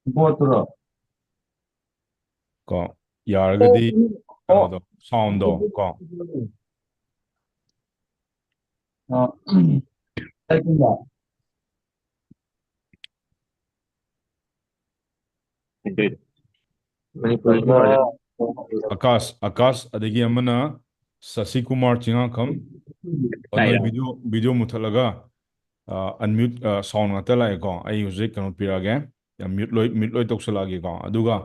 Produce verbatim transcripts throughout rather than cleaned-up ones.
ꯕꯣꯠꯇꯨꯔꯣ? ꯀꯣ, ꯌꯥꯔꯒꯗꯤ ꯑꯣ, ꯀꯩꯅꯣꯗꯣ, sound ꯗꯣ ꯀꯣ, ꯑ, typing ꯗ꯫ ꯃꯅꯤꯄꯨꯔꯤ ꯃꯅꯤꯄꯨꯔꯤ ꯑꯀꯥꯁ, ꯑꯀꯥꯁ, ꯑꯗꯒꯤ ꯑꯃꯅ ꯁꯁꯤꯀꯨꯃꯥꯔ ꯆꯤꯉꯥꯈꯝ꯫ ꯑꯣ, ꯅꯣꯏ video, video ꯃꯨꯊꯠꯂꯒ, ꯑ, unmute, ꯑ, sound ꯉꯥꯛꯇ ꯂꯥꯛꯑꯦꯀꯣ꯫ ꯑꯩ ꯍꯧꯖꯤꯛ ꯀꯩꯅꯣ ꯄꯤꯔꯛꯑꯒꯦ, mute ꯂꯣꯏ, mute ꯂꯣꯏ ꯇꯧꯁꯜꯂꯛꯑꯒꯦꯀꯣ꯫ ꯑꯗꯨꯒ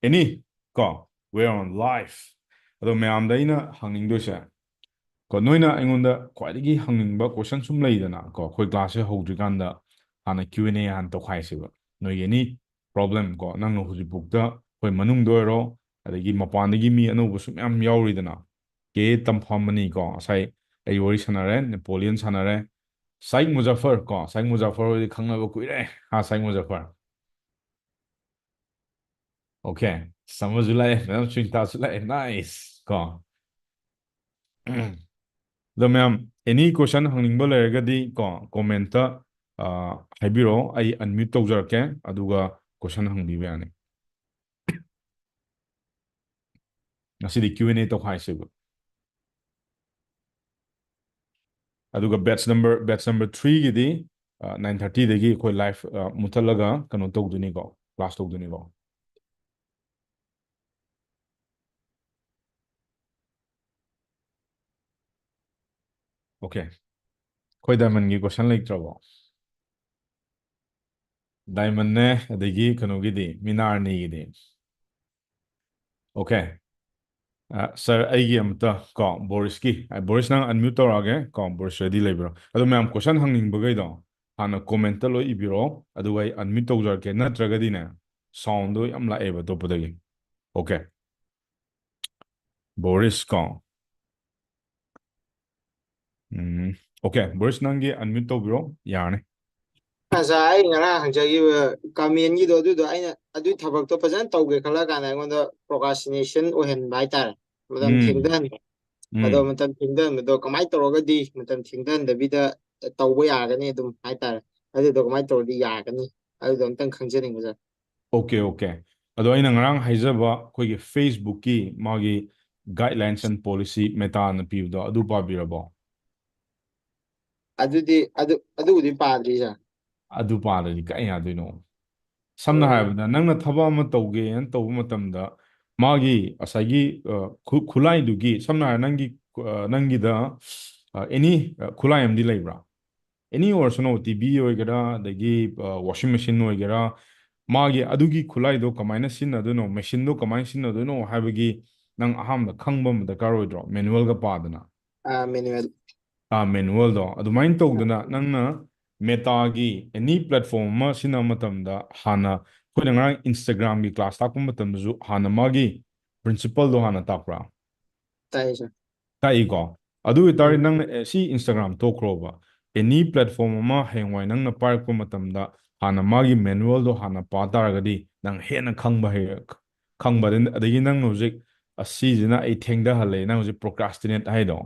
any ꯀꯣ, we're on live꯫ ꯑꯗꯣ ꯃꯌꯥꯝꯗ ꯑꯩꯅ ꯍꯪꯅꯤꯡꯗꯣꯏꯁꯦ, ꯀꯣ, ꯅꯣꯏꯅ ꯑꯩꯉꯣꯟꯗ ꯈ꯭ꯋꯥꯏꯗꯒꯤ ꯍꯪꯅꯤꯡꯕ question ꯁꯨꯝ ꯂꯩꯗꯅ ꯀꯣ, ꯑꯩꯈꯣꯏ class ꯁꯦ ꯍꯧꯗ꯭ꯔꯤꯀꯥꯟꯗ ꯍꯥꯟꯅ Q and A ꯍꯥꯟꯅ ꯇꯧꯈꯥꯏꯁꯦꯕ꯫ ꯅꯣꯏꯒꯤ any problem ꯀꯣ, ꯅꯪꯅ ꯍꯧꯖꯤꯛꯐꯥꯎꯗ ꯑꯩꯈꯣꯏ ꯃꯅꯨꯡꯗ ꯑꯣꯏꯔꯣ, ꯑꯗꯒꯤ ꯃꯄꯥꯟꯗꯒꯤ ꯃꯤ ꯑꯅꯧꯕꯁꯨ ꯃꯌꯥꯝ ꯌꯥꯎꯔꯤꯗꯅ꯫ ꯀꯦ ꯇꯝꯐꯝꯃꯅꯤ ꯀꯣ, ꯉꯁꯥꯏ ꯑꯩ ꯋꯥꯔꯤ ꯁꯥꯟꯅꯔꯦ, ꯅꯦꯄꯣꯂꯤꯌꯟ ꯁꯥꯟꯅꯔꯦ, ꯁꯥꯏꯛ ꯃꯨꯖꯥꯐꯔ ꯀꯣ, ꯁꯥꯏꯛ ꯃꯨꯖꯥꯐꯔ ꯍꯣꯏꯗꯤ ꯈꯪꯅꯕ ꯀꯨꯏꯔꯦ꯫ ꯍꯥ, ꯁꯥꯏꯛ ꯃꯨꯖꯥꯐꯔ꯫ Okay, ꯁꯃꯔꯁꯨ ꯂꯥꯛꯑꯦ, ꯃꯦꯗꯥꯝ ꯁꯨꯅꯤꯇꯥꯁꯨ ꯂꯥꯛꯑꯦ, nice ꯀꯣ꯫ ꯑꯗꯣ ꯃꯌꯥꯝ, any question ꯍꯪꯅꯤꯡꯕ ꯂꯩꯔꯒꯗꯤ ꯀꯣ, comment ꯇ, ꯑ, ꯍꯥꯏꯕꯤꯔꯛꯑꯣ, ꯑꯩ unmute ꯇꯧꯖꯔꯛꯀꯦ, ꯑꯗꯨꯒ question ꯍꯪꯕꯤꯕ ꯌꯥꯅꯤ꯫ ꯉꯁꯤꯗꯤ Q and A ꯇꯧꯈꯥꯏꯁꯦꯕ꯫ ꯑꯗꯨꯒ batch number, batch number three ꯒꯤꯗꯤ, ꯑ, nine thirty ꯗꯒꯤ ꯑꯩꯈꯣꯏ live, ꯑ, ꯃꯨꯊꯠꯂꯒ ꯀꯩꯅꯣ ꯇꯧꯗꯣꯏꯅꯤꯀꯣ, class ꯇꯧꯗꯣꯏꯅꯤꯀꯣ꯫ Okay, ꯑꯩꯈꯣꯏ diamond ꯒꯤ question ꯂꯩꯇ꯭ꯔꯕꯣ? Diamond ꯅꯦ, ꯑꯗꯒꯤ ꯀꯩꯅꯣꯒꯤꯗꯤ, ꯃꯤꯅꯥꯔꯅꯤꯒꯤꯗꯤ꯫ Okay. ꯑ, sir, ꯑꯩꯒꯤ ꯑꯝꯇ ꯀꯣ, ꯕꯣꯔꯤꯁꯀꯤ, ꯑ, ꯕꯣꯔꯤꯁ, ꯅꯪ unmute ꯇꯧꯔꯛꯑꯒꯦ ꯀꯣ, ꯕꯣꯔꯤꯁ ready ꯂꯩꯕ꯭ꯔꯣ? ꯑꯗꯣ ꯃꯌꯥꯝ question ꯍꯪꯅꯤꯡꯕꯈꯩꯗꯣ ꯍꯥꯟꯅ comment ꯇ ꯂꯣꯏ ꯏꯕꯤꯔꯣ, ꯑꯗꯨꯒ ꯑꯩ unmute ꯇꯧꯖꯔꯛꯀꯦ, ꯅꯠꯇ꯭ꯔꯒꯗꯤꯅꯦ sound ꯗꯣ ꯌꯥꯝ ꯂꯥꯛꯑꯦꯕ ꯑꯇꯣꯞꯄꯗꯒꯤ꯫ Okay. ꯕꯣꯔꯤꯁ ꯀꯣ꯫ ꯎꯝ, okay, ꯕꯣꯔꯤꯁ, ꯅꯪꯒꯤ unmute ꯇꯧꯕꯤꯔꯣ, ꯌꯥꯔꯅꯤ꯫ ꯑꯁꯥ, ꯑꯩ ꯉꯔꯥꯡ ꯍꯪꯖꯈꯤꯕ comment ꯒꯤꯗꯣ, ꯑꯗꯨꯗꯣ ꯑꯩꯅ ꯑꯗꯨꯒꯤ ꯊꯕꯛꯇꯣ ꯐꯖꯅ ꯇꯧꯒꯦ ꯈꯜꯂ ꯀꯥꯟꯗ ꯑꯩꯉꯣꯟꯗ procrastination ꯑꯣꯏꯍꯟꯕ ꯍꯥꯏꯇꯥꯔꯦ꯫ ꯃꯇꯝ ꯎꯝ, ꯊꯦꯡꯊꯍꯟꯕ꯫ ꯑꯗꯣ ꯎꯝ꯫ ꯃꯇꯝ ꯊꯦꯡꯊꯍꯟꯕꯗꯣ ꯀꯃꯥꯏꯅ ꯇꯧꯔꯒꯗꯤ ꯃꯇꯝ ꯊꯦꯡꯊꯍꯟꯗꯕꯤꯗ ꯇꯧꯕ ꯌꯥꯒꯅꯤ ꯑꯗꯨꯝ ꯍꯥꯏꯇꯥꯔꯦ꯫ ꯑꯗꯨꯗꯣ ꯀꯃꯥꯏꯅ ꯇꯧꯔꯗꯤ ꯌꯥꯒꯅꯤ? ꯑꯗꯨꯗꯣ ꯑꯝꯇꯪ ꯈꯪꯖꯅꯤꯡꯕ, sir꯫ Okay, okay. ꯑꯗꯣ ꯑꯩꯅ ꯉꯔꯥꯡ ꯍꯥꯏꯖꯕ ꯑꯩꯈꯣꯏꯒꯤ Facebookꯀꯤ ꯃꯥꯒꯤ guidelines and policy Metaꯅ ꯄꯤꯕꯗꯣ ꯑꯗꯨ ꯄꯥꯕꯤꯔꯕꯣ? ꯑꯗꯨꯗꯤ ꯑꯗꯨ ꯑꯗꯨꯕꯨꯗꯤ ꯄꯥꯗ꯭ꯔꯤ ꯁꯥꯔ꯫ ꯑꯗꯨ ꯄꯥꯗ꯭ꯔꯗꯤ ꯀꯃꯥꯏ ꯌꯥꯗꯣꯏꯅꯣ? ꯁꯝꯅ ꯍꯥꯏꯔꯕꯗ ꯅꯪꯅ ꯊꯕꯛ ꯑꯃ ꯇꯧꯒꯦꯅ ꯇꯧꯕ ꯃꯇꯝꯗ ꯃꯥꯒꯤ ꯉꯁꯥꯏꯒꯤ ꯑ, ꯈꯨ- ꯈꯨꯠꯂꯥꯏꯗꯨꯒꯤ ꯁꯝꯅ ꯍꯥꯏꯔ ꯅꯪꯒꯤ ꯑ, ꯅꯪꯒꯤꯗ ꯑꯦꯅꯤ ꯈꯨꯠꯂꯥꯏ ꯑꯃꯗꯤ ꯂꯩꯕ꯭ꯔꯥ? ꯑꯦꯅꯤ ꯑꯣꯏꯔꯁꯅꯨ, ꯇꯤꯚꯤ ꯑꯣꯏꯒꯦꯔꯥ, ꯑꯗꯒꯤ ꯋꯥꯁꯤꯡ ꯃꯦꯆꯤꯟ ꯑꯣꯏꯒꯦꯔꯥ, ꯃꯥꯒꯤ ꯑꯗꯨꯒꯤ ꯈꯨꯠꯂꯥꯏꯗꯣ ꯀꯃꯥꯏꯅ ꯁꯤꯖꯤꯟꯅꯗꯣꯏꯅꯣ, ꯃꯦꯆꯤꯟꯗꯣ ꯀꯃꯥꯏꯅ ꯁꯤꯖꯤꯟꯅꯗꯣꯏꯅꯣ ꯍꯥꯏꯕꯒꯤ ꯅꯪ ꯑꯍꯥꯟꯕꯗ ꯈꯪꯕ ꯑꯃ ꯗꯔꯀꯥꯔ ꯑꯣꯏꯗ꯭ꯔꯣ? ꯃꯦꯅꯨꯋꯦꯜꯒ ꯄꯥꯗꯅ. ꯑꯥ, ꯃꯦꯅꯨꯋꯦꯜ. ꯑꯥ, ꯃꯦꯅꯨꯋꯦꯜꯗꯣ ꯑꯗꯨꯃꯥꯏꯅ ꯇꯧꯗꯅ ꯅꯪꯅ ꯃꯦꯇꯥꯒꯤ ꯑꯦꯅꯤ ꯄ꯭ꯂꯦꯠꯐꯣꯝ ꯑꯃ ꯁꯤꯖꯤꯟꯅꯕ ꯃꯇꯝꯗ ꯍꯥꯟꯅ ꯑꯩꯈꯣꯏꯅ ꯉꯔꯥꯡ ꯏꯟꯁꯇꯥꯒ꯭ꯔꯥꯝꯒꯤ ꯀ꯭ꯂꯥꯁ ꯇꯥꯛꯄ ꯃꯇꯝꯗꯁꯨ ꯍꯥꯟꯅ ꯃꯥꯒꯤ ꯄ꯭ꯔꯤꯟꯁꯤꯄꯜꯗꯣ ꯍꯥꯟꯅ ꯇꯥꯛꯄ꯭ꯔꯥ? ꯇꯥꯏ ꯁꯥꯔ. ꯇꯥꯛꯏꯀꯣ. ꯑꯗꯨ ꯑꯣꯏꯇꯥꯔꯗꯤ ꯎꯝ. ꯅꯪꯅ ꯑꯦ, ꯁꯤ ꯏꯟꯁꯇꯥꯒ꯭ꯔꯥꯝ ꯇꯣꯛꯈ꯭ꯔꯣꯕ, ꯑꯦꯅꯤ ꯄ꯭ꯂꯦꯠꯐꯣꯝ ꯑꯃ ꯍꯌꯦꯡꯋꯥꯏ ꯅꯪꯅ ꯄꯥꯏꯔꯛꯄ ꯃꯇꯝꯗ ꯍꯥꯟꯅ ꯃꯥꯒꯤ ꯃꯦꯅꯨꯋꯦꯜꯗꯣ ꯍꯥꯟꯅ ꯄꯥ ꯇꯥꯔꯒꯗꯤ ꯅꯪ ꯍꯦꯟꯅ ꯈꯪꯕ ꯍꯩ ꯈꯪꯕ ꯑꯗꯩ- ꯑꯗꯒꯤ ꯅꯪꯅ ꯍꯧꯖꯤꯛ ꯑꯁꯤꯁꯤꯅ ꯑꯩ ꯊꯦꯡꯊꯍꯜꯂꯦ, ꯅꯪ ꯍꯧꯖꯤꯛ ꯄ꯭ꯔꯣꯀ꯭ꯔꯥꯁꯇꯤꯅꯦꯠ ꯍꯥꯏꯗꯣ.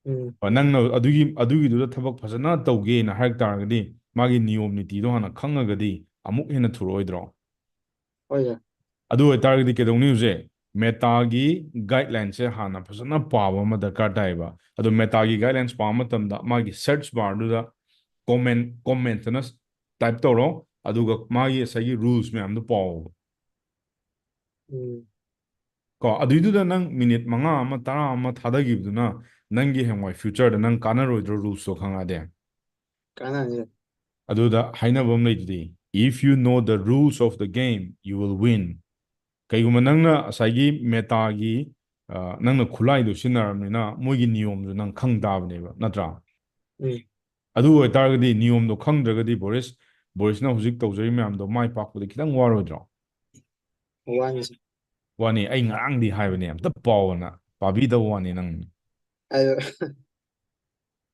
ꯎꯝ. ꯑ, ꯅꯪꯅ ꯑꯗꯨꯒꯤ ꯑꯗꯨꯒꯤꯗꯨꯗ ꯊꯕꯛ ꯐꯖꯅ ꯇꯧꯒꯦꯅ ꯍꯥꯏꯔꯛ ꯇꯥꯔꯒꯗꯤ ꯃꯥꯒꯤ ꯅꯤꯌꯣꯝ ꯅꯤꯇꯤꯗꯣ ꯍꯥꯟꯅ ꯈꯪꯉꯒꯗꯤ ꯑꯃꯨꯛ ꯍꯦꯟꯅ ꯊꯨꯔꯛꯑꯣꯏꯗ꯭ꯔꯣ? ꯍꯣꯏ ꯁꯥꯔ. ꯑꯗꯨ ꯑꯣꯏꯇꯥꯔꯒꯗꯤ ꯀꯩꯗꯧꯅꯤ? ꯍꯧꯖꯤꯛ ꯃꯦꯇꯥꯒꯤ ꯒꯥꯏꯗꯂꯥꯏꯟꯁꯦ ꯍꯥꯟꯅ ꯐꯖꯅ ꯄꯥꯕ ꯑꯃ ꯗꯔꯀꯥꯔ ꯇꯥꯏꯌꯦꯕ. ꯑꯗꯣ ꯃꯦꯇꯥꯒꯤ ꯒꯥꯏꯗꯂꯥꯏꯟꯁ ꯄꯥꯕ ꯃꯇꯝꯗ ꯃꯥꯒꯤ ꯁꯔꯆ ꯕꯥꯔꯗꯨꯗ ꯀꯣꯃꯦꯟ ꯀꯣꯃꯦꯟꯠ ꯑꯅ ꯇꯥꯏꯞ ꯇꯧꯔꯣ, ꯑꯗꯨꯒ ꯃꯥꯒꯤ ꯉꯁꯥꯏꯒꯤ ꯔꯨꯜꯁ ꯃꯌꯥꯝꯗꯣ ꯄꯥꯎ. ꯎꯝ. ꯀꯣ, ꯑꯗꯨꯏꯗꯨꯗ ꯅꯪ ꯃꯤꯅꯤꯠ ꯃꯉꯥ ꯑꯃ, ꯇꯔꯥ ꯑꯃ ꯊꯥꯗꯈꯤꯕꯗꯨꯅ ꯅꯪꯒꯤ ꯍꯌꯦꯡꯋꯥꯏ ꯐ꯭ꯌꯨꯆꯔꯗ ꯅꯪ ꯀꯥꯟꯅꯔꯣꯏꯗ꯭ꯔꯣ, ꯔꯨꯜꯁꯇꯣ ꯈꯪꯉꯛꯑꯗꯤ? ꯀꯥꯟꯅꯅꯤ. ꯑꯗꯨꯗ ꯍꯥꯏꯅꯕ ꯑꯃ ꯂꯩꯗꯨꯗꯤ, "If you know the rules of the game, you will win." ꯀꯩꯒꯨꯝꯕ ꯅꯪꯅ ꯉꯁꯥꯏꯒꯤ ꯃꯦꯇꯥꯒꯤ ꯑ, ꯅꯪꯅ ꯈꯨꯠꯂꯥꯏꯗꯣ ꯁꯤꯖꯤꯟꯅꯔꯕꯅꯤꯅ ꯃꯣꯏꯒꯤ ꯅꯤꯌꯣꯝꯗꯣ ꯅꯪ ꯈꯪ ꯇꯥꯕꯅꯦꯕ, ꯅꯠꯇ꯭ꯔꯥ? ꯎꯝ. ꯑꯗꯨ ꯑꯣꯏꯇꯥꯔꯒꯗꯤ ꯅꯤꯌꯣꯝꯗꯣ ꯈꯪꯗ꯭ꯔꯒꯗꯤ ꯕꯣꯔꯤꯁ, ꯕꯣꯔꯤꯁꯅ ꯍꯧꯖꯤꯛ ꯇꯧꯖꯔꯤ ꯃꯌꯥꯝꯗꯣ ꯃꯥꯏ ꯄꯥꯛꯄꯗꯤ ꯈꯤꯇꯪ ꯋꯥꯔꯣꯏꯗ꯭ꯔꯣ? ꯋꯥꯅꯤ ꯁꯥꯔ. ꯋꯥꯅꯤ, ꯑꯩ ꯉꯔꯥꯡꯗꯤ ꯍꯥꯏꯕꯅꯦ, ꯑꯝꯇ ꯄꯥꯎꯅ, ꯄꯥꯕꯤꯗꯕ ꯋꯥꯅꯤ ꯅꯪ. ꯑꯗꯨ ꯍꯥ?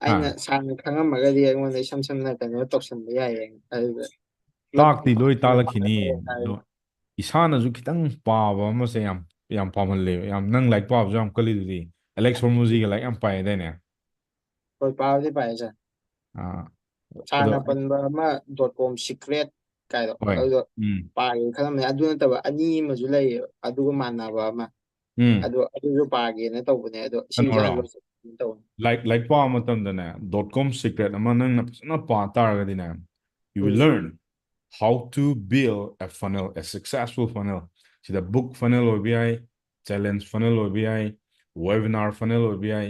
ꯑꯩꯅ ꯁꯥꯔꯅ ꯈꯪꯉꯝꯃꯒꯗꯤ ꯑꯩꯉꯣꯟꯗ ꯏꯁꯝ ꯁꯝꯅ ꯀꯩꯅꯣ ꯇꯧꯁꯟꯕ ꯌꯥꯏꯌꯦ. ꯑꯗꯨꯗ ꯇꯥꯛꯇꯤ ꯂꯣꯏ ꯇꯥꯛꯂꯛꯈꯤꯅꯤ. ꯍꯥꯏ. ꯑꯗꯣ ꯏꯁꯥꯅꯁꯨ ꯈꯤꯇꯪ ꯄꯥꯕ ꯑꯃꯁꯦ ꯌꯥꯝ, ꯌꯥꯝ ꯄꯥꯝꯍꯜꯂꯦꯕ꯫ ꯌꯥꯝ, ꯅꯪ ꯂꯥꯏꯔꯤꯛ ꯄꯥꯕꯁꯨ ꯌꯥꯝ ꯀꯜꯂꯤꯗꯨꯗꯤ꯫ ꯑꯦꯂꯦꯛꯁ ꯍꯣꯔꯃꯨꯖꯤꯒ ꯂꯥꯏꯔꯤꯛ ꯌꯥꯝ ꯄꯥꯏꯗꯥꯏꯅꯦ? ꯍꯣꯏ, ꯄꯥꯕꯗꯤ ꯄꯥꯏ ꯁꯥꯔ. ꯑꯥ, ꯁꯥꯔꯅ ꯑꯗꯣ ꯄꯟꯕ ꯑꯃ dot com secret ꯀꯥꯏꯗꯣ ꯍꯣꯏ ꯑꯗꯨꯗꯣ ꯎꯝ ꯄꯥꯒꯦ ꯈꯜꯂꯝꯃꯦ꯫ ꯑꯗꯨ ꯅꯠꯇꯕ ꯑꯅꯤ ꯑꯃꯁꯨ ꯂꯩꯌꯦꯕ, ꯑꯗꯨꯒ ꯃꯥꯟꯅꯕ ꯑꯃ꯫ ꯎꯝ ꯑꯗꯣ ꯑꯗꯨꯁꯨ ꯄꯥꯒꯦꯅ ꯇꯧꯕꯅꯦ, ꯑꯗꯣ ꯏꯁꯤꯡꯁꯦ ꯀꯩꯅꯣꯔꯣ ꯍꯥꯟꯅ ꯂꯣꯏꯁꯤꯟꯒꯦꯅ ꯇꯧꯕꯅꯦ꯫ ꯂꯥꯏꯔꯤꯛ ꯂꯥꯏꯔꯤꯛ ꯄꯥꯕ ꯃꯇꯝꯗꯅꯦ, dot com secret ꯑꯃ ꯅꯪꯅ ꯐꯖꯅ ꯄꯥ ꯇꯥꯔꯒꯗꯤꯅꯦ, you will um learn how to build a funnel, a successful funnel. ꯁꯤꯗ book funnel ꯑꯣꯏꯕ ꯌꯥꯏ, challenge funnel ꯑꯣꯏꯕ ꯌꯥꯏ, webinar funnel ꯑꯣꯏꯕ ꯌꯥꯏ,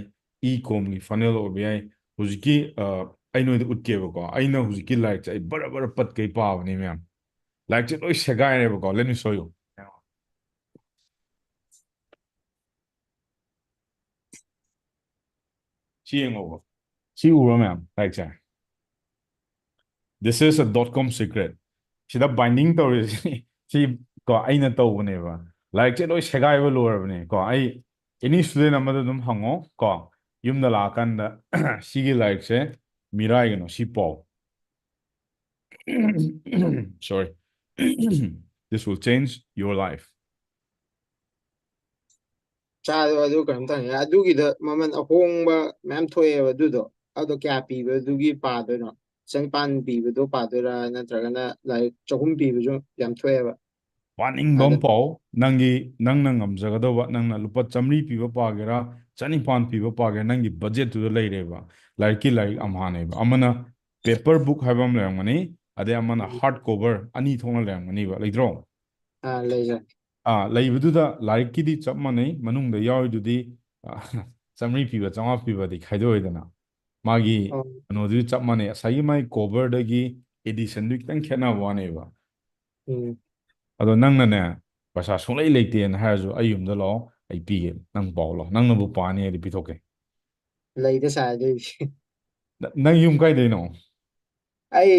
e-comꯒꯤ funnel ꯑꯣꯏꯕ ꯌꯥꯏ꯫ ꯍꯧꯖꯤꯛꯀꯤ ꯑ, ꯑꯩ ꯅꯣꯏꯗ ꯎꯠꯀꯦꯕꯀꯣ꯫ ꯑꯩꯅ ꯍꯧꯖꯤꯛꯀꯤ ꯂꯥꯏꯔꯤꯛꯁꯦ ꯑꯩ ꯕꯔ ꯕꯔ ꯄꯠꯀꯩ ꯄꯥꯕꯅꯤ ꯃꯌꯥꯝ꯫ ꯂꯥꯏꯔꯤꯛꯁꯦ ꯂꯣꯏ ꯁꯦꯒꯥꯏꯔꯦꯕꯀꯣ꯫ Let me show you. ꯁꯤ ꯌꯦꯡꯉꯣꯕ꯫ ꯁꯤ ꯎꯕ꯭ꯔꯣ ꯃꯌꯥꯝ? ꯂꯥꯏꯔꯤꯛꯁꯦ, this is a dot com secret. ꯁꯤꯗ binding ꯇꯧꯔꯤꯁꯤ ꯁꯤ ꯀꯣ ꯑꯩꯅ ꯇꯧꯕꯅꯦꯕ꯫ ꯂꯥꯏꯔꯤꯛꯁꯦ ꯂꯣꯏ ꯁꯦꯒꯥꯏꯕ ꯂꯣꯏꯔꯕꯅꯦ ꯀꯣ꯫ ꯑꯩ any student ꯑꯃꯗ ꯑꯗꯨꯝ ꯍꯪꯉꯣ ꯀꯣ, ꯌꯨꯝꯗ ꯂꯥꯛꯑꯀꯥꯟꯗ ꯁꯤꯒꯤ ꯂꯥꯏꯔꯤꯛꯁꯦ ꯃꯤꯔꯥꯏꯒꯅꯣ, ꯁꯤ ꯄꯥꯎ꯫ Sorry. This will change your life. ꯆꯥꯗꯣ ꯑꯗꯨ ꯀꯩꯅꯣꯝ ꯇꯧꯅꯤ꯫ ꯑꯗꯨꯒꯤꯗ ꯃꯃꯜ ꯑꯍꯣꯡꯕ ꯃꯌꯥꯝ ꯊꯣꯛꯑꯦꯕ꯫ ꯑꯗꯨꯗꯣ ꯑꯗꯣ ꯀꯌꯥ ꯄꯤꯕꯗꯨꯒꯤ ꯄꯥꯗꯣꯏꯅꯣ? ꯆꯅꯤꯄꯥꯟ ꯄꯤꯕꯗꯣ ꯄꯥꯗꯣꯏꯔꯥ, ꯅꯠꯇ꯭ꯔꯒꯅ ꯂꯥꯏꯔꯤꯛ ꯆꯍꯨꯝ ꯄꯤꯕꯁꯨ ꯌꯥꯝ ꯊꯣꯛꯑꯦꯕ? ꯄꯥꯅꯤꯡꯕ ꯑꯃ ꯑꯗꯨ ꯄꯥꯎ꯫ ꯅꯪꯒꯤ ꯅꯪꯅ ꯉꯝꯖꯒꯗꯧꯕ, ꯅꯪꯅ ꯂꯨꯄꯥ ꯆꯥꯃꯔꯤ ꯄꯤꯕ ꯄꯥꯒꯦꯔꯥ, ꯆꯅꯤꯄꯥꯟ ꯄꯤꯕ ꯄꯥꯒꯦꯔꯥ, ꯅꯪꯒꯤ ꯕꯖꯦꯠꯇꯨꯗ ꯂꯩꯔꯦꯕ꯫ ꯂꯥꯏꯔꯤꯛꯀꯤ ꯂꯥꯏꯔꯤꯛ ꯑꯝꯍꯥꯅꯦꯕ꯫ ꯑꯃꯅ paper book ꯍꯥꯏꯕ ꯑꯃ ꯂꯩꯔꯝꯒꯅꯤ, ꯑꯗꯩ ꯑꯃꯅ ꯎꯝ hard cover ꯑꯅꯤ ꯊꯣꯛꯅ ꯂꯩꯔꯝꯒꯅꯤꯕ, ꯂꯩꯇ꯭ꯔꯣ? ꯑꯥ, ꯂꯩꯖꯩ꯫ ꯑꯥ, ꯂꯩꯕꯗꯨꯗ ꯂꯥꯏꯔꯤꯛꯀꯤꯗꯤ ꯆꯞ ꯃꯥꯟꯅꯩ, ꯃꯅꯨꯡꯗ ꯌꯥꯎꯔꯤꯗꯨꯗꯤ ꯑ, ꯆꯥꯃꯔꯤ ꯄꯤꯕ, ꯆꯥꯝꯃꯉꯥ ꯄꯤꯕꯗꯤ ꯈꯥꯏꯗꯣꯛꯑꯦꯗꯅ꯫ ꯃꯥꯒꯤ ꯑꯣ ꯀꯩꯅꯣꯗꯨꯗꯤ ꯆꯞ ꯃꯥꯟꯅꯩ, ꯉꯁꯥꯏꯒꯤ ꯃꯥꯒꯤ coverꯗꯒꯤ editionꯗꯨ ꯈꯤꯇꯪ ꯈꯦꯠꯅꯕ ꯋꯥꯅꯦꯕ꯫ ꯎꯝ ꯑꯗꯣ ꯅꯪꯅꯅꯦ, ꯄꯩꯁꯥ ꯁꯨꯡꯂꯩ ꯂꯩꯇꯦꯅ ꯍꯥꯏꯔꯁꯨ ꯑꯩ ꯌꯨꯝꯗ ꯂꯥꯛꯑꯣ, ꯑꯩ ꯄꯤꯒꯦ, ꯅꯪ ꯄꯥꯎ ꯂꯥꯛꯑꯣ, ꯅꯪꯅꯕꯨ ꯄꯥꯅꯤ ꯍꯥꯏꯗꯤ ꯄꯤꯊꯣꯛꯀꯦ꯫ ꯂꯩꯗ ꯁꯥꯔ ꯑꯗꯨꯏꯗꯤ꯫ ꯅ- ꯅꯪ ꯌꯨꯝ ꯀꯥꯏꯗꯩꯅꯣ? ꯑꯩ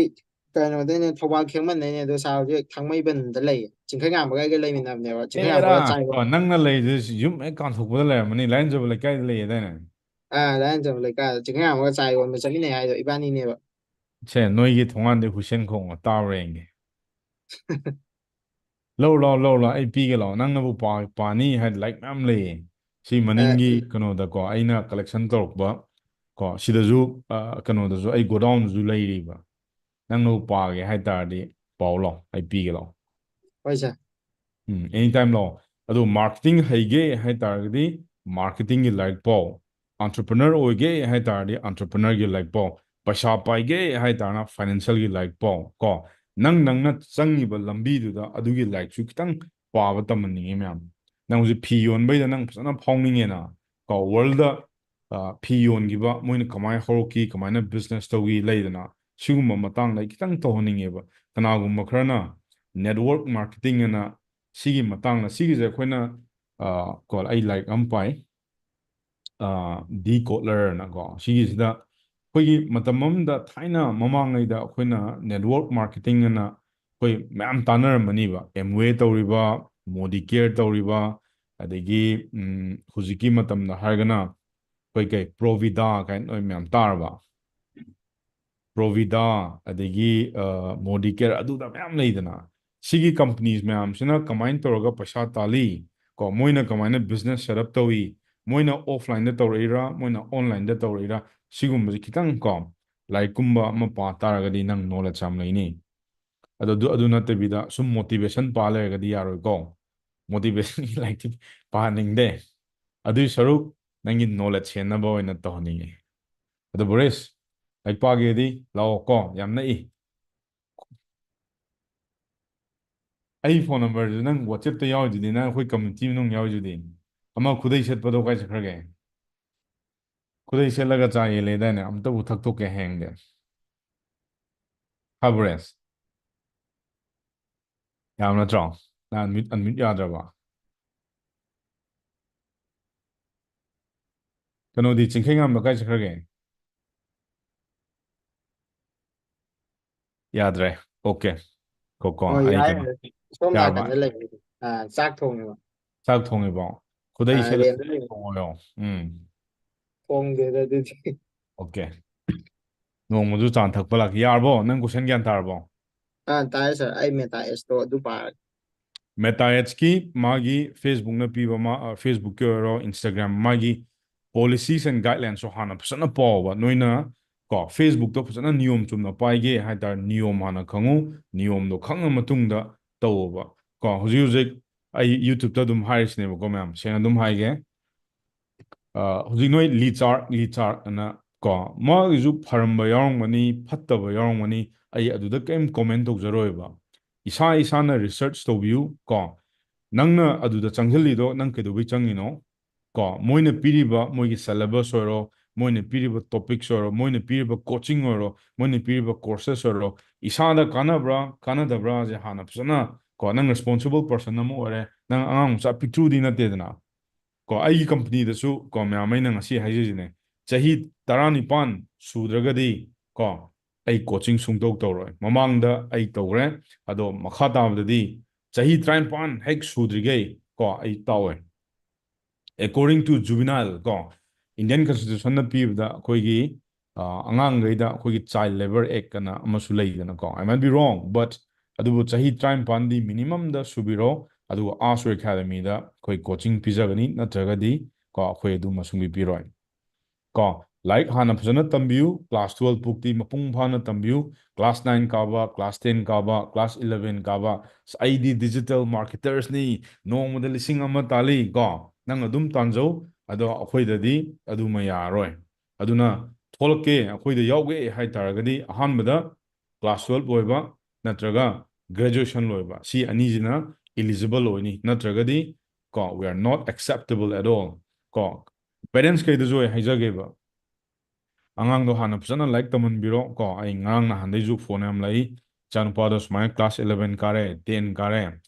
ꯀꯩꯅꯣꯗꯩꯅꯦ, ꯊꯧꯕꯥꯜ ꯈꯦꯡꯃꯟꯗꯩꯅꯦ꯫ ꯑꯗꯣ ꯁꯥꯔ ꯍꯧꯖꯤꯛ ꯊꯥꯡꯃꯩꯕꯟꯗ ꯂꯩꯌꯦ꯫ ꯆꯤꯡꯈꯩꯉꯥꯟꯕꯒ ꯑꯩꯒ ꯂꯩꯃꯤꯟꯅꯕꯅꯦꯕ꯫ ꯑꯦꯔꯥ ꯆꯤꯡꯈꯩꯉꯥꯟꯕꯒ ꯆꯥꯏ ꯀꯣ, ꯅꯪꯅ ꯂꯩꯗꯨ ꯌꯨꯝ ꯍꯦꯛ ꯀꯥꯟꯊꯣꯛꯄꯗ ꯂꯩꯔꯝꯃꯅꯤ, ꯂꯥꯏꯔꯦꯟꯖꯕ ꯂꯩꯀꯥꯏꯗ ꯂꯩꯌꯦꯗꯥꯏꯅꯦ? ꯑꯥ, ꯂꯥꯏꯔꯦꯟꯖꯕ ꯂꯩꯀꯥꯏꯗ ꯆꯤꯡꯈꯩꯉꯥꯟꯕꯒ ꯆꯥꯏ ꯌꯣꯟꯕ ꯆꯠꯃꯤꯟꯅꯩ ꯍꯥꯏꯗꯣ ꯏꯕꯥꯅꯤꯅꯦꯕ꯫ ꯁꯦ, ꯅꯣꯏꯒꯤ ꯊꯣꯡꯒꯥꯟꯗꯩ ꯍꯨꯏꯁꯦꯟ ꯈꯣꯡꯉꯣ ꯇꯥꯕ꯭ꯔꯥ ꯌꯦꯡꯒꯦ꯫ ꯂꯧ ꯂꯥꯎ, ꯂꯧ ꯂꯥꯎ, ꯑꯩ ꯄꯤꯒꯦ ꯂꯥꯎ꯫ ꯅꯪꯅꯕꯨ ꯄꯥ- ꯄꯥꯅꯤ ꯍꯥꯏꯗꯤ ꯂꯥꯏꯔꯤꯛ ꯃꯌꯥꯝ ꯂꯩꯌꯦ꯫ ꯁꯤ ꯑ, ꯃꯅꯤꯡꯒꯤ ꯎꯝ, ꯀꯩꯅꯣꯗꯀꯣ, ꯑꯩꯅ collection ꯇꯧꯔꯛꯄ ꯀꯣ, ꯁꯤꯗꯁꯨ ꯑ, ꯀꯩꯅꯣꯗꯁꯨ ꯑꯩ godownꯗꯁꯨ ꯂꯩꯔꯤꯕ꯫ ꯅꯪꯅꯕꯨ ꯄꯥꯒꯦ ꯍꯥꯏ ꯇꯥꯔꯗꯤ ꯄꯥꯎ ꯂꯥꯎ, ꯑꯩ ꯄꯤꯒꯦ ꯂꯥꯎ꯫ ꯍꯣꯏ ꯁꯥꯔ꯫ ꯎꯝ, ꯑꯦꯅꯤ ꯇꯥꯏꯝ ꯂꯥꯎ꯫ ꯑꯗꯣ ꯃꯥꯔꯀꯦꯇꯤꯡ ꯍꯩꯒꯦ ꯍꯥꯏ ꯇꯥꯔꯒꯗꯤ ꯃꯥꯔꯀꯦꯇꯤꯡꯒꯤ ꯂꯥꯏꯔꯤꯛ ꯄꯥꯎ, ꯑꯦꯟꯇꯔꯄ꯭ꯔꯤꯅꯔ ꯑꯣꯏꯒꯦ ꯍꯥꯏ ꯇꯥꯔꯗꯤ ꯑꯦꯟꯇꯔꯄ꯭ꯔꯤꯅꯔꯒꯤ ꯂꯥꯏꯔꯤꯛ ꯄꯥꯎ, ꯄꯩꯁꯥ ꯄꯥꯏꯒꯦ ꯍꯥꯏ ꯇꯥꯔꯅ ꯐꯥꯏꯅꯥꯟꯁꯤꯌꯦꯜꯒꯤ ꯂꯥꯏꯔꯤꯛ ꯄꯥꯎ ꯀꯣ꯫ ꯅꯪ ꯅꯪꯅ ꯆꯪꯉꯤꯕ ꯂꯝꯕꯤꯗꯨꯗ ꯑꯗꯨꯒꯤ ꯂꯥꯏꯔꯤꯛꯁꯨ ꯈꯤꯇꯪ ꯄꯥꯕ ꯇꯝꯍꯟꯅꯤꯡꯉꯤ ꯃꯌꯥꯝ꯫ ꯅꯪ ꯍꯧꯖꯤꯛ ꯐꯤ ꯌꯣꯟꯕꯩꯗ ꯅꯪ ꯐꯖꯅ ꯐꯥꯎꯅꯤꯡꯉꯦꯅ ꯀꯣ, ꯋꯥꯔꯜꯗ ꯐꯤ ꯌꯣꯟꯈꯤꯕ ꯃꯣꯏꯅ ꯀꯃꯥꯏꯅ ꯍꯧꯔꯛꯈꯤ, ꯀꯃꯥꯏꯅ ꯕꯤꯖꯤꯅꯦꯁ ꯇꯧꯈꯤ ꯂꯩꯗꯅ, ꯁꯤꯒꯨꯝꯕ ꯃꯇꯥꯡꯗ ꯑꯩ ꯈꯤꯇꯪ ꯇꯧꯍꯟꯅꯤꯡꯉꯦꯕ꯫ ꯀꯅꯥꯒꯨꯝꯕ ꯈꯔꯅ ꯅꯦꯠꯋꯥꯔꯛ ꯃꯥꯔꯀꯦꯇꯤꯡ ꯑꯅ ꯁꯤꯒꯤ ꯃꯇꯥꯡꯗ, ꯁꯤꯒꯤꯁꯦ ꯑꯩꯈꯣꯏꯅ ꯑ, ꯀꯣ ꯑꯩ ꯂꯥꯏꯔꯤꯛ ꯑꯃ ꯄꯥꯏ, ꯗꯤ ꯀꯣꯠꯂꯔꯅꯀꯣ꯫ ꯁꯤꯒꯤꯁꯤꯗ ꯑꯩꯈꯣꯏꯒꯤ ꯃꯇꯝ ꯑꯃꯗ ꯊꯥꯏꯅ ꯃꯃꯥꯡꯉꯩꯗ ꯑꯩꯈꯣꯏꯅ ꯅꯦꯠꯋꯥꯔꯛ ꯃꯥꯔꯀꯦꯇꯤꯡ ꯑꯅ ꯑꯩꯈꯣꯏ ꯃꯌꯥꯝ ꯇꯥꯟꯅꯔꯝꯃꯅꯤꯕ, ꯑꯦꯝꯋꯦ ꯇꯧꯔꯤꯕ, ꯃꯣꯗꯤ ꯀꯦꯌꯔ ꯇꯧꯔꯤꯕ, ꯑꯗꯒꯤ ꯎꯝ, ꯍꯧꯖꯤꯛꯀꯤ ꯃꯇꯝꯗ ꯍꯥꯏꯔꯒꯅ ꯑꯩꯈꯣꯏ ꯀꯩ ꯄ꯭ꯔꯣꯚꯤꯗꯥ ꯀꯥꯏꯅ ꯅꯣꯏ ꯃꯌꯥꯝ ꯇꯥꯔꯕ? ꯄ꯭ꯔꯣꯚꯤꯗꯥ, ꯑꯗꯒꯤ ꯃꯣꯗꯤ ꯀꯦꯌꯔ, ꯑꯗꯨꯗ ꯃꯌꯥꯝ ꯂꯩꯗꯅ, ꯁꯤꯒꯤ ꯀꯝꯄꯅꯤꯁ ꯃꯌꯥꯝꯁꯤꯅ ꯀꯃꯥꯏꯅ ꯇꯧꯔꯒ ꯄꯩꯁꯥ ꯇꯥꯜꯂꯤ ꯀꯣ, ꯃꯣꯏꯅ ꯀꯃꯥꯏꯅ ꯕꯤꯖꯤꯅꯦꯁ ꯁꯦꯠ ꯑꯞ ꯇꯧꯏ, ꯃꯣꯏꯅ ꯑꯣꯐꯂꯥꯏꯟꯗ ꯇꯧꯔꯛꯏꯔꯥ, ꯃꯣꯏꯅ ꯑꯣꯟꯂꯥꯏꯟꯗ ꯇꯧꯔꯛꯏꯔꯥ, ꯁꯤꯒꯨꯝꯕꯁꯦ ꯈꯤꯇꯪ ꯀꯣ ꯂꯥꯏꯔꯤꯛꯀꯨꯝꯕ ꯑꯃ ꯄꯥ ꯇꯥꯔꯒꯗꯤ ꯅꯪ ꯅꯣꯂꯦꯖ ꯌꯥꯝ ꯂꯩꯅꯤ꯫ ꯑꯗꯣ ꯑꯗꯨ ꯑꯗꯨ ꯅꯠꯇꯕꯤꯗ ꯁꯨꯝ ꯃꯣꯇꯤꯚꯦꯁꯟ ꯄꯥ ꯂꯩꯔꯒꯗꯤ ꯌꯥꯔꯣꯏꯀꯣ꯫ ꯃꯣꯇꯤꯚꯦꯁꯟꯒꯤ ꯂꯥꯏꯔꯤꯛꯇꯤ ꯄꯥꯍꯟꯅꯤꯡꯗꯦ꯫ ꯑꯗꯨꯏ ꯁꯔꯨꯛ ꯅꯪꯒꯤ ꯅꯣꯂꯦꯖ ꯍꯦꯟꯅꯕ ꯑꯣꯏꯅ ꯇꯧꯍꯟꯅꯤꯡꯉꯤ꯫ ꯑꯗꯣ ꯕꯣꯔꯤꯁ, ꯂꯥꯏꯔꯤꯛ ꯄꯥꯒꯦꯗꯤ ꯂꯥꯛꯑꯣ ꯀꯣ, ꯌꯥꯝ ꯅꯛꯏ꯫ ꯑꯩ ꯐꯣꯟ ꯅꯝꯕꯔꯁꯨ ꯅꯪ ꯋꯥꯆꯦꯞꯇ ꯌꯥꯎꯔꯤꯗꯨꯗꯤ, ꯅꯪ ꯑꯩꯈꯣꯏ ꯀꯝꯃ꯭ꯌꯨꯅꯤꯇꯤ ꯃꯅꯨꯡ ꯌꯥꯎꯔꯤꯗꯨꯗꯤ꯫ ꯑꯃ ꯈꯨꯗꯩ ꯁꯦꯠꯄꯗꯣ ꯀꯥꯏ ꯆꯠꯈ꯭ꯔꯒꯦ? ꯈꯨꯗꯩ ꯁꯦꯠꯂꯒ ꯆꯥ ꯌꯦꯜꯂꯦꯗꯥꯏꯅꯦ? ꯑꯝꯇꯕꯨ ꯊꯛꯇꯣꯛꯀꯦ ꯍꯌꯦꯡꯗꯤ꯫ ꯍꯥ ꯕꯣꯔꯤꯁ? ꯌꯥꯕ ꯅꯠꯇ꯭ꯔꯣ? ꯅꯪ ꯑꯟꯃ꯭ꯌꯨꯠ, ꯑꯟꯃ꯭ꯌꯨꯠ ꯌꯥꯗ꯭ꯔꯕ? ꯀꯩꯅꯣꯗꯤ ꯆꯤꯡꯈꯩꯉꯥꯟꯕ ꯀꯥꯏ ꯆꯠꯈ꯭ꯔꯒꯦ? ꯌꯥꯗ꯭ꯔꯦ꯫ ꯑꯣꯀꯦ꯫ ꯀꯣ, ꯀꯣ, ꯍꯣꯏ, ꯑꯩ ꯌꯥꯏ, ꯀꯩꯅꯣ ꯌꯥꯏ꯫ ꯁꯣꯝ ꯌꯥꯔꯕ? ꯅꯥꯀꯟꯗ ꯂꯩꯕ꯫ ꯑꯥ, ꯆꯥꯛ ꯊꯣꯡꯉꯤꯕ꯫ ꯆꯥꯛ ꯊꯣꯡꯉꯤꯕꯣ? ꯈꯨꯗꯩ ꯑꯥ, ꯁꯦꯠꯂ ꯔꯦꯟꯗ ꯂꯩꯕ꯫ ꯊꯣꯡꯉꯣꯌꯣ꯫ ꯎꯝ꯫ ꯊꯣꯡꯗꯦꯗ ꯑꯗꯨꯗꯤ꯫ ꯑꯣꯀꯦ꯫ ꯅꯣꯡꯃꯗꯨ ꯆꯥ ꯊꯛꯄ ꯂꯥꯛꯀꯦ꯫ ꯌꯥꯔꯕꯣ? ꯅꯪ ꯀꯣꯏꯁꯟ ꯒ꯭ꯌꯥꯟ ꯇꯥꯔꯕꯣ? ꯑꯥ, ꯇꯥꯏ ꯁꯥꯔ꯫ ꯑꯩ ꯃꯦꯇꯥ ꯑꯦꯁꯇꯣ ꯑꯗꯨ ꯄꯥꯔꯒꯦ꯫ ꯃꯦꯇꯥ ꯑꯦꯠꯁꯀꯤ ꯃꯥꯒꯤ ꯐꯦꯁꯕꯨꯛꯅ ꯄꯤꯕ ꯃꯥ-, ꯑ, ꯐꯦꯁꯕꯨꯛꯀꯤ ꯑꯣꯏꯔꯣ, ꯏꯟꯁꯇꯥꯒ꯭ꯔꯥꯝ, ꯃꯥꯒꯤ policies and guidelines ꯁꯨ ꯍꯥꯟꯅ ꯐꯖꯅ ꯄꯥꯎꯕ꯫ ꯅꯣꯏꯅ ꯀꯣ, Facebook ꯇꯣ ꯐꯖꯅ ꯅꯤꯌꯣꯝ ꯆꯨꯝꯅ ꯄꯥꯏꯒꯦ ꯍꯥꯏꯇꯥꯔꯦ, ꯅꯤꯌꯣꯝ ꯍꯥꯟꯅ ꯈꯪꯉꯨ, ꯅꯤꯌꯣꯝꯗꯣ ꯈꯪꯉ ꯃꯇꯨꯡꯗ ꯇꯧꯑꯣꯕ꯫ ꯀꯣ, ꯍꯧꯖꯤꯛ ꯍꯧꯖꯤꯛ ꯑꯩ YouTube ꯇ ꯑꯗꯨꯝ ꯍꯥꯏꯔꯤꯁꯤꯅꯦꯕꯀꯣ ꯃꯌꯥꯝ, ꯁꯦꯡꯅ ꯑꯗꯨꯝ ꯍꯥꯏꯒꯦ꯫ ꯑ, ꯍꯧꯖꯤꯛ ꯅꯣꯏ ꯂꯤ ꯆꯥꯔ, ꯂꯤ ꯆꯥꯔ ꯑꯅ ꯀꯣ, ꯃꯥꯒꯤꯁꯨ ꯐꯔꯝꯕ ꯌꯥꯎꯔꯝꯒꯅꯤ, ꯐꯠꯇꯕ ꯌꯥꯎꯔꯝꯒꯅꯤ, ꯑꯩ ꯑꯗꯨꯗ ꯀꯔꯤꯝ comment ꯇꯧꯖꯔꯣꯏꯕ꯫ ꯏꯁꯥ ꯏꯁꯥꯅ research ꯇꯧꯕꯤꯌꯨ ꯀꯣ꯫ ꯅꯪꯅ ꯑꯗꯨꯗ ꯆꯪꯁꯤꯜꯂꯤꯗꯣ ꯅꯪ ꯀꯩꯗꯧꯕꯩ ꯆꯪꯉꯤꯅꯣ? ꯀꯣ, ꯃꯣꯏꯅ ꯄꯤꯔꯤꯕ ꯃꯣꯏꯒꯤ syllabus ꯑꯣꯏꯔꯣ, ꯃꯣꯏꯅ ꯄꯤꯔꯤꯕ topics ꯑꯣꯏꯔꯣ, ꯃꯣꯏꯅ ꯄꯤꯔꯤꯕ coaching ꯑꯣꯏꯔꯣ, ꯃꯣꯏꯅ ꯄꯤꯔꯤꯕ courses ꯑꯣꯏꯔꯣ, ꯏꯁꯥꯗ ꯀꯥꯟꯅꯕ꯭ꯔꯥ ꯀꯥꯟꯅꯗꯕ꯭ꯔꯥꯁꯦ ꯍꯥꯟꯅ ꯐꯖꯅ ꯀꯣ, ꯅꯪ responsible person ꯑꯃ ꯑꯣꯏꯔꯦ, ꯅꯪ ꯑꯉꯥꯡ ꯃꯆꯥ ꯄꯤꯛꯇ꯭ꯔꯨꯗꯤ ꯅꯠꯇꯦꯗꯅ꯫ ꯀꯣ, ꯑꯩꯒꯤ company ꯗꯁꯨ ꯀꯣ, ꯃꯌꯥꯝ, ꯑꯩꯅ ꯉꯁꯤ ꯍꯥꯏꯖꯔꯤꯁꯤꯅꯦ, ꯆꯍꯤ ꯇꯔꯥꯅꯤꯄꯥꯟ ꯁꯨꯗ꯭ꯔꯒꯗꯤ ꯀꯣ, ꯑꯩ coaching ꯁꯨꯡꯇꯧ ꯇꯧꯔꯣꯏ꯫ ꯃꯃꯥꯡꯗ ꯑꯩ ꯇꯧꯔꯦ, ꯑꯗꯣ ꯃꯈꯥ ꯇꯥꯕꯗꯗꯤ ꯆꯍꯤ ꯇꯔꯥꯅꯤꯄꯥꯟ ꯍꯦꯛ ꯁꯨꯗ꯭ꯔꯤꯈꯩ ꯀꯣ, ꯑꯩ ꯇꯧꯔꯣꯏ꯫ According to juvenile ꯀꯣ, Indian Constitution ꯅ ꯄꯤꯕꯗ ꯑꯩꯈꯣꯏꯒꯤ, ꯑ, ꯑꯉꯥꯡꯈꯩꯗ ꯑꯩꯈꯣꯏꯒꯤ Child Labour Act ꯑꯅ ꯑꯃꯁꯨ ꯂꯩꯗꯅꯀꯣ, I might be wrong, but ꯑꯗꯨꯕꯨ ꯆꯍꯤ ꯇꯔꯥꯅꯤꯄꯥꯟꯗꯤ minimum ꯗ ꯁꯨꯕꯤꯔꯣ, ꯑꯗꯨꯒ Asu Academy ꯗ ꯑꯩꯈꯣꯏ coaching ꯄꯤꯖꯒꯅꯤ, ꯅꯠꯇ꯭ꯔꯒꯗꯤ ꯀꯣ, ꯑꯩꯈꯣꯏ ꯑꯗꯨꯃ ꯁꯨꯡꯄꯤ ꯄꯤꯔꯣꯏ꯫ ꯀꯣ, ꯂꯥꯏꯔꯤꯛ ꯍꯥꯟꯅ ꯐꯖꯅ ꯇꯝꯕꯤꯌꯨ, class twelve ꯐꯥꯎꯗꯤ ꯃꯄꯨꯡ ꯐꯥꯅ ꯇꯝꯕꯤꯌꯨ, class nine ꯀꯥꯕ, class ten ꯀꯥꯕ, class eleven ꯀꯥꯕ, "ꯑꯁ, ꯑꯩꯗꯤ digital marketers ꯅꯤ, ꯅꯣꯡꯃꯗ ꯂꯤꯁꯤꯡ ꯑꯃ ꯇꯥꯜꯂꯤ" ꯀꯣ, ꯅꯪ ꯑꯗꯨꯝ ꯇꯥꯟꯖꯧ, ꯑꯗꯣ ꯑꯩꯈꯣꯏꯗꯗꯤ ꯑꯗꯨꯃ ꯌꯥꯔꯔꯣꯏ꯫ ꯑꯗꯨꯅ ꯊꯣꯛꯂꯛꯀꯦ, ꯑꯩꯈꯣꯏꯗ ꯌꯥꯎꯒꯦ ꯍꯥꯏ ꯇꯥꯔꯒꯗꯤ ꯑꯍꯥꯟꯕꯗ class twelve ꯂꯣꯏꯕ ꯅꯠꯇ꯭ꯔꯒ graduation ꯂꯣꯏꯕ, ꯁꯤ ꯑꯅꯤꯁꯤꯅ eligible ꯑꯣꯏꯅꯤ, ꯅꯠꯇ꯭ꯔꯒꯗꯤ ꯀꯣ, we are not acceptable at all꯫ ꯀꯣ, parents ꯈꯩꯗꯁꯨ ꯑꯩ ꯍꯥꯏꯖꯒꯦꯕ, ꯑꯉꯥꯡꯗꯣ ꯍꯥꯟꯅ ꯐꯖꯅ ꯂꯥꯏꯔꯤꯛ ꯇꯝꯍꯟꯕꯤꯔꯣ ꯀꯣ꯫ ꯑꯩ ꯉꯔꯥꯡ ꯅꯍꯥꯟꯗꯩꯁꯨ phone ꯌꯥꯝ ꯂꯥꯛꯏ, "ꯏꯆꯥꯅꯨꯄꯥꯗꯣ ꯁꯨꯃꯥꯏꯅ class eleven ꯀꯥꯔꯦ, ten ꯀꯥꯔꯦ,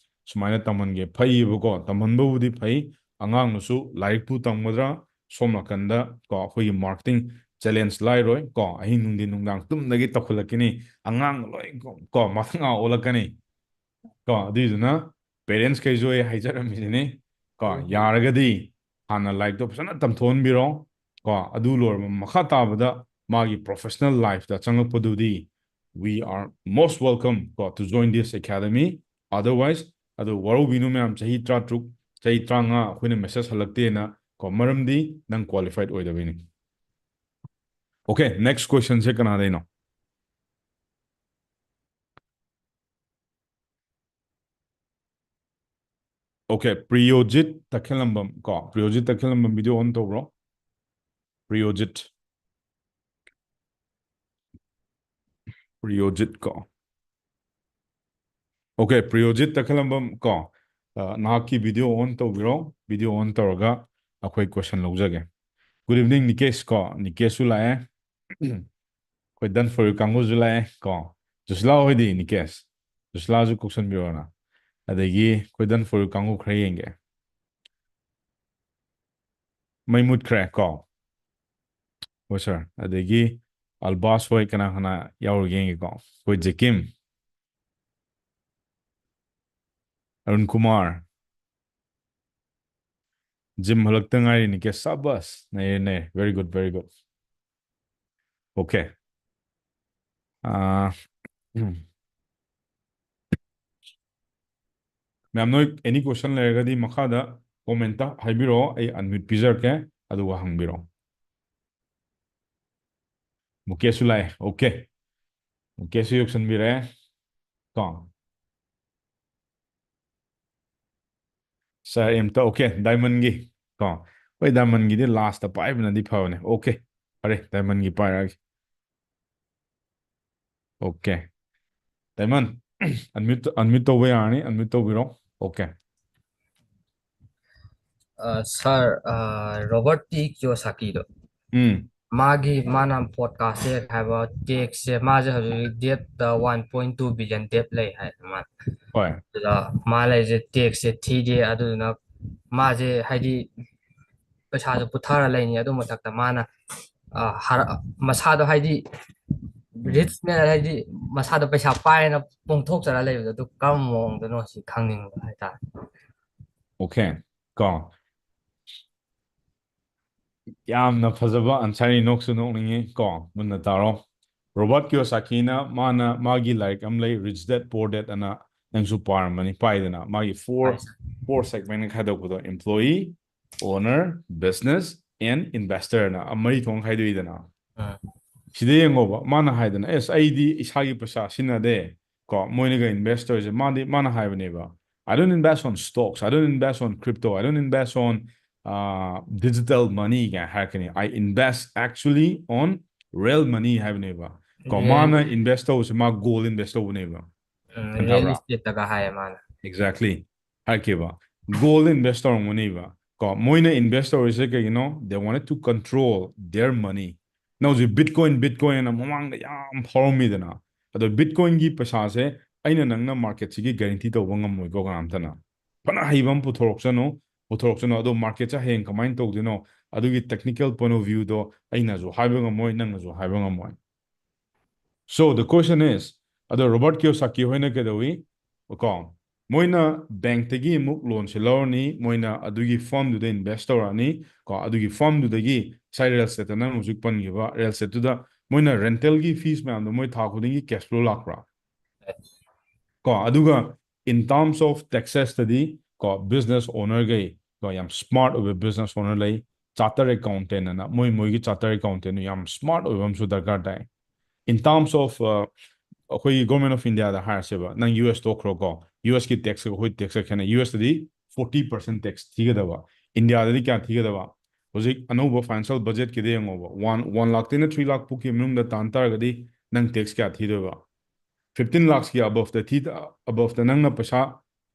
ꯁꯨꯃꯥꯏꯅ ꯇꯝꯍꯟꯒꯦ"꯫ ꯐꯩꯌꯦꯕꯀꯣ, ꯇꯝꯍꯟꯕꯕꯨꯗꯤ ꯐꯩ, ꯑꯉꯥꯡꯗꯨꯁꯨ ꯂꯥꯏꯔꯤꯛꯄꯨ ꯇꯝꯒꯗ꯭ꯔꯥ, ꯁꯣꯝ ꯅꯥꯀꯟꯗ ꯀꯣ, ꯑꯩꯈꯣꯏꯒꯤ marketing challenge ꯂꯥꯏꯔꯣꯏ ꯀꯣ, ꯑꯍꯤꯡ ꯅꯨꯡꯊꯤꯟ ꯅꯨꯡꯗꯥꯡ ꯇꯨꯝꯗꯒꯤ ꯇꯧꯈꯠꯂꯛꯀꯅꯤ, ꯑꯉꯥꯡ ꯂꯣꯏ ꯀꯣ, ꯀꯣ, ꯃꯊꯪ ꯑꯥ ꯑꯣꯜꯂꯛꯀꯅꯤ ꯀꯣ꯫ ꯑꯗꯨꯏꯗꯨꯅ parents ꯈꯩꯁꯨ ꯑꯩ ꯍꯥꯏꯖꯔꯝꯃꯤꯁꯤꯅꯤ ꯀꯣ, ꯎꯝ꯫ ꯌꯥꯔꯒꯗꯤ ꯍꯥꯟꯅ ꯂꯥꯏꯔꯤꯛꯇꯣ ꯐꯖꯅ ꯇꯝꯊꯣꯛꯍꯟꯕꯤꯔꯣ ꯀꯣ, ꯑꯗꯨ ꯂꯣꯏꯔꯕ ꯃꯈꯥ ꯇꯥꯕꯗ ꯃꯥꯒꯤ professional life ꯇ ꯆꯪꯂꯛꯄꯗꯨꯗꯤ we are most welcome ꯀꯣ, to join this academy꯫ Otherwise, ꯑꯗꯨ ꯋꯥꯔꯧꯕꯤꯅꯨ ꯃꯌꯥꯝ, ꯆꯍꯤ ꯇꯔꯥꯇꯔꯨꯛ, ꯆꯍꯤ ꯇꯔꯥꯃꯉꯥ ꯑꯩꯈꯣꯏꯅ message ꯍꯜꯂꯛꯇꯦꯅ ꯀꯣ, ꯃꯔꯝꯗꯤ ꯅꯪ qualified ꯑꯣꯏꯗꯕꯩꯅꯤ꯫ Okay, next question ꯁꯦ ꯀꯅꯥꯗꯩꯅꯣ? Okay, Priyojit ꯇꯈꯦꯜꯂꯝꯕꯝ ꯀꯣ, Priyojit ꯇꯈꯦꯜꯂꯝꯕꯝ video on Toubro? Priyojit. Priyojit ꯀꯣ. Okay, Priyojit ꯇꯈꯦꯜꯂꯝꯕꯝ ꯀꯣ, ꯑ, ꯅꯍꯥꯛꯀꯤ video on ꯇꯧꯕꯤꯔꯣ, video on ꯇꯧꯔꯒ ꯑꯩꯈꯣꯏ question ꯂꯧꯖꯒꯦ꯫ Good evening, Nikesh ꯀꯣ, Nikesh ꯁꯨ ꯂꯥꯛꯑꯦ꯫ ꯑꯩꯈꯣꯏ Done for You ꯀꯥꯡꯕꯨꯁꯨ ꯂꯥꯛꯑꯦ ꯀꯣ꯫ ꯖꯨꯁꯤꯂꯥ ꯍꯣꯏꯗꯤ, Nikesh? ꯖꯨꯁꯤꯂꯥꯁꯨ ꯀꯧꯁꯟꯕꯤꯔꯣꯅ꯫ ꯑꯗꯒꯤ ꯑꯩꯈꯣꯏ Done for You ꯀꯥꯡꯕꯨ ꯈꯔ ꯌꯦꯡꯒꯦ꯫ ꯃꯩ ꯃꯨꯠꯈ꯭ꯔꯦ ꯀꯣ꯫ ꯍꯣꯏ sir꯫ ꯑꯗꯒꯤ ꯑꯜꯕꯥꯁ ꯍꯣꯏ ꯀꯅꯥ ꯀꯅꯥ ꯌꯥꯎꯔꯤꯒꯦ ꯌꯦꯡꯒꯦꯀꯣ꯫ ꯑꯩꯈꯣꯏ ꯖꯦꯀꯤꯝ, ꯑꯔꯨꯟ ꯀꯨꯃꯥꯔ, ꯖꯤꯝ ꯍꯜꯂꯛꯇ ꯉꯥꯏꯔꯤ Nikesh꯫ ꯁꯥꯕꯥꯁ, ꯅꯩꯔꯦ, ꯅꯩꯔꯦ꯫ Very good, very good꯫ Okay꯫ ꯑꯥ, ꯎꯝ꯫ ꯃꯌꯥꯝ, ꯅꯣꯏ any question ꯂꯩꯔꯒꯗꯤ ꯃꯈꯥꯗ comment ꯇ ꯍꯥꯏꯕꯤꯔꯛꯑꯣ, ꯑꯩ unmute ꯄꯤꯖꯔꯛꯀꯦ, ꯑꯗꯨꯒ ꯍꯪꯕꯤꯔꯛꯑꯣ꯫ ꯃꯨꯀꯦꯁꯁꯨ ꯂꯥꯛꯑꯦ꯫ Okay꯫ ꯃꯨꯀꯦꯁꯁꯨ ꯌꯧꯁꯟꯕꯤꯔꯛꯑꯦ꯫ ꯀꯣ꯫ Sir, ꯑꯝꯇ, okay, Diamond ꯒꯤ꯫ ꯀꯣ꯫ ꯍꯣꯏ, Diamond ꯒꯤꯗꯤ last ꯇ ꯄꯥꯏꯕꯅꯗꯤ ꯐꯕꯅꯦ꯫ Okay꯫ ꯐꯔꯦ, Diamond ꯒꯤ ꯄꯥꯏꯔꯛꯑꯒꯦ꯫ Okay꯫ Diamond, unmute, unmute ꯇꯧꯕ ꯌꯥꯔꯅꯤ, unmute ꯇꯧꯕꯤꯔꯣ꯫ Okay꯫ ꯑ, Sir, ꯑ, Robert T Kiyosaki ꯗꯣ, ꯎꯝ꯫ ꯃꯥꯒꯤ, ꯃꯥꯅ podcast ꯁꯦ ꯍꯥꯏꯕ, ꯇꯦꯛꯁ ꯁꯦ, ꯃꯥꯁꯦ ꯍꯧꯖꯤꯛ debt ꯇ one point two billion debt ꯂꯩ ꯍꯥꯏ ꯃꯥ꯫ ꯍꯣꯏ꯫ ꯑꯗꯨꯗ ꯃꯥ ꯂꯩꯁꯦ ꯇꯦꯛꯁ ꯁꯦ ꯊꯤꯗꯦ, ꯑꯗꯨꯗꯨꯅ ꯃꯥꯁꯦ ꯍꯥꯏꯗꯤ ꯄꯩꯁꯥꯁꯨ ꯄꯨꯊꯔ ꯂꯩꯅꯤ, ꯑꯗꯨ ꯃꯊꯛꯇ ꯃꯥꯅ, ꯑ, ꯍꯔ-, ꯃꯁꯥꯗꯣ ꯍꯥꯏꯗꯤ rich man, ꯍꯥꯏꯗꯤ ꯃꯁꯥꯗꯣ ꯄꯩꯁꯥ ꯄꯥꯏꯅ ꯄꯣꯡꯊꯣꯛꯆꯔ ꯂꯩꯕꯗꯣ, ꯑꯗꯨ ꯀꯔꯝꯕ ꯃꯑꯣꯡꯗꯅꯣ ꯁꯤ ꯈꯪꯅꯤꯡꯕ ꯍꯥꯏꯇꯥꯔꯦ꯫ Okay꯫ ꯀꯣ꯫ ꯌꯥꯝꯅ ꯐꯖꯕ answer ꯅꯤ, ꯅꯣꯛꯁꯨ ꯅꯣꯛꯅꯤꯡꯉꯤ ꯀꯣ, ꯃꯨꯟꯅ ꯇꯥꯔꯣ꯫ Robert Kiyosaki ꯅ ꯃꯥꯅ ꯃꯥꯒꯤ ꯂꯥꯏꯔꯤꯛ ꯑꯃ ꯂꯩ, Rich Dad Poor Dad ꯑꯅ, ꯅꯪꯁꯨ ꯄꯥꯔꯝꯃꯅꯤ, ꯄꯥꯏꯗꯅ, ꯃꯥꯒꯤ four, ꯄꯥꯏ, sir꯫ Four segment ꯅ ꯈꯥꯏꯗꯣꯛꯄꯗꯣ, employee, owner, business and investor ꯅ ꯃꯔꯤ ꯊꯣꯛꯅ ꯈꯥꯏꯗꯣꯛꯏꯗꯅ꯫ ꯁꯤꯗ ꯌꯦꯡꯉꯣꯕ, ꯃꯥꯅ ꯍꯥꯏꯗꯅ, ꯑꯦꯁ, ꯑꯩꯗꯤ ꯏꯁꯥꯒꯤ ꯄꯩꯁꯥ ꯁꯤꯖꯤꯟꯅꯗꯦ꯫ ꯀꯣ, ꯃꯣꯏꯅꯒ ꯏꯟꯚꯦꯁ ꯇꯧꯔꯤꯁꯦ, ꯃꯥꯗꯤ, ꯃꯥꯅ ꯍꯥꯏꯕꯅꯦꯕ, "I don't invest on stocks, I don't invest on crypto, I don't invest on uh, digital money" ꯀꯥꯏꯅ ꯍꯥꯏꯔꯛꯀꯅꯤ꯫ "I invest actually on real money" ꯍꯥꯏꯕꯅꯦꯕ꯫ ꯀꯣ, ꯃꯥꯅ ꯏꯟꯚꯦꯁ ꯇꯧꯕꯁꯦ ꯃꯥ ꯒꯣꯜ ꯏꯟꯚꯦꯁ ꯇꯧꯕꯅꯦꯕ꯫ ꯔꯤꯌꯦꯜ ꯏꯁꯇꯦꯠꯇꯒ ꯍꯥꯏꯌꯦ ꯃꯥꯅ꯫ Exactly. ꯍꯥꯏꯔꯛꯀꯦꯕ, ꯒꯣꯜꯗ ꯏꯟꯚꯦꯁ ꯇꯧꯔꯝꯒꯅꯤꯕ꯫ ꯀꯣ, ꯃꯣꯏꯅ ꯏꯟꯚꯦꯁ ꯇꯧꯔꯤꯁꯦ ꯀꯩꯒꯤꯅꯣ? They wanted to control their money. ꯅꯪ ꯍꯧꯖꯤꯛ ꯕꯤꯠꯀꯣꯏꯟ, ꯕꯤꯠꯀꯣꯏꯟ ꯑꯅ ꯃꯃꯥꯡꯗ ꯌꯥꯝ ꯐꯥꯎꯔꯝꯃꯤꯗꯅ, ꯑꯗꯣ ꯕꯤꯠꯀꯣꯏꯟꯒꯤ ꯄꯩꯁꯥꯁꯦ ꯑꯩꯅ ꯅꯪꯅ ꯃꯥꯔꯀꯦꯠꯁꯤꯒꯤ ꯒꯦꯔꯦꯟꯇꯤ ꯇꯧꯕ ꯉꯝꯃꯣꯏꯀꯣ ꯀꯅꯥꯝꯇꯅ꯫ ꯐꯅ ꯍꯩꯕ ꯑꯃ ꯄꯨꯊꯣꯔꯛꯁꯅꯨ, ꯄꯨꯊꯣꯔꯛꯁꯅꯨ, ꯑꯗꯣ ꯃꯥꯔꯀꯦꯠꯁꯦ ꯍꯌꯦꯡ ꯀꯃꯥꯏꯅ ꯇꯧꯗꯣꯏꯅꯣ, ꯑꯗꯨꯒꯤ technical point of view ꯗꯣ ꯑꯩꯅꯁꯨ ꯍꯥꯏꯕ ꯉꯝꯃꯣꯏ, ꯅꯪꯅꯁꯨ ꯍꯥꯏꯕ ꯉꯝꯃꯣꯏ꯫ So the question is, ꯑꯗꯣ ꯔꯣꯕꯥꯔꯠ ꯀꯤꯌꯣꯁꯥꯀꯤ ꯍꯣꯏꯅ ꯀꯩꯗꯧꯏ? ꯀꯣ, ꯃꯣꯏꯅ ꯕꯦꯡꯛꯇꯒꯤ ꯑꯃꯨꯛ ꯂꯣꯟꯁꯦ ꯂꯧꯔꯅꯤ, ꯃꯣꯏꯅ ꯑꯗꯨꯒꯤ ꯐꯔꯝꯗꯨꯗ ꯏꯟꯚꯦꯁ ꯇꯧꯔꯛꯑꯅꯤ꯫ ꯀꯣ, ꯑꯗꯨꯒꯤ ꯐꯔꯝꯗꯨꯗꯒꯤ ꯉꯁꯥꯏ ꯔꯤꯌꯦꯜ ꯏꯁꯇꯦꯠꯇ ꯅꯪ ꯍꯧꯖꯤꯛ ꯄꯟꯈꯤꯕ ꯔꯤꯌꯦꯜ ꯏꯁꯇꯦꯠꯇꯨꯗ ꯃꯣꯏꯅ ꯔꯦꯟꯇꯦꯜꯒꯤ ꯐꯤꯁ ꯃꯌꯥꯝꯗꯣ ꯃꯣꯏ ꯊꯥ ꯈꯨꯗꯤꯡꯒꯤ ꯀꯦꯁ ꯐ꯭ꯂꯣ ꯂꯥꯛꯄ꯭ꯔꯥ? ꯀꯣ, ꯑꯗꯨꯒ in terms of taxes ꯇꯗꯤ, ꯀꯣ, ꯕꯤꯖꯤꯅꯦꯁ ꯑꯣꯅꯔꯈꯩ, ꯀꯣ, ꯌꯥꯝ ꯁ꯭ꯃꯥꯔꯠ ꯑꯣꯏꯕ ꯕꯤꯖꯤꯅꯦꯁ ꯑꯣꯅꯔ ꯂꯩ, ꯆꯥꯔꯇꯔ ꯑꯦꯀꯥꯎꯟꯇꯦꯟ ꯑꯅ, ꯃꯣꯏ ꯃꯣꯏꯒꯤ ꯆꯥꯔꯇꯔ ꯑꯦꯀꯥꯎꯟꯇꯦꯟꯗꯨ ꯌꯥꯝ ꯁ꯭ꯃꯥꯔꯠ ꯑꯣꯏꯕ ꯑꯃꯁꯨ ꯗꯔꯀꯥꯔ ꯇꯥꯏ꯫ In terms of, ꯑ, ꯑꯩꯈꯣꯏꯒꯤ ꯒꯣꯔꯃꯦꯟ ꯑꯣꯐ ꯏꯟꯗꯤꯌꯥꯗ ꯍꯥꯏꯔꯁꯦꯕ, ꯅꯪ ꯌꯨ ꯑꯦꯁ ꯇꯣꯛꯈ꯭ꯔꯣꯀꯣ, ꯌꯨ ꯑꯦꯁꯀꯤ ꯇꯦꯛꯁꯀ ꯑꯩꯈꯣꯏ ꯇꯦꯛꯁꯀ ꯈꯦꯠꯅꯩ꯫ ꯌꯨ ꯑꯦꯁꯇꯗꯤ ꯐꯣꯔꯇꯤ ꯄꯥꯔꯁꯦꯟ ꯇꯦꯛꯁ ꯊꯤꯒꯗꯕ, ꯏꯟꯗꯤꯌꯥꯗꯗꯤ ꯀꯌꯥ ꯊꯤꯒꯗꯕ? ꯍꯧꯖꯤꯛ ꯑꯅꯧꯕ ꯐꯥꯏꯅꯥꯟꯁꯤꯌꯦꯜ ꯕꯖꯦꯠꯀꯤꯗ ꯌꯦꯡꯉꯣꯕ, ꯋꯥꯟ, ꯋꯥꯟ ꯂꯥꯛꯇꯩꯅ ꯊ꯭ꯔꯤ ꯂꯥꯛ ꯐꯥꯎꯀꯤ ꯃꯅꯨꯡꯗ ꯇꯥꯟ ꯇꯥꯔꯒꯗꯤ ꯅꯪ ꯇꯦꯛꯁ ꯀꯌꯥ ꯊꯤꯗꯣꯏꯕ? ꯐꯤꯐꯇꯤꯟ ꯂꯥꯛꯁꯀꯤ ꯑꯕꯞꯇ ꯊꯤ, ꯑꯕꯞꯇ ꯅꯪꯅ ꯄꯩꯁꯥ,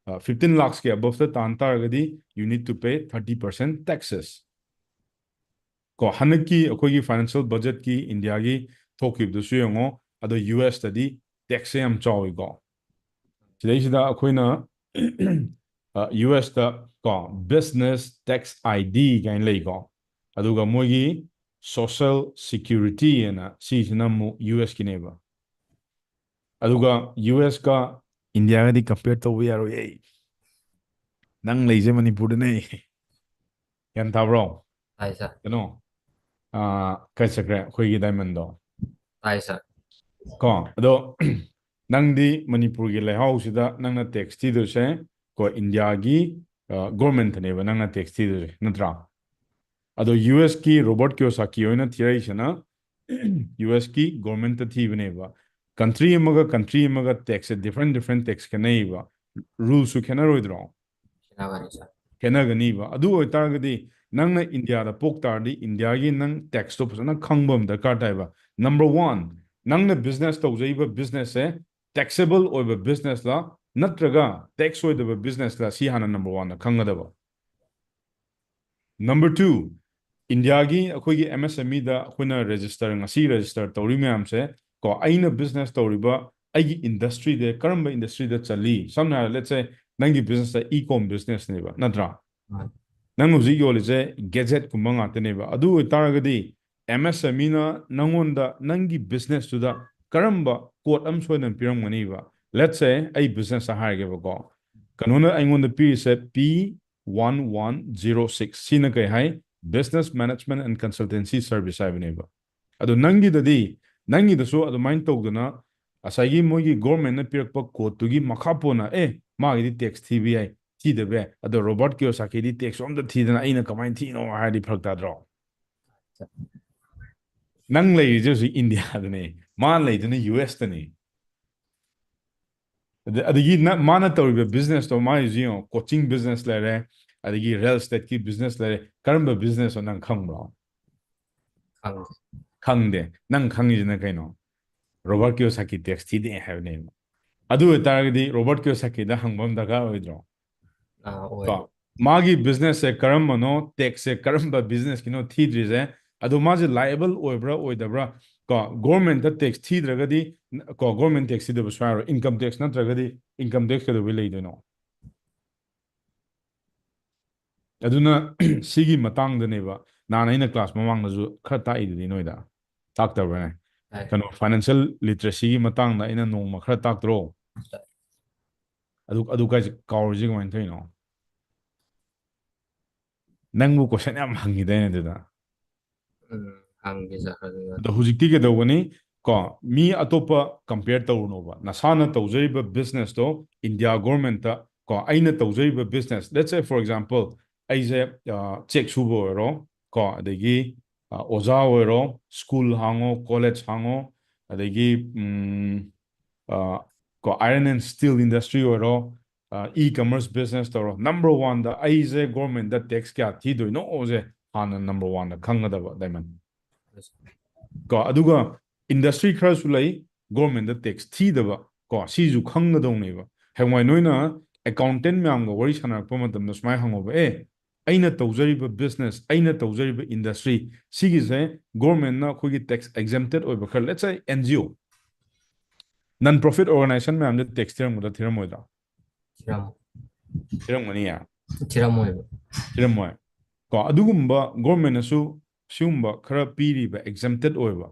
ꯑ, ꯐꯤꯐꯇꯤꯟ ꯂꯥꯛꯁꯀꯤ ꯑꯕꯞꯇ ꯇꯥꯟ ꯇꯥꯔꯒꯗꯤ you need to pay thirty percent taxes. ꯀꯣ, ꯍꯟꯗꯛꯀꯤ ꯑꯩꯈꯣꯏꯒꯤ ꯐꯥꯏꯅꯥꯟꯁꯤꯌꯦꯜ ꯕꯖꯦꯠꯀꯤ ꯏꯟꯗꯤꯌꯥꯒꯤ ꯊꯣꯛꯈꯤꯕꯗꯨꯁꯨ ꯌꯦꯡꯉꯣ, ꯑꯗꯣ ꯌꯨ ꯑꯦꯁꯇꯗꯤ ꯇꯦꯛꯁꯁꯦ ꯌꯥꯝ ꯆꯥꯎꯋꯤꯀꯣ꯫ ꯁꯤꯗꯩꯁꯤꯗ ꯑꯩꯈꯣꯏꯅ, ꯑ, ꯌꯨ ꯑꯦꯁꯇ, ꯀꯣ, ꯕꯤꯖꯤꯅꯦꯁ ꯇꯦꯛꯁ ꯑꯥꯏ ꯗꯤ ꯀꯥꯏꯅ ꯂꯩꯀꯣ, ꯑꯗꯨꯒ ꯃꯣꯏꯒꯤ ꯁꯣꯁꯦꯜ ꯁꯤꯀ꯭ꯌꯨꯔꯤꯇꯤ ꯍꯥꯏꯅ, ꯁꯤꯁꯤꯅ ꯑꯃꯨꯛ ꯌꯨ ꯑꯦꯁꯀꯤꯅꯦꯕ꯫ ꯑꯗꯨꯒ ꯌꯨ ꯑꯦꯁꯀ ꯏꯟꯗꯤꯌꯥꯒꯗꯤ ꯀꯝꯄꯤꯌꯔ ꯇꯧꯕ ꯌꯥꯔꯣꯏꯌꯦ꯫ ꯅꯪ ꯂꯩꯁꯦ ꯃꯅꯤꯄꯨꯔꯗꯅꯦ꯫ ꯒ꯭ꯌꯥꯟ ꯇꯥꯕ꯭ꯔꯣ? ꯇꯥꯏ, ꯁꯥꯔ꯫ ꯀꯩꯅꯣ, ꯑꯥ, ꯀꯥꯏ ꯆꯠꯈ꯭ꯔꯦ ꯑꯩꯈꯣꯏꯒꯤ ꯗꯥꯏꯃꯟꯗꯣ? ꯇꯥꯏ, ꯁꯥꯔ꯫ ꯀꯣ, ꯑꯗꯣ ꯅꯪꯗꯤ ꯃꯅꯤꯄꯨꯔꯒꯤ ꯂꯩꯍꯥꯎꯁꯤꯗ ꯅꯪꯅ ꯇꯦꯛꯁ ꯊꯤꯗꯣꯏꯁꯦ, ꯀꯣ, ꯏꯟꯗꯤꯌꯥꯒꯤ, ꯑ, ꯒꯣꯔꯃꯦꯟꯇꯅꯦꯕ ꯅꯪꯅ ꯇꯦꯛꯁ ꯊꯤꯗꯣꯏꯁꯦ, ꯅꯠꯇ꯭ꯔꯥ? ꯑꯗꯣ ꯌꯨ ꯑꯦꯁꯀꯤ ꯔꯣꯕꯥꯔꯠ ꯀꯤꯌꯣꯁꯥꯀꯤ ꯍꯣꯏꯅ ꯊꯤꯔꯛꯏꯁꯤꯅ ꯌꯨ ꯑꯦꯁꯀꯤ ꯒꯣꯔꯃꯦꯟꯇ ꯊꯤꯕꯅꯦꯕ꯫ ꯀꯟꯇ꯭ꯔꯤ ꯑꯃꯒ ꯀꯟꯇ꯭ꯔꯤ ꯑꯃꯒ ꯇꯦꯛꯁꯁꯦ ꯗꯤꯐ꯭ꯔꯦꯟ ꯗꯤꯐ꯭ꯔꯦꯟ ꯇꯦꯛꯁ ꯈꯦꯠꯅꯩꯕ꯫ ꯔꯨꯜꯁꯨ ꯈꯦꯠꯅꯔꯣꯏꯗ꯭ꯔꯣ? ꯈꯦꯠꯅꯒꯅꯤ ꯁꯥꯔ꯫ ꯈꯦꯠꯅꯒꯅꯤꯕ꯫ ꯑꯗꯨ ꯑꯣꯏꯇꯥꯔꯒꯗꯤ ꯅꯪꯅ ꯏꯟꯗꯤꯌꯥꯗ ꯄꯣꯛ ꯇꯥꯔꯗꯤ ꯏꯟꯗꯤꯌꯥꯒꯤ ꯅꯪ ꯇꯦꯛꯁꯇꯣ ꯐꯖꯅ ꯈꯪꯕ ꯑꯃ ꯗꯔꯀꯥꯔ ꯇꯥꯏꯕ꯫ ꯅꯝꯕꯔ ꯋꯥꯟ, ꯅꯪꯅ ꯕꯤꯖꯤꯅꯦꯁ ꯇꯧꯖꯔꯤꯕ ꯕꯤꯖꯤꯅꯦꯁꯁꯦ ꯇꯦꯛꯁꯦꯕꯜ ꯑꯣꯏꯕ ꯕꯤꯖꯤꯅꯦꯁꯂ ꯅꯠꯇ꯭ꯔꯒ ꯇꯦꯛꯁ ꯑꯣꯏꯗꯕ ꯕꯤꯖꯤꯅꯦꯁꯂ, ꯁꯤ ꯍꯥꯟꯅ ꯅꯝꯕꯔ ꯋꯥꯟꯗ ꯈꯪꯒꯗꯕ꯫ ꯅꯝꯕꯔ ꯇꯨ, ꯏꯟꯗꯤꯌꯥꯒꯤ ꯑꯩꯈꯣꯏꯒꯤ ꯑꯦꯝ ꯑꯦꯁ ꯑꯦꯝ ꯏꯗ ꯑꯩꯈꯣꯏꯅ ꯔꯦꯖꯤꯁꯇꯔ, ꯉꯁꯤ ꯔꯦꯖꯤꯁꯇꯔ ꯇꯧꯔꯤ ꯃꯌꯥꯝꯁꯦ ꯀꯣ, ꯑꯩꯅ ꯕꯤꯖꯤꯅꯦꯁ ꯇꯧꯔꯤꯕ ꯑꯩꯒꯤ ꯏꯟꯗꯁꯇ꯭ꯔꯤꯗ ꯀꯔꯝꯕ ꯏꯟꯗꯁꯇ꯭ꯔꯤꯗ ꯆꯜꯂꯤ? ꯁꯝꯅ ꯍꯥꯏꯔꯕꯗ, ꯂꯦꯠꯁ ꯁꯦ, ꯅꯪꯒꯤ ꯕꯤꯖꯤꯅꯦꯁꯇ ꯏ ꯀꯣꯝ ꯕꯤꯖꯤꯅꯦꯁꯅꯦꯕ, ꯅꯠꯇ꯭ꯔꯥ? ꯃꯥꯅꯤ꯫ ꯅꯪ ꯍꯧꯖꯤꯛ ꯌꯣꯜꯂꯤꯁꯦ ꯒꯦꯖꯦꯠꯀꯨꯝꯕ ꯉꯥꯛꯇꯅꯦꯕ꯫ ꯑꯗꯨ ꯑꯣꯏꯇꯥꯔꯒꯗꯤ ꯑꯦꯝ ꯑꯦꯁ ꯑꯦꯝ ꯏꯅ ꯅꯪꯉꯣꯟꯗ ꯅꯪꯒꯤ ꯕꯤꯖꯤꯅꯦꯁꯇꯨꯗ ꯀꯔꯝꯕ ꯀꯣꯠ ꯑꯃ ꯁꯣꯏꯗꯅ ꯄꯤꯔꯝꯒꯅꯤꯕ? ꯂꯦꯠꯁ ꯁꯦ, ꯑꯩ ꯕꯤꯖꯤꯅꯦꯁꯇ ꯍꯥꯏꯔꯒꯦꯕꯀꯣ, ꯀꯩꯅꯣꯅ ꯑꯩꯉꯣꯟꯗ ꯄꯤꯔꯤꯁꯦ ꯄꯤ ꯋꯥꯟ ꯋꯥꯟ ꯖꯤꯔꯣ ꯁꯤꯛꯁ, ꯁꯤꯅ ꯀꯩ ꯍꯥꯏ? Business Management and Consultancy Service ꯍꯥꯏꯕꯅꯦꯕ꯫ ꯑꯗꯣ ꯅꯪꯒꯤꯗꯗꯤ, ꯅꯪꯒꯤꯗꯁꯨ ꯑꯗꯨꯃꯥꯏꯅ ꯇꯧꯗꯅ ꯉꯁꯥꯏꯒꯤ ꯃꯣꯏꯒꯤ ꯒꯣꯔꯃꯦꯟꯅ ꯄꯤꯔꯛꯄ ꯀꯣꯠꯇꯨꯒꯤ ꯃꯈꯥ ꯄꯣꯟꯅ, ꯑꯦ, ꯃꯥꯒꯤꯗꯤ ꯇꯦꯛꯁ ꯊꯤꯕ ꯌꯥꯏ, ꯊꯤꯗꯕ ꯌꯥꯏ, ꯑꯗꯣ ꯔꯣꯕꯥꯔꯠ ꯀꯤꯌꯣꯁꯥꯀꯤꯗꯤ ꯇꯦꯛꯁ ꯑꯝꯇ ꯊꯤꯗꯅ ꯑꯩꯅ ꯀꯃꯥꯏꯅ ꯊꯤꯅꯣ ꯍꯥꯏꯔꯗꯤ ꯐꯔꯛ ꯇꯥꯗ꯭ꯔꯣ? ꯅꯪ ꯂꯩꯔꯤꯁꯦ ꯍꯧꯖꯤꯛ ꯏꯟꯗꯤꯌꯥꯗꯅꯦ, ꯃꯥ ꯂꯩꯗꯨꯅ ꯌꯨ ꯑꯦꯁꯇꯅꯦ꯫ ꯑꯗ-, ꯑꯗꯒꯤ ꯅ-, ꯃꯥꯅ ꯇꯧꯔꯤꯕ ꯕꯤꯖꯤꯅꯦꯁꯇꯣ, ꯃꯥꯒꯤꯁꯨ ꯌꯦꯡꯉꯣ, ꯀꯣꯆꯤꯡ ꯕꯤꯖꯤꯅꯦꯁ ꯂꯩꯔꯦ, ꯑꯗꯒꯤ ꯔꯤꯌꯦꯜ ꯏꯁꯇꯦꯠꯀꯤ ꯕꯤꯖꯤꯅꯦꯁ ꯂꯩꯔꯦ꯫ ꯀꯔꯝꯕ ꯕꯤꯖꯤꯅꯦꯁꯅꯣ ꯅꯪ ꯈꯪꯕ꯭ꯔꯣ? ꯈꯪꯗꯦ꯫ ꯈꯪꯗꯦ꯫ ꯅꯪ ꯈꯪꯉꯤꯁꯤꯅ ꯀꯩꯅꯣ? ꯔꯣꯕꯥꯔꯠ ꯀꯤꯌꯣꯁꯥꯀꯤ ꯇꯦꯛꯁ ꯊꯤꯗꯦ ꯍꯥꯏꯕꯅꯦꯕ꯫ ꯑꯗꯨ ꯑꯣꯏꯇꯥꯔꯒꯗꯤ ꯔꯣꯕꯥꯔꯠ ꯀꯤꯌꯣꯁꯥꯀꯤꯗ ꯍꯪꯕ ꯑꯃ ꯗꯔꯀꯥꯔ ꯑꯣꯏꯗ꯭ꯔꯣ? ꯑꯥ, ꯑꯣꯏ꯫ ꯀꯣ? ꯃꯥꯒꯤ ꯕꯤꯖꯤꯅꯦꯁꯁꯦ ꯀꯔꯝꯕꯅꯣ, ꯇꯦꯛꯁꯁꯦ ꯀꯔꯝꯕ ꯕꯤꯖꯤꯅꯦꯁꯀꯤꯅꯣ ꯊꯤꯗ꯭ꯔꯤꯁꯦ, ꯑꯗꯣ ꯃꯥꯁꯦ ꯂꯥꯏꯑꯦꯕꯜ ꯑꯣꯏꯕ꯭ꯔꯥ ꯑꯣꯏꯗꯕ꯭ꯔꯥ? ꯀꯣ, ꯒꯣꯔꯃꯦꯟꯇ ꯇꯦꯛꯁ ꯊꯤꯗ꯭ꯔꯒꯗꯤ, ꯀꯣ, ꯒꯣꯔꯃꯦꯟ ꯇꯦꯛꯁ ꯊꯤꯗꯕ ꯁꯨꯡꯌꯥ ꯌꯥꯔꯣꯏ, ꯏꯟꯀꯝ ꯇꯦꯛꯁ ꯅꯠꯇ꯭ꯔꯒꯗꯤ ꯏꯟꯀꯝ ꯇꯦꯛꯁ ꯀꯩꯗꯧꯕꯩ ꯂꯩꯗꯣꯏꯅꯣ? ꯑꯗꯨꯅ ꯁꯤꯒꯤ ꯃꯇꯥꯡꯗꯅꯦꯕ ꯅꯍꯥꯟ ꯑꯩꯅ ꯀ꯭ꯂꯥꯁ ꯃꯃꯥꯡꯗꯁꯨ ꯈꯔ ꯇꯥꯛꯏꯗꯨꯗꯤ ꯅꯣꯏꯗ, ꯇꯥꯛꯇꯕ꯭ꯔꯥꯅꯦ? ꯇꯥꯏ꯫ ꯀꯩꯅꯣ, ꯐꯥꯏꯅꯥꯟꯁꯤꯌꯦꯜ ꯂꯤꯇꯔꯦꯁꯤꯒꯤ ꯃꯇꯥꯡꯗ ꯑꯩꯅ ꯅꯣꯡꯃ ꯈꯔ ꯇꯥꯛꯇ꯭ꯔꯣ? ꯑꯗꯨ, ꯑꯗꯨ ꯀꯥꯏꯁꯦ ꯀꯥꯎꯔꯤꯁꯦ ꯀꯃꯥꯏꯅ ꯇꯧꯔꯤꯅꯣ? ꯅꯪꯕꯨ ꯀꯣꯏꯁꯟ ꯌꯥꯝ ꯍꯪꯈꯤꯗꯥꯏꯅꯦ ꯑꯗꯨꯗ? ꯎꯝ, ꯍꯪꯒꯦ ꯁꯥꯔ, ꯑꯗꯨꯅ꯫ ꯑꯗꯣ ꯍꯧꯖꯤꯛꯇꯤ ꯀꯩꯗꯧꯒꯅꯤ? ꯀꯣ, ꯃꯤ ꯑꯇꯣꯞꯄ ꯀꯝꯄꯤꯌꯔ ꯇꯧꯔꯨꯅꯣꯕ꯫ ꯅꯁꯥꯅ ꯇꯧꯖꯔꯤꯕ ꯕꯤꯖꯤꯅꯦꯁꯇꯣ ꯏꯟꯗꯤꯌꯥ ꯒꯣꯔꯃꯦꯟꯇ, ꯀꯣ, ꯑꯩꯅ ꯇꯧꯖꯔꯤꯕ business, let's say for example, ꯑꯩꯁꯦ, ꯑ, ꯆꯦꯛ ꯁꯨꯕ ꯑꯣꯏꯔꯣ, ꯀꯣ, ꯑꯗꯒꯤ ꯑ, ꯑꯣꯖꯥ ꯑꯣꯏꯔꯣ, ꯁ꯭ꯀꯨꯜ ꯍꯥꯡꯉꯣ, ꯀꯣꯂꯦꯖ ꯍꯥꯡꯉꯣ, ꯑꯗꯒꯤ ꯎꯝ, ꯑ, ꯀꯣ, iron and steel industry ꯑꯣꯏꯔꯣ, ꯑ, e-commerce business ꯇꯧꯔꯣ, number one ꯗ ꯑꯩꯁꯦ government ꯗ tax ꯀꯌꯥ ꯊꯤꯗꯣꯏꯅꯣꯁꯦ ꯍꯥꯟꯅ number one ꯗ ꯈꯪꯒꯗꯕ, ꯗꯥꯏꯃꯟ꯫ ꯀꯣ, ꯑꯗꯨꯒ industry ꯈꯔꯁꯨ ꯂꯩ government ꯗ tax ꯊꯤꯗꯕ, ꯀꯣ, ꯁꯤꯁꯨ ꯈꯪꯒꯗꯧꯅꯦꯕ꯫ ꯍꯌꯦꯡꯋꯥꯏ ꯅꯣꯏꯅ accountant ꯃꯌꯥꯝꯒ ꯋꯥꯔꯤ ꯁꯥꯟꯅꯔꯛꯄ ꯃꯇꯝꯗ ꯁꯨꯃꯥꯏꯅ ꯍꯪꯉꯣꯕ, "ꯑꯦ, ꯑꯩꯅ ꯇꯧꯖꯔꯤꯕ business, ꯑꯩꯅ ꯇꯧꯖꯔꯤꯕ industry ꯁꯤꯒꯤꯁꯦ government ꯅ ꯑꯩꯈꯣꯏꯒꯤ tax exempted ꯑꯣꯏꯕ ꯈꯔ, let's say N G O, non profit organization ꯃꯌꯥꯝꯁꯦ tax ꯊꯤꯔꯝꯒꯗ꯭ꯔꯥ, ꯊꯤꯔꯝꯃꯣꯏꯗ꯭ꯔꯥ?" ꯊꯤꯔꯝ- ꯊꯤꯔꯝꯒꯅꯤꯌꯦ꯫ ꯊꯤꯔꯝꯃꯣꯏꯕ꯫ ꯊꯤꯔꯝꯃꯣꯏ꯫ ꯀꯣ, ꯑꯗꯨꯒꯨꯝꯕ government ꯅꯁꯨ ꯁꯤꯒꯨꯝꯕ ꯈꯔ ꯄꯤꯔꯤꯕ, exempted ꯑꯣꯏꯕ꯫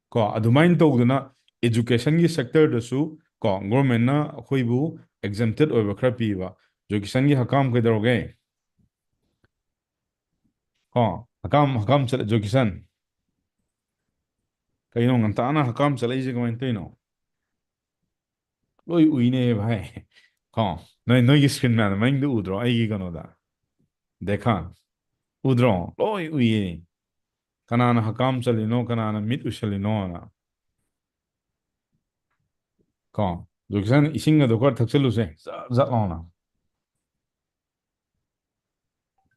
ꯀꯣ, ꯑꯗꯨꯃꯥꯏꯅ ꯇꯧꯗꯅ education ꯒꯤ sector ꯗꯁꯨ, ꯀꯣ, government ꯅ ꯑꯩꯈꯣꯏꯕꯨ exempted ꯑꯣꯏꯕ ꯈꯔ ꯄꯤꯕ꯫ ꯖꯣꯏꯀꯤꯁꯟꯒꯤ ꯍꯀꯥꯝ ꯀꯩꯗꯧꯔꯒꯦ? ꯀꯣ, ꯍꯀꯥꯝ, ꯍꯀꯥꯝ ꯆꯠꯂꯦ, ꯖꯣꯏꯀꯤꯁꯟ꯫ ꯀꯩꯅꯣ ꯉꯟꯇꯥꯅ ꯍꯀꯥꯝ ꯆꯠꯂꯛꯏꯁꯦ, ꯀꯃꯥꯏꯅ ꯇꯧꯔꯤꯅꯣ? ꯂꯣꯏ ꯎꯏꯅꯦ ꯚꯥꯏ꯫ ꯀꯣ, ꯅꯣꯏ, ꯅꯣꯏꯒꯤ screen ꯃꯌꯥꯝꯗ ꯃꯅꯤꯡꯗ ꯎꯗ꯭ꯔꯣ? ꯑꯩꯒꯤ ꯀꯩꯅꯣꯗ꯫ ꯗꯦꯈꯥꯟ꯫ ꯎꯗ꯭ꯔꯣ? ꯂꯣꯏ ꯎꯏꯌꯦ꯫ ꯀꯅꯥꯅ ꯍꯀꯥꯝ ꯆꯜꯂꯤꯅꯣ, ꯀꯅꯥꯅ ꯃꯤꯠ ꯎꯏꯁꯜꯂꯤꯅꯣꯅ꯫ ꯀꯣ, ꯖꯣꯏꯀꯤꯁꯟ, ꯏꯁꯤꯡ ꯑꯗꯣ ꯈꯔ ꯊꯛꯆꯜꯂꯨꯁꯦ, ꯖꯠ ꯖꯠ ꯂꯥꯎꯅ꯫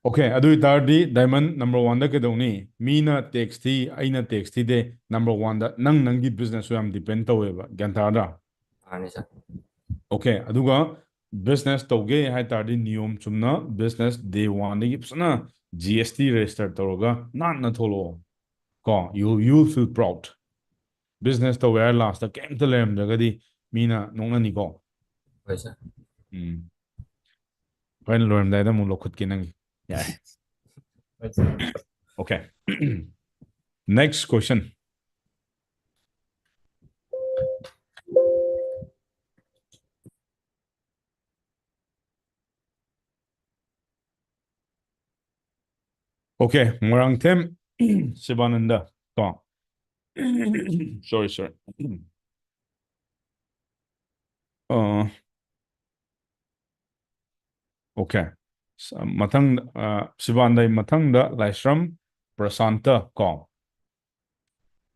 Okay, ꯑꯗꯨ ꯑꯣꯏꯇꯥꯔꯗꯤ ꯗꯥꯏꯃꯟ number one ꯗ ꯀꯩꯗꯧꯅꯤ? ꯃꯤꯅ tax ꯊꯤ, ꯑꯩꯅ tax ꯊꯤꯗꯦ꯫ Number one ꯗ ꯅꯪ ꯅꯪꯒꯤ business ꯁꯨ ꯌꯥꯝ depend ꯇꯧꯋꯦꯕ, ꯒ꯭ꯌꯥꯟ ꯇꯥꯔꯗ꯭ꯔꯥ? ꯃꯥꯅꯤ ꯁꯥꯔ꯫ Okay, ꯑꯗꯨꯒ business ꯇꯧꯒꯦ ꯍꯥꯏ ꯇꯥꯔꯗꯤ ꯅꯤꯌꯣꯝ ꯆꯨꯝꯅ business day one ꯗꯒꯤ ꯐꯖꯅ G S T register ꯇꯧꯔꯒ ꯅꯥꯟꯅ ꯊꯣꯛꯂꯛꯑꯣ꯫ ꯀꯣ, you, you feel proud. Business ꯇꯧꯋꯦ ꯍꯥꯏꯔ last ꯀꯩꯝꯇ ꯂꯩꯔꯝꯗ꯭ꯔꯒꯗꯤ ꯃꯤꯅ ꯅꯣꯛꯅꯅꯤꯀꯣ꯫ ꯍꯣꯏ ꯁꯥꯔ꯫ ꯎꯝ꯫ ꯍꯣꯔꯦꯟ ꯂꯣꯏꯔꯝꯗꯥꯏꯗ ꯑꯃꯨꯛ ꯂꯧꯈꯠꯀꯦ ꯅꯪꯒꯤ꯫ ꯌꯥꯏ꯫ ꯍꯣꯏ ꯁꯥꯔ꯫ Okay. Next question. Okay, Moirangthem Sivananda. ꯀꯣ꯫ Sorry, sorry. ꯑ, okay. ꯁ-, ꯃꯊꯪ, ꯑ, ꯁꯤꯕꯥꯟꯗꯩ ꯃꯊꯪꯗ ꯂꯥꯏꯁ꯭ꯔꯝ ꯄ꯭ꯔꯁꯥꯟꯇ ꯀꯣ꯫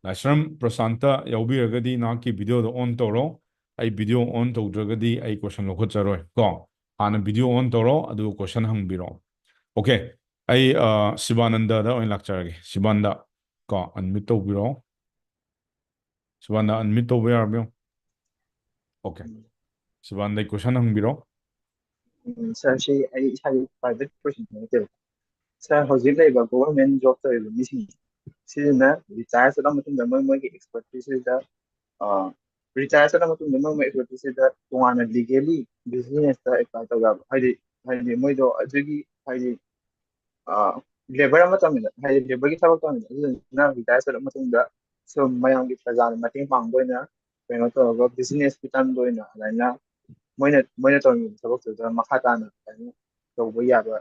ꯂꯥꯏꯁ꯭ꯔꯝ ꯄ꯭ꯔꯁꯥꯟꯇ ꯌꯥꯎꯕꯤꯔꯒꯗꯤ ꯅꯍꯥꯛꯀꯤ video ꯗꯣ on ꯇꯧꯔꯣ꯫ ꯑꯩ video on ꯇꯧꯗ꯭ꯔꯒꯗꯤ ꯑꯩ question ꯂꯧꯈꯠꯆꯔꯣꯏ ꯀꯣ꯫ ꯍꯥꯟꯅ video on ꯇꯧꯔꯣ, ꯑꯗꯨꯒ question ꯍꯪꯕꯤꯔꯛꯑꯣ꯫ Okay, ꯑꯩ, ꯑ, ꯁꯤꯕꯥꯅꯟꯗꯗ ꯑꯣꯏꯅ ꯂꯥꯛꯆꯔꯒꯦ꯫ ꯁꯤꯕꯥꯟꯗ ꯀꯣ, unmute ꯇꯧꯕꯤꯔꯣ꯫ ꯁꯤꯕꯥꯟꯗ, unmute ꯇꯧꯕ ꯌꯥꯔꯕ ꯌꯦꯡꯉꯣ꯫ Okay. ꯁꯤꯕꯥꯟꯗ, question ꯍꯪꯕꯤꯔꯣ꯫ ꯎꯝ, sir, ꯁꯤ ꯑꯩ ꯏꯁꯥꯒꯤ private question ꯅꯠꯇꯦꯕ꯫ Sir, ꯍꯧꯖꯤꯛ ꯂꯩꯕ government job ꯇꯧꯔꯤꯕ ꯃꯤꯁꯤꯡ ꯁꯤꯁꯤꯅ retire ꯆꯠꯂ ꯃꯇꯨꯡꯗ ꯃꯣꯏ ꯃꯣꯏꯒꯤ expertise ꯁꯤꯗ, ꯑ, retire ꯆꯠꯂ ꯃꯇꯨꯡꯗ ꯃꯣꯏ ꯃꯣꯏ expertise ꯁꯤꯗ ꯇꯣꯉꯥꯟꯅ legally business ꯇ apply ꯇꯧ ꯌꯥꯕ? ꯍꯥꯏꯗꯤ, ꯍꯥꯏꯗꯤ ꯃꯣꯏꯗꯣ ꯑꯗꯨꯒꯤ, ꯍꯥꯏꯗꯤ, ꯑ, labour ꯑꯃ ꯇꯝꯃꯤꯗ, ꯍꯥꯏꯗꯤ labour ꯒꯤ ꯊꯕꯛ ꯇꯧꯔꯝꯃꯤꯗ, ꯑꯗꯨꯗꯨꯅ retire ꯆꯠꯂ ꯃꯇꯨꯡꯗ ꯁꯨꯝ ꯃꯌꯥꯝꯒꯤ ꯄ꯭ꯔꯖꯥꯅ ꯃꯇꯦꯡ ꯄꯥꯡꯕ ꯑꯣꯏꯅ ꯀꯩꯅꯣ ꯇꯧꯔꯒ business ꯀꯤ ꯇꯝꯗ ꯑꯣꯏꯅ ꯑꯗꯨꯃꯥꯏꯅ ꯃꯣꯏꯅ, ꯃꯣꯏꯅ ꯇꯧꯔꯤꯕ ꯊꯕꯛꯇꯨꯗ ꯃꯈꯥ ꯇꯥꯅ ꯑꯗꯨꯃꯥꯏꯅ ꯇꯧꯕ ꯌꯥꯕ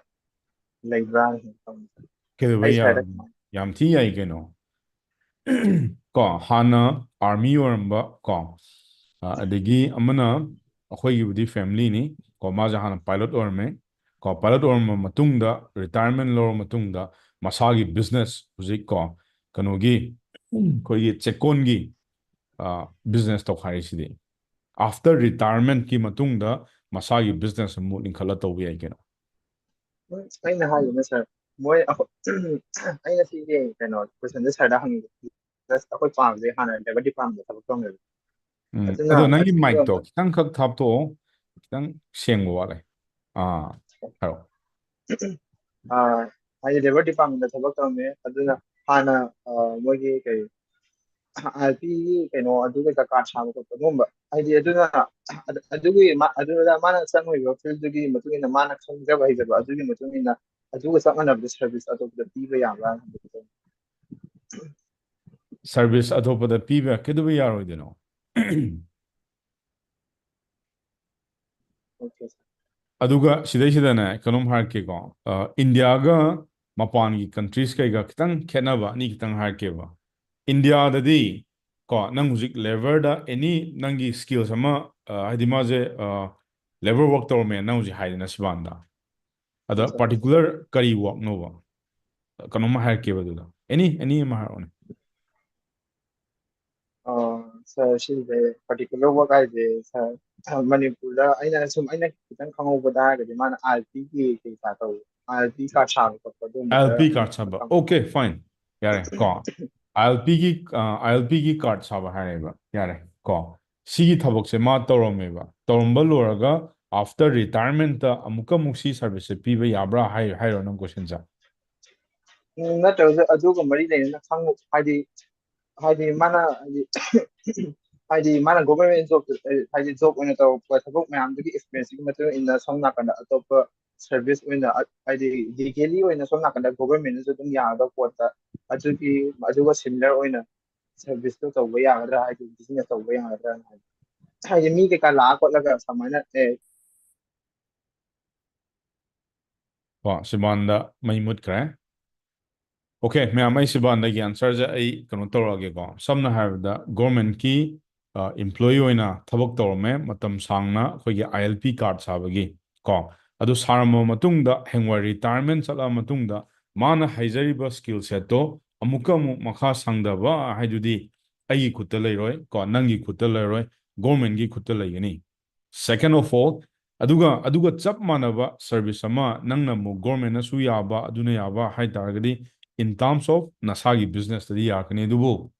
ꯂꯩꯕ꯭ꯔꯥꯅ ꯁꯨꯝ ꯈꯪꯅꯤꯡꯕ꯫ ꯀꯩꯗꯧꯕ ꯑꯩ ꯁ꯭ꯋꯥꯏꯗ ꯌꯥꯔꯣꯏ? ꯌꯥꯝ ꯊꯤ ꯌꯥꯏ ꯀꯩꯅꯣ꯫ ꯀꯣ, ꯍꯥꯟꯅ army ꯑꯣꯏꯔꯝꯕ ꯀꯣ, ꯑ, ꯑꯗꯒꯤ ꯑꯃꯅ ꯑꯩꯈꯣꯏꯒꯤꯕꯨꯗꯤ family ꯅꯤ ꯀꯣ, ꯃꯥꯁꯦ ꯍꯥꯟꯅ pilot ꯑꯣꯏꯔꯝꯃꯦ ꯀꯣ, pilot ꯑꯣꯏꯔꯝꯕ ꯃꯇꯨꯡꯗ retirement ꯂꯧꯔ ꯃꯇꯨꯡꯗ ꯃꯁꯥꯒꯤ business ꯍꯧꯖꯤꯛ ꯀꯣ, ꯀꯩꯅꯣꯒꯤ, ꯑꯩꯈꯣꯏꯒꯤ ꯆꯦꯛꯀꯣꯟꯒꯤ, ꯑ, business ꯇꯧꯈꯥꯏꯔꯤꯁꯤꯗꯤ꯫ After retirement ꯀꯤ ꯃꯇꯨꯡꯗ ꯃꯁꯥꯒꯤ business ꯑꯃꯨꯛ ꯂꯤꯡꯈꯠꯂ ꯇꯧꯕ ꯌꯥꯏ ꯀꯩꯅꯣ꯫ ꯎꯝ, ꯑꯩꯅ ꯍꯥꯏꯁꯤꯅ sir, ꯃꯣꯏ ꯑꯩꯈꯣꯏ, ꯑꯩꯅ ꯁꯤꯒꯤ ꯀꯩꯅꯣ question ꯁꯦ sir ꯗ ꯍꯪꯉꯤꯁꯦ, just ꯑꯩꯈꯣꯏ ꯄꯥꯝꯗꯦ, ꯍꯥꯟꯅ labour department ꯗ ꯊꯕꯛ ꯇꯧꯔꯝꯃꯦꯕ꯫ ꯎꯝ, ꯑꯗꯨꯅ ꯑꯗꯣ ꯅꯪꯒꯤ ꯑꯗꯨꯒꯤ mic ꯇꯣ ꯈꯤꯇꯪ ꯈꯛ ꯊꯥꯞꯇꯣꯛꯑꯣ, ꯈꯤꯇꯪ ꯁꯦꯡꯕ ꯋꯥꯠꯂꯦ꯫ ꯑꯥ, ꯍꯥꯏꯔꯣ꯫ ꯑꯥ, ꯍꯥꯏꯗꯤ labour department ꯗ ꯊꯕꯛ ꯇꯧꯔꯝꯃꯦ, ꯑꯗꯨꯅ ꯍꯥꯟꯅ, ꯑꯥ, ꯃꯣꯏꯒꯤ ꯀꯩ, ꯑꯥꯔ ꯄꯤ ꯒꯤ ꯀꯩꯅꯣ, ꯑꯗꯨ ꯀꯩꯀꯥ card ꯁꯥꯕ ꯈꯣꯠꯄ ꯑꯗꯨꯒꯨꯝꯕ, ꯍꯥꯏꯗꯤ ꯑꯗꯨꯅ, ꯑꯗꯨꯒꯤ ꯃꯥ-, ꯑꯗꯨꯗ ꯃꯥꯅ ꯆꯪꯉꯤꯕ field ꯗꯨꯒꯤ ꯃꯇꯨꯡ ꯏꯟꯅ ꯃꯥꯅ ꯈꯪꯖꯕ ꯍꯩꯖꯕ ꯑꯗꯨꯒꯤ ꯃꯇꯨꯡ ꯏꯟꯅ ꯑꯗꯨꯒ ꯆꯞ ꯃꯥꯟꯅꯕꯗ service ꯑꯇꯣꯞꯄꯗ ꯄꯤꯕ ꯌꯥꯕ꯭ꯔꯥ ꯍꯪꯕꯗꯨꯗ꯫ Service ꯑꯇꯣꯞꯄꯗ ꯄꯤꯕ ꯀꯩꯗꯧꯕ ꯌꯥꯔꯣꯏꯗꯣꯏꯅꯣ? Okay, sir. ꯑꯗꯨꯒ ꯁꯤꯗꯩꯁꯤꯗꯅꯦ ꯀꯩꯅꯣꯝ ꯍꯥꯏꯔꯛꯀꯦꯀꯣ, ꯑ, ꯏꯟꯗꯤꯌꯥꯒ ꯃꯄꯥꯟꯒꯤ countries ꯀꯩꯒ ꯈꯤꯇꯪ ꯈꯦꯠꯅꯕ ꯑꯅꯤ ꯈꯤꯇꯪ ꯍꯥꯏꯔꯛꯀꯦꯕ꯫ ꯏꯟꯗꯤꯌꯥꯗꯗꯤ ꯀꯣ, ꯅꯪ ꯍꯧꯖꯤꯛ labour ꯗ any ꯅꯪꯒꯤ skills ꯑꯃ, ꯑ, ꯍꯥꯏꯗꯤ ꯃꯥꯁꯦ, ꯑ, labour work ꯇꯧꯔꯝꯃꯦ ꯅꯪ ꯍꯧꯖꯤꯛ ꯍꯥꯏꯗꯅ ꯁꯤꯕꯥꯟꯗ꯫ ꯑꯗ Yes, sir. Particular ꯀꯔꯤ work ꯅꯣꯕ? ꯀꯩꯅꯣꯝꯃ ꯍꯥꯏꯔꯛꯀꯦꯕ ꯑꯗꯨꯗ꯫ Any any ꯑꯃ ꯍꯥꯏꯔꯛꯑꯣꯅꯦ꯫ ꯑ, ꯁꯥꯔ, ꯁꯤꯁꯦ particular work ꯍꯥꯏꯁꯦ, ꯁꯥꯔ, ꯃꯅꯤꯄꯨꯔꯗ ꯑꯩꯅ ꯁꯨꯝ, ꯑꯩꯅ ꯈꯤꯇꯪ ꯈꯪꯍꯧꯕꯗ ꯍꯥꯏꯔꯒꯗꯤ, ꯃꯥꯅ ILP ꯒꯤ ꯀꯩꯀꯥ ꯇꯧ, ILP card ꯁꯥꯕ ꯈꯣꯠꯄ ꯑꯗꯨꯒꯨꯝꯕꯗ ILP card ꯁꯥꯕ꯫ Okay, fine. ꯌꯥꯔꯦ ꯀꯣ꯫ ILP ꯒꯤ ILP ꯒꯤ card ꯁꯥꯕ ꯍꯥꯏꯔꯦꯕ꯫ ꯌꯥꯔꯦ ꯀꯣ꯫ ꯁꯤꯒꯤ ꯊꯕꯛꯁꯦ ꯃꯥ ꯇꯧꯔꯝꯃꯦꯕ꯫ ꯇꯧꯔꯝꯕ ꯂꯣꯏꯔꯒ after retirement ꯑꯃꯨꯛꯀ ꯑꯃꯨꯛ ꯁꯤ service ꯁꯦ ꯄꯤꯕ ꯌꯥꯕ꯭ꯔꯥ ꯍꯥꯏ ꯍꯥꯏꯔꯣ ꯅꯪ question ꯁꯦ? ꯎꯝ, ꯅꯠꯇ꯭ꯔꯒꯁꯨ ꯑꯗꯨꯒ ꯃꯔꯤ ꯂꯩꯅꯅ ꯈꯪꯕ, ꯍꯥꯏꯗꯤ, ꯍꯥꯏꯗꯤ ꯃꯥꯅ, ꯍꯥꯏꯗꯤ, ꯍꯥꯏꯗꯤ ꯃꯥꯅ government job, ꯍꯥꯏꯗꯤ job ꯑꯣꯏꯅ ꯇꯧꯔꯛꯄ ꯊꯕꯛ ꯃꯌꯥꯝꯗꯨꯒꯤ experience ꯀꯤ ꯃꯇꯨꯡ ꯏꯟꯅ ꯁꯣꯝ ꯅꯥꯀꯟꯗ ꯑꯇꯣꯞꯄ service ꯑꯣꯏꯅ, ꯑ, ꯍꯥꯏꯗꯤ legally ꯑꯣꯏꯅ ꯁꯣꯝ ꯅꯥꯀꯟꯗ government ꯅꯁꯨ ꯑꯗꯨꯝ ꯌꯥꯒꯗꯕ ꯄꯣꯠꯇ, ꯑꯗꯨꯒꯤ, ꯑꯗꯨꯒ similar ꯑꯣꯏꯅ service ꯇꯣ ꯇꯧꯕ ꯌꯥꯒꯗ꯭ꯔꯥ, ꯍꯥꯏꯗꯤ business ꯇꯧꯕ ꯌꯥꯒꯗ꯭ꯔꯥ ꯍꯥꯏꯗꯤ, ꯍꯥꯏꯗꯤ ꯃꯤ ꯀꯩꯀꯥ ꯂꯥꯛꯑ ꯈꯣꯠꯂꯒ ꯁꯨꯃꯥꯏꯅ, ꯑꯦ, ꯀꯣ, ꯁꯤꯕꯥꯟꯗ ꯃꯩ ꯃꯨꯠꯈ꯭ꯔꯦ꯫ Okay, ꯃꯌꯥꯝ, ꯑꯩ ꯁꯤꯕꯥꯟꯗꯒꯤ answer ꯁꯦ ꯑꯩ ꯀꯩꯅꯣ ꯇꯧꯔꯛꯑꯒꯦꯀꯣ꯫ ꯁꯝꯅ ꯍꯥꯏꯔꯕꯗ government ꯀꯤ, ꯑ, employee ꯑꯣꯏꯅ ꯊꯕꯛ ꯇꯧꯔꯝꯃꯦ ꯃꯇꯝ ꯁꯥꯡꯅ, ꯑꯩꯈꯣꯏꯒꯤ ILP card ꯁꯥꯕꯒꯤ ꯀꯣ꯫ ꯑꯗꯨ ꯁꯥꯔꯝꯃꯕ ꯃꯇꯨꯡꯗ ꯍꯌꯦꯡꯋꯥꯏ retirement ꯆꯠꯂꯕ ꯃꯇꯨꯡꯗ ꯃꯥꯅ ꯍꯩꯖꯔꯤꯕ skill set ꯇꯣ ꯑꯃꯨꯛꯀ ꯑꯃꯨꯛ ꯃꯈꯥ ꯁꯥꯡꯊꯕ ꯍꯥꯏꯗꯨꯗꯤ ꯑꯩꯒꯤ ꯈꯨꯠꯇ ꯂꯩꯔꯣꯏ ꯀꯣ, ꯅꯪꯒꯤ ꯈꯨꯠꯇ ꯂꯩꯔꯣꯏ, government ꯀꯤ ꯈꯨꯠꯇ ꯂꯩꯒꯅꯤ꯫ Second of all, ꯑꯗꯨꯒ, ꯑꯗꯨꯒ ꯆꯞ ꯃꯥꯟꯅꯕ service ꯑꯃ ꯅꯪꯅ ꯑꯃꯨꯛ government ꯅꯁꯨ ꯌꯥꯕ, ꯑꯗꯨꯅ ꯌꯥꯕ ꯍꯥꯏ ꯇꯥꯔꯒꯗꯤ, in terms of ꯅꯁꯥꯒꯤ business ꯇꯗꯤ ꯌꯥꯔꯛꯀꯅꯤ꯫ ꯑꯗꯨꯕꯨ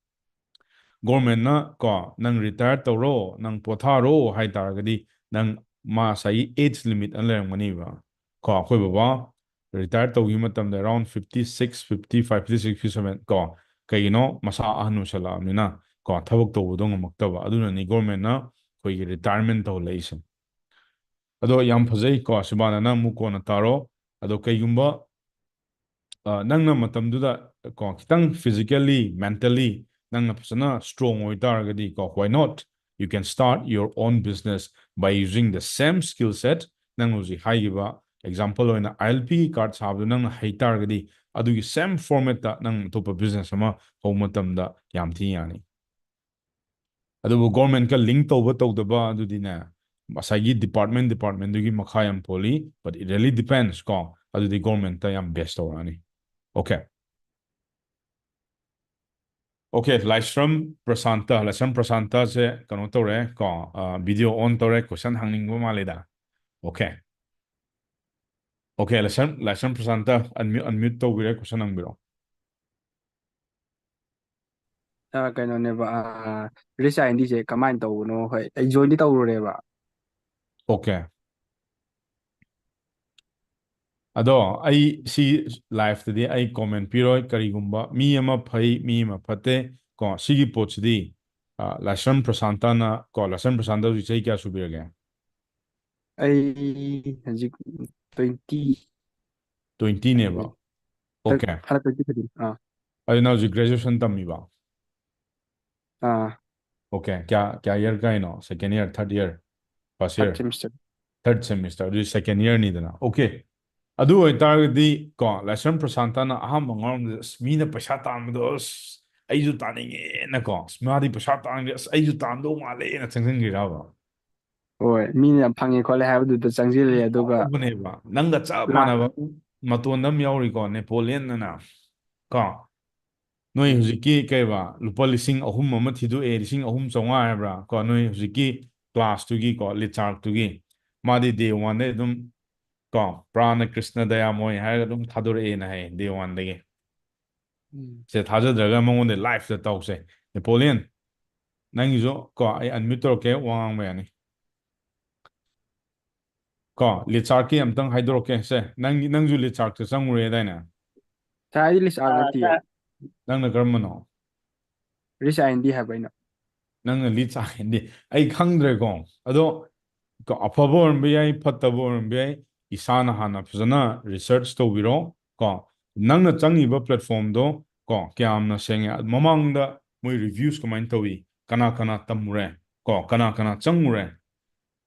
government ꯅ ꯀꯣ, ꯅꯪ retire ꯇꯧꯔꯣ, ꯅꯪ ꯄꯣꯊꯥꯔꯣ ꯍꯥꯏ ꯇꯥꯔꯒꯗꯤ, ꯅꯪ ꯃꯥ ꯉꯁꯥꯏꯒꯤ age limit ꯑꯃ ꯂꯩꯔꯝꯒꯅꯤꯕ꯫ ꯀꯣ, ꯑꯩꯈꯣꯏ ꯕꯕꯥ retire ꯇꯧꯈꯤꯕ ꯃꯇꯝꯗ around fifty six, fifty five, fifty six, fifty seven ꯀꯣ, ꯀꯩꯒꯤꯅꯣ, ꯃꯁꯥ ꯑꯍꯟ ꯑꯣꯏꯁꯜꯂꯛꯑꯕꯅꯤꯅ ꯀꯣ, ꯊꯕꯛ ꯇꯧꯕꯗꯣ ꯉꯝꯃꯛꯇꯕ꯫ ꯑꯗꯨꯅꯅꯤ government ꯅ ꯑꯩꯈꯣꯏꯒꯤ retirement ꯇꯧꯍꯜꯂꯛꯏꯁꯦ꯫ ꯑꯗꯣ ꯌꯥꯝ ꯐꯖꯩ ꯀꯣ, ꯁꯤꯕꯥꯅ, ꯅꯪ ꯑꯃꯨꯛ ꯀꯣꯟꯅ ꯇꯥꯔꯣ꯫ ꯑꯗꯣ ꯀꯩꯒꯨꯝꯕ, ꯑ, ꯅꯪꯅ ꯃꯇꯝꯗꯨꯗ ꯀꯣ, ꯈꯤꯇꯪ physically, mentally ꯅꯪꯅ ꯐꯖꯅ strong ꯑꯣꯏꯇꯥꯔꯒꯗꯤ ꯀꯣ, why not? You can start your own business by using the same skill set. ꯅꯪ ꯍꯧꯖꯤꯛ ꯍꯥꯏꯈꯤꯕ example ꯑꯣꯏꯅ ILP card ꯁꯥꯕꯗꯣ ꯅꯪꯅ ꯍꯩꯇꯥꯔꯒꯗꯤ, ꯑꯗꯨꯒꯤ same format ꯇ ꯅꯪ ꯑꯇꯣꯞꯄ business ꯑꯃ ꯍꯧꯕ ꯃꯇꯝꯗ ꯌꯥꯝ ꯊꯤꯅ ꯌꯥꯅꯤ꯫ ꯑꯗꯨꯕꯨ government ꯀ link ꯇꯧꯕ ꯇꯧꯗꯕ ꯑꯗꯨꯗꯤꯅꯦ, ꯉꯁꯥꯏꯒꯤ department, department ꯗꯨꯒꯤ ꯃꯈꯥ ꯌꯥꯝ ꯄꯣꯜꯂꯤ, but it really depends ꯀꯣ, ꯑꯗꯨꯗꯤ government ꯇ ꯌꯥꯝ base ꯇꯧꯔꯛꯑꯅꯤ꯫ Okay. Okay, Laishram Prasanta, Laishram Prasanta ꯁꯦ ꯀꯩꯅꯣ ꯇꯧꯔꯦ ꯀꯣ, video on ꯇꯧꯔꯦ, question ꯍꯪꯅꯤꯡꯕ ꯃꯥꯜꯂꯦꯗ꯫ Okay. Okay, Laishram, Laishram Prasanta unmute, unmute ꯇꯧꯕꯤꯔꯦ, question ꯍꯪꯕꯤꯔꯣ꯫ ꯑ, ꯀꯩꯅꯣꯅꯦꯕ, ꯑ, Rich I N D ꯁꯦ ꯀꯃꯥꯏꯅ ꯇꯧꯕꯅꯣ? ꯍꯣꯏ, ꯑꯩ joinꯗꯤ ꯇꯧꯔꯨꯔꯦꯕ꯫ Okay. ꯑꯗꯣ ꯑꯩ ꯁꯤ live ꯇꯗꯤ ꯑꯩ comment ꯄꯤꯔꯣꯏ꯫ ꯀꯔꯤꯒꯨꯝꯕ ꯃꯤ ꯑꯃ ꯐꯩ, ꯃꯤ ꯑꯃ ꯐꯠꯇꯦ ꯀꯣ, ꯁꯤꯒꯤ ꯄꯣꯠꯁꯤꯗꯤ, ꯑ, ꯂꯥꯏꯁ꯭ꯔꯝ ꯄ꯭ꯔꯁꯥꯟꯇꯅ ꯀꯣ, ꯂꯥꯏꯁ꯭ꯔꯝ ꯄ꯭ꯔꯁꯥꯟꯇ ꯍꯧꯖꯤꯛ ꯆꯍꯤ ꯀꯌꯥ ꯁꯨꯕꯤꯔꯒꯦ? ꯑꯩ ꯍꯧꯖꯤꯛ twenty꯫ Twenty ꯅꯦꯕ? ꯍꯟꯗꯛ, Okay. ꯍꯟꯗꯛ twenty ꯈꯛꯇꯅꯤ꯫ ꯑꯥ꯫ ꯑꯗꯨ ꯅꯪ ꯍꯧꯖꯤꯛ graduation ꯇꯝꯃꯤꯕ? ꯑꯥ꯫ Okay. ꯀꯌꯥ, ꯀꯌꯥ year ꯀꯥꯏꯅꯣ? Second year, third year, first Third year? semester꯫ Third semester, ꯑꯗꯨꯗꯤ second year ꯅꯤꯗꯅ꯫ Okay. ꯑꯗꯨ ꯑꯣꯏꯇꯥꯔꯒꯗꯤ ꯀꯣ, ꯂꯥꯏꯁ꯭ꯔꯝ ꯄ꯭ꯔꯁꯥꯟꯇꯅ ꯑꯍꯥꯟꯕ ꯉꯥꯡꯕꯗ, "ꯑꯁ, ꯃꯤꯅ ꯄꯩꯁꯥ ꯇꯥꯟꯕꯗꯣ, ꯑꯁ, ꯑꯩꯁꯨ ꯇꯥꯅꯤꯡꯉꯦꯅ" ꯀꯣ, "ꯑꯁ, ꯃꯥꯗꯤ ꯄꯩꯁꯥ ꯇꯥꯟꯈ꯭ꯔꯦ, ꯑꯁ, ꯑꯩꯁꯨ ꯇꯥꯟꯗꯧ ꯃꯥꯜꯂꯦꯅ" ꯆꯪꯁꯤꯟꯈ꯭ꯔꯤꯔꯕ? ꯍꯣꯏ, ꯃꯤꯅ ꯌꯥꯝ ꯐꯪꯉꯦ ꯈꯣꯠꯂꯦ ꯍꯥꯏꯕꯗꯨꯗ ꯆꯪꯁꯤꯜꯂꯦ, ꯑꯗꯨꯒ ꯌꯥꯎꯕꯅꯦꯕ꯫ ꯅꯪꯒ ꯆꯞ ꯂꯥ- ꯃꯥꯟꯅꯕ ꯃꯇꯣꯟꯗ ꯑꯃ ꯌꯥꯎꯔꯤꯀꯣ, ꯅꯦꯄꯣꯂꯤꯌꯟ ꯑꯅ꯫ ꯀꯣ? ꯅꯣꯏ ꯎꯝ꯫ ꯍꯧꯖꯤꯛꯀꯤ ꯀꯩꯕ, ꯂꯨꯄꯥ ꯂꯤꯁꯤꯡ ꯑꯍꯨꯝ ꯑꯃ ꯊꯤꯗꯣꯛꯑꯦ, ꯂꯤꯁꯤꯡ ꯑꯍꯨꯝ ꯆꯥꯝꯃꯉꯥ ꯍꯥꯏꯕ꯭ꯔꯥ? ꯀꯣ, ꯅꯣꯏ ꯍꯧꯖꯤꯛꯀꯤ class ꯇꯨꯒꯤ ꯀꯣ, ꯂꯤꯆꯥꯔꯛꯇꯨꯒꯤ꯫ ꯃꯥꯗꯤ day one ꯗꯩ ꯑꯗꯨꯝ ꯀꯣ, ꯄ꯭ꯔꯥꯅ ꯀ꯭ꯔꯤꯁꯅ ꯗꯌꯥꯃꯣꯏ ꯍꯥꯏꯔꯒ ꯑꯗꯨꯝ ꯊꯥꯗꯣꯔꯛꯑꯦꯅ ꯍꯥꯏ, day one ꯗꯒꯤ꯫ ꯎꯝ꯫ ꯁꯦ, ꯊꯥꯖꯗ꯭ꯔꯒ ꯃꯉꯣꯟꯗ live ꯇ ꯇꯧꯁꯦ꯫ ꯅꯦꯄꯣꯂꯤꯌꯟ, ꯅꯪꯒꯤꯁꯨ ꯀꯣ, ꯑꯩ unmute ꯇꯧꯔꯛꯀꯦ, ꯋꯥ ꯉꯥꯡꯕ ꯌꯥꯅꯤ꯫ ꯀꯣ, ꯂꯤꯆꯥꯔꯛꯀꯤ ꯑꯝꯇꯪ ꯍꯥꯏꯗꯣꯔꯛꯀꯦ꯫ ꯁꯦ, ꯅꯪꯒꯤ, ꯅꯪꯁꯨ ꯂꯤꯆꯥꯔꯛꯇ ꯆꯪꯉꯨꯔꯦꯗꯥꯏꯅꯦ? ꯁꯥꯔ, ꯑꯩꯗꯤ ꯂꯤꯆꯥꯔꯛ ꯅꯠꯇꯤꯌꯦ꯫ ꯅꯪꯅ ꯀꯔꯝꯕꯅꯣ? Rich I N D ꯍꯥꯏꯕ ꯑꯩꯅ꯫ ꯅꯪꯅ Rich I N D꯫ ꯑꯩ ꯈꯪꯗ꯭ꯔꯦꯀꯣ꯫ ꯑꯗꯣ ꯀꯣ, ꯑꯐꯕ ꯑꯣꯏꯔꯝꯕ ꯌꯥꯏ, ꯐꯠꯇꯕ ꯑꯣꯏꯔꯝꯕ ꯌꯥꯏ꯫ ꯏꯁꯥꯅ ꯍꯥꯟꯅ ꯐꯖꯅ research ꯇꯧꯕꯤꯔꯣ꯫ ꯀꯣ, ꯅꯪꯅ ꯆꯪꯉꯤꯕ platform ꯗꯣ ꯀꯣ, ꯀꯌꯥꯝꯅ ꯁꯦꯡꯉꯦ? ꯃꯃꯥꯡꯗ ꯃꯣꯏ reviews ꯀꯃꯥꯏꯅ ꯇꯧꯏ? ꯀꯅꯥ ꯀꯅꯥ ꯇꯝꯃꯨꯔꯦ? ꯀꯣ, ꯀꯅꯥ ꯀꯅꯥ ꯆꯪꯉꯨꯔꯦ?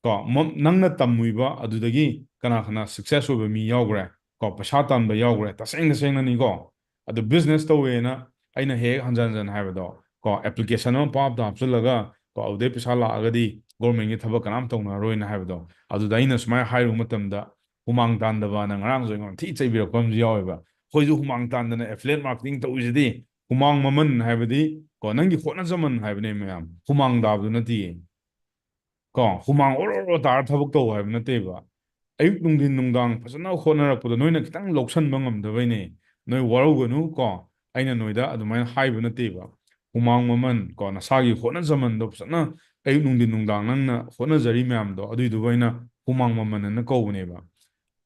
ꯀꯣ, ꯃ-, ꯅꯪꯅ ꯇꯝꯃꯨꯏꯕ ꯑꯗꯨꯗꯒꯤ ꯀꯅꯥ ꯀꯅꯥ success ꯑꯣꯏꯕ ꯃꯤ ꯌꯥꯎꯈ꯭ꯔꯦ? ꯀꯣ, ꯄꯩꯁꯥ ꯇꯥꯟꯕ ꯌꯥꯎꯈ꯭ꯔꯦ꯫ ꯇꯁꯦꯡ ꯇꯁꯦꯡꯅꯅꯤꯀꯣ꯫ ꯑꯗꯨ business ꯇꯧꯋꯦꯅ ꯑꯩꯅ ꯍꯦꯛ ꯍꯟꯖꯟ ꯍꯟꯖꯟ ꯍꯥꯏꯕꯗꯣ, ꯀꯣ, application ꯑꯃ ꯄꯥꯞꯇ ꯍꯥꯞꯆꯤꯜꯂꯒ, ꯀꯣ, ꯑꯗꯨꯗꯩ ꯄꯩꯁꯥ ꯂꯥꯛꯑꯒꯗꯤ government ꯀꯤ ꯊꯕꯛ ꯀꯅꯥꯝ ꯇꯧꯅꯔꯣꯏꯅ ꯍꯥꯏꯕꯗꯣ, ꯑꯗꯨꯗ ꯑꯩꯅ ꯁꯨꯃꯥꯏꯅ ꯍꯥꯏꯔꯨꯕ ꯃꯇꯝꯗ ꯍꯨꯃꯥꯡ ꯇꯥꯟꯗꯕꯅ ꯉꯔꯥꯡꯁꯨ ꯑꯩꯉꯣꯟꯗ ꯊꯤ ꯆꯩꯕꯤꯔꯛꯄ ꯑꯃꯁꯨ ꯌꯥꯎꯋꯦꯕ꯫ ꯑꯩꯈꯣꯏꯁꯨ ꯍꯨꯃꯥꯡ ꯇꯥꯟꯗꯅ affiliate marketing ꯇꯧꯔꯤꯁꯤꯗꯤ ꯍꯨꯃꯥꯡ ꯃꯃꯜ ꯍꯥꯏꯕꯗꯤ ꯀꯣ ꯅꯪꯒꯤ ꯍꯣꯠꯅꯖꯃꯟ ꯍꯥꯏꯕꯅꯦ ꯃꯌꯥꯝ, ꯍꯨꯃꯥꯡ ꯇꯥꯕꯗꯨ ꯅꯠꯇꯦ꯫ ꯀꯣ ꯍꯨꯃꯥꯡ ꯑꯣꯔꯣ ꯑꯣꯔꯣ ꯇꯥꯔ ꯊꯕꯛ ꯇꯧ ꯍꯥꯏꯕ ꯅꯠꯇꯦꯕ꯫ ꯑꯌꯨꯛ ꯅꯨꯡꯊꯤꯟ ꯅꯨꯡꯗꯥꯡ ꯐꯖꯅ ꯍꯣꯠꯅꯔꯛꯄꯗꯣ ꯅꯣꯏꯅ ꯈꯤꯇꯪ ꯂꯧꯁꯟꯕ ꯉꯝꯗꯕꯩꯅꯦ꯫ ꯅꯣꯏ ꯋꯥꯔꯧꯒꯅꯨ ꯀꯣ, ꯑꯩꯅ ꯅꯣꯏꯗ ꯑꯗꯨꯃꯥꯏꯅ ꯍꯥꯏꯕ ꯅꯠꯇꯦꯕ꯫ ꯍꯨꯃꯥꯡ ꯃꯃꯜ ꯀꯣ ꯅꯁꯥꯒꯤ ꯍꯣꯠꯅꯖꯃꯟꯗꯣ ꯐꯖꯅ ꯑꯌꯨꯛ ꯅꯨꯡꯊꯤꯟ ꯅꯨꯡꯗꯥꯡ ꯅꯪꯅ ꯍꯣꯠꯅꯖꯔꯤ ꯃꯌꯥꯝꯗꯣ ꯑꯗꯨꯏꯗꯨꯕꯨ ꯑꯩꯅ ꯍꯨꯃꯥꯡ ꯃꯃꯜ ꯑꯅ ꯀꯧꯕꯅꯦꯕ꯫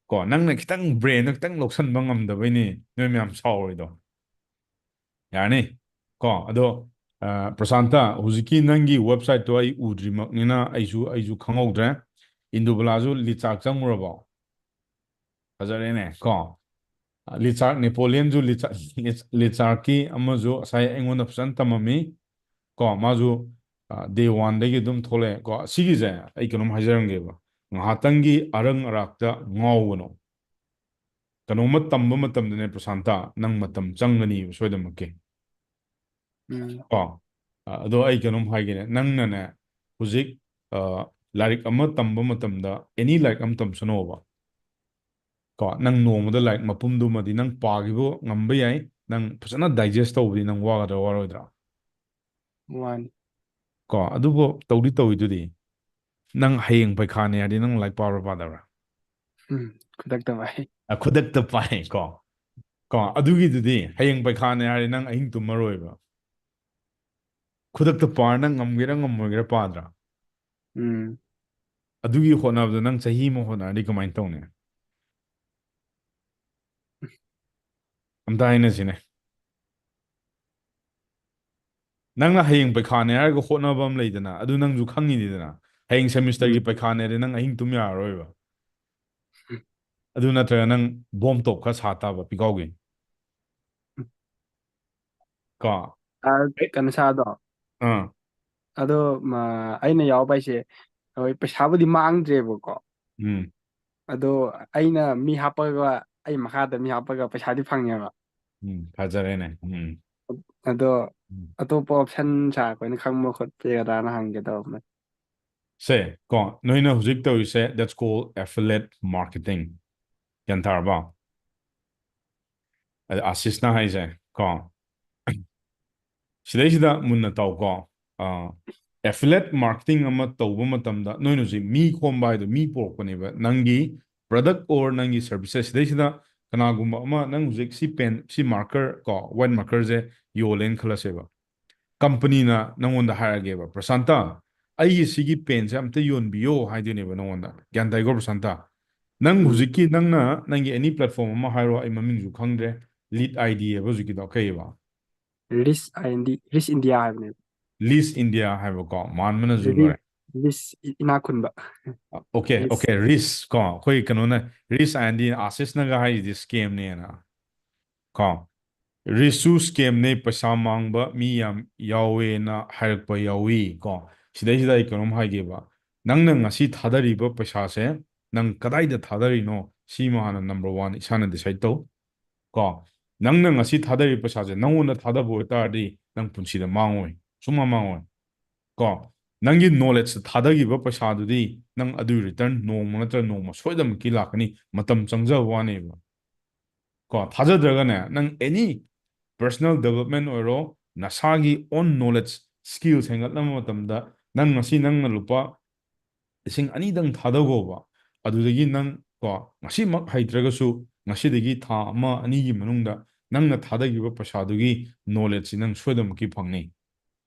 ꯀꯣ ꯅꯪꯅ ꯈꯤꯇꯪ brainꯗ ꯈꯤꯇꯪ ꯂꯧꯁꯟꯕ ꯉꯝꯗꯕꯩꯅꯦ ꯅꯣꯏ ꯃꯌꯥꯝ ꯁꯥꯎꯔꯤꯗꯣ꯫ ꯌꯥꯔꯅꯤ ꯀꯣ꯫ ꯑꯗꯣ ꯄ꯭ꯔꯁꯥꯟꯇ, ꯍꯧꯖꯤꯛꯀꯤ ꯅꯪꯒꯤ websiteꯇꯣ ꯑꯩ ꯎꯗ꯭ꯔꯤꯃꯛꯅꯤꯅ ꯑꯩꯁꯨ ꯑꯩꯁꯨ ꯈꯪꯍꯧꯗ꯭ꯔꯦ꯫ ꯏꯟꯗꯨꯕꯂꯥꯁꯨ ꯂꯤꯆꯥꯛ ꯆꯪꯉꯨꯔꯕꯣ? ꯐꯖꯔꯦꯅꯦ ꯀꯣ꯫ ꯂꯤꯆꯥꯛ ꯅꯦꯄꯣꯂꯤꯌꯟꯁꯨ ꯂꯤꯆꯥꯛꯀꯤ ꯑꯃꯁꯨ ꯉꯁꯥꯏ ꯑꯩꯉꯣꯟꯗ ꯐꯖꯅ ꯇꯝꯃꯝꯃꯤ ꯀꯣ꯫ ꯃꯥꯁꯨ day oneꯗꯒꯤ ꯑꯗꯨꯝ ꯊꯣꯛꯂꯛꯑꯦ ꯀꯣ꯫ ꯁꯤꯒꯤꯁꯦ ꯑꯩ ꯀꯩꯅꯣꯝ ꯍꯥꯏꯖꯔꯝꯒꯦꯕ, ꯉꯥꯏꯍꯥꯛꯇꯪꯒꯤ ꯑꯔꯪ ꯑꯔꯥꯛꯇ ꯉꯥꯎꯒꯅꯣ꯫ ꯀꯩꯅꯣꯝꯃ ꯇꯝꯕ ꯃꯇꯝꯗꯅꯦ ꯄ꯭ꯔꯁꯥꯟꯇ, ꯅꯪ ꯃꯇꯝ ꯆꯪꯒꯅꯤꯕ ꯁꯣꯏꯗꯅꯃꯛꯀꯤ꯫ ꯎꯝ꯫ ꯀꯣ ꯑꯗꯣ ꯑꯩ ꯀꯩꯅꯣꯝ ꯍꯥꯏꯒꯦꯅꯦ, ꯅꯪꯅꯅꯦ ꯍꯧꯖꯤꯛ ꯂꯥꯏꯔꯤꯛ ꯑꯃ ꯇꯝꯕ ꯃꯇꯝꯗ, any ꯂꯥꯏꯔꯤꯛ ꯑꯃ ꯇꯝꯁꯅꯣꯕ ꯀꯣ, ꯅꯪ ꯅꯣꯡꯃꯗ ꯂꯥꯏꯔꯤꯛ ꯃꯄꯨꯝꯗꯨꯃꯗꯤ ꯅꯪ ꯄꯥꯈꯤꯕ ꯉꯝꯕ ꯌꯥꯏ, ꯅꯪ ꯐꯖꯅ digest ꯇꯧꯕꯗꯤ ꯅꯪ ꯋꯥꯒꯗ꯭ꯔꯥ ꯋꯥꯔꯣꯏꯗ꯭ꯔꯥ? ꯋꯥꯅꯤ꯫ ꯀꯣ ꯑꯗꯨꯕꯨ ꯇꯧꯗꯤ ꯇꯧꯋꯤꯗꯨꯗꯤ꯫ ꯅꯪ ꯍꯌꯦꯡ ꯄꯩꯈꯥꯅꯦ ꯍꯥꯏꯔꯗꯤ ꯅꯪ ꯂꯥꯏꯔꯤꯛ ꯄꯥꯕ꯭ꯔꯥ ꯄꯥꯗꯕ꯭ꯔꯥ? ꯎꯝ, ꯈꯨꯗꯛꯇ ꯄꯥꯏ꯫ ꯈꯨꯗꯛꯇ ꯄꯥꯏ ꯀꯣ꯫ ꯀꯣ ꯑꯗꯨꯒꯤꯗꯨꯗꯤ ꯍꯌꯦꯡ ꯄꯩꯈꯥꯅꯦ ꯍꯥꯏꯔꯗꯤ ꯅꯪ ꯑꯍꯤꯡ ꯇꯨꯝꯃꯔꯣꯏꯕ꯫ ꯈꯨꯗꯛꯇ ꯄꯥꯔ ꯅꯪ ꯉꯝꯒꯦꯔꯥ ꯉꯝꯃꯣꯏꯒꯦꯔꯥ ꯄꯥꯗ꯭ꯔꯥ? ꯎꯝ꯫ ꯑꯗꯨꯒꯤ ꯍꯣꯠꯅꯕꯗ ꯅꯪ ꯆꯍꯤ ꯑꯃ ꯍꯣꯠꯅꯔꯗꯤ ꯀꯃꯥꯏꯅ ꯇꯧꯅꯤ? ꯑꯝꯇ ꯍꯥꯏꯅꯁꯤꯅꯦ꯫ ꯅꯪꯅ ꯍꯌꯦꯡ ꯄꯩꯈꯥꯅꯦ ꯍꯥꯏꯔꯒ ꯍꯣꯠꯅꯕ ꯑꯃ ꯂꯩꯗꯅ, ꯑꯗꯨ ꯅꯪꯁꯨ ꯈꯪꯉꯤꯅꯤꯗꯅ꯫ ꯍꯌꯦꯡ semesterꯒꯤ ꯎꯝ꯫ ꯄꯩꯈꯥꯅꯦ ꯍꯥꯏꯗꯤ ꯅꯪ ꯑꯍꯤꯡ ꯇꯨꯝ ꯌꯥꯔꯔꯣꯏꯕ꯫ ꯑꯗꯨ ꯅꯠꯇ꯭ꯔꯒ ꯅꯪ ꯕꯣꯝ ꯇꯣꯞ ꯈꯔ ꯁꯥ ꯇꯥꯕ ꯄꯤꯀꯥꯎꯒꯤ꯫ ꯀꯣ꯫ ꯑ, ꯀꯩꯅꯣ ꯁꯥꯗꯣ꯫ ꯑꯥ꯫ ꯑꯗꯣ ꯑꯩꯅ ꯌꯥꯎꯕ ꯍꯥꯏꯁꯦ ꯍꯣꯏ ꯄꯩꯁꯥꯕꯨꯗꯤ ꯃꯥꯡꯗ꯭ꯔꯦꯕꯀꯣ꯫ ꯎꯝ꯫ ꯑꯗꯣ ꯑꯩꯅ ꯃꯤ ꯍꯥꯞꯄꯒ, ꯑꯩ ꯃꯈꯥꯗ ꯃꯤ ꯍꯥꯞꯄꯒ ꯄꯩꯁꯥꯗꯤ ꯐꯪꯉꯦꯕ꯫ ꯎꯝ, ꯐꯖꯔꯦꯅꯦ꯫ ꯎꯝ꯫ ꯑꯗꯣ ꯎꯝ꯫ ꯑꯇꯣꯞꯄ option ꯁꯥꯔ ꯑꯩꯈꯣꯏꯅ ꯈꯪꯕ ꯈꯣꯠꯄ ꯌꯥꯒꯗ꯭ꯔꯥꯅ ꯍꯪꯒꯦ ꯇꯧꯔꯝꯕꯅꯦ꯫ ꯁꯦ ꯀꯣ, ꯅꯣꯏꯅ ꯍꯧꯖꯤꯛ ꯇꯧꯔꯤꯁꯦ, that's called affiliate marketing꯫ ꯒ꯭ꯌꯥꯟ ꯇꯥꯔꯕ? ꯑꯗ ꯑꯥꯁꯤꯁꯅ ꯍꯥꯏꯁꯦ ꯀꯣ, ꯁꯤꯗꯩꯁꯤꯗ ꯃꯨꯟꯅ ꯇꯧꯀꯣ꯫ ꯑ, affiliate marketing ꯑꯃ ꯇꯧꯕ ꯃꯇꯝꯗ ꯅꯣꯏꯅ ꯍꯧꯖꯤꯛ ꯃꯤ ꯈꯣꯝꯕ ꯍꯥꯏꯗꯣ, ꯃꯤ ꯄꯨꯔꯛꯄꯅꯦꯕ꯫ ꯅꯪꯒꯤ product or ꯅꯪꯒꯤ services ꯁꯤꯗꯩꯁꯤꯗ ꯀꯅꯥꯒꯨꯝꯕ ꯑꯃ, ꯅꯪ ꯍꯧꯖꯤꯛ ꯁꯤ pen, ꯁꯤ marker ꯀꯣ, white marker ꯁꯦ ꯌꯣꯜꯂꯦꯅ ꯈꯜꯂꯁꯦꯕ꯫ ꯀꯝꯄꯅꯤꯅ ꯅꯪꯉꯣꯟꯗ ꯍꯥꯏꯔꯒꯦꯕ, "ꯄ꯭ꯔꯁꯥꯟꯇ, ꯑꯩꯒꯤ ꯁꯤꯒꯤ pen ꯁꯦ ꯑꯝꯇ ꯌꯣꯟꯕꯤꯌꯣ" ꯍꯥꯏꯗꯣꯏꯅꯦꯕ ꯅꯪꯉꯣꯟꯗ꯫ ꯒ꯭ꯌꯥꯟ ꯇꯥꯏꯀꯣ ꯄ꯭ꯔꯁꯥꯟꯇ? ꯅꯪ ꯎꯝ꯫ ꯍꯧꯖꯤꯛꯀꯤ ꯅꯪꯅ ꯅꯪꯒꯤ any platform ꯑꯃ ꯍꯥꯏꯔꯣ, ꯑꯩ ꯃꯃꯤꯡꯁꯨ ꯈꯪꯗ꯭ꯔꯦ꯫ Lead I D ꯍꯥꯏꯕ ꯍꯧꯖꯤꯛꯀꯤꯗꯣ ꯀꯩꯕ? Lease I N D, lease India ꯍꯥꯏꯕꯅꯦ꯫ Lease India ꯍꯥꯏꯕꯀꯣ, ꯃꯥꯟꯕꯅꯁꯨ ꯔꯤꯁ, ꯂꯣꯏꯔꯦ꯫ ꯔꯤꯁ ꯏ-, ꯏꯅꯥꯛ ꯈꯨꯟꯕ꯫ Okay, ꯔꯤꯁ꯫ Okay, ꯔꯤꯁ ꯀꯣ, ꯑꯩꯈꯣꯏ ꯀꯩꯅꯣꯅ, ꯔꯤꯁ I N D, ꯑꯥꯁꯤꯁꯅꯒ ꯍꯥꯏꯁꯤꯗꯤ scam ꯅꯦꯅ꯫ ꯀꯣ, ꯔꯤꯁꯁꯨ scam ꯅꯦ, ꯄꯩꯁꯥ ꯃꯥꯡꯕ ꯃꯤ ꯌꯥꯝ ꯌꯥꯎꯋꯦꯅ ꯍꯥꯏꯔꯛꯄ ꯌꯥꯎꯏ ꯀꯣ꯫ ꯁꯤꯗꯩꯁꯤꯗ ꯑꯩ ꯀꯩꯅꯣꯝ ꯍꯥꯏꯒꯦꯕ, ꯅꯪꯅ ꯉꯁꯤ ꯊꯥꯗꯔꯤꯕ ꯄꯩꯁꯥꯁꯦ ꯅꯪ ꯀꯗꯥꯏꯗ ꯊꯥꯗꯔꯤꯅꯣ, ꯁꯤꯃ ꯍꯥꯟꯅ number one ꯏꯁꯥꯅ decide ꯇꯧ ꯀꯣ꯫ ꯅꯪꯅ ꯉꯁꯤ ꯊꯥꯗꯔꯤꯕ ꯄꯩꯁꯥꯁꯦ ꯅꯪꯉꯣꯟꯗ ꯊꯥꯗꯕ ꯑꯣꯏꯇꯥꯔꯗꯤ ꯅꯪ ꯄꯨꯟꯁꯤꯗ ꯃꯥꯡꯉꯣꯏ, ꯁꯨꯡꯃꯥꯡ ꯃꯥꯡꯉꯣꯏ ꯀꯣ꯫ ꯅꯪꯒꯤ knowledge ꯊꯥꯗꯈꯤꯕ ꯄꯩꯁꯥꯗꯨꯗꯤ ꯅꯪ ꯑꯗꯨꯒꯤ return ꯅꯣꯡꯃ ꯅꯠꯇ꯭ꯔꯒ ꯅꯣꯡꯃ ꯁꯣꯏꯗꯅꯃꯛꯀꯤ ꯂꯥꯛꯀꯅꯤ, ꯃꯇꯝ ꯆꯪꯖꯕ ꯋꯥꯅꯦꯕ꯫ ꯀꯣ, ꯊꯥꯖꯗ꯭ꯔꯒꯅꯦ, ꯅꯪ any personal development ꯑꯣꯏꯔꯣ, ꯅꯁꯥꯒꯤ own knowledge, skills ꯍꯦꯟꯒꯠꯅꯕ ꯃꯇꯝꯗ ꯅꯪ ꯉꯁꯤ ꯅꯪꯅ ꯂꯨꯄꯥ ꯂꯤꯁꯤꯡ ꯑꯅꯤꯗꯪ ꯊꯥꯗꯧꯕ, ꯑꯗꯨꯗꯒꯤ ꯅꯪ ꯀꯣ, ꯉꯁꯤꯃꯛ ꯍꯩꯇ꯭ꯔꯒꯁꯨ ꯉꯁꯤꯗꯒꯤ ꯊꯥ ꯑꯃ ꯑꯅꯤꯒꯤ ꯃꯅꯨꯡꯗ ꯅꯪꯅ ꯊꯥꯗꯈꯤꯕ ꯄꯩꯁꯥꯗꯨꯒꯤ knowledge ꯁꯤ ꯅꯪ ꯁꯣꯏꯗꯅꯃꯛꯀꯤ ꯐꯪꯅꯤ꯫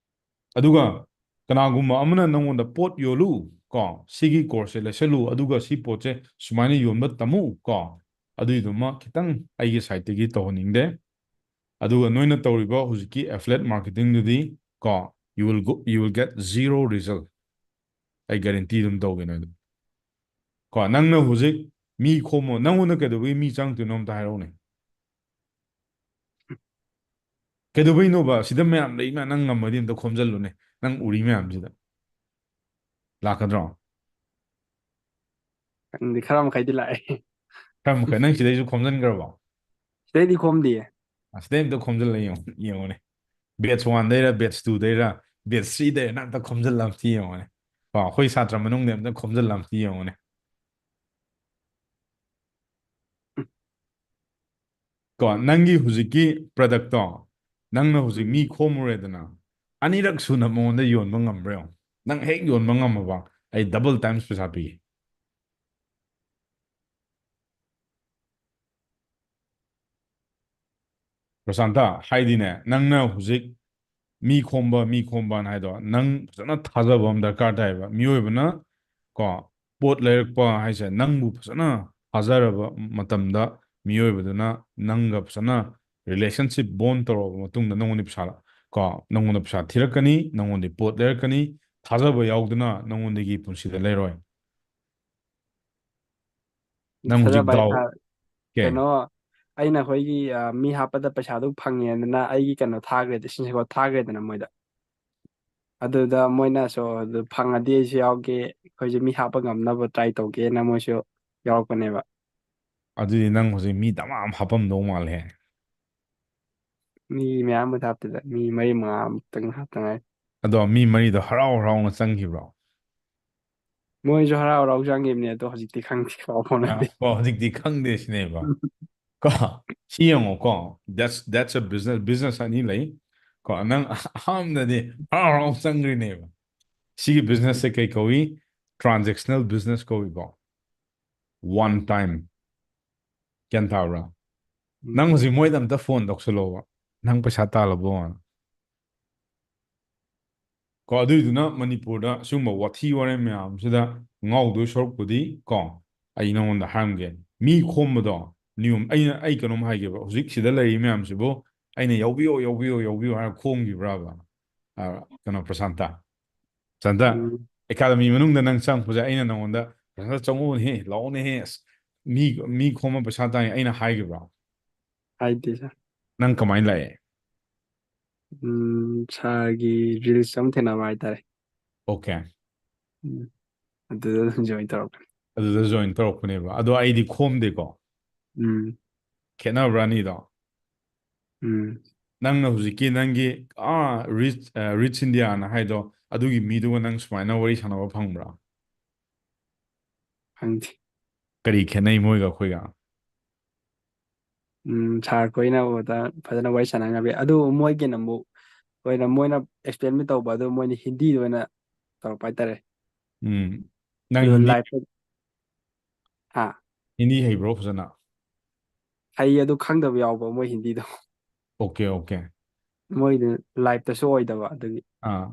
ꯑꯗꯨꯒ ꯀꯅꯥꯒꯨꯝꯕ ꯑꯃꯅ ꯅꯪꯉꯣꯟꯗ ꯄꯣꯠ ꯌꯣꯜꯂꯨ ꯀꯣ, ꯁꯤꯒꯤ course ꯁꯦ ꯂꯩꯁꯜꯂꯨ, ꯑꯗꯨꯒ ꯁꯤ ꯄꯣꯠꯁꯦ ꯁꯨꯃꯥꯏꯅ ꯌꯣꯟꯕ ꯇꯝꯃꯨ ꯀꯣ, ꯑꯗꯨꯏꯗꯨꯃ ꯈꯤꯇꯪ ꯑꯩꯒꯤ side ꯇꯒꯤ ꯇꯧꯍꯟꯅꯤꯡꯗꯦ꯫ ꯑꯗꯨꯒ ꯅꯣꯏꯅ ꯇꯧꯔꯤꯕ ꯍꯧꯖꯤꯛꯀꯤ affiliate marketing ꯗꯨꯗꯤ ꯀꯣ, you will go, you will get zero result꯫ ꯑꯩ guarantee ꯑꯗꯨꯝ ꯇꯧꯒꯦ ꯅꯣꯏꯗ꯫ ꯀꯣ, ꯅꯪꯅ ꯍꯧꯖꯤꯛ ꯃꯤ ꯈꯣꯝꯃꯣ, ꯅꯪꯉꯣꯟꯗ ꯀꯩꯗꯧꯕꯒꯤ ꯃꯤ ꯆꯪꯉꯛꯇꯣꯏꯅꯣ ꯑꯝꯇ ꯍꯥꯏꯔꯛꯎꯅꯦ꯫ ꯀꯩꯗꯧꯕꯩꯅꯣꯕ? ꯁꯤꯗ ꯃꯌꯥꯝ ꯂꯩ ꯃꯌꯥꯝ, ꯅꯪ ꯉꯝꯃꯗꯤ ꯑꯝꯇ ꯈꯣꯝꯖꯜꯂꯨꯅꯦ, ꯅꯪ ꯎꯔꯤ ꯃꯌꯥꯝꯁꯤꯗ꯫ ꯂꯥꯛꯀꯗ꯭ꯔꯣ? ꯈꯪꯗꯦ, ꯈꯔ ꯃꯈꯩꯗꯤ ꯂꯥꯛꯑꯦ꯫ ꯈꯔ ꯃꯈꯩ, ꯅꯪ ꯁꯤꯗꯩꯁꯨ ꯈꯣꯝꯖꯟꯈ꯭ꯔꯕꯣ? ꯁꯤꯗꯩꯗꯤ ꯈꯣꯝꯗꯤꯌꯦ꯫ ꯑꯁꯤꯗꯩ ꯑꯝꯇ ꯈꯣꯝꯖꯤꯜꯂ ꯌꯦꯡꯉꯣ-, ꯌꯦꯡꯉꯣꯅꯦ꯫ Batch one ꯗꯩꯔ, batch two ꯗꯩꯔ, batch three ꯗꯩꯔ, ꯅꯪ ꯑꯝꯇ ꯈꯣꯝꯖꯤꯜꯂ ꯑꯝꯇ ꯌꯦꯡꯉꯣꯅꯦ꯫ ꯀꯣ, ꯑꯩꯈꯣꯏ ꯁꯥꯇ꯭ꯔ ꯃꯅꯨꯡꯗ ꯑꯝꯇ ꯈꯣꯝꯖꯤꯜꯂ ꯑꯝꯇ ꯌꯦꯡꯉꯣꯅꯦ꯫ ꯀꯣ, ꯅꯪꯒꯤ ꯍꯧꯖꯤꯛꯀꯤ productꯇꯣ, ꯅꯪꯅ ꯍꯧꯖꯤꯛ ꯃꯤ ꯈꯣꯝꯃꯨꯔꯦꯗꯅ, ꯑꯅꯤꯔꯛ ꯁꯨꯅ ꯃꯉꯣꯟꯗ ꯌꯣꯟꯕ ꯉꯝꯕ꯭ꯔꯥ ꯌꯦꯡꯉꯣ. ꯅꯪ ꯍꯦꯛ ꯌꯣꯟꯕ ꯉꯝꯃꯕ, ꯑꯩ double times ꯄꯩꯁꯥ ꯄꯤꯒꯦ. ꯄ꯭ꯔꯁꯥꯟꯇ, ꯍꯥꯏꯗꯤꯅꯦ, ꯅꯪꯅ ꯍꯧꯖꯤꯛ ꯃꯤ ꯈꯣꯝꯕ, ꯃꯤ ꯈꯣꯝꯕꯅ ꯍꯥꯏꯗꯣ, ꯅꯪ ꯐꯖꯅ ꯊꯥꯖꯕ ꯑꯃ ꯗꯔꯀꯥꯔ ꯇꯥꯏꯕ. ꯃꯤꯑꯣꯏꯕꯅ, ꯀꯣ, ꯄꯣꯠ ꯂꯩꯔꯛꯄ ꯍꯥꯏꯁꯦ, ꯅꯪꯕꯨ ꯐꯖꯅ ꯊꯥꯖꯔꯕ ꯃꯇꯝꯗ, ꯃꯤꯑꯣꯏꯕꯗꯨꯅ ꯅꯪꯒ ꯐꯖꯅ relationship bond ꯇꯧꯔꯕ ꯃꯇꯨꯡꯗ, ꯅꯪꯉꯣꯟꯗ ꯄꯩꯁꯥ, ꯀꯣ, ꯅꯪꯉꯣꯟꯗ ꯄꯩꯁꯥ ꯊꯤꯔꯛꯀꯅꯤ, ꯅꯪꯉꯣꯟꯗ ꯄꯣꯠ ꯂꯩꯔꯛꯀꯅꯤ. ꯊꯥꯖꯕ ꯌꯥꯎꯗꯅ ꯅꯪꯉꯣꯟꯗꯒꯤ ꯄꯨꯟꯁꯤꯗ ꯂꯩꯔꯣꯏ. ꯅꯪ ꯍꯧꯖꯤꯛ ꯊꯥꯖꯕ ꯗꯥꯎ ꯍꯥꯏ-, ꯀꯦ? ꯀꯩꯅꯣ, ꯑꯩꯅ ꯑꯩꯈꯣꯏꯒꯤ, ꯑ, ꯃꯤ ꯍꯥꯞꯄꯗ ꯄꯩꯁꯥꯗꯨ ꯐꯪꯉꯦꯗꯅ ꯑꯩꯒꯤ ꯀꯩꯅꯣ ꯊꯥꯈ꯭ꯔꯦ, screenshot ꯊꯥꯈ꯭ꯔꯦꯗꯅ ꯃꯣꯏꯗ꯫ ꯑꯗꯨꯗ ꯃꯣꯏꯅꯁꯨ ꯑꯗꯨ ꯐꯪꯉꯗꯤ ꯑꯩꯁꯨ ꯌꯥꯎꯒꯦ, ꯑꯩꯈꯣꯏꯁꯨ ꯃꯤ ꯍꯥꯞꯄ ꯉꯝꯅꯕ try ꯇꯧꯒꯦꯅ ꯃꯣꯏꯁꯨ ꯌꯥꯎꯔꯛꯄꯅꯦꯕ꯫ ꯑꯗꯨꯗꯤ ꯅꯪ ꯍꯧꯖꯤꯛ ꯃꯤ ꯗꯃꯥ ꯑꯃ ꯍꯥꯞꯄꯝꯗꯧ ꯃꯥꯜꯂꯦ꯫ ꯃꯤ ꯃꯌꯥꯝꯕꯨꯗꯤ ꯍꯥꯞꯇꯦꯗ, ꯃꯤ ꯃꯔꯤ ꯃꯉꯥꯃꯨꯛꯇꯪ ꯍꯥꯞꯇ ꯉꯥꯏꯔꯤ꯫ ꯑꯗꯣ ꯃꯤ ꯃꯔꯤꯗꯣ ꯍꯔꯥꯎ ꯍꯔꯥꯎꯅ ꯆꯪꯈꯤꯕ꯭ꯔꯣ? ꯃꯣꯏꯁꯨ ꯍꯔꯥꯎ ꯍꯔꯥꯎ ꯆꯪꯈꯤꯕꯅꯦ, ꯑꯗꯣ ꯍꯧꯖꯤꯛꯇꯤ ꯈꯪꯗꯦ, ꯄꯥꯎ ꯐꯥꯎꯅꯗꯦ꯫ ꯑ, ꯀꯣ, ꯍꯧꯖꯤꯛꯇꯤ ꯈꯪꯗꯦ ꯁꯤꯅꯦꯕ꯫ ꯀꯣ, ꯁꯤ ꯌꯦꯡꯉꯣꯀꯣ, that's, that's a business, business ꯑꯅꯤ ꯂꯩ꯫ ꯀꯣ, ꯅꯪ ꯑꯍ-, ꯑꯍꯥꯟꯕꯗꯗꯤ ꯍꯔꯥꯎ ꯍꯔꯥꯎ ꯆꯪꯈ꯭ꯔꯤꯅꯦꯕ꯫ ꯁꯤꯒꯤ businessꯁꯦ ꯀꯩ ꯀꯧꯏ? Transactional business ꯀꯧꯏꯀꯣ꯫ One time. ꯒ꯭ꯌꯥꯟ ꯇꯥꯕ꯭ꯔꯥ? ꯎꯝ꯫ ꯅꯪ ꯍꯧꯖꯤꯛ ꯃꯣꯏꯗ ꯑꯝꯇ phone ꯇꯧꯁꯜꯂꯣꯕ, "ꯅꯪ ꯄꯩꯁꯥ ꯇꯥꯜꯂꯕꯣ?" ꯀꯣ, ꯑꯗꯨꯏꯗꯨꯅ ꯃꯅꯤꯄꯨꯔꯗ ꯁꯤꯒꯨꯝꯕ ꯋꯥꯊꯤ ꯋꯥꯔꯦꯝ ꯃꯌꯥꯝꯁꯤꯗ ꯉꯥꯎꯗꯣꯏ ꯁꯔꯨꯛꯄꯨꯗꯤ, ꯀꯣ, ꯑꯩ ꯅꯉꯣꯟꯗ ꯍꯥꯏꯔꯝꯒꯦ, ꯃꯤ ꯈꯣꯝꯕꯗꯣ, ꯅꯤꯌꯣꯝ, ꯑꯩꯅ, ꯑꯩ ꯀꯩꯅꯣꯝ ꯍꯥꯏꯒꯦꯕ, ꯍꯧꯖꯤꯛ ꯁꯤꯗ ꯂꯩꯔꯤ ꯃꯌꯥꯝꯁꯤꯕꯨ ꯑꯩꯅ "ꯌꯥꯎꯕꯤꯌꯣ, ꯌꯥꯎꯕꯤꯌꯣ, ꯌꯥꯎꯕꯤꯌꯣ" ꯍꯥꯏꯔ ꯈꯣꯝꯈꯤꯕ꯭ꯔꯕ? ꯑ, ꯀꯩꯅꯣ, ꯄ꯭ꯔꯁꯥꯟꯇ? ꯄ꯭ꯔꯁꯥꯟꯇ, ꯎꯝ꯫ Academy ꯃꯅꯨꯡꯗ ꯅꯪ ꯆꯪꯉꯛꯄꯁꯦ ꯑꯩꯅ ꯅꯉꯣꯟꯗ, "ꯄ꯭ꯔꯁꯥꯟꯇ, ꯆꯪꯉꯛꯎꯅꯦꯍꯦ, ꯂꯥꯛꯑꯣꯅꯦꯍꯦ, ꯑꯁ, ꯃꯤ, ꯃꯤ ꯈꯣꯝꯃ ꯄꯩꯁꯥ ꯇꯥꯡꯉꯦ" ꯑꯩꯅ ꯍꯥꯏꯈꯤꯕ꯭ꯔꯣ? ꯍꯥꯏꯗꯦ, sir꯫ ꯅꯪ ꯀꯃꯥꯏꯅ ꯂꯥꯛꯑꯦ? ꯎꯝ, sirꯒꯤ reels ꯑꯃ ꯊꯦꯡꯅꯕ ꯍꯥꯏꯇꯥꯔꯦ꯫ Okay꯫ ꯎꯝ꯫ ꯑꯗꯨꯗ ꯑꯗꯨꯝ join ꯇꯧꯔꯛꯄꯅꯦ꯫ ꯑꯗꯨꯗ join ꯇꯧꯔꯛꯄꯅꯦꯕ꯫ ꯑꯗꯣ ꯑꯩꯗꯤ ꯈꯣꯝꯗꯦꯀꯣ꯫ ꯎꯝ꯫ ꯈꯦꯠꯅꯕ꯭ꯔꯥ ꯑꯅꯤꯗꯣ? ꯎꯝ꯫ ꯅꯪꯅ ꯍꯧꯖꯤꯛꯀꯤ ꯅꯪꯒꯤ, ꯑꯥ, Rich, ꯑ, Rich Indiaꯅ ꯍꯥꯏꯗꯣ, ꯑꯗꯨꯒꯤ ꯃꯤꯗꯨꯒ ꯅꯪ ꯁꯨꯃꯥꯏꯅ ꯋꯥꯔꯤ ꯁꯥꯟꯅꯕ ꯐꯪꯕ꯭ꯔꯥ? ꯐꯪꯗꯦ꯫ ꯀꯔꯤ ꯈꯦꯠꯅꯩ ꯃꯣꯏꯒ ꯑꯩꯈꯣꯏꯒ? ꯎꯝ, ꯁꯥꯔ ꯈꯣꯏꯅ ꯐꯖꯅ ꯋꯥꯔꯤ ꯁꯥꯟꯅ ꯉꯝꯃꯤ꯫ ꯑꯗꯨ ꯃꯣꯏꯒꯤꯅ ꯑꯃꯨꯛ ꯑꯣꯏꯅ ꯃꯣꯏꯅ ꯑꯦꯛꯁꯄ꯭ꯂꯦꯟ ꯇꯧꯕ, ꯑꯗꯨ ꯃꯣꯏꯅ ꯍꯤꯟꯗꯤꯗ ꯑꯣꯏꯅ ꯇꯧꯔꯛꯄ ꯍꯥꯏꯇꯥꯔꯦ꯫ ꯎꯝ꯫ ꯅꯪ ꯑꯗꯨ ꯍꯤꯟꯗꯤ, ꯂꯥꯏꯐꯇ, ꯍꯥ? ꯍꯤꯟꯗꯤ ꯍꯩꯕ꯭ꯔꯣ ꯐꯖꯅ? ꯍꯩ, ꯑꯗꯨ ꯈꯪꯗꯕ ꯌꯥꯎꯕ ꯃꯣꯏ ꯍꯤꯟꯗꯤꯗꯣ꯫ Okay, okay. ꯃꯣꯏꯗꯨ ꯂꯥꯏꯐꯇꯁꯨ ꯑꯣꯏꯗꯕ ꯑꯗꯨꯒꯤ꯫ ꯑꯥ,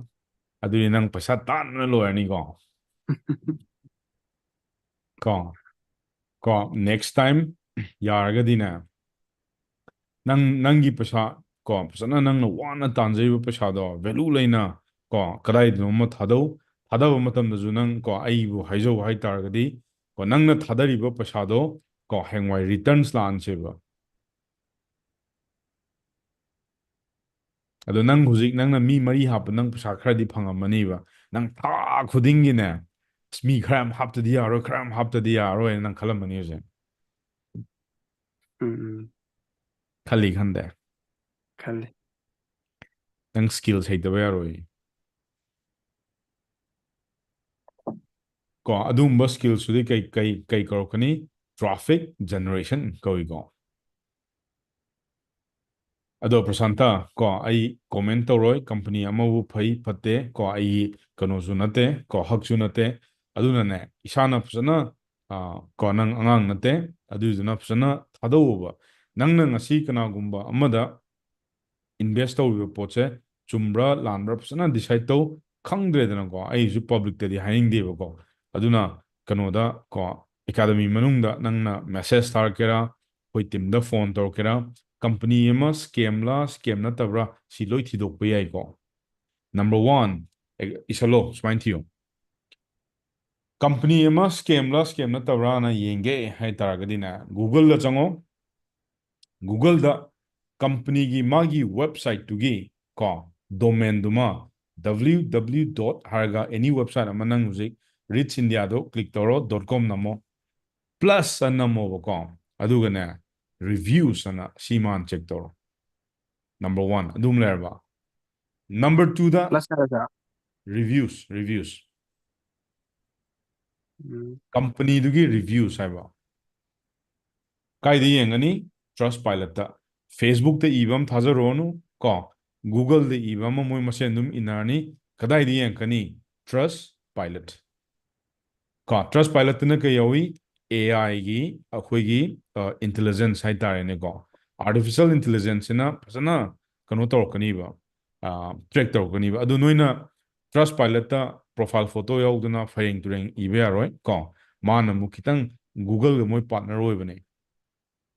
ꯑꯗꯨꯗꯤ ꯅꯪ ꯄꯩꯁꯥ ꯇꯥꯟꯕꯅ ꯂꯣꯏꯔꯅꯤꯀꯣ꯫ ꯀꯣ, ꯀꯣ, next time ꯌꯥꯔꯒꯗꯤꯅꯦ, ꯅꯪ, ꯅꯪꯒꯤ ꯄꯩꯁꯥ, ꯀꯣ, ꯐꯖꯅ ꯅꯪꯅ ꯋꯥꯅ ꯇꯥꯟꯖꯔꯤꯕ ꯄꯩꯁꯥꯗꯣ value ꯂꯩꯅ, ꯀꯣ, ꯀꯗꯥꯏꯗꯅꯣ ꯑꯃ ꯊꯥꯗꯧ꯫ ꯊꯥꯗꯕ ꯃꯇꯝꯗꯁꯨ ꯅꯪ, ꯀꯣ, ꯑꯩꯕꯨ ꯍꯥꯏꯖꯧ ꯍꯥꯏꯇꯥꯔꯒꯗꯤ, ꯀꯣ, ꯅꯪꯅ ꯊꯥꯗꯔꯤꯕ ꯄꯩꯁꯥꯗꯣ, ꯀꯣ, ꯍꯌꯦꯡꯋꯥꯏ returns ꯂꯥꯛꯍꯟꯁꯦꯕ꯫ ꯑꯗꯣ ꯅꯪ ꯍꯧꯖꯤꯛ ꯅꯪꯅ ꯃꯤ ꯃꯔꯤ ꯍꯥꯞꯄ, ꯅꯪ ꯄꯩꯁꯥ ꯈꯔꯗꯤ ꯐꯪꯉꯝꯃꯅꯤꯕ꯫ ꯅꯪ ꯊꯥ ꯈꯨꯗꯤꯡꯒꯤꯅꯦ, "ꯑꯁ, ꯃꯤ ꯈꯔ ꯌꯥꯝ ꯍꯥꯞꯇꯗꯤ ꯌꯥꯔꯣꯏ, ꯈꯔ ꯌꯥꯝ ꯍꯥꯞꯇꯗꯤ ꯌꯥꯔꯣꯏ" ꯍꯥꯏꯅ ꯅꯪ ꯈꯜꯂꯝꯃꯅꯤ ꯍꯧꯖꯤꯛ꯫ ꯎꯝ, ꯎꯝ꯫ ꯈꯜꯂꯤ ꯈꯟꯗꯦ? ꯈꯜꯂꯤ꯫ ꯅꯪ skills ꯍꯩꯇꯕ ꯌꯥꯔꯣꯏ꯫ ꯀꯣ, ꯑꯗꯨꯒꯨꯝꯕ skills ꯇꯨꯗꯤ ꯀꯩ, ꯀꯩ, ꯀꯩ ꯀꯧꯔꯛꯀꯅꯤ? Traffic generation ꯀꯧꯏꯀꯣ꯫ ꯑꯗꯣ ꯄ꯭ꯔꯁꯥꯟꯇ, ꯀꯣ, ꯑꯩ comment ꯇꯧꯔꯣꯏ, company ꯑꯃꯕꯨ ꯐꯩ ꯐꯠꯇꯦ, ꯀꯣ, ꯑꯩꯒꯤ ꯀꯩꯅꯣꯁꯨ ꯅꯠꯇꯦ, ꯀꯣ, ꯍꯛꯁꯨ ꯅꯠꯇꯦ꯫ ꯑꯗꯨꯅꯅꯦ, ꯏꯁꯥꯅ ꯐꯖꯅ, ꯑꯥ, ꯀꯣ, ꯅꯪ ꯑꯉꯥꯡ ꯅꯠꯇꯦ, ꯑꯗꯨꯏꯗꯨꯅ ꯐꯖꯅ ꯊꯥꯗꯧꯑꯣꯕ꯫ ꯅꯪꯅ ꯉꯁꯤ ꯀꯅꯥꯒꯨꯝꯕ ꯑꯃꯗ invest ꯇꯧꯔꯤꯕ ꯄꯣꯠꯁꯦ ꯆꯨꯝꯕ꯭ꯔꯥ ꯂꯥꯟꯕ꯭ꯔꯥ ꯐꯖꯅ decide ꯇꯧ꯫ ꯈꯪꯗ꯭ꯔꯦꯗꯅꯀꯣ, ꯑꯩꯁꯨ public ꯇꯗꯤ ꯍꯥꯏꯅꯤꯡꯗꯦꯕꯀꯣ꯫ ꯑꯗꯨꯅ ꯀꯩꯅꯣꯗ, ꯀꯣ, academy ꯃꯅꯨꯡꯗ ꯅꯪꯅ message ꯊꯥꯔꯛꯀꯦꯔꯥ, ꯑꯩꯈꯣꯏ team ꯗ phone ꯇꯧꯔꯛꯀꯦꯔꯥ, company ꯑꯃ scam ꯂꯥ scam ꯅꯠꯇꯕ꯭ꯔꯥ, ꯁꯤ ꯂꯣꯏ ꯊꯤꯗꯣꯛꯄ ꯌꯥꯏꯀꯣ꯫ Number one, ꯑꯦ, ꯏꯁꯜꯂꯣ, ꯁꯨꯃꯥꯏꯅ ꯊꯤꯌꯣ꯫ Company ꯑꯃ scam ꯂꯥ scam ꯅꯠꯇꯕ꯭ꯔꯥꯅ ꯌꯦꯡꯒꯦ ꯍꯥꯏ ꯇꯥꯔꯒꯗꯤꯅꯦ, Google ꯗ ꯆꯪꯉꯣ꯫ Google ꯗ company ꯒꯤ ꯃꯥꯒꯤ website ꯇꯨꯒꯤ, ꯀꯣ, domain ꯗꯨꯃ, W W W dot ꯍꯥꯏꯔꯒ any website ꯑꯃ, ꯅꯪ ꯍꯧꯖꯤꯛ Rich India ꯗꯣ click ꯇꯧꯔꯣ, dot com ꯅꯝꯃꯣ, plus ꯑꯅ ꯅꯝꯃꯣꯕꯀꯣ, ꯑꯗꯨꯒꯅꯦ, reviews ꯑꯅ ꯁꯤ ꯃꯥꯟ check ꯇꯧꯔꯣ꯫ Number one ꯑꯗꯨꯝ ꯂꯩꯔꯕ꯫ Number two ꯗ Plus ꯍꯥꯏꯔꯒ? Reviews, reviews꯫ ꯎꯝ꯫ Company ꯗꯨꯒꯤ reviews ꯍꯥꯏꯕ꯫ ꯀꯥꯏꯗ ꯌꯦꯡꯒꯅꯤ? Trustpilot-ꯇ꯫ Facebook-ꯇ ꯏꯕ ꯑꯃ ꯊꯥꯖꯔꯨꯔꯅꯨ ꯀꯣ, Google-ꯗ ꯏꯕ ꯑꯃ ꯃꯣꯏ ꯃꯁꯦꯟ ꯑꯗꯨꯝ ꯏꯟꯅꯔꯅꯤ꯫ ꯀꯗꯥꯏꯗ ꯌꯦꯡꯉꯛꯀꯅꯤ? Trustpilot꯫ ꯀꯣ, Trustpilot-ꯇꯅ ꯀꯩ ꯌꯥꯎꯏ? AI-ꯒꯤ ꯑꯩꯈꯣꯏꯒꯤ intelligence ꯍꯥꯏꯇꯥꯔꯦꯅꯦꯀꯣ, artificial intelligence-ꯁꯤꯅ ꯐꯖꯅ ꯀꯩꯅꯣ ꯇꯧꯔꯛꯀꯅꯤꯕ, track ꯇꯧꯔꯛꯀꯅꯤꯕ꯫ ꯑꯗꯨ ꯅꯣꯏꯅ Trustpilot-ꯇ profile photo ꯌꯥꯎꯗꯅ ꯐꯩꯔꯦꯡ ꯇꯨꯔꯦꯡ ꯏꯕ ꯌꯥꯔꯣꯏ ꯀꯣ꯫ ꯃꯥꯅ ꯑꯃꯨꯛ ꯈꯤꯇꯪ Google-ꯒ ꯃꯣꯏ partner ꯑꯣꯏꯕꯅꯦ꯫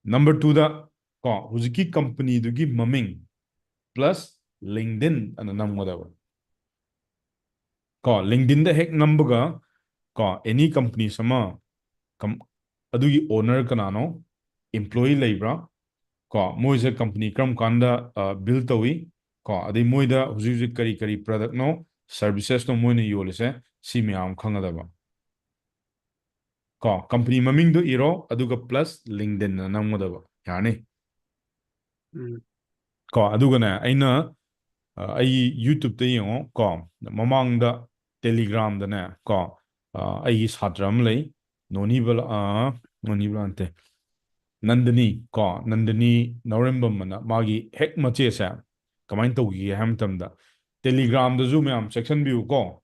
Number two-ꯗ ꯀꯣ, ꯍꯧꯖꯤꯛꯀꯤ company-ꯗꯨꯒꯤ ꯃꯃꯤꯡ plus LinkedIn ꯑꯅ ꯅꯝꯒꯗꯕ꯫ ꯀꯣ, LinkedIn-ꯗ ꯍꯦꯛ ꯅꯝꯕꯒ ꯀꯣ, any companies ꯑꯃ, ꯀꯝ-, ꯑꯗꯨꯒꯤ owner ꯀꯅꯥꯅꯣ, employee ꯂꯩꯕ꯭ꯔꯥ ꯀꯣ, ꯃꯣꯏꯁꯦ company ꯀꯔꯝ ꯀꯥꯟꯗ build ꯇꯧꯏ ꯀꯣ, ꯑꯗꯩ ꯃꯣꯏꯗ ꯍꯧꯖꯤꯛ ꯍꯧꯖꯤꯛ ꯀꯔꯤ ꯀꯔꯤ product-ꯅꯣ, services-ꯅꯣ ꯃꯣꯏꯅ ꯌꯣꯜꯂꯤꯁꯦ, ꯁꯤ ꯃꯌꯥꯝ ꯈꯪꯒꯗꯕ꯫ ꯀꯣ, company ꯃꯃꯤꯡꯗꯣ ꯏꯔꯣ, ꯑꯗꯨꯒ plus LinkedIn-ꯅ ꯅꯝꯒꯗꯕ꯫ ꯌꯥꯔꯅꯤ꯫ ꯎꯝ꯫ ꯀꯣ, ꯑꯗꯨꯒꯅꯦ, ꯑꯩꯅ, ꯑ, ꯑꯩ YouTube-ꯇ ꯌꯦꯡꯉꯣ ꯀꯣ, ꯃꯃꯥꯡꯗ Telegram-ꯗꯅꯦ ꯀꯣ, ꯑ, ꯑꯩꯒꯤ ꯁꯥꯇ꯭ꯔ ꯑꯃ ꯂꯩ, ꯅꯣꯅꯤꯕꯂꯥ, ꯑ, ꯅꯣꯅꯤꯕꯂꯥ ꯅꯠꯇꯦ, ꯅꯟꯗꯅꯤ ꯀꯣ, ꯅꯟꯗꯅꯤ ꯅꯧꯔꯦꯝꯕꯝ ꯑꯅ, ꯃꯥꯒꯤ ꯍꯦꯛ ꯃꯆꯦꯁꯦ ꯀꯃꯥꯏꯅ ꯇꯧꯈꯤꯒꯦ ꯍꯥꯏꯕ ꯃꯇꯝꯗ, Telegram-ꯗꯁꯨ ꯃꯌꯥꯝ ꯆꯦꯛꯁꯤꯟꯕꯤꯌꯨ ꯀꯣ,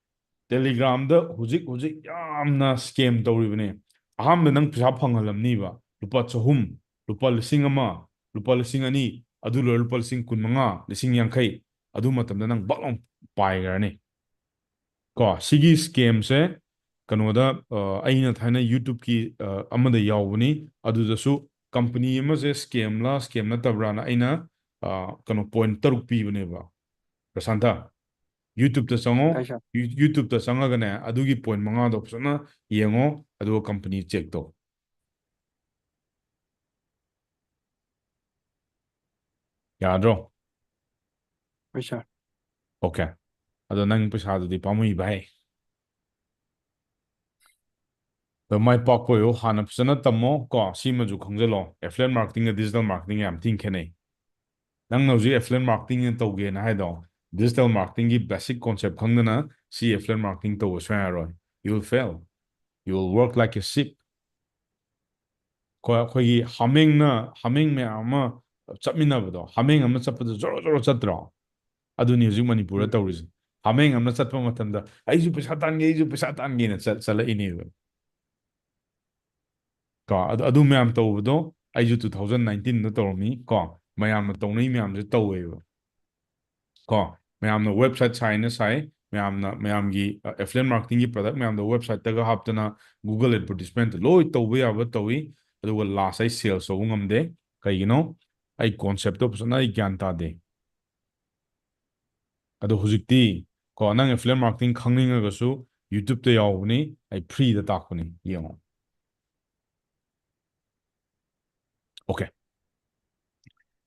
Telegram-ꯗ ꯍꯧꯖꯤꯛ ꯍꯧꯖꯤꯛ ꯌꯥꯝꯅ scam ꯇꯧꯔꯤꯕꯅꯦ꯫ ꯑꯍꯥꯟꯕꯗ ꯅꯪ ꯄꯩꯁꯥ ꯐꯪꯍꯜꯂꯝꯅꯤꯕ, ꯂꯨꯄꯥ ꯆꯍꯨꯝ, ꯂꯨꯄꯥ ꯂꯤꯁꯤꯡ ꯑꯃ, ꯂꯨꯄꯥ ꯂꯤꯁꯤꯡ ꯑꯅꯤ, ꯑꯗꯨ ꯂꯣꯏꯔ ꯂꯨꯄꯥ ꯂꯤꯁꯤꯡ ꯀꯨꯟ ꯃꯉꯥ, ꯂꯤꯁꯤꯡ ꯌꯥꯡꯈꯩ, ꯑꯗꯨ ꯃꯇꯝꯗ ꯅꯪ ꯕꯛ ꯂꯥꯎ ꯄꯥꯏꯈ꯭ꯔꯅꯤ꯫ ꯀꯣ, ꯁꯤꯒꯤ scam-ꯁꯦ ꯀꯩꯅꯣꯗ, ꯑ, ꯑꯩꯅ ꯊꯥꯏꯅ YouTube-ꯀꯤ, ꯑ, ꯑꯃꯗ ꯌꯥꯎꯕꯅꯤ, ꯑꯗꯨꯗꯁꯨ company ꯑꯃꯁꯦ scam-ꯂ scam ꯅꯠꯇꯕ꯭ꯔꯥꯅ ꯑꯩꯅ, ꯑ, ꯀꯩꯅꯣ, point ꯇꯔꯨꯛ ꯄꯤꯕꯅꯦꯕ, ꯄ꯭ꯔꯁꯥꯟꯇ꯫ YouTube-ꯇ ꯆꯪꯉꯣ, ꯍꯣꯏ, sir꯫ You-, YouTube-ꯇ ꯆꯪꯉꯒꯅꯦ, ꯑꯗꯨꯒꯤ point ꯃꯉꯥꯗꯣ ꯐꯖꯅ ꯌꯦꯡꯉꯣ, ꯑꯗꯨꯒ company check ꯇꯧ꯫ ꯌꯥꯗ꯭ꯔꯣ? ꯍꯣꯏ, sir꯫ Okay꯫ ꯑꯗꯣ ꯅꯪ ꯄꯩꯁꯥꯗꯨꯗꯤ ꯄꯥꯝꯃꯨꯏ ꯚꯥꯏ꯫ ꯑꯗꯣ ꯃꯥꯏ ꯄꯥꯛꯄ ꯑꯣꯏꯌꯣ, ꯍꯥꯟꯅ ꯐꯖꯅ ꯇꯝꯃꯣ ꯀꯣ, ꯁꯤꯃꯁꯨ ꯈꯪꯖꯜꯂꯣ, affiliate marketing-ꯒ digital marketing-ꯒ ꯌꯥꯝ ꯊꯤꯅ ꯈꯦꯠꯅꯩ꯫ ꯅꯪꯅ ꯍꯧꯖꯤꯛ affiliate marketing-ꯅ ꯇꯧꯒꯦꯅ ꯍꯥꯏꯗꯣ, digital marketing-ꯒꯤ basic concept ꯈꯪꯗꯅ ꯁꯤ affiliate marketing ꯇꯧꯕ ꯁꯨꯡꯌꯥ ꯌꯥꯔꯣꯏ꯫ You will fail. You will work like a sheep. ꯑꯩꯈꯣꯏ-, ꯑꯩꯈꯣꯏꯒꯤ ꯍꯥꯃꯦꯡꯅ, ꯍꯥꯃꯦꯡ ꯃꯌꯥꯝ ꯑꯃ ꯆꯠꯃꯤꯟꯅꯕꯗꯣ, ꯍꯥꯃꯦꯡ ꯑꯃ ꯆꯠꯄꯗ ꯖꯣꯔꯣ ꯖꯣꯔꯣ ꯆꯠꯇ꯭ꯔꯣ? ꯑꯗꯨꯅꯤ ꯍꯧꯖꯤꯛ ꯃꯅꯤꯄꯨꯔꯗ ꯎꯝ꯫ ꯇꯧꯔꯤꯁꯦ꯫ ꯍꯥꯃꯦꯡ ꯑꯃꯅ ꯆꯠꯄ ꯃꯇꯝꯗ, "ꯑꯩꯁꯨ ꯄꯩꯁꯥ ꯇꯥꯟꯒꯦ, ꯑꯩꯁꯨ ꯄꯩꯁꯥ ꯇꯥꯟꯒꯦꯅ" ꯆꯠ-, ꯆꯠꯂꯛꯏꯅꯦꯕ꯫ ꯀꯣ, ꯑꯗꯨ, ꯑꯗꯨ ꯃꯌꯥꯝ ꯇꯧꯕꯗꯣ ꯑꯩꯁꯨ two thousand nineteenꯗ ꯇꯧꯔꯝꯃꯤ꯫ ꯀꯣ, ꯃꯌꯥꯝꯅ ꯇꯧꯅꯩ ꯃꯌꯥꯝꯁꯦ ꯇꯧꯋꯦꯕ꯫ ꯀꯣ, ꯃꯌꯥꯝꯅ website ꯁꯥꯏꯅ ꯁꯥꯏ, ꯃꯌꯥꯝꯅ, ꯃꯌꯥꯝꯒꯤ, ꯑ, affiliate marketingꯒꯤ product ꯃꯌꯥꯝꯗꯣ websiteꯇꯒ ꯍꯥꯞꯇꯅ Google advertisement ꯂꯣꯏ ꯇꯧꯕ ꯌꯥꯕ ꯇꯧꯏ, ꯑꯗꯨꯒ last ꯑꯩ sales ꯇꯧꯕ ꯉꯝꯗꯦ꯫ ꯀꯩꯒꯤꯅꯣ? ꯑꯩ conceptꯇꯣ ꯐꯖꯅ ꯑꯩ ꯒ꯭ꯌꯥꯟ ꯇꯥꯗꯦ꯫ ꯑꯗꯣ ꯍꯧꯖꯤꯛꯇꯤ, ꯀꯣ, ꯅꯪ affiliate marketing ꯈꯪꯅꯤꯡꯉꯒꯁꯨ YouTubeꯇ ꯌꯥꯎꯕꯅꯤ, ꯑꯩ freeꯗ ꯇꯥꯛꯄꯅꯤ, ꯌꯦꯡꯉꯣ꯫ Okay.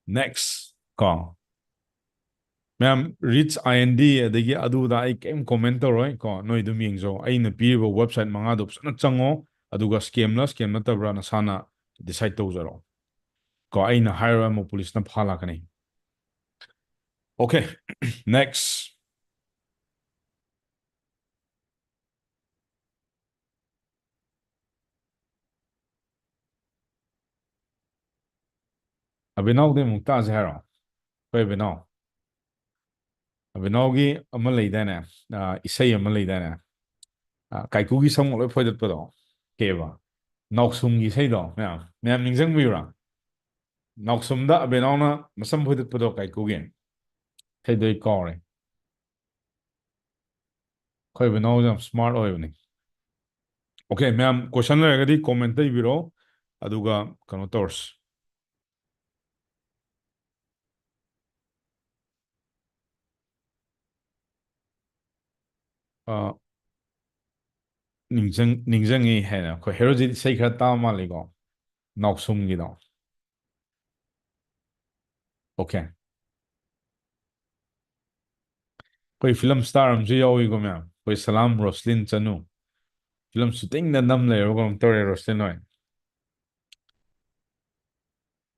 Next, ꯀꯣ꯫ ꯃꯌꯥꯝ, rich I N D ꯑꯗꯒꯤ ꯑꯗꯨꯗ ꯑꯩ ꯀꯩꯝ comment ꯇꯧꯔꯣꯏ, ꯀꯣ꯫ ꯅꯣꯏ ꯑꯗꯨꯝ ꯌꯦꯡꯖꯧ꯫ ꯑꯩꯅ ꯄꯤꯔꯤꯕ website ꯃꯉꯥꯗꯣ ꯐꯖꯅ ꯆꯪꯉꯣ, ꯑꯗꯨꯒ scamꯂ scam ꯅꯠꯇꯕ꯭ꯔꯥ ꯅꯁꯥꯅ decide ꯇꯧꯖꯔꯣ꯫ ꯀꯣ, ꯑꯩꯅ ꯍꯥꯏꯔꯣꯏ ꯑꯃꯨꯛ ꯄꯨꯂꯤꯁꯅ ꯐꯥ ꯂꯥꯛꯀꯅꯤ꯫ Okay, next. ꯑꯕꯤꯅꯥꯎꯗꯩ ꯑꯃꯨꯛ ꯇꯥꯁꯦ ꯍꯥꯏꯔꯣ? ꯑꯩꯈꯣꯏ ꯑꯕꯤꯅꯥꯎ꯫ ꯑꯕꯤꯅꯥꯎꯒꯤ ꯑꯃ ꯂꯩꯗꯥꯏꯅꯦ? ꯑ, ꯏꯁꯩ ꯑꯃ ꯂꯩꯗꯥꯏꯅꯦ? ꯑ, ꯀꯥꯏꯀꯨꯒꯤ ꯁꯝꯒ ꯂꯣꯏ ꯐꯣꯏꯗꯠꯄꯗꯣ꯫ ꯀꯩꯕ? ꯅꯥꯎꯁꯨꯝꯒꯤ ꯏꯁꯩꯗꯣ ꯃꯌꯥꯝ, ꯃꯌꯥꯝ ꯅꯤꯡꯁꯤꯡꯕꯤꯕ꯭ꯔꯥ? ꯅꯥꯎꯁꯨꯝꯗ ꯑꯕꯤꯅꯥꯎꯅ ꯃꯁꯝ ꯐꯣꯏꯗꯠꯄꯗꯣ ꯀꯥꯏꯀꯨꯒꯤ꯫ ꯏꯁꯩꯗꯣ ꯑꯩ ꯀꯥꯎꯔꯦ꯫ ꯑꯩꯈꯣꯏ ꯑꯕꯤꯅꯥꯎꯁꯦ ꯌꯥꯝ smart ꯑꯣꯏꯕꯅꯤ꯫ Okay, ꯃꯌꯥꯝ question ꯂꯩꯔꯒꯗꯤ commentꯇ ꯏꯕꯤꯔꯣ, ꯑꯗꯨꯒ ꯀꯩꯅꯣ ꯇꯧꯔꯁꯤ꯫ ꯑ, ꯅꯤꯡꯖꯪ-, ꯅꯤꯡꯖꯪꯉꯤ ꯍꯥꯏꯅ ꯑꯩꯈꯣꯏ ꯍꯦꯔꯣꯖꯤꯠ ꯏꯁꯩ ꯈꯔ ꯇꯥꯕ ꯃꯥꯜꯂꯤꯀꯣ, ꯅꯥꯎꯁꯨꯝꯒꯤꯗꯣ꯫ Okay. ꯑꯩꯈꯣꯏ film star ꯑꯃꯁꯨ ꯌꯥꯎꯏꯀꯣ ꯃꯌꯥꯝ, ꯑꯩꯈꯣꯏ ꯁꯂꯥꯝ ꯔꯣꯁꯂꯤꯟ ꯆꯅꯨ꯫ Film shootingꯗ ꯅꯝ ꯂꯩꯔꯕ ꯀꯩꯅꯣꯝ ꯇꯧꯔꯦ ꯔꯣꯁꯂꯤꯟ ꯍꯣꯏ꯫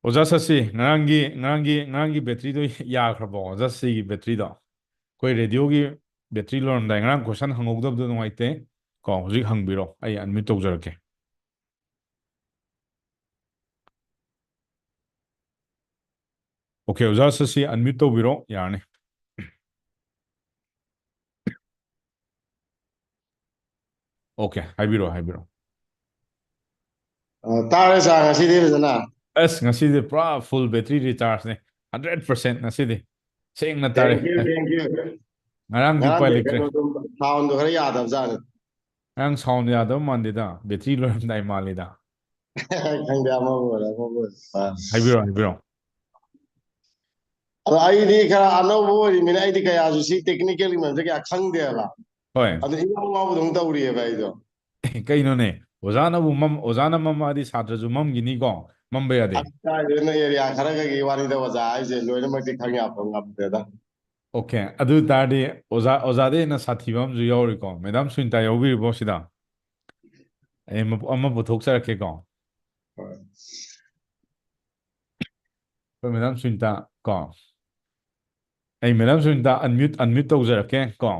ꯑꯣꯖꯥ ꯁꯁꯤ, ꯉꯔꯥꯡꯒꯤ, ꯉꯔꯥꯡꯒꯤ, ꯉꯔꯥꯡꯒꯤ batteryꯗꯣ ꯌꯥꯈ꯭ꯔꯕꯣ? ꯑꯣꯖꯥ ꯁꯁꯤꯒꯤ batteryꯗꯣ? ꯑꯩꯈꯣꯏ radioꯒꯤ battery ꯂꯣꯏꯔꯝꯗꯥꯏ, ꯉꯔꯥꯡ question ꯍꯪꯍꯧꯗꯕꯗꯣ ꯅꯨꯡꯉꯥꯏꯇꯦ꯫ ꯀꯣ, ꯍꯧꯖꯤꯛ ꯍꯪꯕꯤꯔꯣ, ꯑꯩ unmute ꯇꯧꯖꯔꯛꯀꯦ꯫ Okay, ꯑꯣꯖꯥ ꯁꯁꯤ unmute ꯇꯧꯕꯤꯔꯣ, ꯌꯥꯔꯅꯤ꯫ Okay, ꯍꯥꯏꯕꯤꯔꯣ, ꯍꯥꯏꯕꯤꯔꯣ꯫ ꯑ, ꯇꯥꯔꯦ ꯁꯥꯔ, ꯉꯁꯤꯗꯤ ꯐꯖꯅ꯫ ꯑꯁ, ꯉꯁꯤꯗꯤ ꯄꯨꯔꯥ full battery recharge ꯅꯦ, hundred percent ꯉꯁꯤꯗꯤ꯫ ꯁꯦꯡꯅ ꯇꯥꯔꯦ꯫ Thank you, thank you꯫ ꯉꯔꯥꯡꯗꯤ ꯎꯄꯥꯏ ꯉꯔꯥꯡꯗꯤ ꯂꯩꯇ꯭ꯔꯦ꯫ ꯀꯩꯅꯣꯗꯣ, sound ꯗꯣ ꯈꯔ ꯌꯥꯗꯕꯖꯥꯠꯅꯤ꯫ ꯉꯔꯥꯡ sound ꯌꯥꯗꯕ ꯃꯥꯟꯗꯦꯗ, battery ꯂꯣꯏꯔꯝꯗꯥꯏ ꯃꯥꯜꯂꯤꯗ꯫ ꯈꯪꯗꯦ, ꯑꯃꯕꯨ ꯑꯣꯏꯔꯦ, ꯑꯃꯕꯨ ꯑꯣꯏꯔꯦ꯫ ꯑ꯫ ꯍꯥꯏꯕꯤꯔꯣ, ꯍꯥꯏꯕꯤꯔꯣ꯫ ꯑꯗꯣ ꯑꯩꯗꯤ ꯈꯔ ꯑꯅꯧꯕ ꯑꯣꯏꯔꯤꯃꯤꯅ ꯑꯩꯗꯤ ꯀꯌꯥꯁꯨ ꯁꯤ technical ꯒꯤ ꯃꯔꯝꯁꯦ ꯀꯌꯥ ꯈꯪꯗꯦꯕ꯫ ꯍꯣꯏ꯫ ꯑꯗꯨ ꯏꯉꯥꯎ ꯉꯥꯎꯕꯗꯧꯅ ꯇꯧꯔꯤꯑꯕ ꯑꯩꯗꯣ꯫ ꯀꯩꯅꯣꯅꯦ, ꯑꯣꯖꯥꯅꯕꯨ ꯃꯝ-, ꯑꯣꯖꯥꯅ ꯃꯝꯃꯛꯑꯗꯤ ꯁꯥꯇ꯭ꯔꯁꯨ ꯃꯝꯈꯤꯅꯤꯀꯣ, ꯃꯝꯕ ꯌꯥꯗꯦ꯫ ꯑꯁ, ꯀꯥꯏꯗꯩꯅꯣ, area ꯈꯔ ꯈꯛꯀꯤ ꯋꯥꯅꯤꯗ ꯑꯣꯖꯥ ꯍꯥꯏꯁꯦ, ꯂꯣꯏꯅꯃꯛꯇꯤ ꯈꯪ ꯌꯥꯄꯣꯟ ꯉꯝꯗꯦꯗ꯫ Okay, ꯑꯗꯨ ꯑꯣꯏ ꯇꯥꯔꯗꯤ ꯑꯣꯖꯥ, ꯑꯣꯖꯥꯗꯩ ꯍꯦꯟꯅ ꯁꯥꯊꯤꯕ ꯑꯃꯁꯨ ꯌꯥꯎꯔꯤꯀꯣ꯫ Madam ꯁꯨꯅꯤꯇꯥ ꯌꯥꯎꯕꯤꯔꯤꯕꯣ ꯁꯤꯗ? ꯑꯩ ꯑꯃ, ꯑꯃ ꯄꯨꯊꯣꯛꯆꯔꯛꯀꯦꯀꯣ꯫ ꯍꯣꯏ꯫ ꯑꯩꯈꯣꯏ Madam ꯁꯨꯅꯤꯇꯥ ꯀꯣ꯫ ꯑꯩ Madam ꯁꯨꯅꯤꯇꯥ unmute, unmute ꯇꯧꯖꯔꯛꯀꯦ ꯀꯣ꯫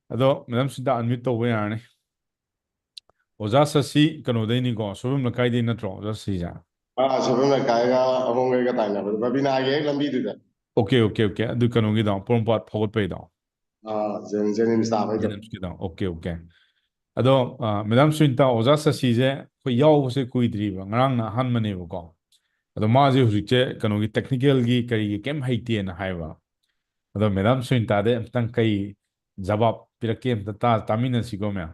ꯑꯗꯣ Madam ꯁꯨꯅꯤꯇꯥ unmute ꯇꯧꯕ ꯌꯥꯔꯅꯤ꯫ ꯑꯣꯖꯥ ꯁꯁꯤ ꯀꯩꯅꯣꯗꯩꯅꯤꯀꯣ, ꯁꯣꯏꯕꯝ ꯂꯩꯀꯥꯏꯗꯩ ꯅꯠꯇ꯭ꯔꯣ ꯑꯣꯖꯥ ꯁꯁꯤꯁꯦ? ꯑꯥ, ꯁꯣꯏꯕꯝ ꯂꯩꯀꯥꯏꯒ ꯑꯍꯣꯡꯒꯩꯒ ꯇꯥꯏꯅꯕꯗꯣ, ꯕꯕꯤꯅꯥꯒꯤ ꯍꯦꯛ ꯂꯝꯕꯤꯗꯨꯗ꯫ Okay, okay, okay. ꯑꯗꯨ ꯀꯩꯅꯣꯒꯤꯗꯣ, ꯄꯣꯔꯣꯝꯄꯥꯠ ꯐꯥꯎꯒꯠꯄꯩꯗꯣ? ꯑꯥ, ꯖꯦꯅꯤꯝꯁ ꯇꯥꯕꯩꯗꯣ꯫ ꯖꯦꯅꯤꯝꯁꯀꯤꯗꯣ꯫ Okay, okay. ꯑꯗꯣ, ꯑ, Madam ꯁꯨꯅꯤꯇꯥ, ꯑꯣꯖꯥ ꯁꯁꯤꯁꯦ ꯑꯩꯈꯣꯏ ꯌꯥꯎꯕꯁꯦ ꯀꯨꯏꯗ꯭ꯔꯤꯕ, ꯉꯔꯥꯡꯅ ꯑꯍꯥꯟꯕꯅꯦꯕꯀꯣ꯫ ꯑꯗꯣ ꯃꯥꯁꯦ ꯍꯧꯖꯤꯛꯁꯦ ꯀꯩꯅꯣꯒꯤ technical ꯒꯤ ꯀꯔꯤꯒꯤ ꯀꯩꯝ ꯍꯩꯇꯦꯅ ꯍꯥꯏꯕ꯫ ꯑꯗꯣ Madam ꯁꯨꯅꯤꯇꯥꯗꯩ ꯑꯝꯇꯪ ꯀꯩ ꯖꯕꯥꯕ ꯄꯤꯔꯛꯀꯦ ꯑꯝꯇ ꯇꯥ-, ꯇꯥꯃꯤꯟꯅꯁꯤꯀꯣ ꯃꯌꯥꯝ꯫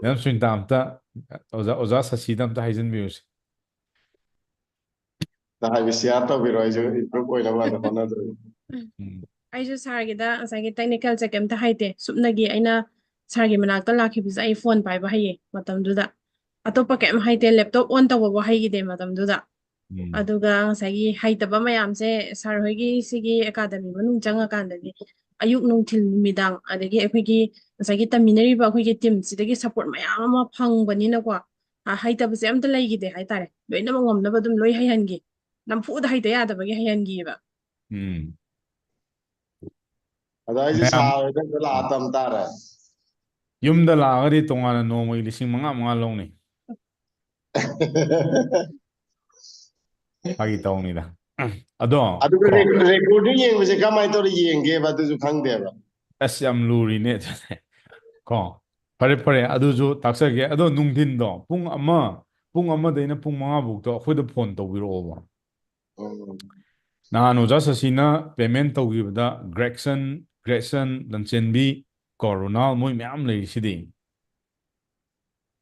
Madam ꯁꯨꯅꯤꯇꯥ ꯑꯝꯇ, ꯑꯣꯖꯥ, ꯑꯣꯖꯥ ꯁꯁꯤꯗ ꯑꯝꯇ ꯍꯥꯏꯖꯟꯕꯤꯌꯨꯁꯦ꯫ ꯍꯥꯏꯕ share ꯇꯧꯕꯤꯔꯣ, ꯑꯩꯁꯨ improve ꯑꯣꯏꯅꯕ ꯑꯗꯨꯝ ꯍꯣꯠꯅꯖꯔꯒꯦ꯫ ꯎꯝ꯫ ꯑꯩꯁꯨ ꯁꯥꯔꯒꯤꯗ ꯉꯁꯥꯏꯒꯤ technical ꯁꯦ ꯀꯩꯝꯇ ꯍꯩꯇꯦ꯫ ꯁꯨꯞꯅꯒꯤ ꯑꯩꯅ ꯁꯥꯔꯒꯤ ꯃꯅꯥꯛꯇ ꯂꯥꯛꯈꯤꯕꯁꯦ ꯑꯩ phone ꯄꯥꯏꯕ ꯍꯩꯌꯦ ꯃꯇꯝꯗꯨꯗ꯫ ꯑꯇꯣꯞꯄ ꯀꯩꯝ ꯍꯩꯇꯦ, laptop on ꯇꯧꯕꯕꯨ ꯍꯩꯈꯤꯗꯦ ꯃꯇꯝꯗꯨꯗ꯫ ꯎꯝ꯫ ꯑꯗꯨꯒ ꯉꯁꯥꯏꯒꯤ ꯍꯩꯇꯕ ꯃꯌꯥꯝꯁꯦ ꯁꯥꯔ ꯍꯣꯏꯒꯤ ꯁꯤꯒꯤ academy ꯃꯅꯨꯡ ꯆꯪꯉꯀꯥꯟꯗꯗꯤ ꯑꯌꯨꯛ, ꯅꯨꯡꯊꯤꯜ, ꯅꯨꯃꯤꯗꯥꯡ, ꯑꯗꯒꯤ ꯑꯩꯈꯣꯏꯒꯤ ꯉꯁꯥꯏꯒꯤ ꯇꯝꯃꯤꯟꯅꯔꯤꯕ ꯑꯩꯈꯣꯏꯒꯤ team ꯁꯤꯗꯒꯤ support ꯃꯌꯥꯝ ꯑꯃ ꯐꯪꯕꯅꯤꯅꯀꯣ, ꯑ, ꯍꯩꯇꯕꯁꯦ ꯑꯝꯇ ꯂꯩꯈꯤꯗꯦ ꯍꯥꯏꯇꯥꯔꯦ꯫ ꯂꯣꯏꯅꯃꯛ ꯉꯝꯅꯕ ꯑꯗꯨꯝ ꯂꯣꯏ ꯍꯩꯍꯟꯈꯤ꯫ ꯅꯝꯐꯨꯗ ꯍꯩꯇ ꯌꯥꯗꯕꯒꯤ ꯍꯩꯍꯟꯈꯤꯑꯕ꯫ ꯎꯝ꯫ ꯑꯗꯣ ꯑꯩꯁꯦ ꯃꯌꯥꯝ ꯁꯥꯔ ꯍꯣꯏꯗ ꯑꯝꯇ ꯂꯥꯛꯑ ꯇꯝ ꯇꯥꯔꯦ꯫ ꯌꯨꯝꯗ ꯂꯥꯛꯑꯒꯗꯤ ꯇꯣꯉꯥꯟꯅ ꯅꯣꯡꯃꯒꯤ ꯂꯤꯁꯤꯡ ꯃꯉꯥ ꯃꯉꯥ ꯂꯧꯅꯤ꯫ ꯐꯥꯒꯤ ꯇꯧꯅꯤꯗ꯫ ꯑꯗꯣ ꯑꯗꯨꯒ ꯀꯣ, ꯔꯦꯀꯣꯔꯗꯤꯡ ꯌꯦꯡꯕꯁꯦ ꯀꯃꯥꯏꯅ ꯇꯧꯔ ꯌꯦꯡꯒꯦꯕ? ꯑꯗꯨꯁꯨ ꯈꯪꯗꯦꯕ꯫ ꯑꯁ, ꯌꯥꯝ ꯂꯨꯔꯤꯅꯦ ꯑꯗꯨꯅꯦ꯫ ꯀꯣ, ꯐꯔꯦ ꯐꯔꯦ, ꯑꯗꯨꯁꯨ ꯇꯥꯛꯆꯒꯦ꯫ ꯑꯗꯣ ꯅꯨꯡꯊꯤꯟꯗꯣ ꯄꯨꯡ ꯑꯃ, ꯄꯨꯡ ꯑꯃꯗꯩꯅ ꯄꯨꯡ ꯃꯉꯥ ꯐꯥꯎꯗꯣ ꯑꯩꯈꯣꯏꯗ ꯐꯣꯟ ꯇꯧꯕꯤꯔꯛꯑꯣꯕ꯫ ꯎꯝ. ꯅꯍꯥꯟ ꯑꯣꯖꯥ ꯁꯁꯤꯅ ꯄꯦꯃꯦꯟ ꯇꯧꯈꯤꯕꯗ ꯒ꯭ꯔꯦꯛꯁꯟ, ꯒ꯭ꯔꯦꯛꯁꯟ, ꯂꯟꯆꯦꯟꯕꯤ, ꯀꯣ, ꯔꯣꯅꯥꯜ, ꯃꯣꯏ ꯃꯌꯥꯝ ꯂꯩꯔꯤꯁꯤꯗꯤ꯫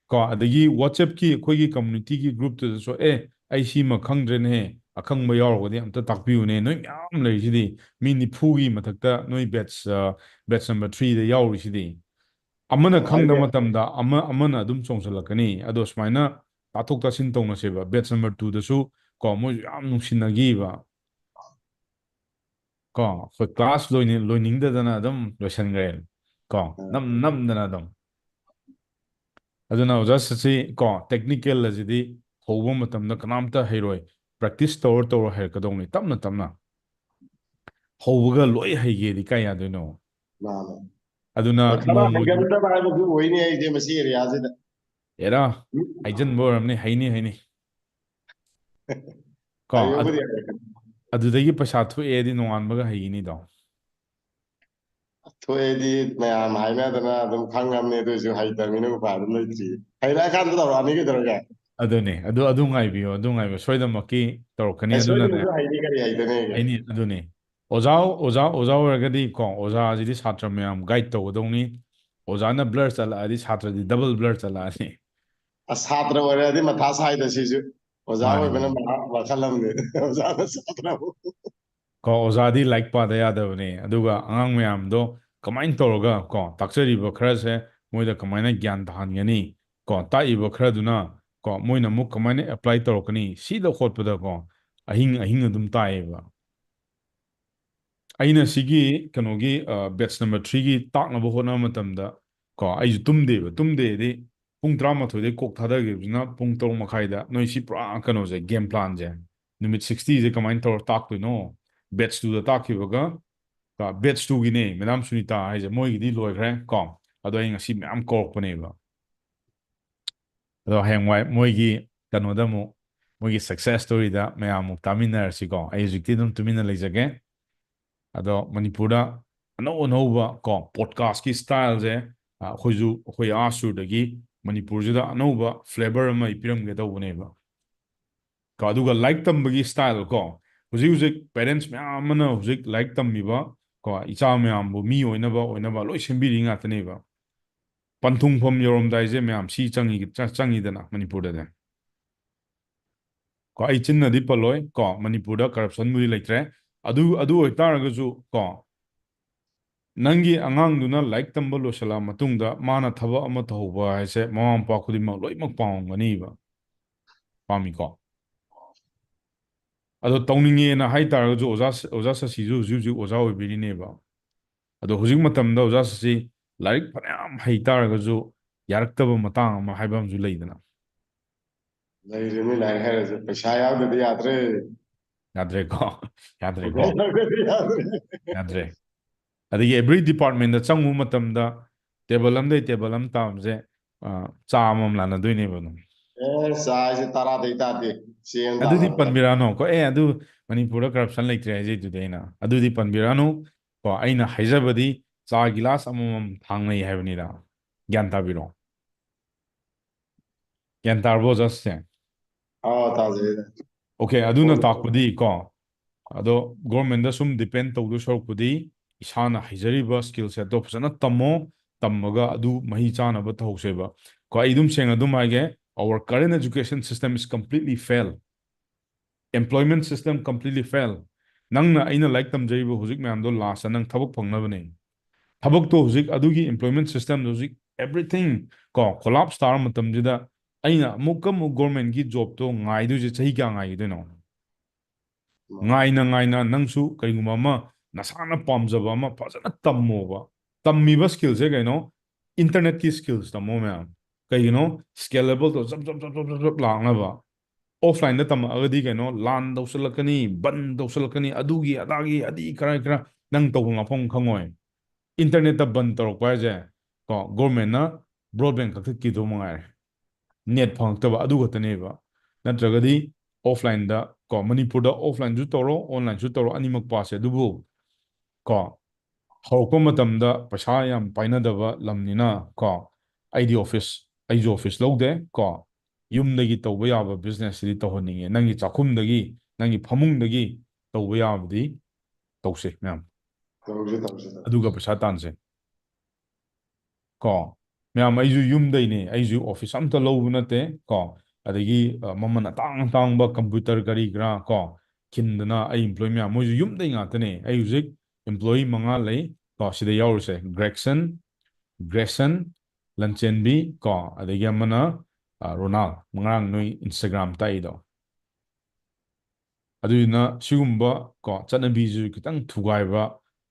ꯀꯣ, ꯑꯗꯒꯤ WhatsApp-ꯀꯤ ꯑꯩꯈꯣꯏꯒꯤ community-ꯒꯤ group-ꯇꯨꯗꯁꯨ, "ꯑꯦ, ꯑꯩ ꯁꯤꯃ ꯈꯪꯗ꯭ꯔꯦꯅꯦꯍꯦ, ꯑꯈꯪꯕ ꯌꯥꯎꯔꯒꯗꯤ ꯑꯝꯇ ꯇꯥꯛꯄꯤꯌꯨꯅꯦ", ꯅꯣꯏ ꯃꯌꯥꯝ ꯂꯩꯔꯤꯁꯤꯗꯤ꯫ ꯃꯤ ꯅꯤꯐꯨꯒꯤ ꯃꯊꯛꯇ ꯅꯣꯏ batch, ꯑ, batch number three-ꯗ ꯌꯥꯎꯔꯤꯁꯤꯗꯤ꯫ ꯑꯃꯅ ꯑꯣ, ꯈꯪꯗꯕ ꯑꯩꯁꯦ ꯃꯇꯝꯗ ꯑꯃ, ꯑꯃꯅ ꯑꯗꯨꯝ ꯆꯣꯡꯁꯤꯜꯂꯛꯀꯅꯤ꯫ ꯑꯗꯣ ꯁꯨꯃꯥꯏꯅ ꯇꯥꯊꯣꯛ ꯇꯥꯁꯤꯟ ꯇꯧꯅꯁꯦꯕ꯫ Batch number two-ꯗꯁꯨ ꯀꯣ, ꯃꯣꯏꯁꯨ ꯌꯥꯝ ꯅꯨꯡꯁꯤꯅꯈꯤꯕ꯫ ꯀꯣ, ꯑꯩꯈꯣꯏ class ꯂꯣꯏꯅꯤ-, ꯂꯣꯏꯅꯤꯡꯗꯗꯅ ꯑꯗꯨꯝ ꯂꯣꯏꯁꯟꯈ꯭ꯔꯦ꯫ ꯀꯣ, ꯎꯝ. ꯅꯝ ꯅꯝꯗꯅ ꯑꯗꯨꯝ꯫ ꯑꯗꯨꯅ ꯑꯣꯖꯥ ꯁꯁꯤ ꯀꯣ, technical ꯑꯁꯤꯗꯤ ꯍꯧꯕ ꯃꯇꯝꯗ ꯀꯅꯥꯝꯇ ꯍꯩꯔꯣꯏ꯫ Practice ꯇꯧꯔ ꯇꯧꯔ ꯍꯩꯔꯛꯀꯗꯧꯅꯤ, ꯇꯞꯅ ꯇꯞꯅ꯫ ꯍꯧꯕꯒ ꯂꯣꯏ ꯍꯩꯒꯦꯗꯤ ꯀꯥꯏ ꯌꯥꯗꯣꯏꯅꯣ? ꯃꯥꯅꯦ꯫ ꯑꯗꯨꯅ ꯈꯔ ꯅꯣꯡꯃꯒꯤ ꯍꯩꯒꯟꯗꯕ ꯍꯥꯏꯕꯗꯨ ꯑꯣꯏꯅꯤ ꯑꯩꯁꯦ ꯃꯁꯤ area-ꯁꯤꯗ꯫ ꯑꯦꯔꯥ, ꯍꯥꯏꯖꯟꯕ ꯑꯣꯏꯔꯝꯅꯤ, ꯍꯩꯅꯤ, ꯍꯩꯅꯤ꯫ ꯀꯣ, ꯍꯩꯕꯕꯨꯗꯤ ꯑꯗꯨ-, ꯍꯩ꯫ ꯑꯗꯨꯗꯒꯤ ꯄꯩꯁꯥ ꯊꯣꯛꯑꯦꯗꯤ ꯅꯣꯡꯉꯥꯟꯕꯒ ꯍꯩꯒꯅꯤꯗꯣ꯫ ꯊꯣꯛꯑꯦꯗꯤ ꯃꯌꯥꯝ ꯍꯥꯏꯅꯗꯅ ꯑꯗꯨꯝ ꯈꯪꯉꯕꯅꯦ, ꯑꯗꯨ ꯑꯣꯏꯁꯨ ꯍꯩꯇꯕꯅꯤꯅ ꯎꯄꯥꯏ ꯑꯗꯨꯝ ꯂꯩꯇ꯭ꯔꯤ꯫ ꯍꯩꯔꯛꯑꯀꯥꯟꯗ ꯇꯧꯔꯛꯑꯅꯤ ꯀꯩꯗꯧꯔꯒꯦ? ꯑꯗꯨꯅꯦ, ꯑꯗꯨ, ꯑꯗꯨ ꯉꯥꯏꯕꯤꯌꯣ, ꯑꯗꯨ ꯉꯥꯏꯕꯤꯌꯣ, ꯁꯣꯏꯗꯅꯃꯛꯀꯤ ꯇꯧꯔꯛꯀꯅꯤ꯫ ꯑꯦ, ꯑꯗꯨꯅꯅꯦ, ꯁꯣꯏꯗꯅꯁꯨ ꯍꯩꯅꯤ, ꯀꯔꯤ ꯍꯩꯇꯅꯦꯒꯦ? ꯍꯩꯅꯤ, ꯑꯗꯨꯅꯦ꯫ ꯑꯣꯖꯥ, ꯑꯣꯖꯥ, ꯑꯣꯖꯥ ꯑꯣꯏꯔꯒꯗꯤ ꯀꯣ, ꯑꯣꯖꯥꯁꯤꯗꯤ ꯁꯥꯇ꯭ꯔ ꯃꯌꯥꯝ guide ꯇꯧꯒꯗꯧꯅꯤ꯫ ꯑꯣꯖꯥꯅ blur ꯆꯠꯂꯛꯑꯗꯤ ꯁꯥꯇ꯭ꯔꯗꯤ double blur ꯆꯠꯂꯛꯑꯅꯤ꯫ ꯑꯁ, ꯁꯥꯇ꯭ꯔ ꯑꯣꯏꯔꯗꯤ ꯃꯊꯥ ꯁꯥꯏꯗ ꯁꯤꯁꯨ꯫ ꯑꯣꯖꯥ ꯃꯥꯅꯦ, ꯑꯣꯏꯕꯅ ꯃꯥꯅꯦ꯫ ꯃꯍꯥ-, ꯃꯈꯜ ꯑꯃꯅꯤ꯫ ꯑꯣꯖꯥꯅ ꯁꯥꯇ꯭ꯔꯕꯨ꯫ ꯀꯣ, ꯑꯣꯖꯥꯗꯤ ꯂꯥꯏꯔꯤꯛ ꯄꯥꯗ ꯌꯥꯗꯕꯅꯦ꯫ ꯑꯗꯨꯒ ꯑꯉꯥꯡ ꯃꯌꯥꯝꯗꯣ ꯀꯃꯥꯏꯅ ꯇꯧꯔꯒ ꯀꯣ, ꯇꯥꯛꯆꯔꯤꯕ ꯈꯔꯁꯦ ꯃꯣꯏꯗ ꯀꯃꯥꯏꯅ ꯒ꯭ꯌꯥꯟ ꯇꯥꯍꯟꯒꯅꯤ? ꯀꯣ, ꯇꯥꯛꯏꯕ ꯈꯔꯗꯨꯅ ꯀꯣ, ꯃꯣꯏꯅ ꯑꯃꯨꯛ ꯀꯃꯥꯏꯅ apply ꯇꯧꯔꯛꯀꯅꯤ? ꯁꯤꯗ ꯍꯣꯠꯄꯗ ꯀꯣ, ꯑꯍꯤꯡ ꯑꯍꯤꯡ ꯑꯗꯨꯝ ꯇꯥꯛꯑꯦꯕ꯫ ꯑꯩꯅ ꯁꯤꯒꯤ ꯀꯩꯅꯣꯒꯤ, ꯑ, batch number three-ꯒꯤ ꯇꯥꯛꯅꯕ ꯍꯣꯠꯅꯕ ꯃꯇꯝꯗ ꯀꯣ, ꯑꯩꯁꯨ ꯇꯨꯝꯗꯦꯕ꯫ ꯇꯨꯝꯗꯦꯗꯤ ꯄꯨꯡ ꯇꯔꯥꯃꯥꯊꯣꯏꯗꯩ ꯀꯣꯛ ꯊꯥꯗꯈꯤꯕꯁꯤꯅ ꯄꯨꯡ ꯇꯔꯨꯛ ꯃꯈꯥꯏꯗ꯫ ꯅꯣꯏ ꯁꯤ ꯄꯨꯔꯥ ꯀꯩꯅꯣꯁꯦ, game plan-ꯁꯦ꯫ ꯅꯨꯃꯤꯠ sixty-ꯁꯦ ꯀꯃꯥꯏꯅ ꯇꯧꯔ ꯇꯥꯛꯇꯣꯏꯅꯣ? Batch two-ꯗ ꯇꯥꯛꯈꯤꯕꯒ, ꯑ, batch two-ꯒꯤꯅꯦ, Madam ꯁꯨꯅꯤꯇꯥ ꯍꯥꯏꯁꯦ, ꯃꯣꯏꯒꯤꯗꯤ ꯂꯣꯏꯈ꯭ꯔꯦ ꯀꯣ꯫ ꯑꯗꯣ ꯑꯩ ꯉꯁꯤ ꯃꯌꯥꯝ ꯀꯧꯔꯛꯄꯅꯦꯕ꯫ ꯑꯗꯣ ꯍꯌꯦꯡꯋꯥꯏ ꯃꯣꯏꯒꯤ ꯀꯩꯅꯣꯗ ꯑꯃꯨꯛ, ꯃꯣꯏꯒꯤ success storyꯗ ꯃꯌꯥꯝ ꯑꯃꯨꯛ ꯇꯥꯃꯤꯟꯅꯔꯁꯤꯀꯣ꯫ ꯑꯩ ꯍꯧꯖꯤꯛꯇꯤ ꯑꯗꯨꯝ ꯇꯨꯃꯤꯟꯅ ꯂꯩꯖꯒꯦ꯫ ꯑꯗꯣ ꯃꯅꯤꯄꯨꯔꯗ ꯑꯅꯧ ꯑꯅꯧꯕ ꯀꯣ podcastꯀꯤ styleꯁꯦ, ꯑ, ꯑꯩꯈꯣꯏꯁꯨ, ꯑꯩꯈꯣꯏ ꯑꯥ ꯁꯨꯔꯗꯒꯤ ꯃꯅꯤꯄꯨꯔꯁꯤꯗ ꯑꯅꯧꯕ flavor ꯑꯃ ꯑꯩ ꯄꯤꯔꯝꯒꯦ ꯇꯧꯕꯅꯦꯕ꯫ ꯀꯣ, ꯑꯗꯨꯒ ꯂꯥꯏꯔꯤꯛ ꯇꯝꯕꯒꯤ style ꯀꯣ, ꯍꯧꯖꯤꯛ ꯍꯧꯖꯤꯛ parents ꯃꯌꯥꯝ ꯑꯃꯅ ꯍꯧꯖꯤꯛ ꯂꯥꯏꯔꯤꯛ ꯇꯝꯃꯤꯕ ꯀꯣ, ꯏꯆꯥ ꯃꯌꯥꯝꯕꯨ ꯃꯤ ꯑꯣꯏꯅꯕ, ꯑꯣꯏꯅꯕ ꯂꯣꯏ ꯁꯦꯝꯕꯤꯔꯤ ꯉꯥꯛꯇꯅꯦꯕ꯫ ꯄꯟꯊꯨꯡꯐꯝ ꯌꯧꯔꯝꯗꯥꯏꯁꯦ ꯃꯌꯥꯝ ꯁꯤ ꯆꯪꯉꯤ-, ꯆ-, ꯆꯪꯉꯤꯗꯅ ꯃꯅꯤꯄꯨꯔꯗꯗꯤ꯫ ꯀꯣ, ꯑꯩ ꯆꯤꯟꯅꯗꯤ ꯄꯜꯂꯣꯏ ꯀꯣ, ꯃꯅꯤꯄꯨꯔꯗ corruptionꯕꯨꯗꯤ ꯂꯩꯇ꯭ꯔꯦ꯫ ꯑꯗꯨ, ꯑꯗꯨ ꯑꯣꯏꯇꯥꯔꯒꯁꯨ ꯀꯣ, ꯅꯪꯒꯤ ꯑꯉꯥꯡꯗꯨꯅ ꯂꯥꯏꯔꯤꯛ ꯇꯝꯕ ꯂꯣꯏꯁꯤꯜꯂꯛꯑ ꯃꯇꯨꯡꯗ ꯃꯥꯅ ꯊꯕꯛ ꯑꯃ ꯇꯧꯍꯧꯕ ꯍꯥꯏꯁꯦ ꯃꯃꯥ ꯃꯄꯥ ꯈꯨꯗꯤꯡꯃꯛ ꯂꯣꯏꯅꯃꯛ ꯄꯥꯝꯒꯅꯤꯕ꯫ ꯄꯥꯝꯃꯤꯀꯣ? ꯑꯗꯣ ꯇꯧꯅꯤꯡꯉꯦꯅ ꯍꯥꯏꯇꯥꯔꯒꯁꯨ ꯑꯣꯖꯥ ꯁ-, ꯑꯣꯖꯥ ꯁꯁꯤꯁꯨ ꯍꯧꯖꯤꯛ ꯍꯧꯖꯤꯛ ꯑꯣꯖꯥ ꯑꯣꯏꯕꯤꯔꯤꯅꯦꯕ꯫ ꯑꯗꯣ ꯍꯧꯖꯤꯛ ꯃꯇꯝꯗ ꯑꯣꯖꯥ ꯁꯁꯤ ꯂꯥꯏꯔꯤꯛ ꯐꯅꯌꯥꯝ ꯍꯩ ꯇꯥꯔꯒꯁꯨ ꯌꯥꯔꯛꯇꯕ ꯃꯇꯥꯡ ꯑꯃ ꯍꯥꯏꯕ ꯑꯃꯁꯨ ꯂꯩꯗꯅ꯫ ꯂꯩꯔꯤꯅꯤ, ꯂꯥꯏꯔꯤꯛ ꯍꯩꯔꯁꯨ ꯄꯩꯁꯥ ꯌꯥꯎꯗꯗꯤ ꯌꯥꯗ꯭ꯔꯦ꯫ ꯌꯥꯗ꯭ꯔꯦꯀꯣ? ꯌꯥꯗ꯭ꯔꯦꯀꯣ? ꯌꯥꯗ꯭ꯔꯦ꯫ ꯌꯥꯗ꯭ꯔꯦ꯫ ꯑꯗꯒꯤ every departmentꯇ ꯆꯪꯉꯨꯕ ꯃꯇꯝꯗ table ꯑꯃꯗꯩ table ꯑꯃ ꯇꯥꯕꯁꯦ, ꯑ, ꯆꯥ ꯑꯃꯃꯝ ꯂꯥꯟꯅꯗꯣꯏꯅꯦꯕ ꯑꯗꯨꯝ꯫ ꯑꯦ, ꯆꯥ ꯍꯥꯏꯁꯦ ꯇꯔꯥꯗꯩ ꯇꯥꯗꯦ꯫ ꯆꯦꯡ ꯑꯗꯨꯗꯤ ꯇꯥꯕ꯫ ꯄꯟꯕꯤꯔꯛꯑꯅꯨ꯫ ꯀꯣ, ꯑꯦ, ꯑꯗꯨ ꯃꯅꯤꯄꯨꯔꯗ corruption ꯂꯩꯇ꯭ꯔꯦ ꯍꯥꯏꯖꯩꯗꯨꯗꯤ ꯑꯩꯅ꯫ ꯑꯗꯨꯗꯤ ꯄꯟꯕꯤꯔꯛꯑꯅꯨ꯫ ꯀꯣ, ꯑꯩꯅ ꯍꯥꯏꯖꯕꯗꯤ ꯆꯥ ꯒꯤꯂꯥꯁ ꯑꯃꯃꯝ ꯊꯥꯡꯅꯩ ꯍꯥꯏꯕꯅꯤꯗ꯫ ꯒ꯭ꯌꯥꯟ ꯇꯥꯕꯤꯔꯣ꯫ ꯒ꯭ꯌꯥꯟ ꯇꯥꯔꯕꯣ, ꯑꯣꯖꯥꯁꯦ? ꯑꯥ, ꯇꯥꯖꯩ꯫ OK, ꯑꯗꯨꯅ ꯍꯣꯏ꯫ ꯇꯥꯛꯄꯗꯤ ꯀꯣ, ꯑꯗꯣ governmentꯗ ꯁꯨꯝ depend ꯇꯧꯗꯣꯏ ꯁꯔꯨꯛꯄꯨꯗꯤ ꯏꯁꯥꯅ ꯍꯩꯖꯔꯤꯕ skill setꯇꯣ ꯐꯖꯅ ꯇꯝꯃꯣ, ꯇꯝꯃꯒ ꯑꯗꯨ ꯃꯍꯩ ꯆꯥꯅꯕ ꯇꯧꯍꯧꯁꯦꯕ꯫ ꯀꯣ, ꯑꯩ ꯑꯗꯨꯝ ꯁꯦꯡꯅ ꯑꯗꯨꯝ ꯍꯥꯏꯒꯦ, our current education system is completely fail. Employment system completely fail. ꯅꯪꯅ ꯑꯩꯅ ꯂꯥꯏꯔꯤꯛ ꯇꯝꯖꯔꯤꯕ ꯍꯧꯖꯤꯛ ꯃꯌꯥꯝꯗꯣ lastꯇ ꯅꯪ ꯊꯕꯛ ꯐꯪꯅꯕꯅꯦ꯫ ꯊꯕꯛꯇꯣ ꯍꯧꯖꯤꯛ ꯑꯗꯨꯒꯤ employment systemꯗꯣ ꯍꯧꯖꯤꯛ everything ꯀꯣ collapse ꯇꯥꯔ ꯃꯇꯝꯁꯤꯗ ꯑꯩꯅ ꯑꯃꯨꯛꯀ ꯑꯃꯨꯛ governmentꯀꯤ jobꯇꯣ ꯉꯥꯏꯗꯣꯏꯁꯦ ꯆꯍꯤ ꯀꯌꯥ ꯉꯥꯏꯈꯤꯗꯣꯏꯅꯣ? ꯉꯥꯏꯅ ꯉꯥꯏꯅ ꯅꯪꯁꯨ ꯀꯔꯤꯒꯨꯝꯕ ꯑꯃ ꯅꯁꯥꯅ ꯄꯥꯝꯖꯕ ꯑꯃ ꯐꯖꯅ ꯇꯝꯃꯣꯕ꯫ ꯇꯝꯃꯤꯕ skillꯁꯦ ꯀꯩꯅꯣ? Internetꯀꯤ skills ꯇꯝꯃꯣ ꯃꯌꯥꯝ꯫ ꯀꯩꯒꯤꯅꯣ? Scalableꯗꯣ ꯖꯞ ꯖꯞ ꯖꯞ ꯖꯞ ꯖꯞ ꯖꯞ ꯂꯥꯛꯅꯕ꯫ Offlineꯗ ꯇꯝꯃꯛꯑꯒꯗꯤ ꯀꯩꯅꯣ? ꯂꯥꯟ ꯇꯧꯁꯜꯂꯛꯀꯅꯤ, ꯕꯟ ꯇꯧꯁꯜꯂꯛꯀꯅꯤ, ꯑꯗꯨꯒꯤ ꯑꯗꯥꯒꯤ ꯑꯗꯤ ꯈꯔ ꯈꯔ ꯅꯪ ꯇꯧꯐꯝ ꯂꯥꯛꯐꯝ ꯈꯪꯉꯣꯏ꯫ Internetꯇ ꯕꯟ ꯇꯧꯔꯛꯄ ꯍꯥꯏꯁꯦ ꯀꯣ governmentꯅ broadband ꯀꯛꯊꯠꯈꯤꯗꯧ ꯃꯉꯥꯏꯔꯦ꯫ Net ꯐꯪꯉꯛꯇꯕ ꯑꯗꯨ ꯈꯛꯇꯅꯦꯕ꯫ ꯅꯠꯇ꯭ꯔꯒꯗꯤ offlineꯗ ꯀꯣ, ꯃꯅꯤꯄꯨꯔꯗ offlineꯁꯨ ꯇꯧꯔꯣ, onlineꯁꯨ ꯇꯧꯔꯣ, ꯑꯅꯤꯃꯛ ꯄꯥꯁꯁꯦ꯫ ꯑꯗꯨꯕꯨ ꯀꯣ, ꯍꯧꯔꯛꯄ ꯃꯇꯝꯗ ꯄꯩꯁꯥ ꯌꯥꯝ ꯄꯥꯏꯅꯗꯕ ꯂꯝꯅꯤꯅ ꯀꯣ, ꯑꯩꯗꯤ office, ꯑꯩꯁꯨ office ꯂꯧꯗꯦ ꯀꯣ, ꯌꯨꯝꯗꯒꯤ ꯇꯧꯕ ꯌꯥꯕ businessꯁꯤꯗꯤ ꯇꯧꯍꯟꯅꯤꯡꯉꯦ꯫ ꯅꯪꯒꯤ ꯆꯥꯛꯈꯨꯝꯗꯒꯤ, ꯅꯪꯒꯤ ꯐꯃꯨꯡꯗꯒꯤ ꯇꯧꯕ ꯌꯥꯕꯗꯤ ꯇꯧꯁꯦ ꯃꯌꯥꯝ꯫ ꯇꯧꯁꯦ, ꯇꯧꯁꯦ, ꯇꯧꯁꯦ꯫ ꯑꯗꯨꯒ ꯄꯩꯁꯥ ꯇꯥꯟꯁꯦ꯫ ꯀꯣ, ꯃꯌꯥꯝ, ꯑꯩꯁꯨ ꯌꯨꯝꯗꯩꯅꯦ, ꯑꯩꯁꯨ office ꯑꯝꯇ ꯂꯧꯕ ꯅꯠꯇꯦ ꯀꯣ꯫ ꯑꯗꯒꯤ, ꯑ, ꯃꯃꯜ ꯑꯇꯥꯡ ꯑꯇꯥꯡꯕ computer ꯀꯔꯤ ꯀꯔꯥ ꯀꯣ, ꯈꯤꯟꯗꯅ ꯑꯩ employee ꯃꯌꯥꯝ, ꯃꯣꯏꯁꯨ ꯌꯨꯝꯗꯩ ꯉꯥꯛꯇꯅꯦ꯫ ꯑꯩ ꯍꯧꯖꯤꯛ employee ꯃꯉꯥ ꯂꯩ ꯀꯣ, ꯁꯤꯗ ꯌꯥꯎꯔꯤꯁꯦ: ꯒ꯭ꯔꯦꯛꯁꯟ, ꯒ꯭ꯔꯦꯁꯟ, ꯂꯟꯆꯦꯟꯕꯤ ꯀꯣ, ꯑꯗꯒꯤ ꯑꯃꯅ, ꯑ, ꯔꯣꯅꯥꯜ, ꯉꯔꯥꯡ ꯅꯣꯏ Instagram ꯇꯥꯛꯏꯗꯣ꯫ ꯑꯗꯨꯗꯨꯅ ꯁꯤꯒꯨꯝꯕ ꯀꯣ, ꯆꯠꯅꯕꯤꯁꯨ ꯈꯤꯇꯪ ꯊꯨꯒꯥꯏꯕ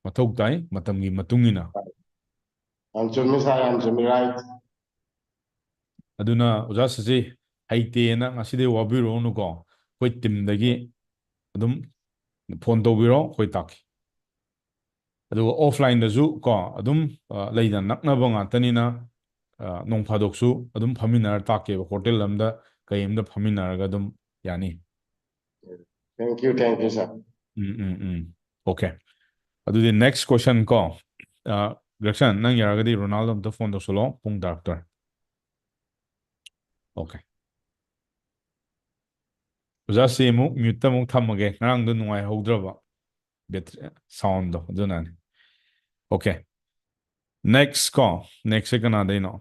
ꯃꯊꯧ ꯇꯥꯏ, ꯃꯇꯝꯒꯤ ꯃꯇꯨꯡ ꯏꯟꯅ꯫ ꯌꯥꯝ ꯆꯨꯝꯃꯤ sir, ꯌꯥꯝ ꯆꯨꯝꯃꯤ, right꯫ ꯑꯗꯨꯅ ꯑꯣꯖꯥ ꯁꯖꯤ, ꯍꯩꯇꯦꯅ ꯉꯁꯤꯗꯩ ꯋꯥꯕꯤꯔꯨꯔꯅꯨꯀꯣ꯫ ꯑꯩꯈꯣꯏ teamꯗꯒꯤ ꯑꯗꯨꯝ phone ꯇꯧꯕꯤꯔꯣ, ꯑꯩꯈꯣꯏ ꯇꯥꯛꯀꯦ꯫ ꯑꯗꯨꯒ offlineꯗꯁꯨ ꯀꯣ, ꯑꯗꯨꯝ, ꯑ, ꯂꯩꯗꯅ, ꯅꯛꯅꯕ ꯉꯥꯛꯇꯅꯤꯅ, ꯑ, ꯅꯣꯡ ꯐꯥꯗꯣꯛꯁꯨ ꯑꯗꯨꯝ ꯐꯝꯃꯤꯟꯅꯔ ꯇꯥꯛꯀꯦꯕ, hotel ꯑꯝꯗ ꯀꯩ ꯑꯝꯗ ꯐꯝꯃꯤꯟꯅꯔꯒ ꯑꯗꯨꯝ ꯌꯥꯅꯤ꯫ Thank you, thank you, sir. Um, um, um. Okay. ꯑꯗꯨꯗꯤ next question ꯀꯣ, ꯑ, ꯒ꯭ꯔꯦꯛꯁꯟ, ꯅꯪ ꯌꯥꯔꯒꯗꯤ ꯔꯣꯅꯥꯜꯗꯣ ꯑꯝꯇ phone ꯇꯧꯁꯜꯂꯣ, ꯄꯨꯡ ꯇꯥꯔꯛꯇꯣꯔꯦ꯫ Okay. ꯑꯣꯖꯥ ꯁꯤ ꯑꯃꯨꯛ muteꯇ ꯑꯃꯨꯛ ꯊꯝꯃꯒꯦ, ꯉꯔꯥꯡꯗꯣ ꯅꯨꯡꯉꯥꯏꯍꯧꯗ꯭ꯔꯕ battery soundꯗꯣ, ꯑꯗꯨꯅꯅꯤ꯫ Okay. Next ꯀꯣ, nextꯁꯦ ꯀꯅꯥꯗꯩꯅꯣ?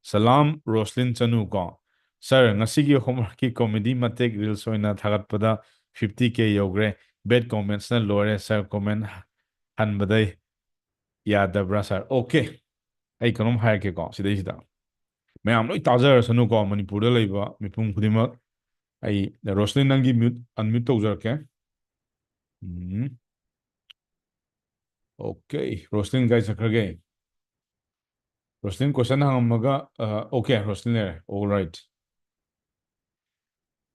ꯁꯂꯥꯝ ꯔꯣꯁꯂꯤꯟ ꯆꯅꯨ ꯀꯣ꯫ Sir, ꯉꯁꯤꯒꯤ homeworkꯀꯤ comedy ꯃꯇꯦꯛ reels ꯑꯣꯏꯅ ꯊꯥꯒꯠꯄꯗ fifty K ꯌꯧꯈ꯭ꯔꯦ꯫ Bad commentsꯅ ꯂꯣꯏꯔꯦ sir, comment ꯍꯟꯕꯗꯩ ꯌꯥꯗꯕ꯭ꯔꯥ sir? Okay, ꯑꯩ ꯀꯩꯅꯣꯝ ꯍꯥꯏꯔꯛꯀꯦꯀꯣ ꯁꯤꯗꯩꯁꯤꯗ꯫ ꯃꯌꯥꯝ ꯂꯣꯏ ꯇꯥꯖꯔꯁꯅꯨꯀꯣ, ꯃꯅꯤꯄꯨꯔꯗ ꯂꯩꯕ ꯃꯤꯄꯨꯝ ꯈꯨꯗꯤꯡꯃꯛ꯫ ꯑꯩ, ꯔꯣꯁꯂꯤꯟ, ꯅꯪꯒꯤ mute, unmute ꯇꯧꯖꯔꯛꯀꯦ꯫ ꯎꯝ꯫ Okay, ꯔꯣꯁꯂꯤꯟ ꯀꯥꯏ ꯆꯠꯈ꯭ꯔꯒꯦ? ꯔꯣꯁꯂꯤꯟ question ꯍꯪꯉꯝꯃꯒ, ꯑ, okay, ꯔꯣꯁꯂꯤꯟ ꯂꯩꯔꯦ꯫ All right.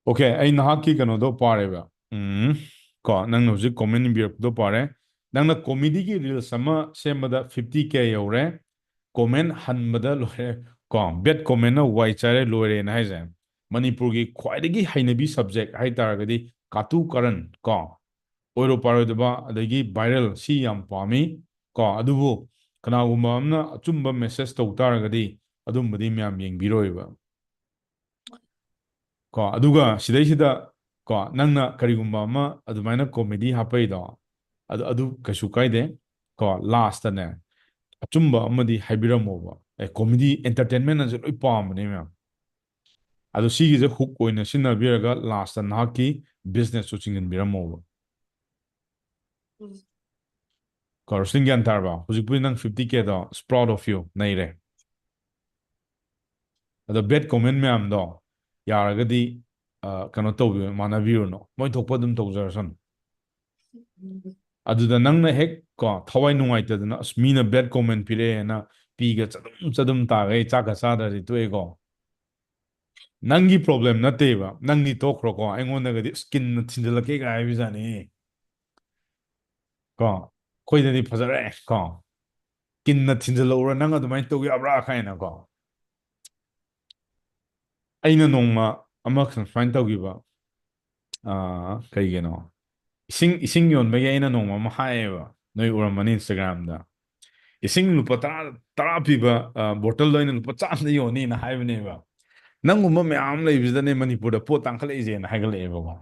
Okay, ꯑꯩ ꯅꯍꯥꯛꯀꯤ ꯀꯩꯅꯣꯗꯣ ꯄꯥꯔꯦꯕ꯫ ꯎꯝ, ꯀꯣ, ꯅꯪꯅ ꯍꯧꯖꯤꯛ comment ꯏꯕꯤꯔꯛꯄꯗꯣ ꯄꯥꯔꯦ꯫ ꯅꯪꯅ comedyꯒꯤ reels ꯑꯃ ꯁꯦꯝꯕꯗ fifty K ꯌꯧꯔꯦ, comment ꯍꯟꯕꯗ ꯂꯣꯏꯔꯦ꯫ ꯀꯣ, bad commentꯅ ꯋꯥꯏ ꯆꯥꯏꯔꯦ ꯂꯣꯏꯔꯦꯅ ꯍꯥꯏꯁꯦ꯫ ꯃꯅꯤꯄꯨꯔꯒꯤ ꯈ꯭ꯋꯥꯏꯗꯒꯤ ꯍꯩꯅꯕꯤ subject ꯍꯥꯏꯇꯥꯔꯒꯗꯤ ꯀꯥꯇꯨ ꯀꯥꯔꯟ, ꯀꯣ, ꯑꯣꯏꯔꯣ ꯄꯥꯔꯣꯏꯗꯕ, ꯑꯗꯒꯤ viral, ꯁꯤ ꯌꯥꯝ ꯄꯥꯝꯃꯤ꯫ ꯀꯣ, ꯑꯗꯨꯕꯨ ꯀꯅꯥꯒꯨꯝꯕ ꯑꯃꯅ ꯑꯆꯨꯝꯕ message ꯇꯧ ꯇꯥꯔꯒꯗꯤ ꯑꯗꯨꯝꯕꯗꯤ ꯃꯌꯥꯝ ꯌꯦꯡꯕꯤꯔꯣꯏꯕ꯫ ꯀꯣ, ꯑꯗꯨꯒ ꯁꯤꯗꯩꯁꯤꯗ, ꯀꯣ, ꯅꯪꯅ ꯀꯔꯤꯒꯨꯝꯕ ꯑꯃ ꯑꯗꯨꯃꯥꯏꯅ comedy ꯍꯥꯞꯄꯛꯏꯗꯣ, ꯑꯗꯨ, ꯑꯗꯨ ꯀꯩꯁꯨ ꯀꯥꯏꯗꯦ꯫ ꯀꯣ, lastꯇꯅꯦ, ꯑꯆꯨꯝꯕ ꯑꯃꯗꯤ ꯍꯥꯏꯕꯤꯔꯝꯃꯣꯕ꯫ ꯑꯦ, comedy entertainment ꯑꯁꯦ ꯂꯣꯏ ꯄꯥꯝꯕꯅꯦ ꯃꯌꯥꯝ꯫ ꯑꯗꯣ ꯁꯤꯒꯤꯁꯦ hook ꯑꯣꯏꯅ ꯁꯤꯖꯤꯟꯅꯕꯤꯔꯒ lastꯇ ꯅꯍꯥꯛꯀꯤ businessꯁꯨ ꯆꯤꯡꯁꯤꯟꯕꯤꯔꯝꯃꯣꯕ꯫ ꯀꯣ, ꯔꯣꯁꯂꯤꯟ, ꯒ꯭ꯌꯥꯟ ꯇꯥꯔꯕ? ꯍꯧꯖꯤꯛꯄꯨꯗꯤ ꯅꯪ fifty Kꯗꯣ proud of you, ꯅꯩꯔꯦ꯫ ꯑꯗꯣ bad comment ꯃꯌꯥꯝꯗꯣ ꯌꯥꯔꯒꯗꯤ, ꯑ, ꯀꯩꯅꯣ ꯇꯧꯕꯤꯌꯨ, ꯃꯥꯟꯅꯕꯤꯔꯨꯅꯨ, ꯃꯣꯏ ꯊꯣꯛꯄ ꯑꯗꯨꯝ ꯇꯧꯖꯔꯁꯅꯨ꯫ ꯑꯗꯨꯗ ꯅꯪꯅ ꯍꯦꯛ, ꯀꯣ, ꯊꯋꯥꯏ ꯅꯨꯡꯉꯥꯏꯇꯗꯅ, "ꯑꯁ, ꯃꯤꯅ bad comment ꯄꯤꯔꯛꯑꯦꯅ ꯄꯤꯒ ꯆꯗꯨꯝ ꯆꯗꯨꯝ ꯇꯥꯈꯩ ꯆꯥꯛꯀ ꯆꯥꯗ꯭ꯔꯗꯤ ꯇꯣꯛꯑꯦꯀꯣ"꯫ ꯅꯪꯒꯤ problem ꯅꯠꯇꯦꯕ, ꯅꯪꯗꯤ ꯇꯣꯛꯈ꯭ꯔꯣꯀꯣ, ꯑꯩꯉꯣꯟꯗꯒꯗꯤ "ꯑꯁ, ꯀꯤꯟꯅ ꯊꯤꯟꯖꯤꯜꯂꯛꯀꯦ" ꯀꯥꯏ ꯍꯥꯏꯕꯖꯥꯠꯅꯤ꯫ ꯀꯣ, ꯑꯩꯈꯣꯏꯗꯗꯤ ꯐꯖꯔꯦ ꯀꯣ, "ꯀꯤꯟꯅ ꯊꯤꯟꯖꯤꯜꯂꯛꯎꯔ, ꯅꯪ ꯑꯗꯨꯃꯥꯏꯅ ꯇꯧ ꯌꯥꯕ꯭ꯔꯥ?" ꯀꯥꯏꯅꯀꯣ꯫ ꯑꯩꯅ ꯅꯣꯡꯃ ꯑꯃ ꯁꯨꯃꯥꯏꯅ ꯇꯧꯈꯤꯕ, ꯑꯥ, ꯀꯩꯒꯤꯅꯣ? ꯏꯁꯤꯡ, ꯏꯁꯤꯡ ꯌꯣꯟꯕꯒꯤ ꯑꯩꯅ ꯅꯣꯡꯃ ꯑꯃ ꯍꯥꯏꯌꯦꯕ, ꯅꯣꯏ ꯎꯔꯝꯃꯅꯤ Instagramꯗ꯫ ꯏꯁꯤꯡ ꯂꯨꯄꯥ ꯇꯔꯥ, ꯇꯔꯥ ꯄꯤꯕ, ꯑ, bottleꯗꯣ ꯑꯩꯅ ꯂꯨꯄꯥ ꯆꯥꯝꯃꯗ ꯌꯣꯟꯅꯤꯅ ꯍꯥꯏꯕꯅꯦꯕ꯫ ꯅꯪꯒꯨꯝꯕ ꯃꯌꯥꯝ ꯂꯩꯕꯁꯤꯗꯅꯦ ꯃꯅꯤꯄꯨꯔꯗ ꯄꯣꯠ ꯇꯥꯡꯈꯠꯂꯛꯏꯁꯦꯅ ꯍꯥꯏꯒꯠꯂꯛꯑꯦꯕꯀꯣ꯫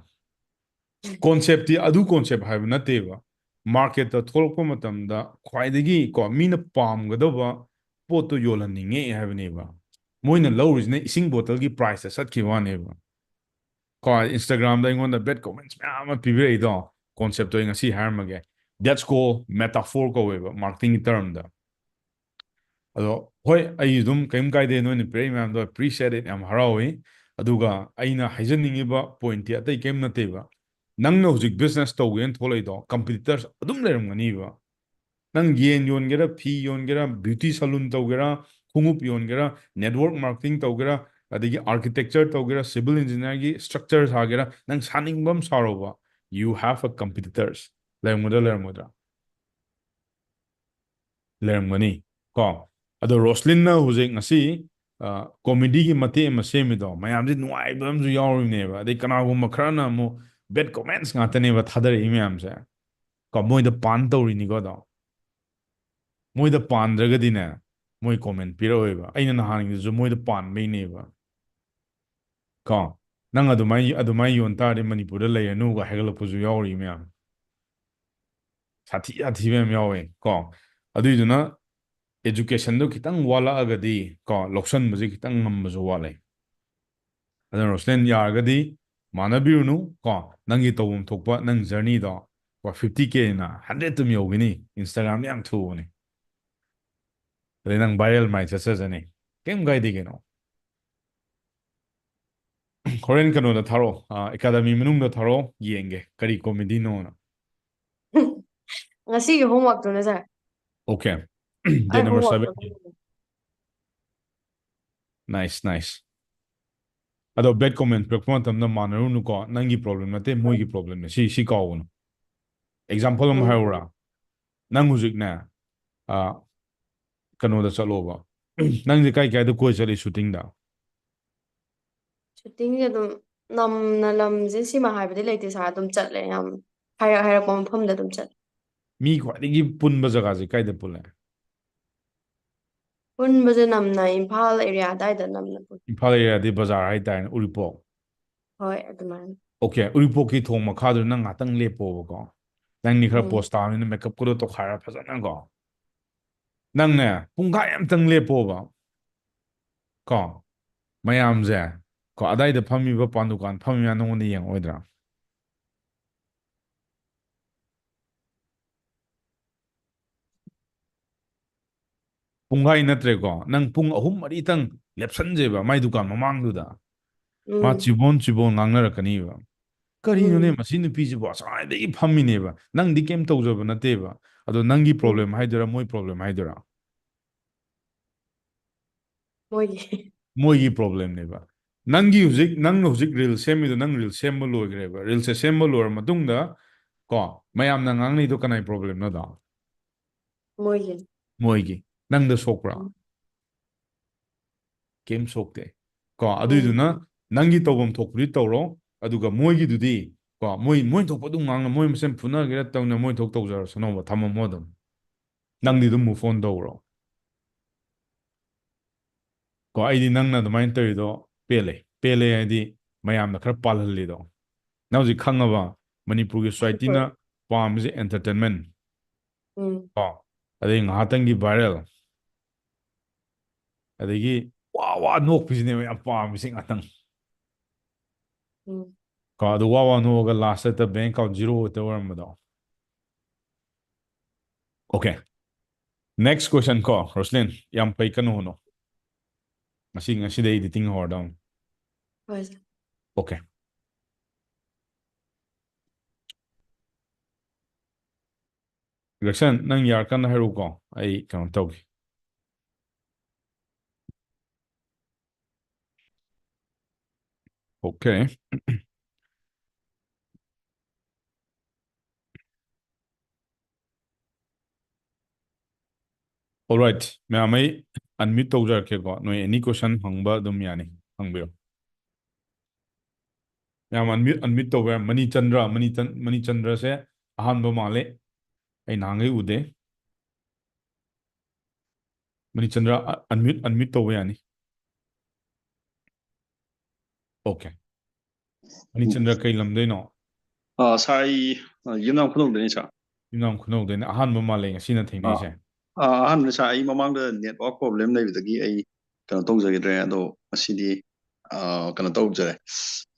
Conceptꯇꯤ ꯑꯗꯨ concept ꯍꯥꯏꯕ ꯅꯠꯇꯦꯕ꯫ Marketꯇ ꯊꯣꯛꯂꯛꯄ ꯃꯇꯝꯗ ꯈ꯭ꯋꯥꯏꯗꯒꯤ, ꯀꯣ, ꯃꯤꯅ ꯄꯥꯝꯒꯗꯕ ꯄꯣꯠꯇꯣ ꯌꯣꯜꯍꯟꯅꯤꯡꯉꯦ ꯍꯥꯏꯕꯅꯦꯕ꯫ ꯃꯣꯏꯅ ꯂꯧꯔꯤꯁꯤꯅ ꯏꯁꯤꯡ bottleꯒꯤ priceꯇ ꯆꯠꯈꯤꯕ ꯋꯥꯅꯦꯕ꯫ ꯀꯣ, Instagramꯗ ꯑꯩꯉꯣꯟꯗ bad comments ꯃꯌꯥꯝ ꯑꯃ ꯄꯤꯕꯤꯔꯛꯏꯗꯣ, conceptꯇꯣ ꯑꯩ ꯉꯁꯤ ꯍꯥꯏꯔꯝꯃꯒꯦ꯫ That's called metaphor ꯀꯧꯋꯦꯕ marketingꯒꯤ termꯗ꯫ ꯑꯗꯣ ꯍꯣꯏ, ꯑꯩ ꯑꯗꯨꯝ ꯀꯔꯤꯝ ꯀꯥꯏꯗꯦ, ꯅꯣꯏꯅ ꯄꯤꯔꯛꯏ ꯃꯌꯥꯝꯗꯣ I appreciate it, ꯌꯥꯝ ꯍꯔꯥꯎꯏ꯫ ꯑꯗꯨꯒ ꯑꯩꯅ ꯍꯥꯏꯖꯅꯤꯡꯉꯤꯕ pointꯇꯤ ꯑꯇꯩ ꯀꯔꯤꯝ ꯅꯠꯇꯦꯕ꯫ ꯅꯪꯅ ꯍꯧꯖꯤꯛ business ꯇꯧꯒꯦꯅ ꯊꯣꯛꯂꯛꯏꯗꯣ, competitors ꯑꯗꯨꯝ ꯂꯩꯔꯝꯒꯅꯤꯕ꯫ ꯅꯪ ꯌꯦꯟ ꯌꯣꯟꯒꯦꯔꯥ, ꯐꯤ ꯌꯣꯟꯒꯦꯔꯥ, beauty salon ꯇꯧꯒꯦꯔꯥ, ꯈꯣꯡꯎꯞ ꯌꯣꯟꯒꯦꯔꯥ, network marketing ꯇꯧꯒꯦꯔꯥ, ꯑꯗꯒꯤ architecture ꯇꯧꯒꯦꯔꯥ, civil engineerꯒꯤ structure ꯁꯥꯒꯦꯔꯥ, ꯅꯪ ꯁꯥꯅꯤꯡꯕ ꯑꯃ ꯁꯥꯔꯣꯕ, you have a competitors꯫ ꯂꯩꯔꯝꯒꯗ꯭ꯔꯥ, ꯂꯩꯔꯝꯃꯣꯏꯗ꯭ꯔꯥ? ꯂꯩꯔꯝꯒꯅꯤ ꯀꯣ꯫ ꯑꯗꯣ ꯔꯣꯁꯂꯤꯟꯅ ꯍꯧꯖꯤꯛ ꯉꯁꯤ ꯀꯣꯃꯦꯗꯤꯒꯤ ꯃꯇꯦꯛ ꯑꯃ ꯁꯦꯝꯃꯤꯗꯣ, ꯃꯌꯥꯝꯁꯦ ꯅꯨꯡꯉꯥꯏꯕ ꯑꯃꯁꯨ ꯌꯥꯎꯔꯤꯕꯅꯦꯕ꯫ ꯑꯗꯩ ꯀꯅꯥꯒꯨꯝꯕ ꯈꯔꯅ ꯑꯃꯨꯛ ꯕꯦꯠ ꯀꯣꯃꯦꯟꯁ ꯉꯥꯛꯇꯅꯦꯕ ꯊꯥꯗꯔꯛꯏ ꯃꯌꯥꯝꯁꯦ꯫ ꯀꯣ, ꯃꯣꯏꯗ ꯄꯥꯟ ꯇꯧꯔꯤꯅꯤꯀꯣ ꯑꯗꯣ꯫ ꯃꯣꯏꯗ ꯄꯥꯟꯗ꯭ꯔꯒꯗꯤꯅꯦ, ꯃꯣꯏ ꯀꯣꯃꯦꯟ ꯄꯤꯔꯛꯑꯣꯏꯕ꯫ ꯑꯩꯅ ꯅꯍꯥꯟꯒꯤꯗꯨꯁꯨ ꯃꯣꯏꯗ ꯄꯥꯟꯕꯩꯅꯦꯕ꯫ ꯀꯣ, ꯅꯪ ꯑꯗꯨꯃꯥꯏꯅ ꯑꯗꯨꯃꯥꯏꯅ ꯌꯣꯟ ꯇꯥꯔꯗꯤ ꯃꯅꯤꯄꯨꯔꯗ ꯂꯩꯔꯅꯨꯒ ꯍꯥꯏꯒꯠꯂꯛꯄꯁꯨ ꯌꯥꯎꯔꯤ ꯃꯌꯥꯝ꯫ ꯁꯥꯊꯤ ꯁꯥꯊꯤꯕ ꯌꯥꯝ ꯌꯥꯎꯋꯦ ꯀꯣ꯫ ꯑꯗꯨꯏꯗꯨꯅ educationꯗꯣ ꯈꯤꯇꯪ ꯋꯥꯠꯂꯛꯑꯒꯗꯤ ꯀꯣ, ꯂꯧꯁꯟꯕꯁꯦ ꯈꯤꯇꯪ ꯉꯝꯕꯁꯨ ꯋꯥꯠꯂꯦ꯫ ꯑꯗꯨꯅ ꯔꯣꯁꯂꯦꯟ, ꯌꯥꯔꯒꯗꯤ ꯃꯥꯟꯅꯕꯤꯔꯨꯅꯨ ꯀꯣ, ꯅꯪꯒꯤ ꯇꯧꯐꯝ ꯊꯣꯛꯄ ꯅꯪ journeyꯗꯣ ꯀꯣ, fifty Kꯅ hundred ꯑꯗꯨꯝ ꯌꯧꯒꯅꯤ꯫ Instagramꯗ ꯌꯥꯝ ꯊꯨꯕꯅꯤ꯫ ꯑꯗꯩ ꯅꯪ viral ꯃꯥꯏ ꯆꯠꯆꯖꯅꯤ, ꯀꯩꯝ ꯀꯥꯏꯗꯦ ꯀꯩꯅꯣ꯫ ꯍꯣꯔꯦꯟ ꯀꯩꯅꯣꯗ ꯊꯥꯔꯛꯑꯣ, ꯑꯦꯀꯥꯗꯃꯤ ꯃꯅꯨꯡꯗ ꯊꯥꯔꯛꯑꯣ, ꯌꯦꯡꯒꯦ ꯀꯔꯤ ꯀꯣꯃꯦꯗꯤꯅꯣꯅ꯫ ꯉꯁꯤꯒꯤ homeworkꯇꯨꯅ ꯁꯥꯔ? Okay. ꯑꯩ Day number homework seven. ꯇꯧꯕ ꯉꯝꯗꯦ꯫ Nice, nice. ꯑꯗꯣ bad comment ꯄꯤꯔꯛꯄ ꯃꯇꯝꯗ ꯃꯥꯟꯅꯔꯨꯅꯨꯀꯣ, ꯅꯪꯒꯤ problem ꯅꯠꯇꯦ, ꯃꯣꯏꯒꯤ problemꯅꯦ꯫ ꯁꯤ ꯁꯤ ꯀꯥꯎꯒꯅꯨ꯫ Example ꯑꯃ ꯎꯝ꯫ ꯍꯥꯏꯔꯨꯔꯥ? ꯅꯪ ꯍꯧꯖꯤꯛꯅꯦ, ꯑ, ꯀꯩꯅꯣꯗ ꯆꯠꯂꯣꯕ꯫ ꯅꯪꯁꯦ ꯀꯥꯏ ꯀꯥꯏꯗ ꯀꯣꯏ ꯆꯠꯂꯤ shootingꯗ? Shootingꯁꯦ ꯑꯗꯨꯝ ꯅꯝꯅ ꯂꯝꯁꯦ ꯁꯤꯃ ꯍꯥꯏꯕꯗꯤ ꯂꯩꯇꯦ ꯁꯥꯔ, ꯑꯗꯨꯝ ꯆꯠꯂꯦ, ꯌꯥꯝ ꯍꯥꯏꯔꯛ ꯍꯥꯏꯔꯛꯄ ꯃꯐꯝꯗ ꯑꯗꯨꯝ ꯆꯠꯂꯦ꯫ ꯃꯤ ꯈ꯭ꯋꯥꯏꯗꯒꯤ ꯄꯨꯟꯕ ꯖꯒꯥꯁꯦ ꯀꯥꯏꯗ ꯄꯨꯜꯂꯦ? ꯄꯨꯟꯕꯁꯦ ꯅꯝꯅ ꯏꯝꯐꯥꯜ area ꯑꯗꯥꯏꯗ ꯅꯝꯅ ꯄꯨꯜꯂꯦ꯫ ꯏꯝꯐꯥꯜ areaꯗꯤ ꯕꯖꯥꯔ ꯍꯥꯏꯇꯥꯔꯦꯅꯦ, ꯎꯔꯤꯄꯣꯛ꯫ ꯍꯣꯏ, ꯑꯗꯨꯃꯥꯏꯅ꯫ Okay, ꯎꯔꯤꯄꯣꯛꯀꯤ ꯊꯣꯡ ꯃꯈꯥꯗꯨꯗ ꯅꯪ ꯉꯥꯛꯇꯪ ꯂꯦꯞꯄꯣꯕꯀꯣ꯫ ꯅꯪꯗꯤ ꯈꯔ ꯎꯝ꯫ pose ꯇꯥꯕꯅꯤꯅ makeupꯀꯗꯣ ꯇꯧꯈꯥꯏꯔ ꯐꯖꯅꯀꯣ꯫ ꯅꯪꯅꯦ ꯄꯨꯡꯈꯥꯏ ꯑꯝꯇꯪ ꯂꯦꯞꯄꯣꯕ꯫ ꯀꯣ, ꯃꯌꯥꯝꯁꯦ, ꯀꯣ, ꯑꯗꯥꯏꯗ ꯐꯝꯃꯤꯕ ꯄꯥꯟ ꯗꯨꯀꯥꯟ ꯐꯝꯃꯤ ꯃꯌꯥꯝ ꯅꯉꯣꯟꯗ ꯌꯦꯡꯉꯛꯑꯣꯏꯗ꯭ꯔꯥ? ꯄꯨꯡꯈꯥꯏ ꯅꯠꯇ꯭ꯔꯦꯀꯣ, ꯅꯪ ꯄꯨꯡ ꯑꯍꯨꯝ ꯃꯔꯤꯇꯪ ꯂꯦꯞꯁꯟꯖꯦꯕ ꯃꯥꯏ ꯗꯨꯀꯥꯟ ꯃꯃꯥꯡꯗꯨꯗ꯫ ꯃꯥ ꯎꯝ꯫ ꯆꯤꯕꯣꯟ ꯆꯤꯕꯣꯟ ꯉꯥꯡꯅꯔꯛꯀꯅꯤꯕ꯫ "ꯀꯔꯤꯅꯣꯅꯦ ꯎꯝ꯫ ꯃꯁꯤ ꯅꯨꯄꯤꯁꯤꯕꯨ? ꯉꯁꯥꯏꯗꯒꯤ ꯐꯝꯃꯤꯅꯦꯕ, ꯅꯪꯗꯤ ꯀꯩꯝ ꯇꯧꯖꯕ ꯅꯠꯇꯦꯕ, ꯑꯗꯣ ꯅꯪꯒꯤ ꯎꯝ꯫ problem ꯍꯥꯏꯗꯣꯏꯔꯥ, ꯃꯣꯏ problem ꯍꯥꯏꯗꯣꯏꯔꯥ?" ꯃꯣꯏꯒꯤ꯫ ꯃꯣꯏꯒꯤ problemꯅꯦꯕ꯫ ꯅꯪꯒꯤ ꯍꯧꯖꯤꯛ, ꯅꯪꯅ ꯍꯧꯖꯤꯛ reel ꯁꯦꯝꯃꯤꯗꯣ, ꯅꯪ reel ꯁꯦꯝꯕ ꯂꯣꯏꯈ꯭ꯔꯦꯕ꯫ Reelꯁꯦ ꯁꯦꯝꯕ ꯂꯣꯏꯔ ꯃꯇꯨꯡꯗ, ꯀꯣ, ꯃꯌꯥꯝꯅ ꯉꯥꯡꯅꯩꯗꯣ ꯀꯅꯥꯏ problemꯅꯣꯗꯣ? ꯃꯣꯏꯒꯤ꯫ ꯃꯣꯏꯒꯤ꯫ ꯅꯪꯗ ꯁꯣꯛꯄ꯭ꯔꯥ? ꯎꯝ꯫ ꯀꯩꯝ ꯁꯣꯛꯇꯦ꯫ ꯀꯣ, ꯎꯝ꯫ ꯑꯗꯨꯏꯗꯨꯅ ꯅꯪꯒꯤ ꯇꯧꯐꯝ ꯊꯣꯛꯄꯗꯤ ꯇꯧꯔꯣ, ꯑꯗꯨꯒ ꯃꯣꯏꯒꯤꯗꯨꯗꯤ, ꯀꯣ, ꯃꯣꯏ, ꯃꯣꯏ ꯊꯣꯛꯄ ꯑꯗꯨꯝ ꯉꯥꯡꯅ, ꯃꯣꯏ ꯃꯁꯦꯟ ꯐꯨꯅꯒꯦꯔꯥ ꯇꯧꯅ, ꯃꯣꯏ ꯊꯣꯛ ꯇꯧꯖꯔꯁꯅꯣꯕ, ꯊꯝꯃꯝꯃꯣ ꯑꯗꯨꯝ꯫ ꯅꯪꯗꯤ ꯑꯗꯨꯝ move on ꯇꯧꯔꯣ꯫ ꯀꯣ, ꯑꯩꯗꯤ ꯅꯪꯅ ꯑꯗꯨꯃꯥꯏꯅ ꯇꯧꯔꯤꯗꯣ ꯄꯦꯜꯂꯦ꯫ ꯄꯦꯜꯂꯦ ꯍꯥꯏꯗꯤ ꯃꯌꯥꯝꯅ ꯈꯔ ꯄꯥꯜꯍꯜꯂꯤꯗꯣ꯫ ꯅꯪ ꯍꯧꯖꯤꯛ ꯈꯪꯉꯕ, ꯃꯅꯤꯄꯨꯔꯒꯤ society ꯅ ꯄꯥꯝꯃꯤꯁꯦ entertainment꯫ ꯎꯝ꯫ ꯀꯣ, ꯑꯗꯩ ꯉꯥꯏꯍꯥꯛꯇꯪꯒꯤ viral꯫ ꯑꯗꯒꯤ ꯋꯥ ꯋꯥ ꯅꯣꯛꯄꯁꯤꯅꯦꯕ ꯌꯥꯝ ꯄꯥꯝꯃꯤꯁꯦ ꯉꯥꯛꯇꯪ꯫ ꯎꯝ꯫ ꯀꯣ, ꯑꯗꯨ ꯋꯥ ꯋꯥ ꯅꯣꯛꯑꯒ last ꯇ bank account zero ꯍꯦꯛꯇ ꯑꯣꯏꯔꯝꯕꯗꯣ꯫ Okay. Next question ꯀꯣ, ꯔꯣꯁꯂꯤꯟ, ꯌꯥꯝ ꯄꯩ ꯀꯟꯅ ꯍꯣꯠꯅꯧ꯫ ꯉꯁꯤ, ꯉꯁꯤꯗꯩ editing ꯍꯧꯔꯗꯧꯅꯤ꯫ ꯍꯣꯏ, sir꯫ Okay. ꯖꯦꯛꯁꯟ, ꯅꯪ ꯌꯥꯔꯀꯥꯟꯗ ꯍꯥꯏꯔꯛꯎꯀꯣ, ꯑꯩ ꯀꯩꯅꯣ ꯇꯧꯒꯦ꯫ Okay. Alright, ꯃꯌꯥꯝ, ꯑꯩ unmute ꯇꯧꯖꯔꯛꯀꯦꯀꯣ꯫ ꯅꯣꯏ any question ꯍꯪꯕ ꯑꯗꯨꯝ ꯌꯥꯅꯤ, ꯍꯪꯕꯤꯔꯣ꯫ ꯃꯌꯥꯝ unmute, unmute ꯇꯧꯕ ꯌꯥ-, ꯃꯅꯤꯆꯟꯗ꯭ꯔ, ꯃꯅꯤꯆꯟ-, ꯃꯅꯤꯆꯟꯗ꯭ꯔꯁꯦ ꯑꯍꯥꯟꯕ ꯃꯥꯜꯂꯦ꯫ ꯑꯩ ꯅꯍꯥꯟꯈꯩ ꯎꯗꯦ꯫ ꯃꯅꯤꯆꯟꯗ꯭ꯔ, ꯑ-, unmute, unmute ꯇꯧꯕ ꯌꯥꯅꯤ꯫ Okay. ꯃꯅꯤꯆꯟꯗ꯭ꯔ, ꯀꯩ ꯂꯝꯗꯩꯅꯣ? ꯑ, sir, ꯑꯩ, ꯑ, ꯌꯨꯝꯅꯥꯝ ꯈꯨꯅꯧꯗꯩꯅꯤ, sir꯫ ꯌꯨꯝꯅꯥꯝ ꯈꯨꯅꯧꯗꯩꯅ ꯑꯍꯥꯟꯕ ꯃꯥꯜꯂꯦ ꯉꯁꯤꯅ ꯑ, ꯊꯦꯡꯅꯩꯁꯦ꯫ ꯑ, ꯑꯍꯥꯟꯕꯅꯤ, sir꯫ ꯑꯩ ꯃꯃꯥꯡꯗ network problem ꯂꯩꯕꯗꯒꯤ ꯑꯩ ꯀꯩꯅꯣ ꯇꯧꯖꯈꯤꯗ꯭ꯔꯦ꯫ ꯑꯗꯣ ꯉꯁꯤꯗꯤ, ꯑ, ꯀꯩꯅꯣ ꯇꯧꯖꯔꯦ꯫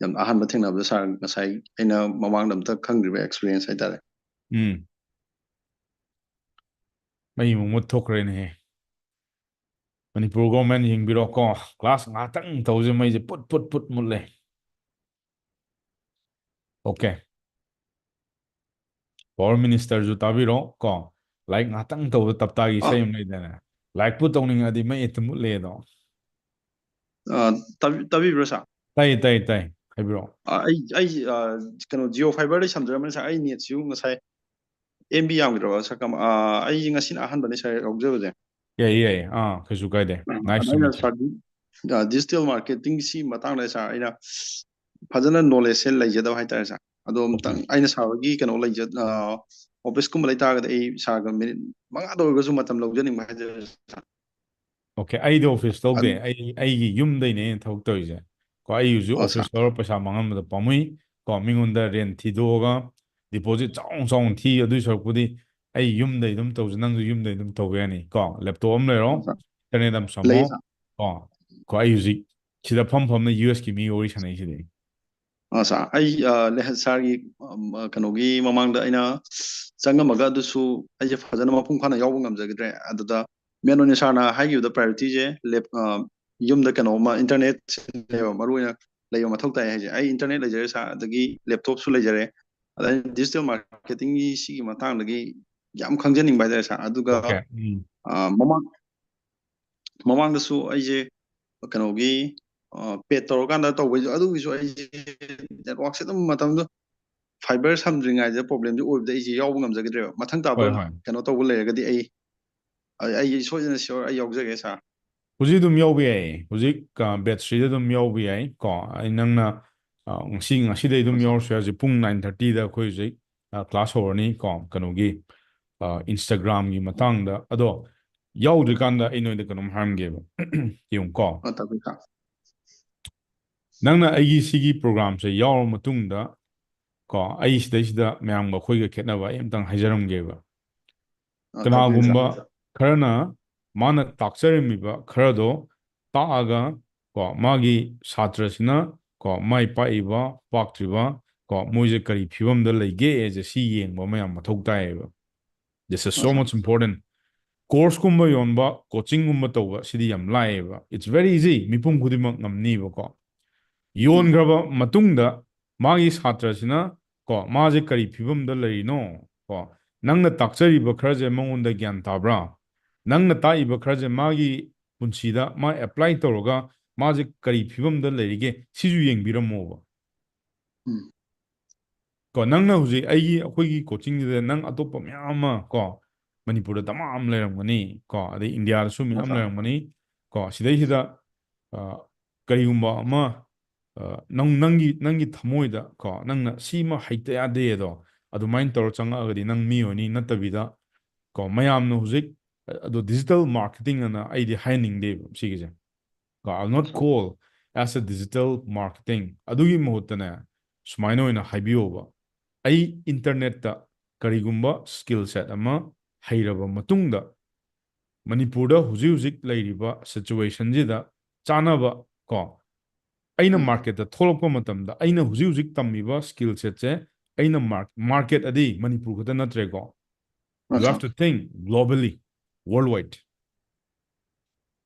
ꯌꯥꯝ ꯑꯍꯥꯟꯕ ꯊꯦꯡꯅꯕꯗ, sir, ꯉꯁꯥꯏ ꯑꯩꯅ ꯃꯃꯥꯡꯗ ꯑꯝꯇ ꯈꯪꯗ꯭ꯔꯤꯕ experience ꯍꯥꯏꯇꯥꯔꯦ꯫ ꯎꯝ꯫ ꯃꯩ ꯑꯃꯨꯛ ꯃꯨꯠꯊꯣꯛꯈ꯭ꯔꯦꯅꯦꯍꯦ꯫ ꯃꯅꯤꯄꯨꯔ government ꯌꯦꯡꯕꯤꯔꯣ ꯀꯣ, class ꯉꯥꯛꯇꯪ ꯇꯧꯁꯦ, ꯃꯩꯁꯦ ꯄꯨꯠ ꯄꯨꯠ ꯄꯨꯠ ꯃꯨꯠꯂꯦ꯫ Okay. Power ministerꯁꯨ ꯇꯥꯕꯤꯔꯣ ꯀꯣ, ꯂꯥꯏꯛ ꯉꯥꯛꯇꯪ ꯇꯧꯕꯗ ꯇꯞꯇꯥꯒꯤ ꯑ꯫ ꯏꯁꯩ ꯑꯃ ꯂꯩꯗꯥꯏꯅꯦ, ꯂꯥꯏꯛꯄꯨ ꯇꯧꯅꯤꯡꯉꯗꯤ ꯃꯩ ꯍꯦꯛꯇ ꯃꯨꯠꯂꯦꯗꯣ꯫ ꯑ, ꯇꯥꯕꯤ-, ꯇꯥꯕꯤꯕ꯭ꯔꯣ, sir? ꯇꯥꯏ, ꯇꯥꯏ, ꯇꯥꯏ꯫ ꯍꯥꯏꯕꯤꯔꯛꯑꯣ꯫ ꯑ, ꯑꯩ, ꯑꯩ, ꯑ, ꯀꯩꯅꯣ, Jio Fiberꯗꯩ ꯁꯝꯖꯔꯝꯕꯅꯤ, sir꯫ ꯑꯩ netꯁꯨ ꯉꯁꯥꯏ MB ꯌꯥꯝꯈꯤꯗ꯭ꯔꯕ, sir? ꯀꯃ-, ꯑ, ꯑꯩ ꯉꯁꯤꯅ ꯑꯍꯥꯟꯕꯅꯤ, sir, ꯌꯥꯎꯖꯕꯁꯦ꯫ ꯌꯥꯏꯌꯦ, ꯌꯥꯏꯌꯦ꯫ ꯑꯥ, ꯀꯩꯁꯨ ꯀꯥꯏꯗꯦ꯫ ꯑ, nice to ꯑꯗꯨꯅ meet you꯫ Sirꯗꯤ, ꯗꯤꯖꯤꯇꯦꯜ ꯃꯥꯔꯀꯦꯇꯤꯡꯁꯤ ꯃꯇꯥꯡꯗ ꯁꯥꯔ ꯑꯩꯅ ꯐꯖꯅ ꯅꯣꯂꯦꯖꯁꯦ ꯂꯩꯖꯗꯕ ꯍꯥꯏꯇꯥꯔꯦ ꯁꯥꯔ꯫ ꯑꯗꯣ ꯑꯃꯨꯛꯇꯪ ꯑꯩꯅ ꯁꯥꯔ ꯍꯣꯏꯒꯤ ꯀꯩꯅꯣ ꯂꯩꯖ ꯑꯣꯐꯤꯁꯀꯨꯝꯕ ꯂꯩꯇꯥꯔꯒꯗꯤ ꯑꯩ ꯁꯥꯔꯒ ꯃꯤꯅꯤꯠ ꯃꯉꯥꯗ ꯑꯣꯏꯔꯒꯁꯨ ꯃꯇꯝ ꯂꯧꯖꯅꯤꯡꯕ ꯍꯥꯏꯇꯥꯔꯦ ꯁꯥꯔ꯫ ꯑꯣꯀꯦ, ꯑꯩꯗꯤ ꯑꯣꯐꯤꯁ ꯇꯧꯗꯦ꯫ ꯑꯗꯨ- ꯑꯩ ꯑꯩꯒꯤ ꯌꯨꯝꯗꯩꯅꯦ ꯑꯩꯅ ꯊꯕꯛ ꯇꯧꯔꯤꯁꯦ꯫ ꯀꯣ, ꯑꯩ ꯍꯧꯖꯤꯛ ꯑꯣ, ꯑꯣꯐꯤꯁ ꯁꯥꯔ꯫ ꯇꯧꯔ ꯄꯩꯁꯥ ꯃꯥꯡꯍꯟꯕꯗ ꯄꯥꯝꯃꯨꯏ꯫ ꯀꯣ, ꯃꯤꯉꯣꯟꯗ ꯔꯦꯟ ꯊꯤꯗꯣꯛꯑꯒ ꯗꯤꯄꯣꯖꯤꯠ ꯆꯥꯎꯅ ꯆꯥꯎꯅ ꯊꯤ, ꯑꯗꯨꯏ ꯁꯔꯨꯛꯄꯨꯗꯤ ꯑꯩ ꯌꯨꯝꯗꯩ ꯑꯗꯨꯝ ꯇꯧꯁꯦ꯫ ꯅꯪꯁꯨ ꯌꯨꯝꯗꯩ ꯑꯗꯨꯝ ꯇꯧꯕ ꯌꯥꯅꯤ꯫ ꯀꯣ, ꯂꯦꯞꯇꯣꯞ ꯑꯃ ꯂꯩꯔꯣ, ꯑꯣ, ꯁꯥꯔ꯫ ꯏꯟꯇꯔꯅꯦꯠ ꯑꯃ ꯁꯝꯃꯣ꯫ ꯂꯩꯌꯦ, ꯁꯥꯔ꯫ ꯀꯣ, ꯀꯣ, ꯑꯩ ꯍꯧꯖꯤꯛ ꯁꯤꯗ ꯐꯝ ꯐꯝꯅ ꯌꯨ ꯑꯦꯁꯀꯤ ꯃꯤ ꯋꯥꯔꯤ ꯁꯥꯟꯅꯩꯁꯤꯗꯤ꯫ ꯑ, ꯁꯥꯔ, ꯑꯩ, ꯑ, ꯂꯦ-, ꯁꯥꯔꯒꯤ, ꯑꯝ, ꯑ, ꯀꯩꯅꯣꯒꯤ ꯃꯃꯥꯡꯗ ꯑꯩꯅ ꯆꯪꯉꯝꯃꯒ ꯑꯗꯨꯁꯨ ꯑꯩꯁꯦ ꯐꯖꯅ ꯃꯄꯨꯡ ꯐꯥꯅ ꯌꯥꯎꯕ ꯉꯝꯖꯈꯤꯗ꯭ꯔꯦ꯫ ꯑꯗꯨꯗ ꯃꯦꯟ ꯑꯣꯏꯅ ꯁꯥꯔꯅ ꯍꯥꯏꯈꯤꯕꯗ ꯄ꯭ꯔꯥꯏꯌꯣꯔꯤꯇꯤꯁꯦ ꯂꯦꯞ-, ꯑ, ꯌꯨꯝꯗ ꯀꯩꯅꯣꯝꯃ ꯏꯟꯇꯔꯅꯦꯠꯁꯤꯅꯦꯕ ꯃꯔꯨ ꯑꯣꯏꯅ ꯂꯩꯕ ꯃꯊꯧ ꯇꯥꯏ ꯍꯥꯏꯁꯦ꯫ ꯑꯩ ꯏꯟꯇꯔꯅꯦꯠ ꯂꯩꯖꯔꯦ ꯁꯥꯔ, ꯑꯗꯒꯤ ꯂꯦꯞꯇꯣꯞꯁꯨ ꯂꯩꯖꯔꯦ꯫ ꯑꯗ ꯑꯩꯅ ꯗꯤꯖꯤꯇꯦꯜ ꯃꯥꯔꯀꯦꯇꯤꯡꯒꯤ ꯁꯤꯒꯤ ꯃꯇꯥꯡꯗꯒꯤ ꯌꯥꯝ ꯈꯪꯖꯅꯤꯡꯕ ꯍꯥꯏꯇꯥꯔꯦ ꯁꯥꯔ꯫ ꯑꯗꯨꯒ, ꯑꯣꯀꯦ, ꯎꯝ꯫ ꯑ, ꯃꯃꯥꯡ-, ꯃꯃꯥꯡꯗꯁꯨ ꯑꯩꯁꯦ ꯀꯩꯅꯣꯒꯤ, ꯑ, ꯄꯦꯠ ꯇꯧꯔꯀꯥꯟꯗ ꯇꯧꯕꯩꯁꯨ, ꯑꯗꯨꯒꯤꯁꯨ ꯑꯩꯁꯦ ꯅꯦꯠꯋꯥꯛꯁꯦ ꯑꯗꯨꯝ ꯃꯇꯝꯗꯨ ꯐꯥꯏꯕꯔ ꯁꯝꯗ꯭ꯔꯤꯉꯩꯗ ꯄ꯭ꯔꯣꯕ꯭ꯂꯦꯝꯁꯦ ꯑꯣꯏꯕꯗ ꯑꯩꯁꯦ ꯌꯥꯎꯕ ꯉꯝꯖꯈꯤꯗ꯭ꯔꯦꯕ꯫ ꯃꯊꯪ ꯇꯥꯕ ꯍꯣꯏ, ꯍꯣꯏ꯫ ꯀꯩꯅꯣ ꯇꯧꯕ ꯂꯩꯔꯒꯗꯤ ꯑꯩ, ꯑꯩ, ꯑꯩ ꯁꯣꯏꯗꯅ ꯁꯤꯌꯣꯔ ꯑꯩ ꯌꯥꯎꯖꯒꯦ ꯁꯥꯔ꯫ ꯍꯧꯖꯤꯛ ꯑꯗꯨꯝ ꯌꯥꯎꯕ ꯌꯥꯏ꯫ ꯍꯧꯖꯤꯛ, ꯑ, ꯕꯦꯠꯁꯤꯗ ꯑꯗꯨꯝ ꯌꯥꯎꯕ ꯌꯥꯏ꯫ ꯀꯣ, ꯑꯩ ꯅꯪꯅ, ꯑ, ꯉꯁꯤ, ꯉꯁꯤꯗꯩ ꯑꯗꯨꯝ ꯌꯥꯎꯔꯁꯨ ꯌꯥꯏ꯫ ꯍꯧꯖꯤꯛ ꯄꯨꯡ ꯅꯥꯏꯟ ꯊꯥꯔꯇꯤꯗ ꯑꯩꯈꯣꯏ ꯍꯧꯖꯤꯛ, ꯑ, ꯀ꯭ꯂꯥꯁ ꯍꯧꯔꯅꯤ꯫ ꯀꯣ, ꯀꯩꯅꯣꯒꯤ, ꯑ, ꯏꯟꯁꯇꯥꯒ꯭ꯔꯥꯝꯒꯤ ꯃꯇꯥꯡꯗ꯫ ꯑꯗꯣ ꯌꯥꯎꯗ꯭ꯔꯤꯀꯥꯟꯗ ꯑꯩ ꯅꯣꯏꯗ ꯀꯩꯅꯣꯝ ꯍꯥꯏꯔꯝꯒꯦꯕ꯫ ꯌꯦꯡꯉꯨꯀꯣ꯫ ꯑ, ꯇꯥꯛꯄꯤꯌꯨ ꯁꯥꯔ꯫ ꯅꯪꯅ ꯑꯩꯒꯤ ꯁꯤꯒꯤ ꯄ꯭ꯔꯣꯒ꯭ꯔꯥꯝꯁꯦ ꯌꯥꯎꯔ ꯃꯇꯨꯡꯗ, ꯀꯣ, ꯑꯩ ꯁꯤꯗꯩꯁꯤꯗ ꯃꯌꯥꯝꯒ ꯑꯩꯈꯣꯏꯒ ꯈꯦꯠꯅꯕ ꯑꯩ ꯑꯝꯇꯪ ꯍꯥꯏꯖꯔꯝꯒꯦꯕ꯫ ꯑ, ꯇꯥꯛꯄꯤꯌꯨ ꯀꯅꯥꯒꯨꯝꯕ ꯁꯥꯔ꯫ ꯈꯔꯅ ꯃꯥꯅ ꯇꯥꯛꯆꯔꯝꯃꯤꯕ ꯈꯔꯗꯣ ꯇꯥꯛꯑꯒ, ꯀꯣ, ꯃꯥꯒꯤ ꯁꯥꯇ꯭ꯔꯁꯤꯅ, ꯀꯣ, ꯃꯥꯏ ꯄꯥꯛꯏꯕ, ꯄꯥꯛꯇ꯭ꯔꯤꯕ, ꯀꯣ, ꯃꯣꯏꯁꯦ ꯀꯔꯤ ꯐꯤꯕꯝꯗ ꯂꯩꯒꯦ ꯍꯥꯏꯁꯦ ꯁꯤ ꯌꯦꯡꯕ ꯑꯃ ꯌꯥꯝ ꯃꯊꯧ ꯇꯥꯏꯌꯦꯕ꯫ This is ꯑ, so ꯁꯥꯔ꯫ much important. ꯀꯣꯔꯁꯀꯨꯝꯕ ꯌꯣꯟꯕ, ꯀꯣꯆꯤꯡꯒꯨꯝꯕ ꯇꯧꯕ ꯁꯤꯗꯤ ꯌꯥꯝ ꯂꯥꯏꯌꯦꯕ꯫ It's very easy. ꯃꯤꯄꯨꯝ ꯈꯨꯗꯤꯡꯃꯛ ꯉꯝꯅꯤꯕꯀꯣ꯫ ꯎꯝ꯫ ꯌꯣꯟꯈ꯭ꯔꯕ ꯃꯇꯨꯡꯗ ꯃꯥꯒꯤ ꯁꯥꯇ꯭ꯔꯁꯤꯅ, ꯀꯣ, ꯃꯥꯁꯦ ꯀꯔꯤ ꯐꯤꯕꯝꯗ ꯂꯩꯔꯤꯅꯣ? ꯀꯣ, ꯅꯪꯅ ꯇꯥꯛꯆꯔꯤꯕ ꯈꯔꯁꯦ ꯃꯉꯣꯟꯗ ꯒ꯭ꯌꯥꯟ ꯇꯥꯕ꯭ꯔꯥ? ꯅꯪꯅ ꯇꯥꯛꯏꯕ ꯈꯔꯁꯦ ꯃꯥꯒꯤ ꯄꯨꯟꯁꯤꯗ ꯃꯥ ꯑꯦꯄ꯭ꯂꯥꯏ ꯇꯧꯔꯒ ꯃꯥꯁꯦ ꯀꯔꯤ ꯐꯤꯕꯝꯗ ꯂꯩꯔꯤꯒꯦ? ꯁꯤꯁꯨ ꯌꯦꯡꯕꯤꯔꯝꯃꯣꯕ꯫ ꯎꯝ꯫ ꯀꯣ, ꯅꯪꯅ ꯍꯧꯖꯤꯛ ꯑꯩꯒꯤ, ꯑꯩꯈꯣꯏꯒꯤ ꯀꯣꯆꯤꯡꯁꯤꯗ ꯅꯪ ꯑꯇꯣꯞꯄ ꯃꯌꯥꯝ ꯑꯃ, ꯀꯣ, ꯃꯅꯤꯄꯨꯔꯗ ꯗꯃꯥ ꯑꯃ ꯂꯩꯔꯝꯒꯅꯤ, ꯀꯣ, ꯑꯗꯩ ꯏꯟꯗꯤꯌꯥꯗꯁꯨ ꯃꯌꯥꯝ ꯑꯠꯆꯥ꯫ ꯂꯩꯔꯝꯒꯅꯤ, ꯀꯣ, ꯁꯤꯗꯩꯁꯤꯗ ꯑ, ꯀꯔꯤꯒꯨꯝꯕ ꯑꯃ, ꯑ, ꯅꯪ, ꯅꯪꯒꯤ, ꯅꯪꯒꯤ ꯊꯃꯣꯏꯗ ꯀꯣ, ꯅꯪꯅ ꯁꯤꯃ ꯍꯩꯇ ꯌꯥꯗꯦ ꯑꯗꯣ, ꯑꯗꯨꯃꯥꯏꯅ ꯇꯧꯔ ꯆꯪꯉꯛꯑꯒꯗꯤ ꯅꯪ ꯃꯤ ꯑꯣꯏꯅꯤ, ꯅꯠꯇꯕꯤꯗ ꯀꯣ, ꯃꯌꯥꯝꯅ ꯍꯧꯖꯤꯛ, ꯑ, ꯑꯗꯣ digital marketing ꯑꯅ ꯑꯩꯗꯤ ꯍꯥꯏꯍꯟꯅꯤꯡꯗꯦꯕ ꯁꯤꯒꯤꯁꯦ꯫ ꯀꯣ, I'll not call as a digital marketing꯫ ꯑꯗꯨꯒꯤ ꯃꯍꯨꯠꯇꯅꯦ, ꯁꯨꯃꯥꯏꯅ ꯑꯣꯏꯅ ꯍꯥꯏꯕꯤꯌꯣꯕ, "ꯑꯩ internetꯇ ꯀꯔꯤꯒꯨꯝꯕ skill set ꯑꯃ ꯍꯩꯔꯕ ꯃꯇꯨꯡꯗ, ꯃꯅꯤꯄꯨꯔꯗ ꯍꯧꯖꯤꯛ ꯍꯧꯖꯤꯛ ꯂꯩꯔꯤꯕ situationꯁꯤꯗ ꯆꯥꯅꯕ ꯀꯣ, ꯑꯩꯅ ꯎꯝ꯫ marketꯇ ꯊꯣꯛꯂꯛꯄ ꯃꯇꯝꯗ ꯑꯩꯅ ꯍꯧꯖꯤꯛ ꯍꯧꯖꯤꯛ ꯇꯝꯃꯤꯕ skill setꯁꯦ ꯑꯩꯅ mar-, market ꯑꯗꯤ ꯃꯅꯤꯄꯨꯔ ꯈꯛꯇ ꯅꯠꯇ꯭ꯔꯦꯀꯣ꯫ You have ꯑꯠꯆꯥ꯫ to think globally, worldwide꯫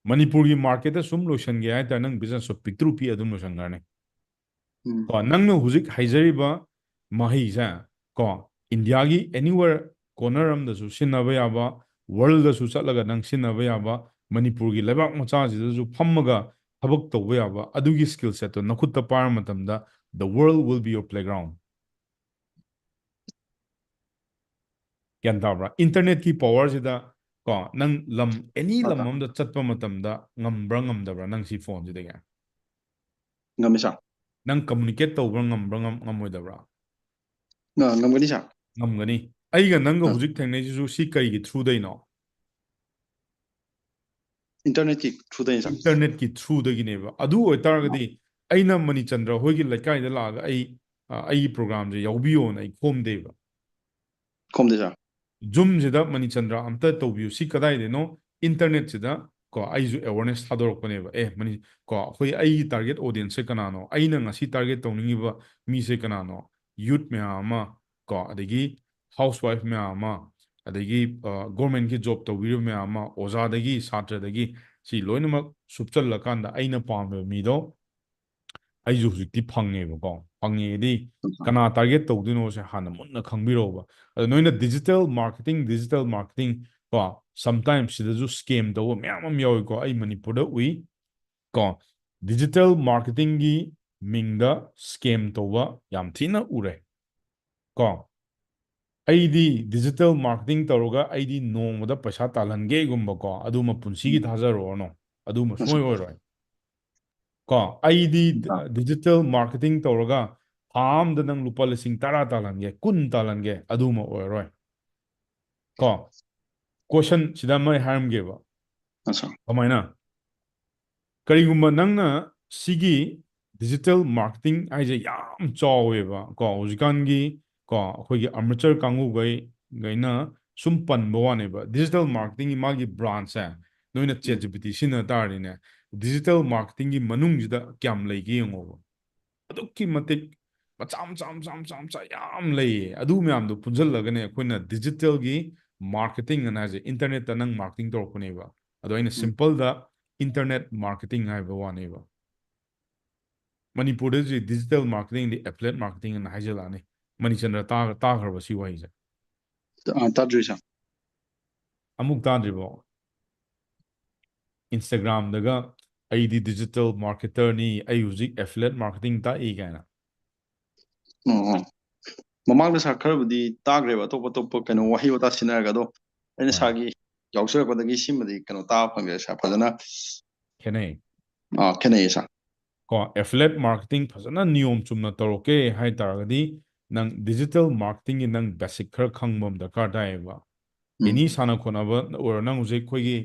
ꯃꯅꯤꯄꯨꯔꯒꯤ marketꯇ ꯁꯨꯝ ꯂꯣꯏꯁꯟꯒꯦ ꯍꯥꯏꯇꯥꯔꯦ, ꯅꯪ businessꯇꯣ ꯄꯤꯛꯇ꯭ꯔꯨ ꯄꯤꯛꯑ ꯑꯗꯨꯝ ꯂꯣꯏꯁꯟꯈ꯭ꯔꯅꯤ꯫ ꯎꯝ꯫ ꯀꯣ, ꯅꯪꯅ ꯍꯧꯖꯤꯛ ꯍꯩꯖꯔꯤꯕ ꯃꯍꯩꯁꯦ ꯀꯣ, ꯏꯟꯗꯤꯌꯥꯒꯤ anywhere corner ꯑꯃꯗꯁꯨ ꯁꯤꯖꯤꯟꯅꯕ ꯌꯥꯕ, worldꯗꯁꯨ ꯆꯠꯂꯒ ꯅꯪ ꯁꯤꯖꯤꯟꯅꯕ ꯌꯥꯕ, ꯃꯅꯤꯄꯨꯔꯒꯤ ꯂꯩꯕꯥꯛ ꯃꯆꯥꯁꯤꯗꯁꯨ ꯐꯝꯃꯒ ꯊꯕꯛ ꯇꯧꯕ ꯌꯥꯕ, ꯑꯗꯨꯒꯤ skill setꯇꯣ ꯅꯈꯨꯠꯇ ꯄꯥꯏꯔ ꯃꯇꯝꯗ, the world will be your playground꯫ ꯒ꯭ꯌꯥꯟ ꯇꯥꯕ꯭ꯔꯥ? internetꯀꯤ powerꯁꯤꯗ ꯀꯣ, ꯅꯪ ꯂꯝ, any ꯂꯝ ꯑꯥ꯫ ꯑꯃꯗ ꯆꯠꯄ ꯃꯇꯝꯗ ꯉꯝꯕ꯭ꯔꯥ ꯉꯝꯗꯕ꯭ꯔꯥ ꯅꯪ ꯁꯤ phoneꯁꯤꯗꯒꯤ? ꯉꯝꯃꯤ, sir꯫ ꯅꯪ communicate ꯇꯧꯕ꯭ꯔꯥ ꯉꯝꯕ꯭ꯔꯥ ꯉꯝ-, ꯉꯝꯃꯣꯏꯗꯕ꯭ꯔꯥ? ꯑꯥ, ꯉꯝꯒꯅꯤ, sir꯫ ꯉꯝꯒꯅꯤ꯫ ꯑꯩꯒ ꯅꯪꯒ ꯑꯥ꯫ ꯍꯧꯖꯤꯛ ꯊꯦꯡꯅꯩꯁꯤꯁꯨ ꯁꯤ ꯀꯔꯤꯒꯤ throughꯗꯩꯅꯣ? internetꯀꯤ throughꯗꯩꯅꯤ, sir꯫ internetꯀꯤ throughꯗꯒꯤꯅꯦꯕ꯫ ꯑꯗꯨ ꯑꯣꯏꯇꯥꯔꯒꯗꯤ ꯑꯩꯅ ꯃꯅꯤꯆꯟꯗ꯭ꯔ ꯍꯣꯏꯒꯤ ꯂꯩꯀꯥꯏꯗ ꯂꯥꯛꯑꯒ ꯑꯩ, ꯑ, ꯑꯩꯒꯤ programꯁꯦ ꯌꯥꯎꯕꯤꯌꯣꯅ ꯑꯩ ꯈꯣꯝꯗꯦꯕ꯫ ꯈꯣꯝꯗꯦ, sir꯫ Zoomꯁꯤꯗ ꯃꯅꯤꯆꯟꯗ꯭ꯔ ꯑꯝꯇ ꯇꯧꯕꯤꯌꯨ꯫ ꯁꯤ ꯀꯗꯥꯏꯗꯩꯅꯣ? internetꯁꯤꯗ ꯀꯣ, ꯑꯩꯁꯨ awareness ꯊꯥꯗꯣꯔꯛꯄꯅꯦꯕ꯫ ꯑꯦ, ꯃꯅꯤ-, ꯀꯣ, ꯑꯩꯈꯣꯏ, ꯑꯩꯒꯤ target audienceꯁꯦ ꯀꯅꯥꯅꯣ? ꯑꯩꯅ ꯉꯁꯤ target ꯇꯧꯅꯤꯡꯉꯤꯕ ꯃꯤꯁꯦ ꯀꯅꯥꯅꯣ? youth ꯃꯌꯥꯝ ꯑꯃ ꯀꯣ, ꯑꯗꯒꯤ housewife ꯃꯌꯥꯝ ꯑꯃ, ꯑꯗꯒꯤ, ꯑ, governmentꯀꯤ job ꯇꯧꯕꯤꯔꯤꯕ ꯃꯌꯥꯝ ꯑꯃ, ꯑꯣꯖꯥꯗꯒꯤ, ꯁꯥꯇ꯭ꯔꯗꯒꯤ, ꯁꯤ ꯂꯣꯏꯅꯃꯛ ꯁꯨꯞꯆꯜꯂꯀꯥꯟꯗ ꯑꯩꯅ ꯄꯥꯝꯃꯤꯕ ꯃꯤꯗꯣ ꯑꯩꯁꯨ ꯍꯧꯖꯤꯛꯇꯤ ꯐꯪꯉꯦꯕꯀꯣ꯫ ꯐꯪꯉꯦꯗꯤ ꯀꯅꯥ target ꯇꯧꯗꯣꯏꯅꯣꯁꯦ ꯍꯥꯟꯅ ꯃꯨꯟꯅ ꯈꯪꯕꯤꯔꯧꯕ꯫ ꯑꯗꯣ ꯅꯣꯏꯅ digital marketing, digital marketing ꯀꯣ, sometimes ꯁꯤꯗꯁꯨ scam ꯇꯧꯕ ꯃꯌꯥꯝ ꯑꯃ ꯌꯥꯎꯏꯀꯣ, ꯑꯩ ꯃꯅꯤꯄꯨꯔꯗ ꯎꯏ ꯀꯣ꯫ digital marketingꯒꯤ ꯃꯤꯡꯗ scam ꯇꯧꯕ ꯌꯥꯝ ꯊꯤꯅ ꯎꯔꯦ ꯀꯣ꯫ ꯑꯩꯗꯤ digital marketing ꯇꯧꯔꯒ ꯑꯩꯗꯤ ꯅꯣꯡꯃꯗ ꯄꯩꯁꯥ ꯇꯥꯜꯍꯟꯒꯦꯒꯨꯝꯕꯀꯣ, ꯑꯗꯨꯃ ꯄꯨꯟꯁꯤꯒꯤ ꯎꯝ꯫ ꯊꯥꯖꯔꯨꯔꯅꯨ, ꯑꯗꯨꯃ ꯑꯁ꯫ ꯁꯨꯡꯑꯣꯏ ꯑꯣꯏꯔꯣꯏ꯫ ꯀꯣ, ꯑꯩꯗꯤ digital marketing ꯇꯧꯔꯒ ꯊꯥ ꯑꯝꯗ ꯅꯪ ꯂꯨꯄꯥ ꯂꯤꯁꯤꯡ ꯇꯔꯥ ꯇꯥꯜꯍꯟꯒꯦ, ꯀꯨꯟ ꯇꯥꯜꯍꯟꯒꯦ, ꯑꯗꯨꯃ ꯑꯣꯏꯔꯣꯏ꯫ ꯀꯣ, question ꯁꯤꯗ ꯑꯃ ꯍꯥꯏꯔꯝꯒꯦꯕ꯫ ꯀꯃꯥꯏꯅ? ꯀꯔꯤꯒꯨꯝꯕ ꯅꯪꯅ ꯁꯤꯒꯤ digital marketing ꯍꯥꯏꯁꯦ ꯌꯥꯝ ꯆꯥꯎꯋꯦꯕ ꯀꯣ, ꯍꯧꯖꯤꯛꯀꯥꯟꯒꯤ ꯀꯣ, ꯑꯩꯈꯣꯏꯒꯤ amateur ꯀꯥꯡꯕꯨꯈꯩ ꯒꯩꯅ ꯁꯨꯝ ꯄꯟꯕ ꯋꯥꯅꯦꯕ꯫ Digital marketing ꯒꯤ ꯃꯥꯒꯤ branch ꯁꯦ ꯅꯣꯏꯅ ChatGPT ꯁꯤꯖꯤꯟꯅ ꯇꯥꯔꯗꯤꯅꯦ, digital marketing ꯒꯤ ꯃꯅꯨꯡꯁꯤꯗ ꯀꯌꯥꯝ ꯂꯩꯒꯦ ꯌꯦꯡꯉꯣꯕ꯫ ꯑꯗꯨꯛꯀꯤ ꯃꯇꯤꯛ ꯃꯆꯥ ꯃꯆꯥ ꯃꯆꯥ ꯃꯆꯥ ꯃꯆꯥ ꯌꯥꯝ ꯂꯩꯌꯦ꯫ ꯑꯗꯨ ꯃꯌꯥꯝꯗꯣ ꯄꯨꯟꯁꯤꯜꯂꯒꯅꯦ ꯑꯩꯈꯣꯏꯅ digital ꯒꯤ marketing ꯑꯅ ꯍꯥꯏꯁꯦ, internet ꯇ ꯅꯪ marketing ꯇꯧꯔꯛꯄꯅꯦꯕ꯫ ꯑꯗꯣ ꯑꯩꯅ simple ꯗ internet marketing ꯍꯥꯏꯕ ꯋꯥꯅꯦꯕ꯫ ꯃꯅꯤꯄꯨꯔꯗ ꯍꯧꯖꯤꯛ digital marketing ꯗꯤ affiliate marketing ꯑꯅ ꯍꯥꯏꯖꯜꯂꯛꯑꯅꯤ꯫ ꯃꯅꯤꯆꯟꯗ꯭ꯔ ꯇꯥ-, ꯇꯥꯈ꯭ꯔꯕ ꯁꯤ ꯋꯥꯍꯩꯁꯦ? ꯑꯥ, ꯇꯥꯗ꯭ꯔꯤ, sir꯫ ꯑꯃꯨꯛ ꯇꯥꯗ꯭ꯔꯤꯕꯣ? Instagram ꯗꯒ "ꯑꯩꯗꯤ digital marketer ꯅꯤ, ꯑꯩ ꯍꯧꯖꯤꯛ affiliate marketing ꯇꯥꯛꯏ" ꯀꯥꯏꯅ꯫ ꯑꯣ, ꯑꯣ꯫ ꯃꯃꯥꯡꯗ, sir, ꯈꯔꯕꯨꯗꯤ ꯇꯥꯈ꯭ꯔꯦꯕ, ꯑꯇꯣꯞ ꯑꯇꯣꯞꯄ ꯀꯩꯅꯣ ꯋꯥꯍꯩ ꯋꯥꯇꯥ ꯁꯤꯖꯤꯟꯅꯔꯒ, ꯑꯗꯣ ꯑꯩꯅ ꯑꯥ꯫ Sir ꯒꯤ ꯌꯥꯎꯖꯔꯛꯄꯗꯒꯤ ꯁꯤꯃꯗꯤ ꯀꯩꯅꯣ ꯇꯥꯕ ꯐꯪꯗ꯭ꯔꯦ, sir, ꯐꯖꯅ꯫ ꯈꯦꯠꯅꯩ꯫ ꯑꯥ, ꯈꯦꯠꯅꯩꯌꯦ, sir꯫ ꯀꯣ, affiliate marketing ꯐꯖꯅ ꯅꯤꯌꯣꯝ ꯆꯨꯝꯅ ꯇꯧꯔꯛꯀꯦ ꯍꯥꯏ ꯇꯥꯔꯒꯗꯤ, ꯅꯪ digital marketing ꯒꯤ ꯅꯪ basic ꯈꯔ ꯈꯪꯕ ꯑꯃ ꯗꯔꯀꯥꯔ ꯇꯥꯏꯌꯦꯕ꯫ ꯎꯝ꯫ Any ꯁꯥꯟꯅ ꯈꯣꯠꯅꯕ ꯑꯣꯏꯔꯣ, ꯅꯪ ꯍꯧꯖꯤꯛ ꯑꯩꯈꯣꯏꯒꯤ,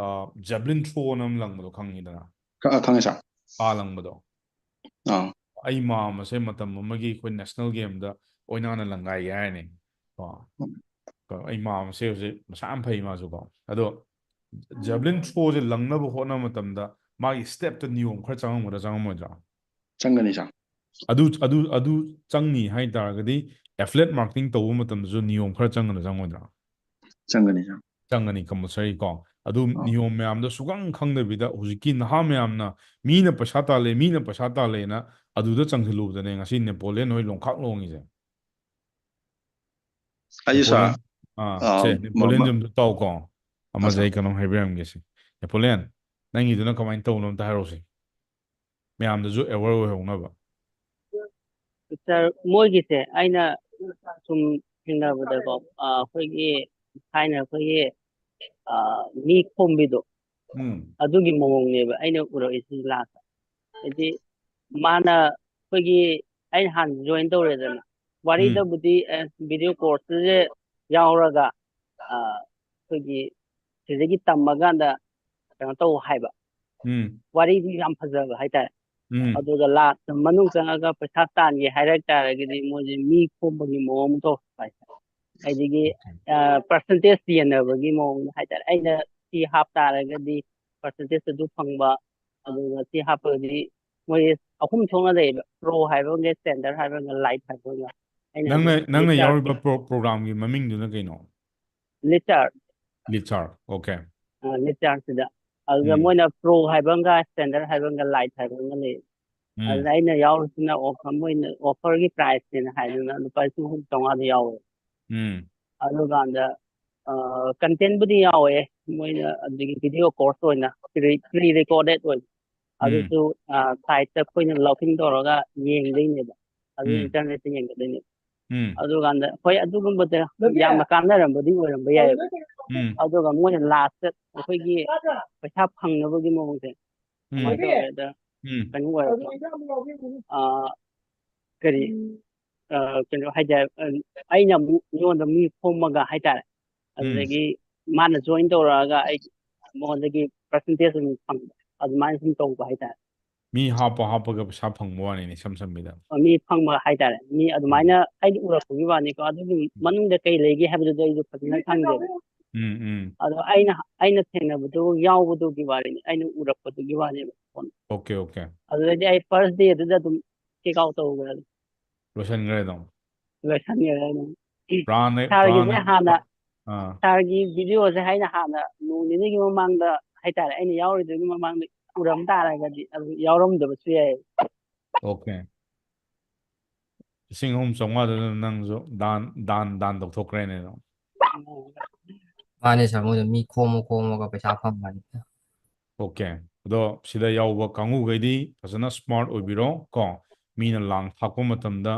ꯑ, javelin throw ꯑꯅ ꯑꯃ ꯂꯪꯕꯗꯣ ꯈꯪꯉꯤꯗꯅ? ꯈ-, ꯑ, ꯈꯪꯉꯦ, sir꯫ ꯄꯥ ꯂꯪꯕꯗꯣ꯫ ꯑꯥ꯫ ꯑꯩ ꯃꯥꯝꯃꯁꯦ ꯃꯇꯝ ꯑꯃꯒꯤ ꯑꯩꯈꯣꯏ national game ꯗ ꯑꯣꯏꯅꯥꯅ ꯂꯪꯒꯥꯏꯒꯦ ꯍꯥꯏꯔꯅꯤ꯫ ꯀꯣ꯫ ꯎꯝ꯫ ꯀꯣ, ꯑꯩ ꯃꯥꯝꯃꯁꯦ ꯍꯧꯖꯤꯛ ꯃꯁꯥ ꯌꯥꯝ ꯐꯩ ꯃꯥꯁꯨ ꯀꯣ꯫ ꯑꯗꯣ javelin throw ꯁꯦ ꯂꯪꯅꯕ ꯍꯣꯠꯅꯕ ꯃꯇꯝꯗ ꯃꯥꯒꯤ step ꯇ ꯅꯤꯌꯣꯝ ꯈꯔ ꯆꯪꯉꯝꯒꯗ꯭ꯔꯥ ꯆꯪꯉꯝꯃꯣꯏꯗ꯭ꯔꯥ? ꯆꯪꯒꯅꯤ, sir꯫ ꯑꯗꯨ, ꯑꯗꯨ, ꯑꯗꯨ ꯆꯪꯅꯤ ꯍꯥꯏ ꯇꯥꯔꯒꯗꯤ affiliate marketing ꯇꯧꯕ ꯃꯇꯝꯗꯁꯨ ꯅꯤꯌꯣꯝ ꯈꯔ ꯆꯪꯒꯗ꯭ꯔꯥ ꯆꯪꯉꯣꯏꯗ꯭ꯔꯥ? ꯆꯪꯒꯅꯤ, sir꯫ ꯆꯪꯒꯅꯤ, compulsory ꯀꯣ꯫ ꯑꯗꯨ ꯑꯥ꯫ ꯅꯤꯌꯣꯝ ꯃꯌꯥꯝꯗꯣ ꯁꯨꯈꯪ ꯈꯪꯗꯕꯤꯗ ꯍꯧꯖꯤꯛꯀꯤ ꯅꯍꯥ ꯃꯌꯥꯝꯅ ꯃꯤꯅ ꯄꯩꯁꯥ ꯇꯥꯜꯂꯦ, ꯃꯤꯅ ꯄꯩꯁꯥ ꯇꯥꯜꯂꯦꯅ ꯑꯗꯨꯗ ꯆꯪꯁꯤꯜꯂꯨꯕꯗꯅꯦ ꯉꯁꯤ ꯅꯦꯄꯣꯂꯤꯌꯟ ꯍꯣꯏ ꯂꯣꯡꯈꯥꯛ ꯂꯣꯡꯉꯤꯁꯦ꯫ ꯑꯩꯁꯨ, sir, ꯅꯦꯄꯣꯂꯤꯌꯟ, ꯑꯥ, ꯑꯥ, ꯁꯦ, ꯃ-, ꯅꯦꯄꯣꯂꯤꯌꯟ ꯃ-, ꯁꯦ ꯑꯝꯇ ꯇꯥꯎꯀꯣ꯫ ꯑꯃꯁꯦ ꯑꯥ, sir꯫ ꯑꯩ ꯀꯩꯅꯣꯝ ꯍꯥꯏꯕꯤꯔꯝꯒꯦꯁꯦ꯫ ꯅꯦꯄꯣꯂꯤꯌꯟ, ꯅꯪꯒꯤꯗꯨꯅ ꯀꯃꯥꯏꯅ ꯇꯧꯕꯅꯣ ꯑꯝꯇ ꯍꯥꯏꯔꯛꯎꯁꯦ꯫ ꯃꯌꯥꯝꯗꯁꯨ aware ꯑꯣꯏꯍꯧꯅꯕ꯫ Sir, ꯃꯣꯏꯒꯤꯁꯦ ꯑꯩꯅ ꯁꯨꯝ ꯊꯦꯡꯅꯕꯗꯀꯣ, ꯑ, ꯑꯩꯈꯣꯏꯒꯤ ꯊꯥꯏꯅ ꯑꯩꯈꯣꯏꯒꯤ, ꯑ, ꯃꯤ ꯈꯣꯝꯕꯤꯗꯣ, ꯎꯝ꯫ ꯑꯗꯨꯒꯤ ꯃꯑꯣꯡꯅꯦꯕ ꯑꯩꯅ ꯎꯔꯛꯏꯁꯤ last ꯇ꯫ ꯍꯥꯏꯗꯤ ꯃꯥꯅ ꯑꯩꯈꯣꯏꯒꯤ, ꯑꯩꯅ ꯍꯥꯟꯅ ꯖꯣꯏꯟ ꯇꯧꯔꯦꯗꯅ, ꯋꯥꯔꯤꯗꯕꯨꯗꯤ ꯚꯤꯗꯤꯑꯣ ꯀꯣꯔꯁꯇꯨꯁꯦ ꯌꯥꯎꯔꯒ ꯑꯩꯈꯣꯏꯒꯤ ꯁꯤꯗꯒꯤ ꯇꯝꯃꯀꯥꯟꯗ ꯀꯩꯅꯣ ꯇꯧ ꯍꯥꯏꯕ꯫ ꯎꯝ ꯋꯥꯔꯤꯗꯤ ꯌꯥꯝ ꯐꯖꯕ ꯍꯥꯏꯇꯥꯔꯦ꯫ ꯎꯝ ꯑꯗꯨꯒ ꯂꯥꯁꯇ ꯃꯅꯨꯡ ꯆꯪꯉꯒ ꯄꯩꯁꯥ ꯇꯥꯟꯒꯦ ꯍꯥꯏꯔꯛ ꯇꯥꯔꯒꯗꯤ ꯃꯣꯏꯁꯦ ꯃꯤ ꯈꯣꯝꯕꯒꯤ ꯃꯑꯣꯡ ꯑꯃ ꯇꯧꯔꯛꯄ ꯍꯥꯏꯇꯥꯔꯦ꯫ ꯑꯗꯒꯤ ꯄꯥꯔꯁꯦꯟꯇꯦꯖ ꯌꯦꯟꯅꯕꯒꯤ ꯃꯑꯣꯡꯗ ꯍꯥꯏꯇꯥꯔꯦ꯫ ꯑꯩꯅ ꯁꯤ ꯍꯥꯞ ꯇꯥꯔꯒꯗꯤ ꯄꯥꯔꯁꯦꯟꯇꯦꯖ ꯑꯗꯨ ꯐꯪꯕ, ꯑꯗꯨꯒ ꯁꯤ ꯍꯥꯞꯄꯒꯗꯤ ꯃꯣꯏ ꯑꯍꯨꯝ ꯊꯣꯛꯅ ꯂꯩꯌꯦꯕ, ꯄ꯭ꯔꯣ ꯍꯥꯏꯕ ꯑꯃꯒ, ꯁ꯭ꯇꯦꯟꯗꯔꯠ ꯍꯥꯏꯕ ꯑꯃꯒ, ꯂꯥꯏꯠ ꯍꯥꯏꯕ ꯑꯃꯒ꯫ ꯑꯩꯅ ꯅꯪꯅ ꯍꯧꯖꯤꯛ ꯅꯪꯅ ꯂꯤꯆꯥꯔ ꯌꯥꯎꯔꯤꯕ ꯄ꯭ꯔꯣ ꯄ꯭ꯔꯣꯒ꯭ꯔꯥꯝꯒꯤ ꯃꯃꯤꯡꯗꯨꯅ ꯀꯩꯅꯣ? ꯂꯤꯆꯥꯔ ꯂꯤꯆꯥꯔ ꯑꯣꯀꯦ ꯂꯤꯆꯥꯔꯁꯤꯗ꯫ ꯑꯗꯨꯗ ꯎꯝ ꯃꯣꯏꯅ ꯄ꯭ꯔꯣ ꯍꯥꯏꯕ ꯑꯃꯒ, ꯁ꯭ꯇꯦꯟꯗꯔꯠ ꯍꯥꯏꯕ ꯑꯃꯒ, ꯂꯥꯏꯠ ꯍꯥꯏꯕ ꯑꯃꯒ ꯂꯩꯌꯦ꯫ ꯎꯝ ꯑꯗꯨꯗ ꯑꯩꯅ ꯌꯥꯎꯔꯤꯁꯤꯅ ꯑꯣꯐꯔ, ꯃꯣꯏꯅ ꯑꯣꯐꯔꯒꯤ ꯄ꯭ꯔꯥꯏꯁꯅꯦꯅ ꯍꯥꯏꯗꯅ ꯂꯨꯄꯥ ꯂꯤꯁꯤꯡ ꯑꯍꯨꯝ ꯆꯥꯝꯃꯉꯥꯗ ꯌꯥꯎꯋꯦ꯫ ꯎꯝ ꯑꯗꯨꯀꯥꯟꯗ ꯀꯟꯇꯦꯟꯕꯨꯗꯤ ꯌꯥꯎꯋꯦ, ꯃꯣꯏꯅ ꯑꯗꯨꯗꯒꯤ ꯚꯤꯗꯤꯑꯣ ꯀꯣꯔꯁ ꯑꯣꯏꯅ ꯄ꯭ꯔꯤ ꯔꯦꯀꯣꯔꯗꯦꯠ ꯑꯣꯏꯅ꯫ ꯎꯝ ꯑꯗꯨꯁꯨ ꯁꯥꯏꯠꯇ ꯑꯩꯈꯣꯏꯅ ꯂꯣꯒ ꯏꯟ ꯇꯧꯔꯒ ꯌꯦꯡꯗꯣꯏꯅꯦꯕ, ꯑꯗꯨ ꯎꯝ ꯏꯟꯇꯔꯅꯦꯠꯇ ꯌꯦꯡꯒꯗꯣꯏꯅꯦꯕ꯫ ꯎꯝ ꯑꯗꯨꯀꯥꯟꯗ ꯍꯣꯏ, ꯑꯗꯨꯒꯨꯝꯕꯗ ꯌꯥꯝꯅ ꯀꯥꯟꯅꯔꯝꯕꯗꯤ ꯑꯣꯏꯔꯝꯕ ꯌꯥꯏꯑꯕ꯫ ꯎꯝ ꯑꯗꯨꯒ ꯃꯣꯏꯅ ꯂꯥꯁꯇ ꯑꯩꯈꯣꯏꯒꯤ ꯄꯩꯁꯥ ꯐꯪꯅꯕꯒꯤ ꯃꯑꯣꯡꯁꯦ ꯎꯝ ꯀꯃꯥꯏꯅ ꯇꯧꯔꯦꯗ, ꯎꯝ ꯀꯩꯅꯣ ꯑꯣꯏꯔꯛꯄ, ꯑ, ꯀꯔꯤ, ꯑ, ꯀꯩꯅꯣ ꯍꯥꯏꯇꯥꯔꯦ, ꯑ, ꯑꯩꯅ ꯑꯃꯨꯛ ꯃꯤꯉꯣꯟꯗ ꯃꯤ ꯈꯣꯝꯃꯒ ꯍꯥꯏꯇꯥꯔꯦ, ꯎꯝ ꯑꯗꯨꯗꯒꯤ ꯃꯥꯅ ꯖꯣꯏꯟ ꯇꯧꯔꯛꯑꯒ ꯑꯩ ꯃꯉꯣꯟꯗꯒꯤ ꯄꯥꯔꯁꯦꯟꯇꯦꯖ ꯑꯗꯨꯝ ꯐꯪꯕ, ꯑꯗꯨꯃꯥꯏꯅ ꯁꯨꯝ ꯇꯧꯕ ꯍꯥꯏꯇꯥꯔꯦ꯫ ꯃꯤ ꯍꯥꯞꯄ ꯍꯥꯞꯄꯒ ꯄꯩꯁꯥ ꯐꯪꯕ ꯋꯥꯅꯤꯅꯦ, ꯏꯁꯝ ꯁꯝꯕꯤꯗ꯫ ꯃꯤ ꯐꯪꯕ ꯍꯥꯏꯇꯥꯔꯦ꯫ ꯃꯤ ꯎꯝ ꯑꯗꯨꯃꯥꯏꯅ ꯑꯩꯅ ꯎꯔꯛꯄꯒꯤ ꯋꯥꯅꯤꯀꯣ, ꯑꯗꯨꯒꯤ ꯎꯝ ꯃꯅꯨꯡꯗ ꯀꯩ ꯂꯩꯒꯦ ꯍꯥꯏꯕꯗꯨꯗꯤ ꯑꯩꯁꯨ ꯐꯖꯅ ꯈꯪꯗꯦꯕ꯫ ꯎꯝ ꯎꯝ ꯑꯗꯣ ꯑꯩꯅ, ꯑꯩꯅ ꯊꯦꯡꯅꯕꯗꯨ, ꯌꯥꯎꯕꯗꯨꯒꯤ ꯋꯥꯔꯤꯅꯤ, ꯑꯩꯅ ꯎꯔꯛꯄꯗꯨꯒꯤ ꯋꯥꯅꯦꯕ꯫ ꯑꯣꯀꯦ ꯑꯣꯀꯦ ꯑꯗꯨꯗꯩꯗꯤ ꯑꯩ ꯐꯥꯔꯁ ꯗꯦꯗꯨꯗ ꯑꯗꯨꯝ ꯆꯦꯛ ꯑꯥꯎꯠ ꯇꯧꯈ꯭ꯔꯦ, ꯂꯣꯏꯁꯟꯈ꯭ꯔꯦ ꯑꯗꯨꯝ꯫ ꯂꯣꯏꯁꯟꯈ꯭ꯔꯦ ꯑꯗꯨꯝ꯫ ꯕ꯭ꯔꯥꯟꯅꯦ ꯁꯥꯔꯒꯤꯁꯦ ꯕ꯭ꯔꯥꯟꯅꯦ ꯍꯥꯟꯅ, ꯑꯥ ꯁꯥꯔꯒꯤ ꯚꯤꯗꯤꯑꯣꯁꯦ ꯑꯩꯅ ꯍꯥꯟꯅ ꯅꯣꯡ ꯅꯤꯅꯤꯒꯤ ꯃꯃꯥꯡꯗ ꯍꯥꯏꯇꯥꯔꯦ, ꯑꯩꯅ ꯌꯥꯎꯔꯤꯗꯨꯒꯤ ꯃꯃꯥꯡꯗ ꯎꯔꯝ ꯇꯥꯔꯒꯗꯤ ꯑꯗꯨ ꯌꯥꯎꯔꯝꯗꯕꯁꯨ ꯌꯥꯏ꯫ ꯑꯣꯀꯦ꯫ ꯂꯤꯁꯤꯡ ꯑꯍꯨꯝ ꯆꯥꯝꯃꯉꯥꯗꯨꯅ ꯅꯪꯁꯨ ꯗꯥꯟ ꯗꯥꯟ ꯗꯥꯟ ꯇꯧꯊꯣꯛꯈ꯭ꯔꯦꯅꯦ ꯑꯗꯨꯝ꯫ ꯃꯥꯅꯦ ꯁꯥꯔ, ꯃꯣꯏꯗꯣ ꯃꯤ ꯈꯣꯝꯃ ꯈꯣꯝꯃꯒ ꯄꯩꯁꯥ ꯐꯪꯕꯅꯤ꯫ ꯑꯣꯀꯦ꯫ ꯑꯗꯣ ꯁꯤꯗ ꯌꯥꯎꯕ ꯀꯥꯡꯕꯨꯈꯩꯗꯤ ꯐꯖꯅ ꯁ꯭ꯃꯥꯔꯠ ꯑꯣꯏꯕꯤꯔꯣ ꯀꯣ꯫ ꯃꯤꯅ ꯂꯥꯡ ꯊꯥꯛꯄ ꯃꯇꯝꯗ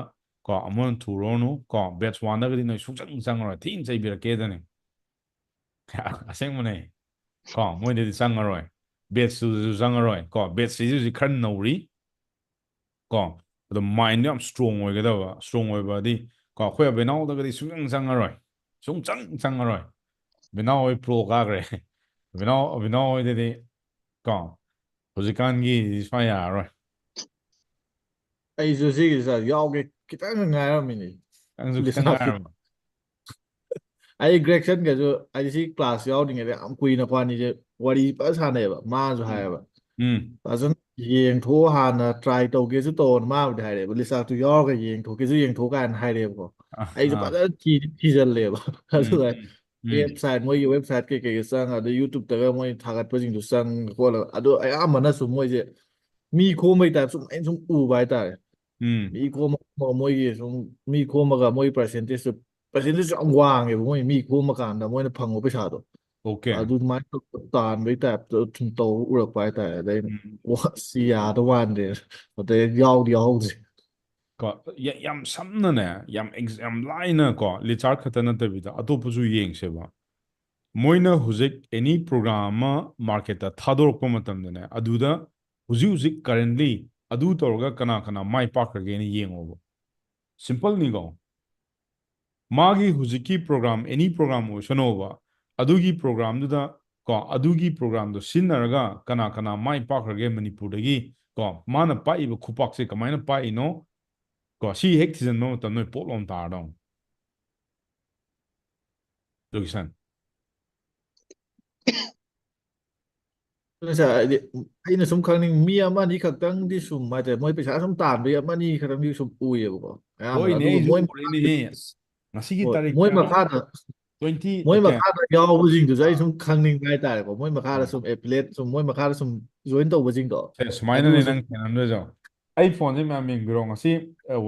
ꯀꯣ, ꯑꯃꯨꯛ ꯍꯟꯅ ꯊꯨꯔꯣꯅꯨ ꯀꯣ꯫ ꯕꯦꯠꯁ ꯋꯥꯟꯗꯒꯗꯤ ꯅꯣꯏ ꯁꯨꯡꯆꯪ ꯆꯪꯉꯔꯣꯏ, ꯊꯤꯅ ꯆꯩꯕꯤꯔꯛꯀꯦꯗꯅꯤ꯫ ꯑꯁꯦꯡꯕꯅꯦ ꯀꯣ, ꯃꯣꯏꯗꯗꯤ ꯆꯪꯉꯔꯣꯏ꯫ batch ꯇꯨꯗꯁꯨ ꯆꯪꯉꯔꯣꯏ ꯀꯣ, batch ꯁꯤꯁꯨ ꯍꯧꯖꯤꯛ ꯈꯔ ꯅꯧꯔꯤ ꯀꯣ꯫ ꯑꯗꯣ mind ꯗꯣ ꯌꯥꯝ strong ꯑꯣꯏꯒꯗꯕ, strong ꯑꯣꯏꯕꯗꯤ ꯀꯣ, ꯑꯩꯈꯣꯏ ꯑꯕꯤꯅꯥꯎꯗꯒꯗꯤ ꯁꯨꯡꯆꯪ ꯆꯪꯉꯔꯣꯏ, ꯁꯨꯡꯆꯪ ꯆꯪꯉꯔꯣꯏ꯫ ꯑꯕꯤꯅꯥꯎ ꯍꯣꯏ pro ꯀꯥꯈ꯭ꯔꯦ꯫ ꯑꯕꯤꯅꯥꯎ ꯑꯕꯤꯅꯥꯎ ꯍꯣꯏꯗꯗꯤ ꯀꯣ, ꯍꯧꯖꯤꯛꯀꯥꯟꯒꯤ ꯁꯨꯃꯥꯏ ꯌꯥꯔꯔꯣꯏ꯫ ꯑꯩꯁꯨ ꯁꯤꯒꯤꯁꯤꯗ ꯌꯥꯎꯒꯦ ꯈꯤꯇꯪ ꯉꯥꯏꯔꯝꯃꯤꯅꯦ꯫ ꯅꯪꯁꯨ ꯈꯤꯇꯪ ꯂꯤꯁꯥꯞꯁꯦ꯫ ꯉꯥꯏꯔꯝꯃꯣ꯫ ꯑꯩ ꯒ꯭ꯔꯦꯛꯁꯟꯒꯁꯨ ꯍꯥꯏꯗꯤ ꯁꯤ class ꯌꯥꯎꯔꯤꯉꯩꯗ ꯌꯥꯝ ꯀꯨꯏꯅ ꯑꯩꯈꯣꯏ ꯑꯅꯤꯁꯦ ꯋꯥꯔꯤ ꯐꯖꯅ ꯁꯥꯟꯅꯩꯑꯕ꯫ ꯃꯥꯅꯁꯨ ꯎꯝ ꯍꯥꯏꯌꯦꯕ, ꯎꯝ ꯐꯖꯅ ꯌꯦꯡꯊꯣꯛꯑꯣ, ꯍꯥꯟꯅ try ꯇꯧꯒꯦꯁꯨ ꯇꯧꯑꯣꯅ ꯃꯥꯕꯨꯗꯤ ꯍꯥꯏꯔꯛꯑꯦꯕ, ꯂꯤꯁꯥꯞꯇꯨ ꯌꯥꯎꯔꯒ ꯌꯦꯡꯊꯣꯛꯀꯦꯁꯨ ꯌꯦꯡꯊꯣꯛꯑꯣ ꯀꯥꯏꯅ ꯍꯥꯏꯔꯛꯑꯦꯕꯀꯣ꯫ ꯑ- ꯑꯩꯁꯨ ꯑꯥ ꯐꯖꯅ ꯊꯤ- ꯊꯤꯖꯤꯜꯂꯦꯕ꯫ ꯎꯝ ꯑꯗꯨꯒ ꯎꯝ ꯎꯝ website, ꯃꯣꯏꯒꯤ website ꯀꯩꯀꯩꯒ ꯆꯪꯉ, ꯑꯗꯩ YouTube ꯇꯒ ꯃꯣꯏ ꯊꯥꯒꯠꯄꯁꯤꯡꯗꯣ ꯆꯪꯉ ꯈꯣꯠꯂꯒ, ꯑꯗꯣ ꯑꯌꯥꯝꯕꯅꯁꯨ ꯃꯣꯏꯁꯦ ꯃꯤ ꯈꯣꯝꯕꯩ type ꯁꯨꯝ ꯑꯩꯅ ꯁꯨꯝ ꯎꯕ ꯍꯥꯏꯇꯥꯔꯦ꯫ ꯎꯝ ꯃꯤ ꯈꯣꯝꯃ ꯃꯣꯏꯒꯤ ꯁꯨꯝ ꯃꯤ ꯈꯣꯝꯃꯒ ꯃꯣꯏ percentage ꯇꯨ, percentage ꯇꯨ ꯌꯥꯝ ꯋꯥꯡꯉꯦꯕ, ꯃꯣꯏ ꯃꯤ ꯈꯣꯝꯃ ꯀꯥꯟꯗ ꯃꯣꯏꯅ ꯐꯪꯕ ꯄꯩꯁꯥꯗꯣ꯫ okay ꯑꯗꯨꯃꯥꯏꯅ ꯇꯧꯔꯒ ꯇꯥꯟꯕꯩ type ꯇ ꯁꯨꯝ ꯇꯧꯔ ꯎꯔꯛꯄ ꯍꯥꯏꯇꯥꯔꯦ꯫ ꯑꯗꯩ ꯑꯩꯅ, ꯎꯝ "ꯋꯥ, ꯁꯤ ꯌꯥꯗꯧ ꯃꯥꯟꯗꯦ", ꯑꯗꯩ ꯌꯥꯎꯗꯤ ꯌꯥꯎꯍꯧꯗ꯭ꯔꯦ꯫ ꯀꯣ ꯌꯥ- ꯌꯥꯝ ꯁꯝꯅꯅꯦ, ꯌꯥꯝ ex- ꯌꯥꯝ ꯂꯥꯏꯅ ꯀꯣ, ꯂꯤꯆꯥꯔ ꯈꯛꯇ ꯅꯠꯇꯕꯤꯗ ꯑꯇꯣꯞꯄꯁꯨ ꯌꯦꯡꯁꯦꯕ꯫ ꯃꯣꯏꯅ ꯍꯧꯖꯤꯛ any program ꯑꯃ market ꯇ ꯊꯥꯗꯣꯔꯛꯄ ꯃꯇꯝꯗꯅꯦ, ꯑꯗꯨꯗ ꯍꯧꯖꯤꯛ ꯍꯧꯖꯤꯛ currently ꯑꯗꯨ ꯇꯧꯔꯒ ꯀꯅꯥ ꯀꯅꯥ ꯃꯥꯏ ꯄꯥꯛꯈ꯭ꯔꯒꯦꯅ ꯌꯦꯡꯉꯣꯕ꯫ Simple ꯅꯤꯀꯣ꯫ ꯃꯥꯒꯤ ꯍꯧꯖꯤꯛꯀꯤ program, any program ꯑꯣꯏꯁꯅꯣꯕ, ꯑꯗꯨꯒꯤ program ꯗꯨꯗ ꯀꯣ, ꯑꯗꯨꯒꯤ program ꯗꯣ ꯁꯤꯖꯤꯟꯅꯔꯒ ꯀꯅꯥ ꯀꯅꯥ ꯃꯥꯏ ꯄꯥꯛꯈ꯭ꯔꯒꯦ ꯃꯅꯤꯄꯨꯔꯗꯒꯤ ꯀꯣ, ꯃꯥꯅ ꯄꯥꯛꯏꯕ ꯈꯨꯄꯥꯛꯁꯦ ꯀꯃꯥꯏꯅ ꯄꯥꯛꯏꯅꯣ ꯀꯣ, ꯁꯤ ꯍꯦꯛ ꯊꯤꯖꯤꯟꯕ ꯃꯇꯝꯗ ꯅꯣꯏ ꯄꯣꯛ ꯂꯥꯎꯅ ꯇꯥꯔꯗꯧꯅꯤ꯫ ꯖꯣꯀꯤꯁꯟ꯫ ꯑꯗꯨꯅ ꯁꯥꯔ, ꯍꯥꯏꯗꯤ ꯑꯩꯅ ꯁꯨꯝ ꯈꯪꯅꯤꯡ, ꯃꯤ ꯑꯃ ꯑꯅꯤ ꯈꯛꯇꯪꯗꯤ ꯁꯨꯝ ꯍꯥꯏꯇꯥꯔꯦ, ꯃꯣꯏ ꯄꯩꯁꯥ ꯁꯨꯝ ꯇꯥꯟꯕꯒꯤ ꯑꯃ ꯑꯅꯤ ꯈꯛꯇꯪꯗꯤ ꯁꯨꯝ ꯎꯏꯌꯦꯕꯀꯣ, ꯑꯌꯥꯝꯕꯅ꯫ ꯍꯣꯏꯅꯦ, ꯑꯗꯨꯒ ꯑꯩꯁꯨ ꯃꯣꯏ ꯎꯔꯤꯅꯦꯍꯦ꯫ ꯉꯁꯤꯒꯤ ꯍꯣꯏ, ꯇꯥꯔꯤꯛ ꯃꯣꯏ ꯀꯌꯥꯅꯣ? ꯃꯈꯥꯗ twenty ꯃꯣꯏ okay. ꯃꯈꯥꯗ ꯌꯥꯎꯕꯁꯤꯡꯗꯨꯁꯨ ꯑꯩ ꯑꯥ. ꯁꯨꯝ ꯈꯪꯅꯤꯡꯕ ꯍꯥꯏꯇꯥꯔꯦꯀꯣ, ꯃꯣꯏ ꯃꯈꯥꯗ ꯎꯝ. ꯁꯨꯝ affiliate ꯁꯨꯝ, ꯃꯣꯏ ꯃꯈꯥꯗ ꯁꯨꯝ join ꯇꯧꯕꯁꯤꯡꯗꯣ꯫ ꯁꯦ, ꯁꯨꯃꯥꯏꯅꯅꯦ ꯑꯗꯨꯁꯨ ꯅꯪ ꯊꯦꯡꯅꯔꯝꯗꯣꯏꯁꯦ꯫ ꯑꯩ phone ꯁꯦ ꯃꯌꯥꯝ ꯌꯦꯡꯕꯤꯔꯣ, ꯉꯁꯤ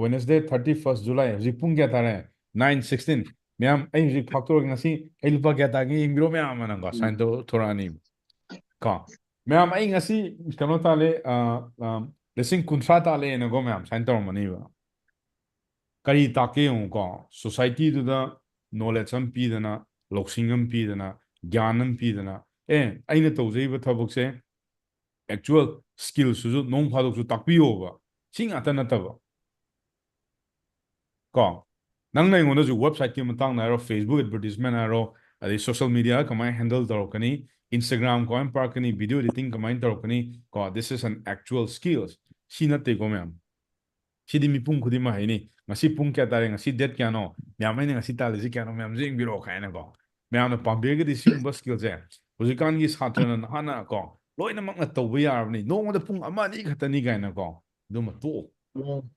Wednesday thirty first July, ꯍꯧꯖꯤꯛ ꯄꯨꯡ ꯀꯌꯥ ꯇꯥꯔꯦ? Nine sixteen꯫ ꯃꯌꯥꯝ, ꯑꯩ ꯍꯧꯖꯤꯛ ꯐꯥꯛꯇꯣꯔꯒ ꯉꯁꯤ ꯑꯩ ꯂꯨꯄꯥ ꯀꯌꯥ ꯇꯥꯒꯦ ꯌꯦꯡꯕꯤꯔꯣ ꯃꯌꯥꯝ ꯑꯅ ꯀꯣ, sign ꯇꯧ ꯊꯣꯔꯛꯑꯅꯤ ꯀꯣ꯫ ꯃꯌꯥꯝ, ꯑꯩ ꯉꯁꯤ ꯀꯩꯅꯣ ꯇꯥꯜꯂꯦ, ꯑ, ꯑ, ꯂꯤꯁꯤꯡ ꯀꯨꯟꯊ꯭ꯔꯥ ꯇꯥꯜꯂꯦꯅꯀꯣ, ꯃꯌꯥꯝ sign ꯇꯧꯔꯝꯃꯅꯤꯕ꯫ ꯀꯔꯤ ꯇꯥꯛꯀꯦ ꯌꯦꯡꯉꯨꯀꯣ, society ꯗꯨꯗ knowledge ꯑꯃ ꯄꯤꯗꯅ, ꯂꯧꯁꯤꯡ ꯑꯃ ꯄꯤꯗꯅ, ꯒ꯭ꯌꯥꯟ ꯑꯃ ꯄꯤꯗꯅ, ꯑꯦ, ꯑꯩꯅ ꯇꯧꯖꯔꯤꯕ ꯊꯕꯛꯁꯦ actual skills ꯁꯨ ꯅꯣꯡ ꯐꯥꯗꯣꯛꯁꯨ ꯇꯥꯛꯄꯤꯌꯣꯕ꯫ ꯁꯤ ꯉꯥꯛꯇ ꯅꯠꯇꯕ ꯀꯣ, ꯅꯪꯅ ꯑꯩꯉꯣꯟꯗꯁꯨ website ꯀꯤ ꯃꯇꯥꯡꯗ ꯍꯥꯏꯔꯣ, Facebook advertisement ꯍꯥꯏꯔꯣ, ꯑꯗꯩ social media ꯀꯃꯥꯏꯅ handle ꯇꯧꯔꯛꯀꯅꯤ, Instagram ꯀꯃꯥꯏꯅ ꯄꯥꯏꯔꯛꯀꯅꯤ, video editing ꯀꯃꯥꯏꯅ ꯇꯧꯔꯛꯀꯅꯤ ꯀꯣ, this is an actual skills꯫ ꯁꯤ ꯅꯠꯇꯦꯀꯣ ꯃꯌꯥꯝ, ꯁꯤꯗꯤ ꯃꯤꯄꯨꯝ ꯈꯨꯗꯤꯡꯃꯛ ꯍꯩꯅꯤ꯫ ꯉꯁꯤ ꯄꯨꯡ ꯀꯌꯥ ꯇꯥꯔꯦ, ꯉꯁꯤ date ꯀꯌꯥꯅꯣ, ꯃꯌꯥꯝ ꯑꯩꯅ ꯉꯁꯤ ꯇꯥꯜꯂꯤꯁꯤ ꯀꯌꯥꯅꯣ ꯃꯌꯥꯝꯁꯨ ꯌꯦꯡꯕꯤꯔꯛꯑꯣ ꯀꯥꯏꯅꯀꯣ꯫ ꯃꯌꯥꯝꯅ ꯄꯥꯝꯕꯤꯔꯒꯗꯤ ꯁꯤꯒꯨꯝꯕ skill ꯁꯦ ꯍꯧꯖꯤꯛꯀꯥꯟꯒꯤ ꯁꯥꯇ꯭ꯔꯅ, ꯅꯍꯥꯅ ꯀꯣ, ꯂꯣꯏꯅꯃꯛꯅ ꯇꯧꯕ ꯌꯥꯔꯕꯅꯤ, ꯅꯣꯡꯃꯗ ꯄꯨꯡ ꯑꯃ ꯑꯅꯤ ꯈꯛꯇꯅꯤ ꯀꯥꯏꯅꯀꯣ, ꯑꯗꯨꯃ ꯇꯣꯛꯑꯣ꯫ ꯎꯝ꯫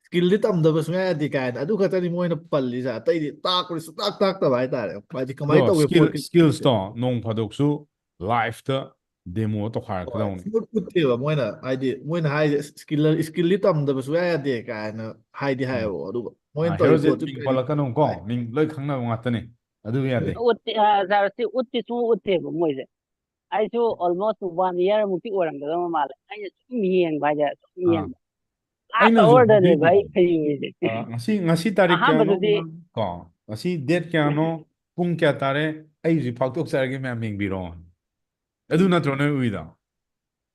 Skill ꯗꯤ ꯇꯝꯗꯕ ꯁꯨꯡꯌꯥ ꯌꯥꯗꯦ ꯀꯥꯏꯅ ꯑꯗꯨ ꯈꯛꯇꯅꯤ ꯃꯣꯏꯅ ꯄꯜꯂꯤꯁꯦ, ꯑꯇꯩꯗꯤ ꯇꯥꯛꯄꯗꯤ ꯁꯨꯡꯇꯥꯛ ꯇꯥꯛꯇꯕ ꯍꯥꯏꯇꯥꯔꯦ꯫ ꯍꯥꯏꯗꯤ ꯀꯃꯥꯏꯅ ꯑꯗꯣ ꯇꯧꯒꯦ skill ꯄꯣꯠꯀꯤ skills ꯇꯣ ꯅꯣꯡ ꯐꯥꯗꯣꯛꯁꯨ live ꯇ demo ꯇꯧꯈꯥꯏꯔꯛꯀꯗꯧꯅꯤ꯫ ꯁꯨꯡꯎꯠ ꯎꯠꯇꯦꯕ ꯃꯣꯏꯅ꯫ ꯍꯥꯏꯗꯤ ꯃꯣꯏꯅ ꯍꯥꯏꯁꯦ skill, skill ꯗꯤ ꯇꯝꯗꯕ ꯁꯨꯡꯌꯥ ꯌꯥꯗꯦ ꯀꯥꯏꯅ ꯍꯥꯏꯗꯤ ꯎꯝ꯫ ꯍꯥꯏꯌꯦꯕ, ꯑꯗꯨꯒ ꯑ, ꯃꯣꯏꯅ ꯇꯧꯔꯤ ꯍꯦꯔꯣꯁꯦ ꯄꯣꯠꯇꯨ ꯃꯤꯡ ꯀꯔꯤ ꯄꯜꯂꯛꯀꯅꯨ ꯀꯣ, ꯍꯥꯏ-, ꯃꯤꯡ ꯂꯣꯏ ꯈꯪꯅꯕ ꯉꯥꯛꯇꯅꯤ꯫ ꯑꯗꯨ ꯌꯥꯗꯦ꯫ ꯎꯠꯇꯦ, ꯑ, ꯁꯥꯔ, ꯁꯤ ꯎꯠꯇꯤ ꯁꯨꯡꯎ ꯎꯠꯇꯦꯕ ꯃꯣꯏꯁꯦ꯫ ꯑꯩꯁꯨ almost one year ꯃꯨꯛꯇꯤ ꯑꯣꯏꯔꯝꯒꯗꯕ ꯃꯥꯜꯂꯦ꯫ ꯑꯩꯅ ꯁꯨꯝ ꯌꯦꯡꯕ ꯍꯥꯏꯇꯥꯔꯦ, ꯁꯨꯝ ꯑꯥ꯫ ꯌꯦꯡꯕ꯫ Last ꯑꯩꯅꯁꯨ hour ꯗꯅꯦꯕ ꯍꯥꯏꯕꯤꯕꯗꯣ, ꯑꯩ ꯈꯩꯔꯤꯁꯦ꯫ ꯑ, ꯉꯁꯤ, ꯉꯁꯤ ꯇꯥꯔꯤꯛ ꯀꯌꯥꯅꯣ, ꯑꯍꯥꯟꯕꯗꯗꯤ ꯀꯣ, ꯉꯁꯤ date ꯀꯌꯥꯅꯣ, ꯄꯨꯡ ꯀꯌꯥ ꯇꯥꯔꯦ, ꯑꯩ ꯍꯧꯖꯤꯛ ꯐꯥꯛꯇꯣꯛꯆꯔꯒꯦ, ꯃꯌꯥꯝ ꯌꯦꯡꯕꯤꯔꯣ꯫ ꯑꯗꯨ ꯅꯠꯇ꯭ꯔꯣ ꯅꯣꯏ ꯎꯏꯗꯣ?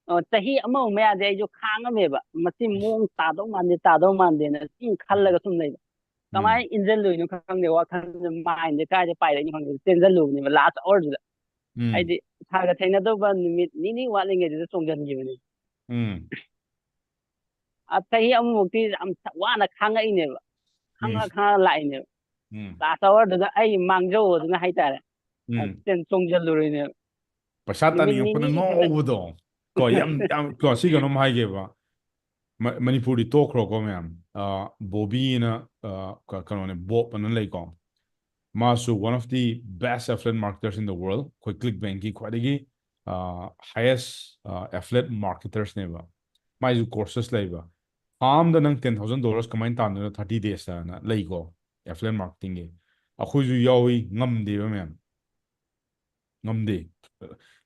ꯑꯣ, ꯆꯍꯤ ꯑꯃꯃꯨꯛ ꯃꯌꯥꯗꯤ ꯑꯩꯁꯨ ꯈꯥꯡꯉꯝꯃꯦꯕ꯫ ꯃꯁꯤ ꯃꯑꯣꯡ ꯇꯥꯗꯧ ꯃꯥꯟꯗꯦ, ꯇꯥꯗꯧ ꯃꯥꯟꯗꯦꯅ ꯁꯨꯝ ꯎꯝ꯫ ꯈꯜꯂꯒ ꯁꯨꯝ ꯂꯩꯕ꯫ ꯎꯝ꯫ ꯀꯃꯥꯏꯅ ꯏꯟꯖꯜꯂꯨꯏꯅꯣ ꯈꯪꯗꯦ, ꯋꯥꯈꯜꯁꯦ, mind ꯁꯦ ꯀꯥꯏꯗ ꯄꯥꯏꯔꯛꯏꯅꯣ ꯈꯪꯗꯦ, ꯆꯦꯟꯖꯜꯂꯨꯕꯅꯦꯕ last hour ꯗꯨꯗ꯫ ꯎꯝ꯫ ꯍꯥꯏꯗꯤ ꯁꯥꯔꯒ ꯊꯦꯡꯅꯗꯧꯕ ꯅꯨꯃꯤꯠ ꯅꯤꯅꯤ ꯋꯥꯠꯂꯤꯉꯩꯗꯨꯗ ꯆꯣꯡꯁꯤꯟꯈꯤꯕꯅꯤ꯫ ꯎꯝ꯫ ꯑ, ꯆꯍꯤ ꯑꯃꯃꯨꯛꯇꯤ ꯌꯥꯝ ꯋꯥꯅ ꯈꯥꯡꯉꯛꯏꯅꯦꯕ꯫ ꯎꯝ꯫ ꯈꯥꯡꯉ ꯈꯥꯡꯉ ꯂꯥꯛꯏꯅꯦꯕ꯫ ꯎꯝ꯫ Last hour ꯗꯨꯗ ꯑꯩ ꯃꯥꯡꯖꯧꯗꯅ ꯍꯥꯏꯇꯥꯔꯦ꯫ ꯑ, ꯎꯝ꯫ ꯆꯦꯟ-, ꯆꯣꯡꯁꯤꯜꯂꯨꯔꯤꯅꯦꯕ꯫ ꯄꯩꯁꯥ ꯅꯨꯃꯤꯠ ꯇꯥꯅꯤꯡꯉꯛꯄꯅ ꯅꯤꯅꯤꯒꯤ ꯈꯛꯇꯪ꯫ ꯉꯥꯎꯕꯗꯣ꯫ ꯀꯣ, ꯌꯥꯝ, ꯌꯥꯝ, ꯀꯣ, ꯁꯤ ꯀꯩꯅꯣꯝ ꯍꯥꯏꯒꯦꯕ꯫ ꯃ-, ꯃꯅꯤꯄꯨꯔꯗꯤ ꯇꯣꯛꯈ꯭ꯔꯣꯀꯣ ꯃꯌꯥꯝ꯫ ꯑ, ꯕꯣꯕꯤꯅ, ꯑ, ꯀ-, ꯀꯩꯅꯣꯅꯦ, ꯕꯣꯕ ꯑꯅ ꯂꯩꯀꯣ꯫ ꯃꯥꯁꯨ one of the best affiliate marketers in the world꯫ ꯑꯩꯈꯣꯏ ClickBank ꯀꯤ ꯈ꯭ꯋꯥꯏꯗꯒꯤ, ꯑ, highest, ꯑ, affiliate marketers ꯅꯦꯕ꯫ ꯃꯥꯏꯁꯨ courses ꯂꯩꯕ꯫ ꯊꯥ ꯑꯝꯗ ꯅꯪ ten thousand dollars ꯀꯃꯥꯏꯅ ꯇꯥꯟꯗꯣꯏꯅꯣ thirty days ꯇꯅ ꯂꯩꯀꯣ, affiliate marketing ꯒꯤ꯫ ꯑꯩꯈꯣꯏꯁꯨ ꯌꯥꯎꯏ, ꯉꯝꯗꯦꯕ ꯃꯌꯥꯝ꯫ ꯉꯝꯗꯦ꯫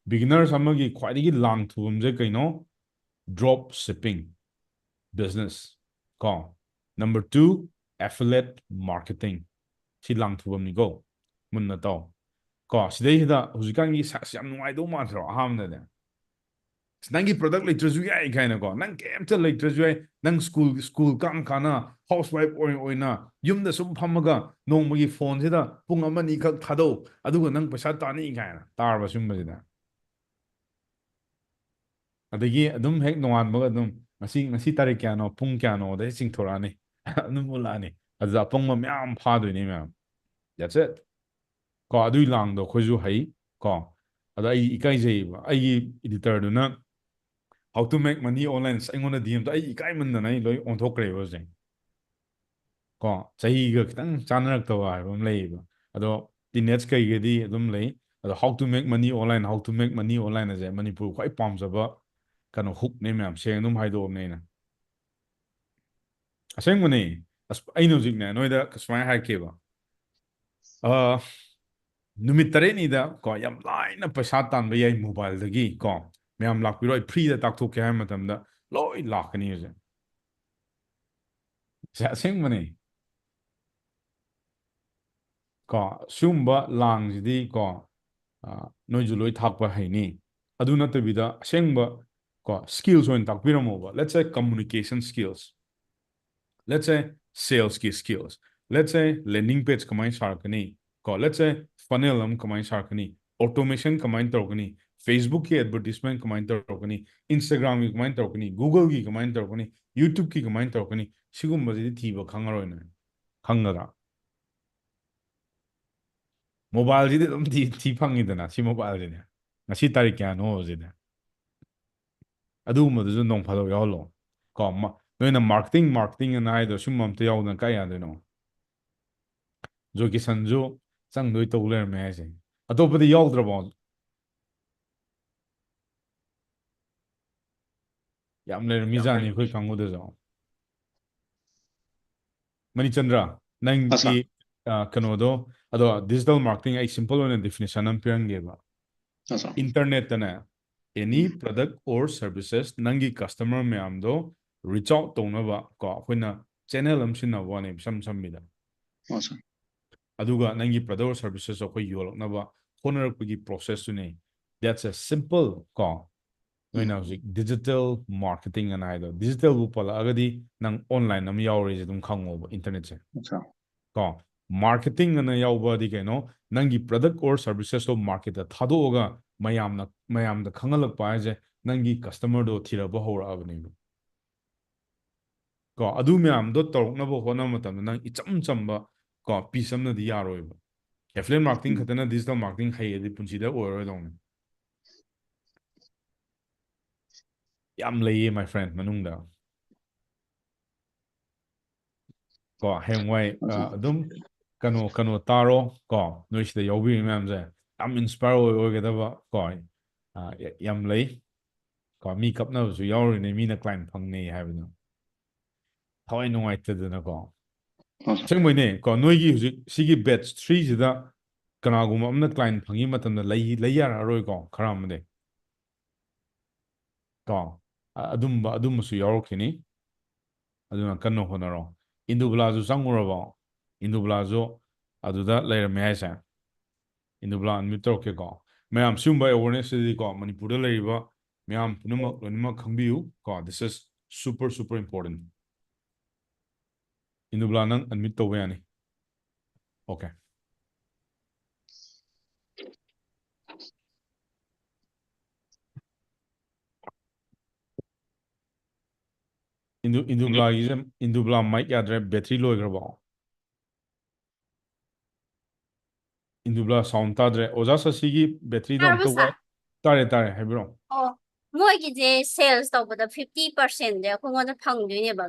Beginners ꯑꯃꯒꯤ ꯈ꯭ꯋꯥꯏꯗꯒꯤ ꯂꯥꯡ ꯊꯨꯕꯝꯁꯦ ꯀꯩꯅꯣ? Drop shipping business ꯀꯣ꯫ Number two, affiliate marketing꯫ ꯁꯤ ꯂꯥꯡ ꯊꯨꯕꯝꯅꯤꯀꯣ꯫ ꯃꯨꯟꯅ ꯇꯥꯎ꯫ ꯀꯣ, ꯁꯤꯗꯩꯁꯤꯗ ꯍꯧꯖꯤꯛꯀꯥꯟꯒꯤ ꯁꯥ-, ꯌꯥꯝ ꯅꯨꯡꯉꯥꯏꯗꯧ ꯃꯥꯟꯗ꯭ꯔꯣ ꯑꯍꯥꯟꯕꯗꯗꯤ? "ꯑꯁ, ꯅꯪꯒꯤ product ꯂꯩꯇ꯭ꯔꯁꯨ ꯌꯥꯏ" ꯀꯥꯏꯅꯀꯣ, ꯅꯪ ꯀꯩꯝꯇ ꯂꯩꯇ꯭ꯔꯁꯨ ꯌꯥꯏ, ꯅꯪ school, school ꯀꯥꯡ ꯀꯥꯟꯅ house wife ꯑꯣꯏ-, ꯑꯣꯏꯅ ꯌꯨꯝꯗ ꯁꯨꯝ ꯐꯝꯃꯒ ꯅꯣꯡꯃꯒꯤ phoneꯁꯤꯗ ꯄꯨꯡ ꯑꯃ ꯑꯅꯤ ꯈꯛ ꯊꯥꯗꯧ, ꯑꯗꯨꯒ ꯅꯪ ꯄꯩꯁꯥ ꯇꯥꯅꯤ ꯀꯥꯏꯅ ꯇꯥꯔꯕ ꯁꯤꯒꯨꯝꯕꯁꯤꯗ? ꯑꯗꯒꯤ ꯑꯗꯨꯝ ꯍꯦꯛ ꯅꯣꯡꯉꯥꯟꯕꯒ ꯑꯗꯨꯝ, "ꯉꯁꯤ, ꯉꯁꯤ ꯇꯥꯔꯤꯛ ꯀꯌꯥꯅꯣ, ꯄꯨꯡ ꯀꯌꯥꯅꯣ?" ꯑꯗ ꯍꯦꯛ ꯆꯤꯡꯊꯣꯔꯛꯑꯅꯤ꯫ ꯑꯗꯨꯝ ꯎꯠꯂꯛꯑꯅꯤ꯫ ꯑꯗꯨꯗ ꯑꯄꯪꯕ ꯃꯌꯥꯝ ꯐꯥꯗꯣꯏꯅꯤ ꯃꯌꯥꯝ꯫ That's it. ꯀꯣ, ꯑꯗꯨꯒꯤ ꯂꯥꯡꯗꯣ ꯑꯩꯈꯣꯏꯁꯨ ꯍꯩ, ꯀꯣ꯫ ꯑꯗ ꯑꯩ ꯏꯀꯥꯏꯖꯩꯌꯦꯕ꯫ ꯑꯩꯒꯤ editorꯗꯨꯅ "How to make money online", ꯑꯁ, ꯑꯩꯉꯣꯟꯗ DM ꯇꯧ-, ꯑꯩ ꯏꯀꯥꯏꯃꯟꯗꯅ ꯑꯩ ꯂꯣꯏ ꯑꯣꯟꯊꯣꯛꯈ꯭ꯔꯦꯕ ꯍꯧꯖꯤꯛ꯫ ꯀꯣ, ꯆꯍꯤꯒ ꯈꯤꯇꯪ ꯆꯥꯅꯔꯛꯇꯕ ꯍꯥꯏꯕ ꯑꯃ ꯂꯩꯌꯦꯕ꯫ ꯑꯗꯣ teenage ꯀꯩꯒꯤꯗꯤ ꯑꯗꯨꯝ ꯂꯩ꯫ ꯑꯗꯣ "How to make money online", "How to make money online" ꯑꯁꯦ ꯃꯅꯤꯄꯨꯔ ꯈ꯭ꯋꯥꯏ ꯄꯥꯝꯖꯕ ꯀꯩꯅꯣ hookꯅꯦ ꯃꯌꯥꯝ, ꯁꯦꯡꯅ ꯑꯗꯨꯝ ꯍꯥꯏꯗꯣꯛꯑꯕꯅꯦ ꯑꯩꯅ꯫ ꯑꯁꯦꯡꯕꯅꯦ꯫ ꯑꯁ, ꯑꯩꯅ ꯍꯧꯖꯤꯛꯅꯦ ꯅꯣꯏꯗ ꯁꯨꯃꯥꯏꯅ ꯍꯥꯏꯔꯛꯀꯦꯕ꯫ ꯑ, ꯅꯨꯃꯤꯠ ꯇꯔꯦꯠꯅꯤꯗ ꯀꯣ, ꯌꯥꯝ ꯂꯥꯏꯅ ꯄꯩꯁꯥ ꯇꯥꯟꯕ ꯌꯥꯏ mobileꯗꯒꯤ ꯀꯣ꯫ ꯃꯌꯥꯝ ꯂꯥꯛꯄꯤꯔꯣ, ꯑꯩ freeꯗ ꯇꯥꯛꯊꯣꯛꯀꯦ ꯍꯥꯏꯕ ꯃꯇꯝꯗ ꯂꯣꯏ ꯂꯥꯛꯀꯅꯤ ꯍꯧꯖꯤꯛ꯫ ꯁꯦ, ꯑꯁꯦꯡꯕꯅꯦ꯫ ꯀꯣ, ꯁꯤꯒꯨꯝꯕ ꯂꯥꯡꯁꯤꯗꯤ ꯀꯣ, ꯑ, ꯅꯣꯏꯁꯨ ꯂꯣꯏ ꯊꯥꯛꯄ ꯍꯩꯅꯤ꯫ ꯑꯗꯨ ꯅꯠꯇꯕꯤꯗ ꯑꯁꯦꯡꯕ ꯀꯣ, skills ꯑꯣꯏꯅ ꯇꯥꯛꯄꯤꯔꯝꯃꯣꯕ꯫ Let's say communication skills, let's say salesꯀꯤ skills, let's say landing page ꯀꯃꯥꯏꯅ ꯁꯥꯔꯛꯀꯅꯤ ꯀꯣ, let's say funnel ꯑꯃ ꯀꯃꯥꯏꯅ ꯁꯥꯔꯛꯀꯅꯤ, automation ꯀꯃꯥꯏꯅ ꯇꯧꯔꯛꯀꯅꯤ, Facebookꯀꯤ advertisement ꯀꯃꯥꯏꯅ ꯇꯧꯔꯛꯀꯅꯤ, Instagramꯒꯤ ꯀꯃꯥꯏꯅ ꯇꯧꯔꯛꯀꯅꯤ, Googleꯒꯤ ꯀꯃꯥꯏꯅ ꯇꯧꯔꯛꯀꯅꯤ, YouTubeꯀꯤ ꯀꯃꯥꯏꯅ ꯇꯧꯔꯛꯀꯅꯤ, ꯁꯤꯒꯨꯝꯕꯁꯤꯗꯤ ꯊꯤꯕ ꯈꯪꯉꯔꯣꯏ ꯅꯣꯏ꯫ ꯈꯪꯒꯗ꯭ꯔꯥ? Mobileꯁꯤꯗꯤ ꯑꯗꯨꯝ ꯊꯤ, ꯊꯤ ꯐꯪꯉꯤꯗꯅ, ꯁꯤ mobileꯁꯤꯅꯦ꯫ ꯉꯁꯤ ꯇꯥꯔꯤꯛ ꯀꯌꯥꯅꯣ ꯁꯤꯅꯦ꯫ ꯑꯗꯨꯒꯨꯝꯕꯗꯨꯁꯨ ꯅꯣꯡ ꯐꯥꯗꯣꯛ ꯌꯥꯎꯍꯜꯂꯣ꯫ ꯀꯣ, ꯃ-, ꯅꯣꯏꯅ marketing, marketing ꯑꯅ ꯍꯥꯏꯗꯣ ꯁꯨꯝꯕ ꯑꯝꯇ ꯌꯥꯎꯗꯅ ꯀꯥꯏ ꯌꯥꯗꯣꯏꯅꯣ? ꯖꯣꯏ ꯀꯤꯁꯟꯁꯨ ꯆꯪꯗꯣꯏ ꯇꯧ ꯂꯩꯔꯝꯃꯦ ꯍꯥꯏꯁꯦ꯫ ꯑꯇꯣꯞꯄꯗꯤ ꯌꯥꯎꯗ꯭ꯔꯕꯣ? ꯌꯥꯝ ꯂꯩꯔꯝꯃꯤꯖꯥꯠꯅꯤ ꯑꯩꯈꯣꯏ ꯀꯥꯡꯕꯨꯗꯁꯨ꯫ ꯃꯅꯤꯆꯟꯗ꯭ꯔ, ꯅꯪꯒꯤ, ꯑ, ꯀꯩꯅꯣꯗꯣ, ꯑꯗꯣ digital marketing ꯑꯩ simple ꯑꯣꯏꯅ definition ꯑꯃ ꯄꯤꯔꯝꯒꯦꯕ꯫ ꯑꯆꯥ꯫ Internetꯇꯅꯦ, any product or services ꯅꯪꯒꯤ customer ꯃꯌꯥꯝꯗꯣ reach out ꯇꯧꯅꯕ ꯀꯣ, ꯑꯩꯈꯣꯏꯅ channel ꯑꯃ ꯁꯤꯖꯤꯟꯅꯕ ꯋꯥꯅꯦ, ꯏꯁꯝ ꯁꯝꯕꯤꯗ꯫ ꯑꯆꯥ꯫ ꯑꯗꯨꯒ ꯅꯪꯒꯤ product or services ꯑꯩꯈꯣꯏ ꯌꯣꯜꯂꯛꯅꯕ ꯍꯣꯠꯅꯔꯛꯄꯒꯤ processꯇꯨꯅꯦ꯫ That's a simple ꯀꯣ, ꯅꯣꯏꯅ ꯎꯝ꯫ ꯍꯧꯖꯤꯛ digital marketing ꯑꯅ ꯍꯥꯏꯗꯣ, digitalꯕꯨ ꯄꯜꯂꯛꯑꯒꯗꯤ ꯅꯪ online ꯑꯃ ꯌꯥꯎꯔꯤꯁꯦ ꯑꯗꯨꯝ ꯈꯪꯉꯣꯕ internetꯁꯦ꯫ ꯑꯠꯆꯥ꯫ ꯀꯣ, marketing ꯑꯅ ꯌꯥꯎꯕꯗꯤ ꯀꯩꯅꯣ? ꯅꯪꯒꯤ product or servicesꯇꯣ marketꯇ ꯊꯥꯗꯣꯛꯑꯒ ꯃꯌꯥꯝꯅ, ꯃꯌꯥꯝꯗ ꯈꯪꯍꯜꯂꯛꯄ ꯍꯥꯏꯁꯦ ꯅꯪꯒꯤ customerꯗꯣ ꯊꯤꯔꯛꯄ ꯍꯧꯔꯛꯑꯕꯅꯦꯕ꯫ ꯀꯣ, ꯑꯗꯨ ꯃꯌꯥꯝꯗꯣ ꯇꯧꯔꯛꯅꯕ ꯍꯣꯠꯅꯕ ꯃꯇꯝꯗ ꯅꯪ ꯏꯆꯝ ꯆꯝꯕ, ꯀꯣ, piece ꯑꯃꯅꯗꯤ ꯌꯥꯔꯣꯏꯕ꯫ Affiliate marketing ꯎꯝ꯫ ꯈꯛꯇꯅ digital marketing ꯍꯩꯌꯦꯗꯤ ꯄꯨꯟꯁꯤꯗ ꯑꯣꯏꯔꯔꯣꯏꯗꯧꯅꯤ꯫ ꯌꯥꯝ ꯂꯩꯌꯦ, my friend, ꯃꯅꯨꯡꯗ꯫ ꯀꯣ, ꯍꯌꯦꯡꯋꯥꯏ, ꯑ, ꯑꯗꯨ ꯑꯗꯨꯝ ꯀꯩꯅꯣ, ꯀꯩꯅꯣ ꯇꯥꯔꯣ, ꯀꯣ, ꯅꯣꯏ ꯁꯤꯗ ꯌꯥꯎꯕꯤꯔꯤ ꯃꯌꯥꯝꯁꯦ ꯌꯥꯝ inspire ꯑꯣꯏ-, ꯑꯣꯏꯒꯗꯕ, ꯀꯣ, ꯑ, ꯌꯥ-, ꯌꯥꯝ ꯂꯩ꯫ ꯀꯣ, ꯃꯤ ꯀꯞꯅꯕꯁꯨ ꯌꯥꯎꯔꯤꯅꯦ, ꯃꯤꯅ client ꯐꯪꯅꯩ ꯍꯥꯏꯕꯗꯣ꯫ ꯊꯋꯥꯏ ꯅꯨꯡꯉꯥꯏꯇꯗꯅꯀꯣ꯫ ꯑꯁ꯫ ꯑꯁꯦꯡꯕꯩꯅꯦ, ꯀꯣ, ꯅꯣꯏꯒꯤ ꯍꯧꯖꯤꯛ ꯁꯤꯒꯤ batch three ꯁꯤꯗ ꯀꯅꯥꯒꯨꯝꯕ ꯑꯃꯅ client ꯐꯪꯉꯤ ꯃꯇꯝꯗ ꯂꯩ, ꯂꯩ ꯌꯥꯔꯛꯑꯔꯣꯏꯀꯣ, ꯈꯔ ꯑꯃꯗꯤ꯫ ꯀꯣ, ꯑ-, ꯑꯗꯨꯝꯕ, ꯑꯗꯨꯝꯕꯁꯨ ꯌꯥꯎꯔꯛꯈꯤꯅꯤ꯫ ꯑꯗꯨꯅ ꯀꯟꯅ ꯍꯣꯠꯅꯔꯣ꯫ ꯏꯟꯗꯨꯕꯂꯥꯁꯨ ꯆꯪꯉꯨꯔꯕꯣ? ꯏꯟꯗꯨꯕꯂꯥꯁꯨ ꯑꯗꯨꯗ ꯂꯩꯔꯝꯃꯦ ꯍꯥꯏꯁꯦ꯫ ꯏꯟꯗꯨꯕꯂꯥ unmute ꯇꯧꯔꯛꯀꯦꯀꯣ꯫ ꯃꯌꯥꯝ ꯁꯤꯒꯨꯝꯕ awareness ꯁꯤꯗꯤꯀꯣ, ꯃꯅꯤꯄꯨꯔꯗ ꯂꯩꯔꯤꯕ ꯃꯌꯥꯝ ꯄꯨꯝꯅꯃꯛ ꯂꯣꯏꯅꯃꯛ ꯈꯪꯕꯤꯌꯨ ꯀꯣ꯫ This is super, super important. ꯏꯟꯗꯨꯕꯂꯥ, ꯅꯪ unmute ꯇꯧꯕ ꯌꯥꯅꯤ꯫ Okay. ꯏꯟꯗꯨ-, ꯏꯟꯗꯨꯕꯂꯥꯒꯤꯁꯦ, ꯏꯟꯗꯨꯕꯂꯥ mic ꯌꯥꯗ꯭ꯔꯦ, battery ꯂꯣꯏꯈ꯭ꯔꯕꯣ? ꯏꯟꯗꯨꯕꯂꯥ sound ꯇꯥꯗ꯭ꯔꯦ꯫ ꯑꯣꯖꯥ ꯁꯁꯤꯒꯤ batteryꯗꯣ ꯇꯥꯔꯕꯣ, ꯑꯝꯇ ꯁꯥꯔ? ꯋꯥꯏ-, ꯇꯥꯔꯦ, ꯇꯥꯔꯦ, ꯍꯥꯏꯕꯤꯔꯛꯑꯣ꯫ ꯑꯣ, ꯃꯣꯏꯒꯤꯁꯦ sales ꯇꯧꯕꯗ fifty percent ꯁꯦ ꯑꯩꯈꯣꯏꯉꯣꯟꯗ ꯐꯪꯗꯣꯏꯅꯦꯕ꯫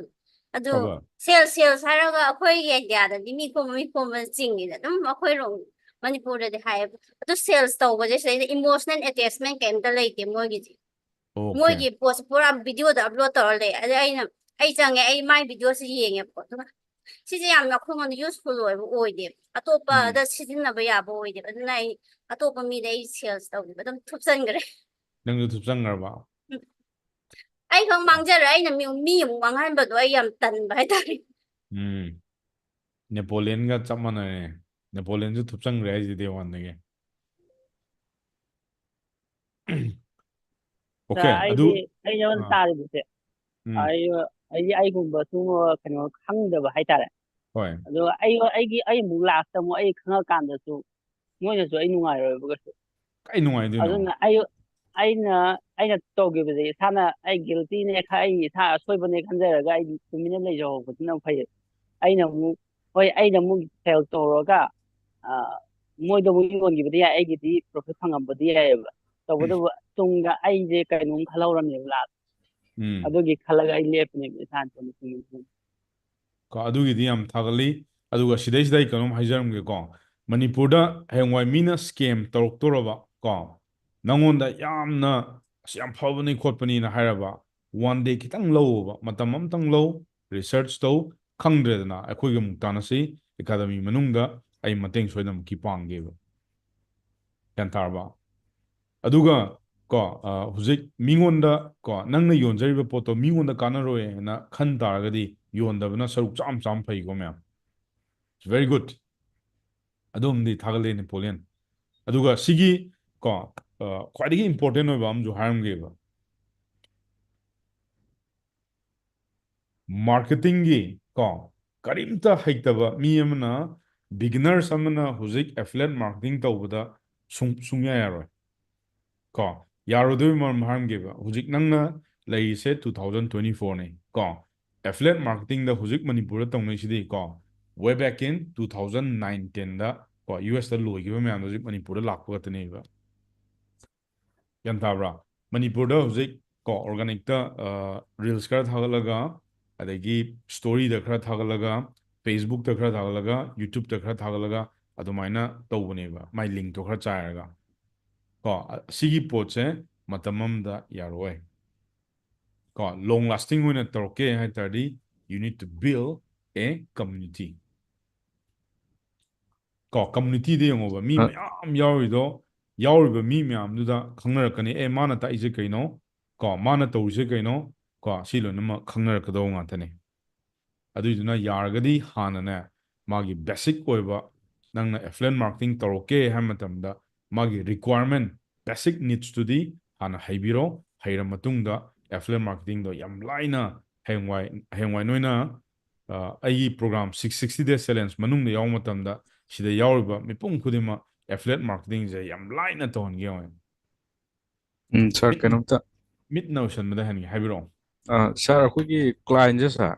ꯑꯗꯨ ꯊꯕꯛ꯫ Sales, sales ꯍꯥꯏꯔꯒ ꯑꯩꯈꯣꯏꯒꯤ idea ꯗꯗꯤ ꯃꯤ ꯈꯣꯝꯕ, ꯃꯤ ꯈꯣꯝꯕ ꯆꯤꯡꯉꯤꯗ꯫ ꯑꯗꯨꯝ ꯑꯩꯈꯣꯏꯔꯣꯝ ꯃꯅꯤꯄꯨꯔꯗꯗꯤ ꯍꯥꯏꯌꯦꯕ꯫ ꯑꯗꯨ sales ꯇꯧꯕꯁꯦ ꯁꯤꯗꯩꯗ emotional attachment ꯀꯩꯝꯇ ꯂꯩꯇꯦ ꯃꯣꯏꯒꯤꯗꯤ꯫ ꯑꯣꯀꯦ꯫ ꯃꯣꯏꯒꯤ ꯄꯣꯠꯁꯦ ꯄꯨꯔꯥ video ꯗ upload ꯇꯧꯔ ꯂꯩ꯫ ꯑꯗꯩ ꯑꯩꯅ, ꯑꯩ ꯆꯪꯉꯦ, ꯑꯩ ꯃꯥꯏ video ꯁꯦ ꯌꯦꯡꯉꯦꯕꯀꯣ꯫ ꯑꯗꯨꯒ ꯁꯤꯁꯦ ꯌꯥꯝꯅ ꯑꯩꯈꯣꯏꯉꯣꯟꯗ useful ꯑꯣꯏꯕ ꯑꯣꯏꯗꯦꯕ꯫ ꯎꯝ꯫ ꯑꯇꯣꯞꯄꯗ ꯁꯤꯖꯤꯟꯅꯕ ꯌꯥꯕ ꯑꯣꯏꯗꯦꯕ꯫ ꯑꯗꯨꯅ ꯑꯩ ꯑꯇꯣꯞꯄ ꯃꯤꯗ ꯑꯩ sales ꯇꯧꯗꯦꯕ꯫ ꯑꯗꯨꯝ ꯊꯨꯞꯆꯟꯈ꯭ꯔꯦ꯫ ꯅꯪꯁꯨ ꯊꯨꯞꯆꯟꯈ꯭ꯔꯕ? ꯎꯝ꯫ ꯑꯩ ꯈꯛ ꯃꯥꯡꯖꯔꯦ꯫ ꯑꯩꯅ ꯃꯤ, ꯃꯤ ꯑꯃꯨꯛ ꯃꯥꯡꯍꯟꯕꯗꯣ ꯑꯩ ꯌꯥꯝ ꯇꯟꯕ ꯍꯥꯏꯇꯥꯔꯦ꯫ ꯎꯝ꯫ ꯅꯦꯄꯣꯂꯤꯌꯟꯒ ꯆꯞ ꯃꯥꯟꯅꯔꯦ꯫ ꯅꯦꯄꯣꯂꯤꯌꯟꯁꯨ ꯊꯨꯞꯆꯟꯈ꯭ꯔꯦ ꯍꯥꯏꯁꯤꯗꯤ day one ꯗꯒꯤ꯫ Okay, ꯑꯗꯨ ꯑꯩꯗꯤ ꯑꯩꯅ ꯑꯥ, ꯇꯥꯔꯤꯕꯁꯦ ꯎꯝ, ꯑꯩ ꯑꯩꯗꯤ ꯑꯩꯒꯨꯝꯕ ꯁꯨꯝ ꯀꯩꯅꯣ ꯈꯪꯗꯕ ꯍꯥꯏꯇꯥꯔꯦ꯫ ꯍꯣꯏ, ꯑꯗꯣ ꯑꯩ ꯑꯩꯒꯤ ꯑꯩ ꯑꯃꯨꯛ ꯂꯥꯁꯇ ꯑꯃꯨꯛ ꯑꯩ ꯈꯪꯉꯀꯥꯟꯗꯁꯨ ꯃꯣꯏꯅꯁꯨ ꯑꯩ ꯅꯨꯡꯉꯥꯏꯔꯣꯏꯕ ꯀꯩꯁꯨ꯫ ꯀꯩ ꯅꯨꯡꯉꯥꯏꯗꯣꯏꯅꯣ? ꯑꯗꯨꯅ ꯑꯩ ꯑꯩꯅ ꯑꯩꯅ ꯇꯧꯈꯤꯕꯁꯦ ꯏꯁꯥꯅ ꯑꯩ ꯒꯤꯜꯇꯤꯅꯦ ꯈ ꯑꯩ ꯏꯁꯥ ꯑꯁꯣꯏꯕꯅꯦ ꯈꯟꯖꯔꯒ ꯑꯩ ꯇꯨꯃꯤꯟꯅ ꯂꯩꯖꯍꯧꯕꯁꯤꯅ ꯐꯩ꯫ ꯑꯩꯅ ꯑꯃꯨꯛ ꯍꯣꯏ ꯑꯩꯅ ꯑꯃꯨꯛ ꯐꯦꯜ ꯇꯧꯔꯒ ꯑ, ꯃꯣꯏꯗ ꯑꯃꯨꯛ ꯌꯣꯟꯈꯤꯕꯗꯤ ꯌꯥꯏ, ꯑꯩꯒꯤꯗꯤ ꯄ꯭ꯔꯣꯐꯤꯠ ꯐꯪꯉꯝꯕꯗꯤ ꯌꯥꯏꯑꯕ꯫ ꯇꯧꯕꯇꯕꯨ ꯇꯨꯡꯗ ꯑꯩꯁꯦ ꯀꯩꯅꯣꯝ ꯈꯜꯍꯧꯔꯝꯃꯦꯕ ꯂꯥꯁ꯫ ꯎꯝ, ꯑꯗꯨꯒꯤ ꯈꯜꯂꯒ ꯑꯩ ꯂꯦꯞꯄꯅꯦꯕ ꯏꯁꯥꯅ ꯇꯨꯃꯤꯟ ꯇꯨꯃꯤꯟ ꯇꯨꯃꯤꯟ꯫ ꯀꯣ, ꯑꯗꯨꯒꯤꯗꯤ ꯌꯥꯝ ꯊꯥꯒꯠꯂꯤ꯫ ꯑꯗꯨꯒ ꯁꯤꯗꯩꯁꯤꯗ ꯑꯩ ꯀꯩꯅꯣꯝ ꯍꯥꯏꯖꯔꯝꯒꯦꯀꯣ, ꯃꯅꯤꯄꯨꯔꯗ ꯍꯌꯦꯡꯋꯥꯏ ꯃꯤꯅ ꯁ꯭ꯀꯦꯝ ꯇꯧꯔꯛꯇꯣꯔꯕ ꯀꯣ, ꯅꯪꯉꯣꯟꯗ ꯌꯥꯝꯅ "ꯑꯁ ꯌꯥꯝ ꯐꯕꯅꯤ ꯈꯣꯠꯄꯅꯤꯅ" ꯍꯥꯏꯔꯕ, ꯋꯥꯟ ꯗꯦ ꯈꯤꯇꯪ ꯂꯧꯑꯣꯕ, ꯃꯇꯝ ꯑꯃꯇꯪ ꯂꯧ, ꯔꯤꯁꯔꯆ ꯇꯧ, ꯈꯪꯗ꯭ꯔꯦꯗꯅ ꯑꯩꯈꯣꯏꯒ ꯑꯃꯨꯛ ꯇꯥꯟꯅꯁꯤ, ꯑꯦꯀꯥꯗꯃꯤ ꯃꯅꯨꯡꯗ ꯑꯩ ꯃꯇꯦꯡ ꯁꯣꯏꯗꯅꯃꯛꯀꯤ ꯄꯥꯡꯒꯦꯕ꯫ ꯒ꯭ꯌꯥꯟ ꯇꯥꯔꯕ? ꯑꯗꯨꯒ ꯀꯣ, ꯑ, ꯍꯧꯖꯤꯛ ꯃꯤꯉꯣꯟꯗ ꯀꯣ, ꯅꯪꯅ ꯌꯣꯟꯖꯔꯤꯕ ꯄꯣꯠꯇꯣ ꯃꯤꯉꯣꯟꯗ ꯀꯥꯟꯅꯔꯣꯏ ꯍꯥꯏꯅ ꯈꯟ ꯇꯥꯔꯒꯗꯤ ꯌꯣꯟꯗꯕꯅ ꯁꯔꯨꯛ ꯆꯥꯝ ꯆꯥꯝ ꯐꯩꯀꯣ ꯃꯌꯥꯝ꯫ Very good. ꯑꯗꯣꯝꯗꯤ ꯊꯥꯒꯠꯂꯦ ꯅꯦꯄꯣꯂꯤꯌꯟ꯫ ꯑꯗꯨꯒ ꯁꯤꯒꯤ ꯀꯣ, ꯑ, ꯈ꯭ꯋꯥꯏꯗꯒꯤ ꯏꯝꯄꯣꯔꯇꯦꯟ ꯑꯣꯏꯕ ꯑꯃꯁꯨ ꯍꯥꯏꯔꯝꯒꯦꯕ꯫ ꯃꯥꯔꯀꯦꯇꯤꯡꯒꯤ ꯀꯣ, ꯀꯔꯤꯝꯇ ꯍꯩꯇꯕ ꯃꯤ ꯑꯃꯅ, ꯕꯤꯒꯤꯅꯔꯁ ꯑꯃꯅ ꯍꯧꯖꯤꯛ ꯑꯦꯐꯤꯂꯦꯠ ꯃꯥꯔꯀꯦꯇꯤꯡ ꯇꯧꯕꯗ ꯁꯨꯡ ꯁꯨꯡꯌꯥ ꯌꯥꯔꯣꯏ꯫ ꯀꯣ, ꯌꯥꯔꯣꯏꯗꯣꯏꯕ ꯃꯔꯝ ꯍꯥꯏꯔꯝꯒꯦꯕ꯫ ꯍꯧꯖꯤꯛ ꯅꯪꯅ ꯂꯩꯔꯤꯁꯦ two thousand twenty fourꯅꯤ ꯀꯣ, ꯑꯦꯐꯤꯂꯦꯠ ꯃꯥꯔꯀꯦꯇꯤꯡꯗ ꯍꯧꯖꯤꯛ ꯃꯅꯤꯄꯨꯔꯗ ꯇꯧꯅꯩꯁꯤꯗꯤ ꯀꯣ, way back in two thousand nine ten ꯗ ꯀꯣ, ꯌꯨ ꯑꯦꯁꯇ ꯂꯣꯏꯈꯤꯕ ꯃꯌꯥꯝꯗꯣ ꯍꯧꯖꯤꯛ ꯃꯅꯤꯄꯨꯔꯗ ꯂꯥꯛꯄ ꯈꯛꯇꯅꯦꯕ꯫ ꯒ꯭ꯌꯥꯟ ꯇꯥꯕ꯭ꯔꯥ? ꯃꯅꯤꯄꯨꯔꯗ ꯍꯧꯖꯤꯛ ꯀꯣ, ꯑꯣꯔꯒꯥꯅꯤꯛꯇ ꯔꯤꯜꯁ ꯈꯔ ꯊꯥꯒꯠꯂꯒ, ꯑꯗꯒꯤ ꯁ꯭ꯇꯣꯔꯤꯗ ꯈꯔ ꯊꯥꯒꯠꯂꯒ, ꯐꯦꯁꯕꯨꯛꯇ ꯈꯔ ꯊꯥꯒꯠꯂꯒ, ꯌꯨꯇ꯭ꯌꯨꯕꯇ ꯈꯔ ꯊꯥꯒꯠꯂꯒ, ꯑꯗꯨꯃꯥꯏꯅ ꯇꯧꯕꯅꯦꯕ, ꯃꯥꯏ ꯂꯤꯡꯛꯇꯣ ꯈꯔ ꯆꯥꯏꯔꯒ ꯀꯣ꯫ ꯁꯤꯒꯤ ꯄꯣꯠꯁꯦ ꯃꯇꯝ ꯑꯃꯗ ꯌꯥꯔꯛꯑꯣꯏ ꯀꯣ꯫ ꯂꯣꯡ ꯂꯥꯁꯇꯤꯡ ꯑꯣꯏꯅ ꯇꯧꯔꯛꯀꯦ ꯍꯥꯏ ꯇꯥꯔꯗꯤ, you need to build a community ꯀꯣ꯫ ꯀꯝꯃꯨꯅꯤꯇꯤꯗ ꯌꯦꯡꯉꯣꯕ, ꯃꯤ ꯑ- ꯃꯌꯥꯝ ꯌꯥꯎꯔꯤꯗꯣ, ꯌꯥꯎꯔꯤꯕ ꯃꯤ ꯃꯌꯥꯝꯗꯨꯗ ꯈꯪꯅꯔꯛꯀꯅꯤ꯫ ꯑꯦ, ꯃꯥꯅ ꯇꯥꯛꯏꯁꯦ ꯀꯩꯅꯣ ꯀꯣ, ꯃꯥꯅ ꯇꯧꯔꯤꯁꯦ ꯀꯩꯅꯣ ꯀꯣ, ꯁꯤ ꯂꯣꯏꯅꯃꯛ ꯈꯪꯅꯔꯛꯀꯗꯧꯕ ꯉꯥꯛꯇꯅꯦ꯫ ꯑꯗꯨꯏꯗꯨꯅ ꯌꯥꯔꯒꯗꯤ ꯍꯥꯟꯅꯅꯦ, ꯃꯥꯒꯤ ꯕꯦꯁꯤꯛ ꯑꯣꯏꯕ, ꯅꯪꯅ ꯑꯦꯐꯤꯂꯦꯠ ꯃꯥꯔꯀꯦꯇꯤꯡ ꯇꯧꯔꯛꯀꯦ ꯍꯥꯏꯕ ꯃꯇꯝꯗ ꯃꯥꯒꯤ ꯔꯤꯀ꯭ꯋꯥꯌꯔꯃꯦꯟ, ꯕꯦꯁꯤꯛ ꯅꯤꯗꯁꯇꯨꯗꯤ ꯍꯥꯟꯅ ꯍꯩꯕꯤꯔꯣ꯫ ꯍꯩꯔ ꯃꯇꯨꯡꯗ affiliate marketing ꯗꯣ ꯌꯥꯝ ꯂꯥꯏꯅ ꯍꯌꯦꯡꯋꯥꯏ, ꯍꯌꯦꯡꯋꯥꯏ ꯅꯣꯏꯅ, ꯑ, ꯑꯩꯒꯤ program six sixty days challenge ꯃꯅꯨꯡꯗ ꯌꯥꯎꯕ ꯃꯇꯝꯗ ꯁꯤꯗ ꯌꯥꯎꯔꯤꯕ ꯃꯤꯄꯨꯝ ꯈꯨꯗꯤꯡꯃꯛ affiliate marketing ꯁꯦ ꯌꯥꯝ ꯂꯥꯏꯅ ꯇꯧꯍꯟꯒꯦ ꯌꯦꯡꯉꯣ꯫ ꯎꯝ, sir, ꯀꯩꯅꯣꯝꯇ ꯃꯤꯠꯅ ꯎꯁꯟꯕꯗ ꯍꯟꯒꯦ, ꯍꯥꯏꯕꯤꯔꯛꯑꯣ꯫ ꯑ, sir, ꯑꯩꯈꯣꯏꯒꯤ client ꯁꯦ, sir,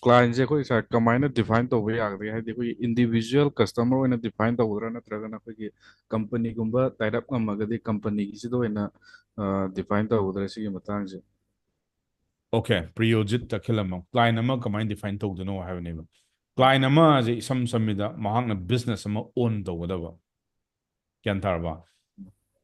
client ꯁꯦ ꯑꯩꯈꯣꯏ, sir, ꯀꯃꯥꯏꯅ define ꯇꯧꯕ ꯌꯥꯒꯗꯒꯦ? ꯍꯥꯏꯗꯤ ꯑꯩꯈꯣꯏꯒꯤ individual customer ꯑꯣꯏꯅ define ꯇꯧꯒꯗ꯭ꯔꯥ, ꯅꯠꯇ꯭ꯔꯒꯅ ꯑꯩꯈꯣꯏꯒꯤ company ꯒꯨꯝꯕ tie up ꯉꯝꯃꯒꯗꯤ company ꯒꯤꯁꯤꯗ ꯑꯣꯏꯅ, ꯑ, define ꯇꯧꯒꯗ꯭ꯔꯥ ꯁꯤꯒꯤ ꯃꯇꯥꯡꯁꯦ? Okay, ꯄ꯭ꯔꯤꯌꯣꯖꯤꯠ ꯇꯈꯦꯂꯝꯕꯝ, client ꯑꯃ ꯀꯃꯥꯏꯅ define ꯇꯧꯗꯣꯏꯅꯣ ꯍꯥꯏꯕꯅꯦꯕ꯫ Client ꯑꯃꯁꯦ ꯏꯁꯝ ꯁꯝꯃꯤꯗ ꯃꯍꯥꯛꯅ business ꯑꯃ own ꯇꯧꯒꯗꯕ꯫ ꯒ꯭ꯌꯥꯟ ꯇꯥꯔꯕ?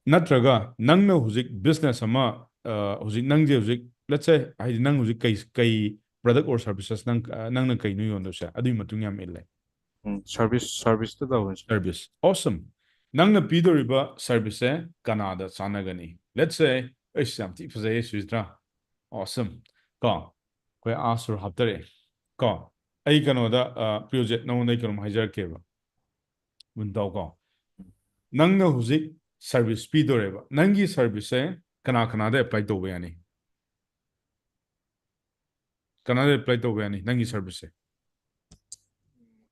ꯅꯠꯇ꯭ꯔꯒ ꯅꯪꯅ ꯍꯧꯖꯤꯛ business ꯑꯃ, ꯑ, ꯍꯧꯖꯤꯛ ꯅꯪꯁꯦ ꯍꯧꯖꯤꯛ, let's say, ꯍꯥꯏꯗꯤ ꯅꯪ ꯍꯧꯖꯤꯛ ꯀꯩ, ꯀꯩ product or services ꯅꯪ, ꯑ, ꯅꯪꯅ ꯀꯩꯅꯣ ꯌꯣꯟꯗꯣꯏꯁꯦ? ꯑꯗꯨꯒꯤ ꯃꯇꯨꯡ ꯌꯥꯝ ꯏꯜꯂꯦ꯫ ꯎꯝ, service, service ꯇ ꯇꯧꯕꯅꯤ, sir. Service. Awesome. ꯅꯪꯅ ꯄꯤꯗꯧꯔꯤꯕ service ꯁꯦ ꯀꯅꯥꯗ ꯆꯥꯟꯅꯒꯅꯤ? Let's say, ꯑꯩꯁ, ꯌꯥꯝ ꯊꯤ ꯐꯖꯩꯌꯦ, ꯁꯨꯖꯤꯇ꯭ꯔꯥ꯫ Awesome. ꯀꯣ, ꯑꯩꯈꯣꯏ ꯑꯥ ꯁꯨꯔ ꯍꯥꯞꯇꯔꯛꯑꯦ꯫ ꯀꯣ, ꯑꯩ ꯀꯩꯅꯣꯗ, ꯑ, ꯄ꯭ꯔꯤꯌꯣꯖꯤꯠ, ꯅꯉꯣꯟꯗ ꯑꯩ ꯀꯩꯅꯣꯝ ꯍꯥꯏꯖꯔꯛꯀꯦꯕ꯫ ꯃꯨꯟ ꯇꯥꯎ ꯀꯣ꯫ ꯅꯪꯅ ꯍꯧꯖꯤꯛ service ꯄꯤꯗꯣꯔꯦꯕ꯫ ꯅꯪꯒꯤ service ꯁꯦ ꯀꯅꯥ ꯀꯅꯥꯗ apply ꯇꯧꯕ ꯌꯥꯅꯤ? ꯀꯅꯥꯗ apply ꯇꯧꯕ ꯌꯥꯅꯤ ꯅꯪꯒꯤ service ꯁꯦ?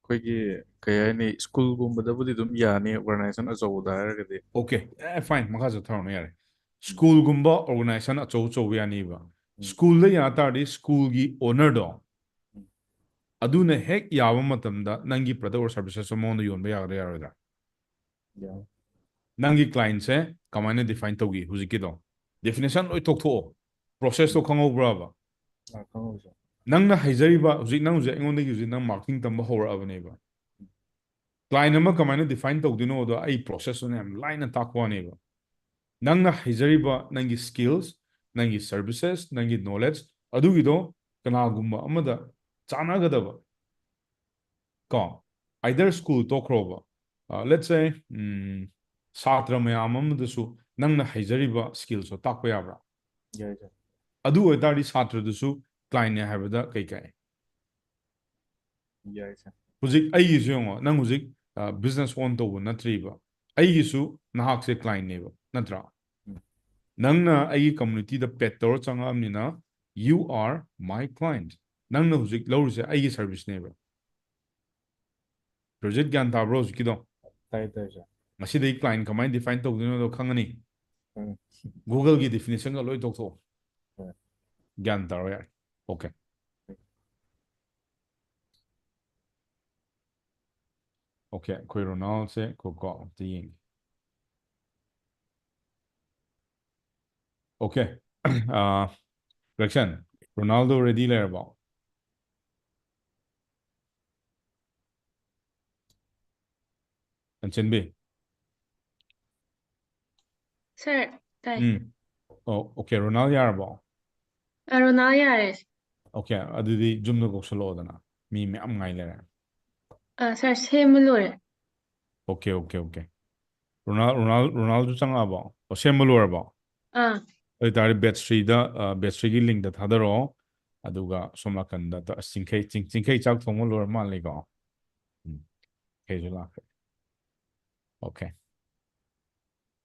ꯑꯩꯈꯣꯏꯒꯤ, ꯀꯩ ꯍꯥꯏꯅꯤ, school ꯒꯨꯝꯕꯗꯕꯨꯗꯤ ꯑꯗꯨꯝ ꯌꯥꯅꯤ, organization ꯑꯆꯧꯕꯗ ꯍꯥꯏꯔꯒꯗꯤ꯫ Okay, ꯑꯦ, fine, ꯃꯈꯥ ꯆꯠꯊꯔꯛꯑꯣꯅꯦ, ꯌꯥꯔꯦ꯫ School ꯒꯨꯝꯕ, organization ꯑꯆꯧ ꯑꯆꯧꯕ ꯌꯥꯅꯤꯕ꯫ ꯎꯝ. School ꯗ ꯌꯥ ꯇꯥꯔꯗꯤ school ꯒꯤ owner ꯗꯣ, ꯎꯝ. ꯑꯗꯨꯅ ꯍꯦꯛ ꯌꯥꯕ ꯃꯇꯝꯗ ꯅꯪꯒꯤ product or services ꯇꯣ ꯃꯉꯣꯟꯗ ꯌꯣꯟꯕ ꯌꯥꯒꯗ꯭ꯔꯥ, ꯌꯥꯔꯣꯏꯗ꯭ꯔꯥ? ꯌꯥꯏ꯫ ꯅꯪꯒꯤ client ꯁꯦ ꯀꯃꯥꯏꯅ define ꯇꯧꯈꯤ ꯍꯧꯖꯤꯛꯀꯤꯗꯣ? Definition ꯂꯣꯏ ꯇꯣꯛꯊꯣꯛꯑꯣ꯫ Process ꯇꯣ ꯈꯪꯍꯧꯕ꯭ꯔꯕ? ꯑꯥ, ꯈꯪꯍꯧꯋꯤ, sir. ꯅꯪꯅ ꯍꯥꯏꯖꯔꯤꯕ, ꯍꯧꯖꯤꯛ ꯅꯪ ꯍꯧꯖꯤꯛ ꯑꯩꯉꯣꯟꯗꯒꯤ ꯍꯧꯖꯤꯛ ꯅꯪ marketing ꯇꯝꯕ ꯍꯧꯔꯛꯑꯕꯅꯦꯕ꯫ Client ꯑꯃ ꯀꯃꯥꯏꯅ define ꯇꯧꯗꯣꯏꯅꯣꯗꯣ ꯑꯩ process ꯇꯨꯅ ꯌꯥꯝ ꯂꯥꯏꯅ ꯇꯥꯛꯄ ꯋꯥꯅꯦꯕ꯫ ꯅꯪꯅ ꯍꯩꯖꯔꯤꯕ ꯅꯪꯒꯤ skills, ꯅꯪꯒꯤ services, ꯅꯪꯒꯤ knowledge, ꯑꯗꯨꯒꯤꯗꯣ ꯀꯅꯥꯒꯨꯝꯕ ꯑꯃꯗ ꯆꯥꯟꯅꯒꯗꯕ, ꯀꯣ, either school ꯇꯣꯛꯈ꯭ꯔꯣꯕ, ꯑ, let's say, ꯎꯝ, ꯁꯥꯇ꯭ꯔ ꯃꯌꯥꯝ ꯑꯃꯗꯁꯨ ꯅꯪꯅ ꯍꯩꯖꯔꯤꯕ skills ꯇꯣ ꯇꯥꯛꯄ ꯌꯥꯕ꯭ꯔꯥ? ꯌꯥꯏ, sir. ꯑꯗꯨ ꯑꯣꯏꯇꯥꯔꯗꯤ ꯁꯥꯇ꯭ꯔꯗꯨꯁꯨ client ꯅꯦ ꯍꯥꯏꯕꯗ ꯀꯩ ꯀꯥꯏ? ꯌꯥꯏ, sir. ꯍꯧꯖꯤꯛ ꯑꯩꯒꯤꯁꯨ ꯌꯦꯡꯉꯣ, ꯅꯪ ꯍꯧꯖꯤꯛ, ꯑ, business own ꯇꯧꯕ ꯅꯠꯇ꯭ꯔꯤꯕ, ꯑꯩꯒꯤꯁꯨ ꯅꯍꯥꯛꯁꯦ client ꯅꯦꯕ, ꯅꯠꯇ꯭ꯔꯥ? ꯎꯝ. ꯅꯪꯅ ꯑꯩꯒꯤ community ꯗ paid ꯇꯧꯔ ꯆꯪꯉꯛꯑꯕꯅꯤꯅ, you are my client. ꯅꯪꯅ ꯍꯧꯖꯤꯛ ꯂꯧꯔꯤꯁꯦ ꯑꯩꯒꯤ service ꯅꯦꯕ꯫ ꯔꯣꯖꯤꯠ, ꯒ꯭ꯌꯥꯟ ꯇꯥꯕ꯭ꯔꯣ ꯍꯧꯖꯤꯛꯀꯤꯗꯣ? ꯇꯥꯏ, ꯇꯥꯏ, ꯁꯥꯔ꯫ ꯉꯁꯤꯗꯒꯤ client ꯀꯃꯥꯏꯅ define ꯇꯧꯗꯣꯏꯅꯣꯗꯣ ꯈꯪꯉꯅꯤ꯫ ꯎꯝ꯫ Google ꯒꯤ definition ꯒ ꯂꯣꯏ ꯇꯣꯛꯊꯣꯛꯑꯣ꯫ ꯍꯣꯏ꯫ ꯒ꯭ꯌꯥꯟ ꯇꯥꯔꯣ ꯌꯥꯔꯦ꯫ Okay꯫ Okay, ꯑꯩꯈꯣꯏ ꯔꯣꯅꯥꯜꯁꯦ ꯀꯣ, ꯀꯣ, ꯑꯝꯇ ꯌꯦꯡꯒꯦ꯫ Okay꯫ ꯑꯥ, ꯔꯦꯛꯁꯟ, ꯔꯣꯅꯥꯜꯗꯣ ready ꯂꯩꯔꯕꯣ? ꯂꯟꯆꯦꯟꯕꯤ? ꯁꯥꯔ, ꯇꯥꯏ꯫ ꯎꯝ꯫ ꯑꯣ, okay, ꯔꯣꯅꯥꯜ ꯌꯥꯔꯕꯣ? ꯑ, ꯔꯣꯅꯥꯜ ꯌꯥꯔꯦ꯫ Okay, ꯑꯗꯨꯗꯤ ꯖꯨꯝꯗ ꯀꯧꯁꯜꯂꯛꯑꯣꯗꯅ꯫ ꯃꯤ ꯃꯌꯥꯝ ꯉꯥꯏ ꯂꯩꯔꯦ꯫ ꯑ, ꯁꯥꯔ, ꯁꯦꯝꯕ ꯂꯣꯏꯔꯦ꯫ Okay, okay, okay꯫ ꯔꯣꯅꯥꯜ, ꯔꯣꯅꯥꯜ, ꯔꯣꯅꯥꯜꯗꯣ ꯆꯪꯉꯛꯑꯕꯣ? ꯑꯣ, ꯁꯦꯝꯕ ꯂꯣꯏꯔꯕꯣ? ꯑꯥ꯫ ꯑꯗꯨ ꯑꯣꯏꯇꯥꯔꯗꯤ batch three ꯗ, ꯑ, batch three ꯒꯤ link ꯇ ꯊꯥꯗꯔꯛꯑꯣ꯫ ꯑꯗꯨꯒ ꯁꯣꯝ ꯅꯥꯀꯟꯗ ꯇ-, ꯑꯁ, ꯆꯤꯡꯈꯩ, ꯆꯤꯡ-, ꯆꯤꯡꯈꯩ ꯆꯥꯛ ꯊꯣꯡꯕ ꯂꯣꯏꯔ ꯃꯥꯜꯂꯦꯀꯣ꯫ ꯎꯝ꯫ ꯆꯤꯡꯈꯩꯁꯨ ꯂꯥꯛꯈ꯭ꯔꯦ꯫ Okay꯫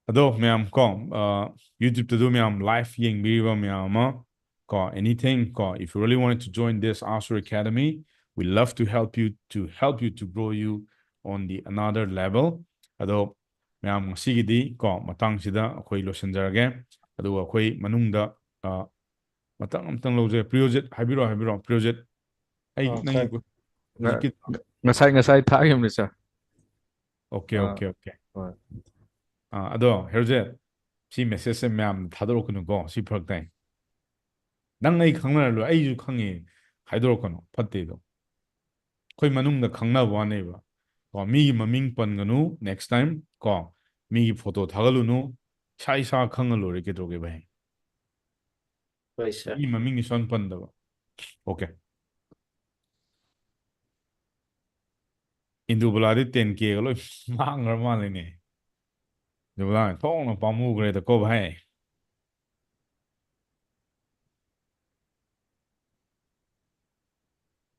ꯑꯗꯣ ꯃꯌꯥꯝ ꯀꯣ, ꯑ, YouTube ꯇꯁꯨ ꯃꯌꯥꯝ live ꯌꯦꯡꯕꯤꯔꯤꯕ ꯃꯌꯥꯝ ꯑꯃ ꯀꯣ, anything ꯀꯣ, if you really wanted to join this Asur Academy, we love to help you, to help you to grow you on the another level. ꯑꯗꯣ ꯃꯌꯥꯝ ꯉꯁꯤꯒꯤꯗꯤ ꯀꯣ, ꯃꯇꯥꯡꯁꯤꯗ ꯑꯩꯈꯣꯏ ꯂꯣꯏꯁꯤꯟꯖꯔꯒꯦ꯫ ꯑꯗꯨꯒ ꯑꯩꯈꯣꯏ ꯃꯅꯨꯡꯗ, ꯑ, ꯃꯇꯥꯡ ꯑꯝꯇꯪ ꯂꯧꯖꯩ꯫ ꯄ꯭ꯔꯤꯌꯣꯖꯤꯠ, ꯍꯥꯏꯕꯤꯔꯛꯑꯣ, ꯍꯥꯏꯕꯤꯔꯛꯑꯣ꯫ ꯄ꯭ꯔꯤꯌꯣꯖꯤꯠ, ꯑꯩ ꯑ, ꯅꯪꯒꯤ ꯁꯥꯔ, ꯍꯧꯖꯤꯛꯀꯤ ꯉꯁꯥꯏ, ꯉꯁꯥꯏ ꯊꯥꯈꯤꯕꯅꯤ, ꯁꯥꯔ꯫ Okay, ꯑ, okay, okay꯫ ꯍꯣꯏ꯫ ꯑ, ꯑꯗꯣ ꯍꯦꯔꯣꯖꯦꯠ, ꯁꯤ message ꯁꯦ ꯃꯌꯥꯝ ꯊꯥꯗꯣꯔꯛꯀꯅꯨꯀꯣ, ꯁꯤ ꯐꯔꯛ ꯇꯥꯏ꯫ ꯅꯪ ꯑꯩ ꯈꯪꯅꯔ ꯂꯣꯏ, ꯑꯩꯁꯨ ꯈꯪꯉꯦ, ꯍꯥꯏꯗꯣꯔꯛꯀꯅꯨ, ꯐꯠꯇꯦ ꯑꯗꯣ꯫ ꯑꯩꯈꯣꯏ ꯃꯅꯨꯡꯗ ꯈꯪꯅꯕ ꯋꯥꯅꯦꯕ꯫ ꯀꯣ, ꯃꯤꯒꯤ ꯃꯃꯤꯡ ꯄꯟꯒꯅꯨ next time ꯀꯣ, ꯃꯤꯒꯤ photo ꯊꯥꯒꯠꯂꯨꯅꯨ, ꯏꯁꯥ ꯏꯁꯥ ꯈꯪꯉ ꯂꯣꯏꯔꯦ, ꯀꯩꯗꯧꯔꯒꯦ ꯚꯥꯏ? ꯍꯣꯏ, ꯁꯥꯔ꯫ ꯃꯤ ꯃꯃꯤꯡꯗꯤ ꯁꯨꯡꯄꯟ ꯄꯟꯗꯕ꯫ Okay꯫ ꯏꯟꯗꯨꯕꯂꯥꯗꯤ ten K ꯒ ꯂꯣꯏ ꯃꯥꯡꯈ꯭ꯔ ꯃꯥꯜꯂꯦꯅꯦ꯫ ꯏꯟꯗꯨꯕꯂꯥ ꯊꯣꯛꯅ ꯄꯥꯝꯃꯨꯈ꯭ꯔꯦꯗꯀꯣ ꯚꯥꯏ꯫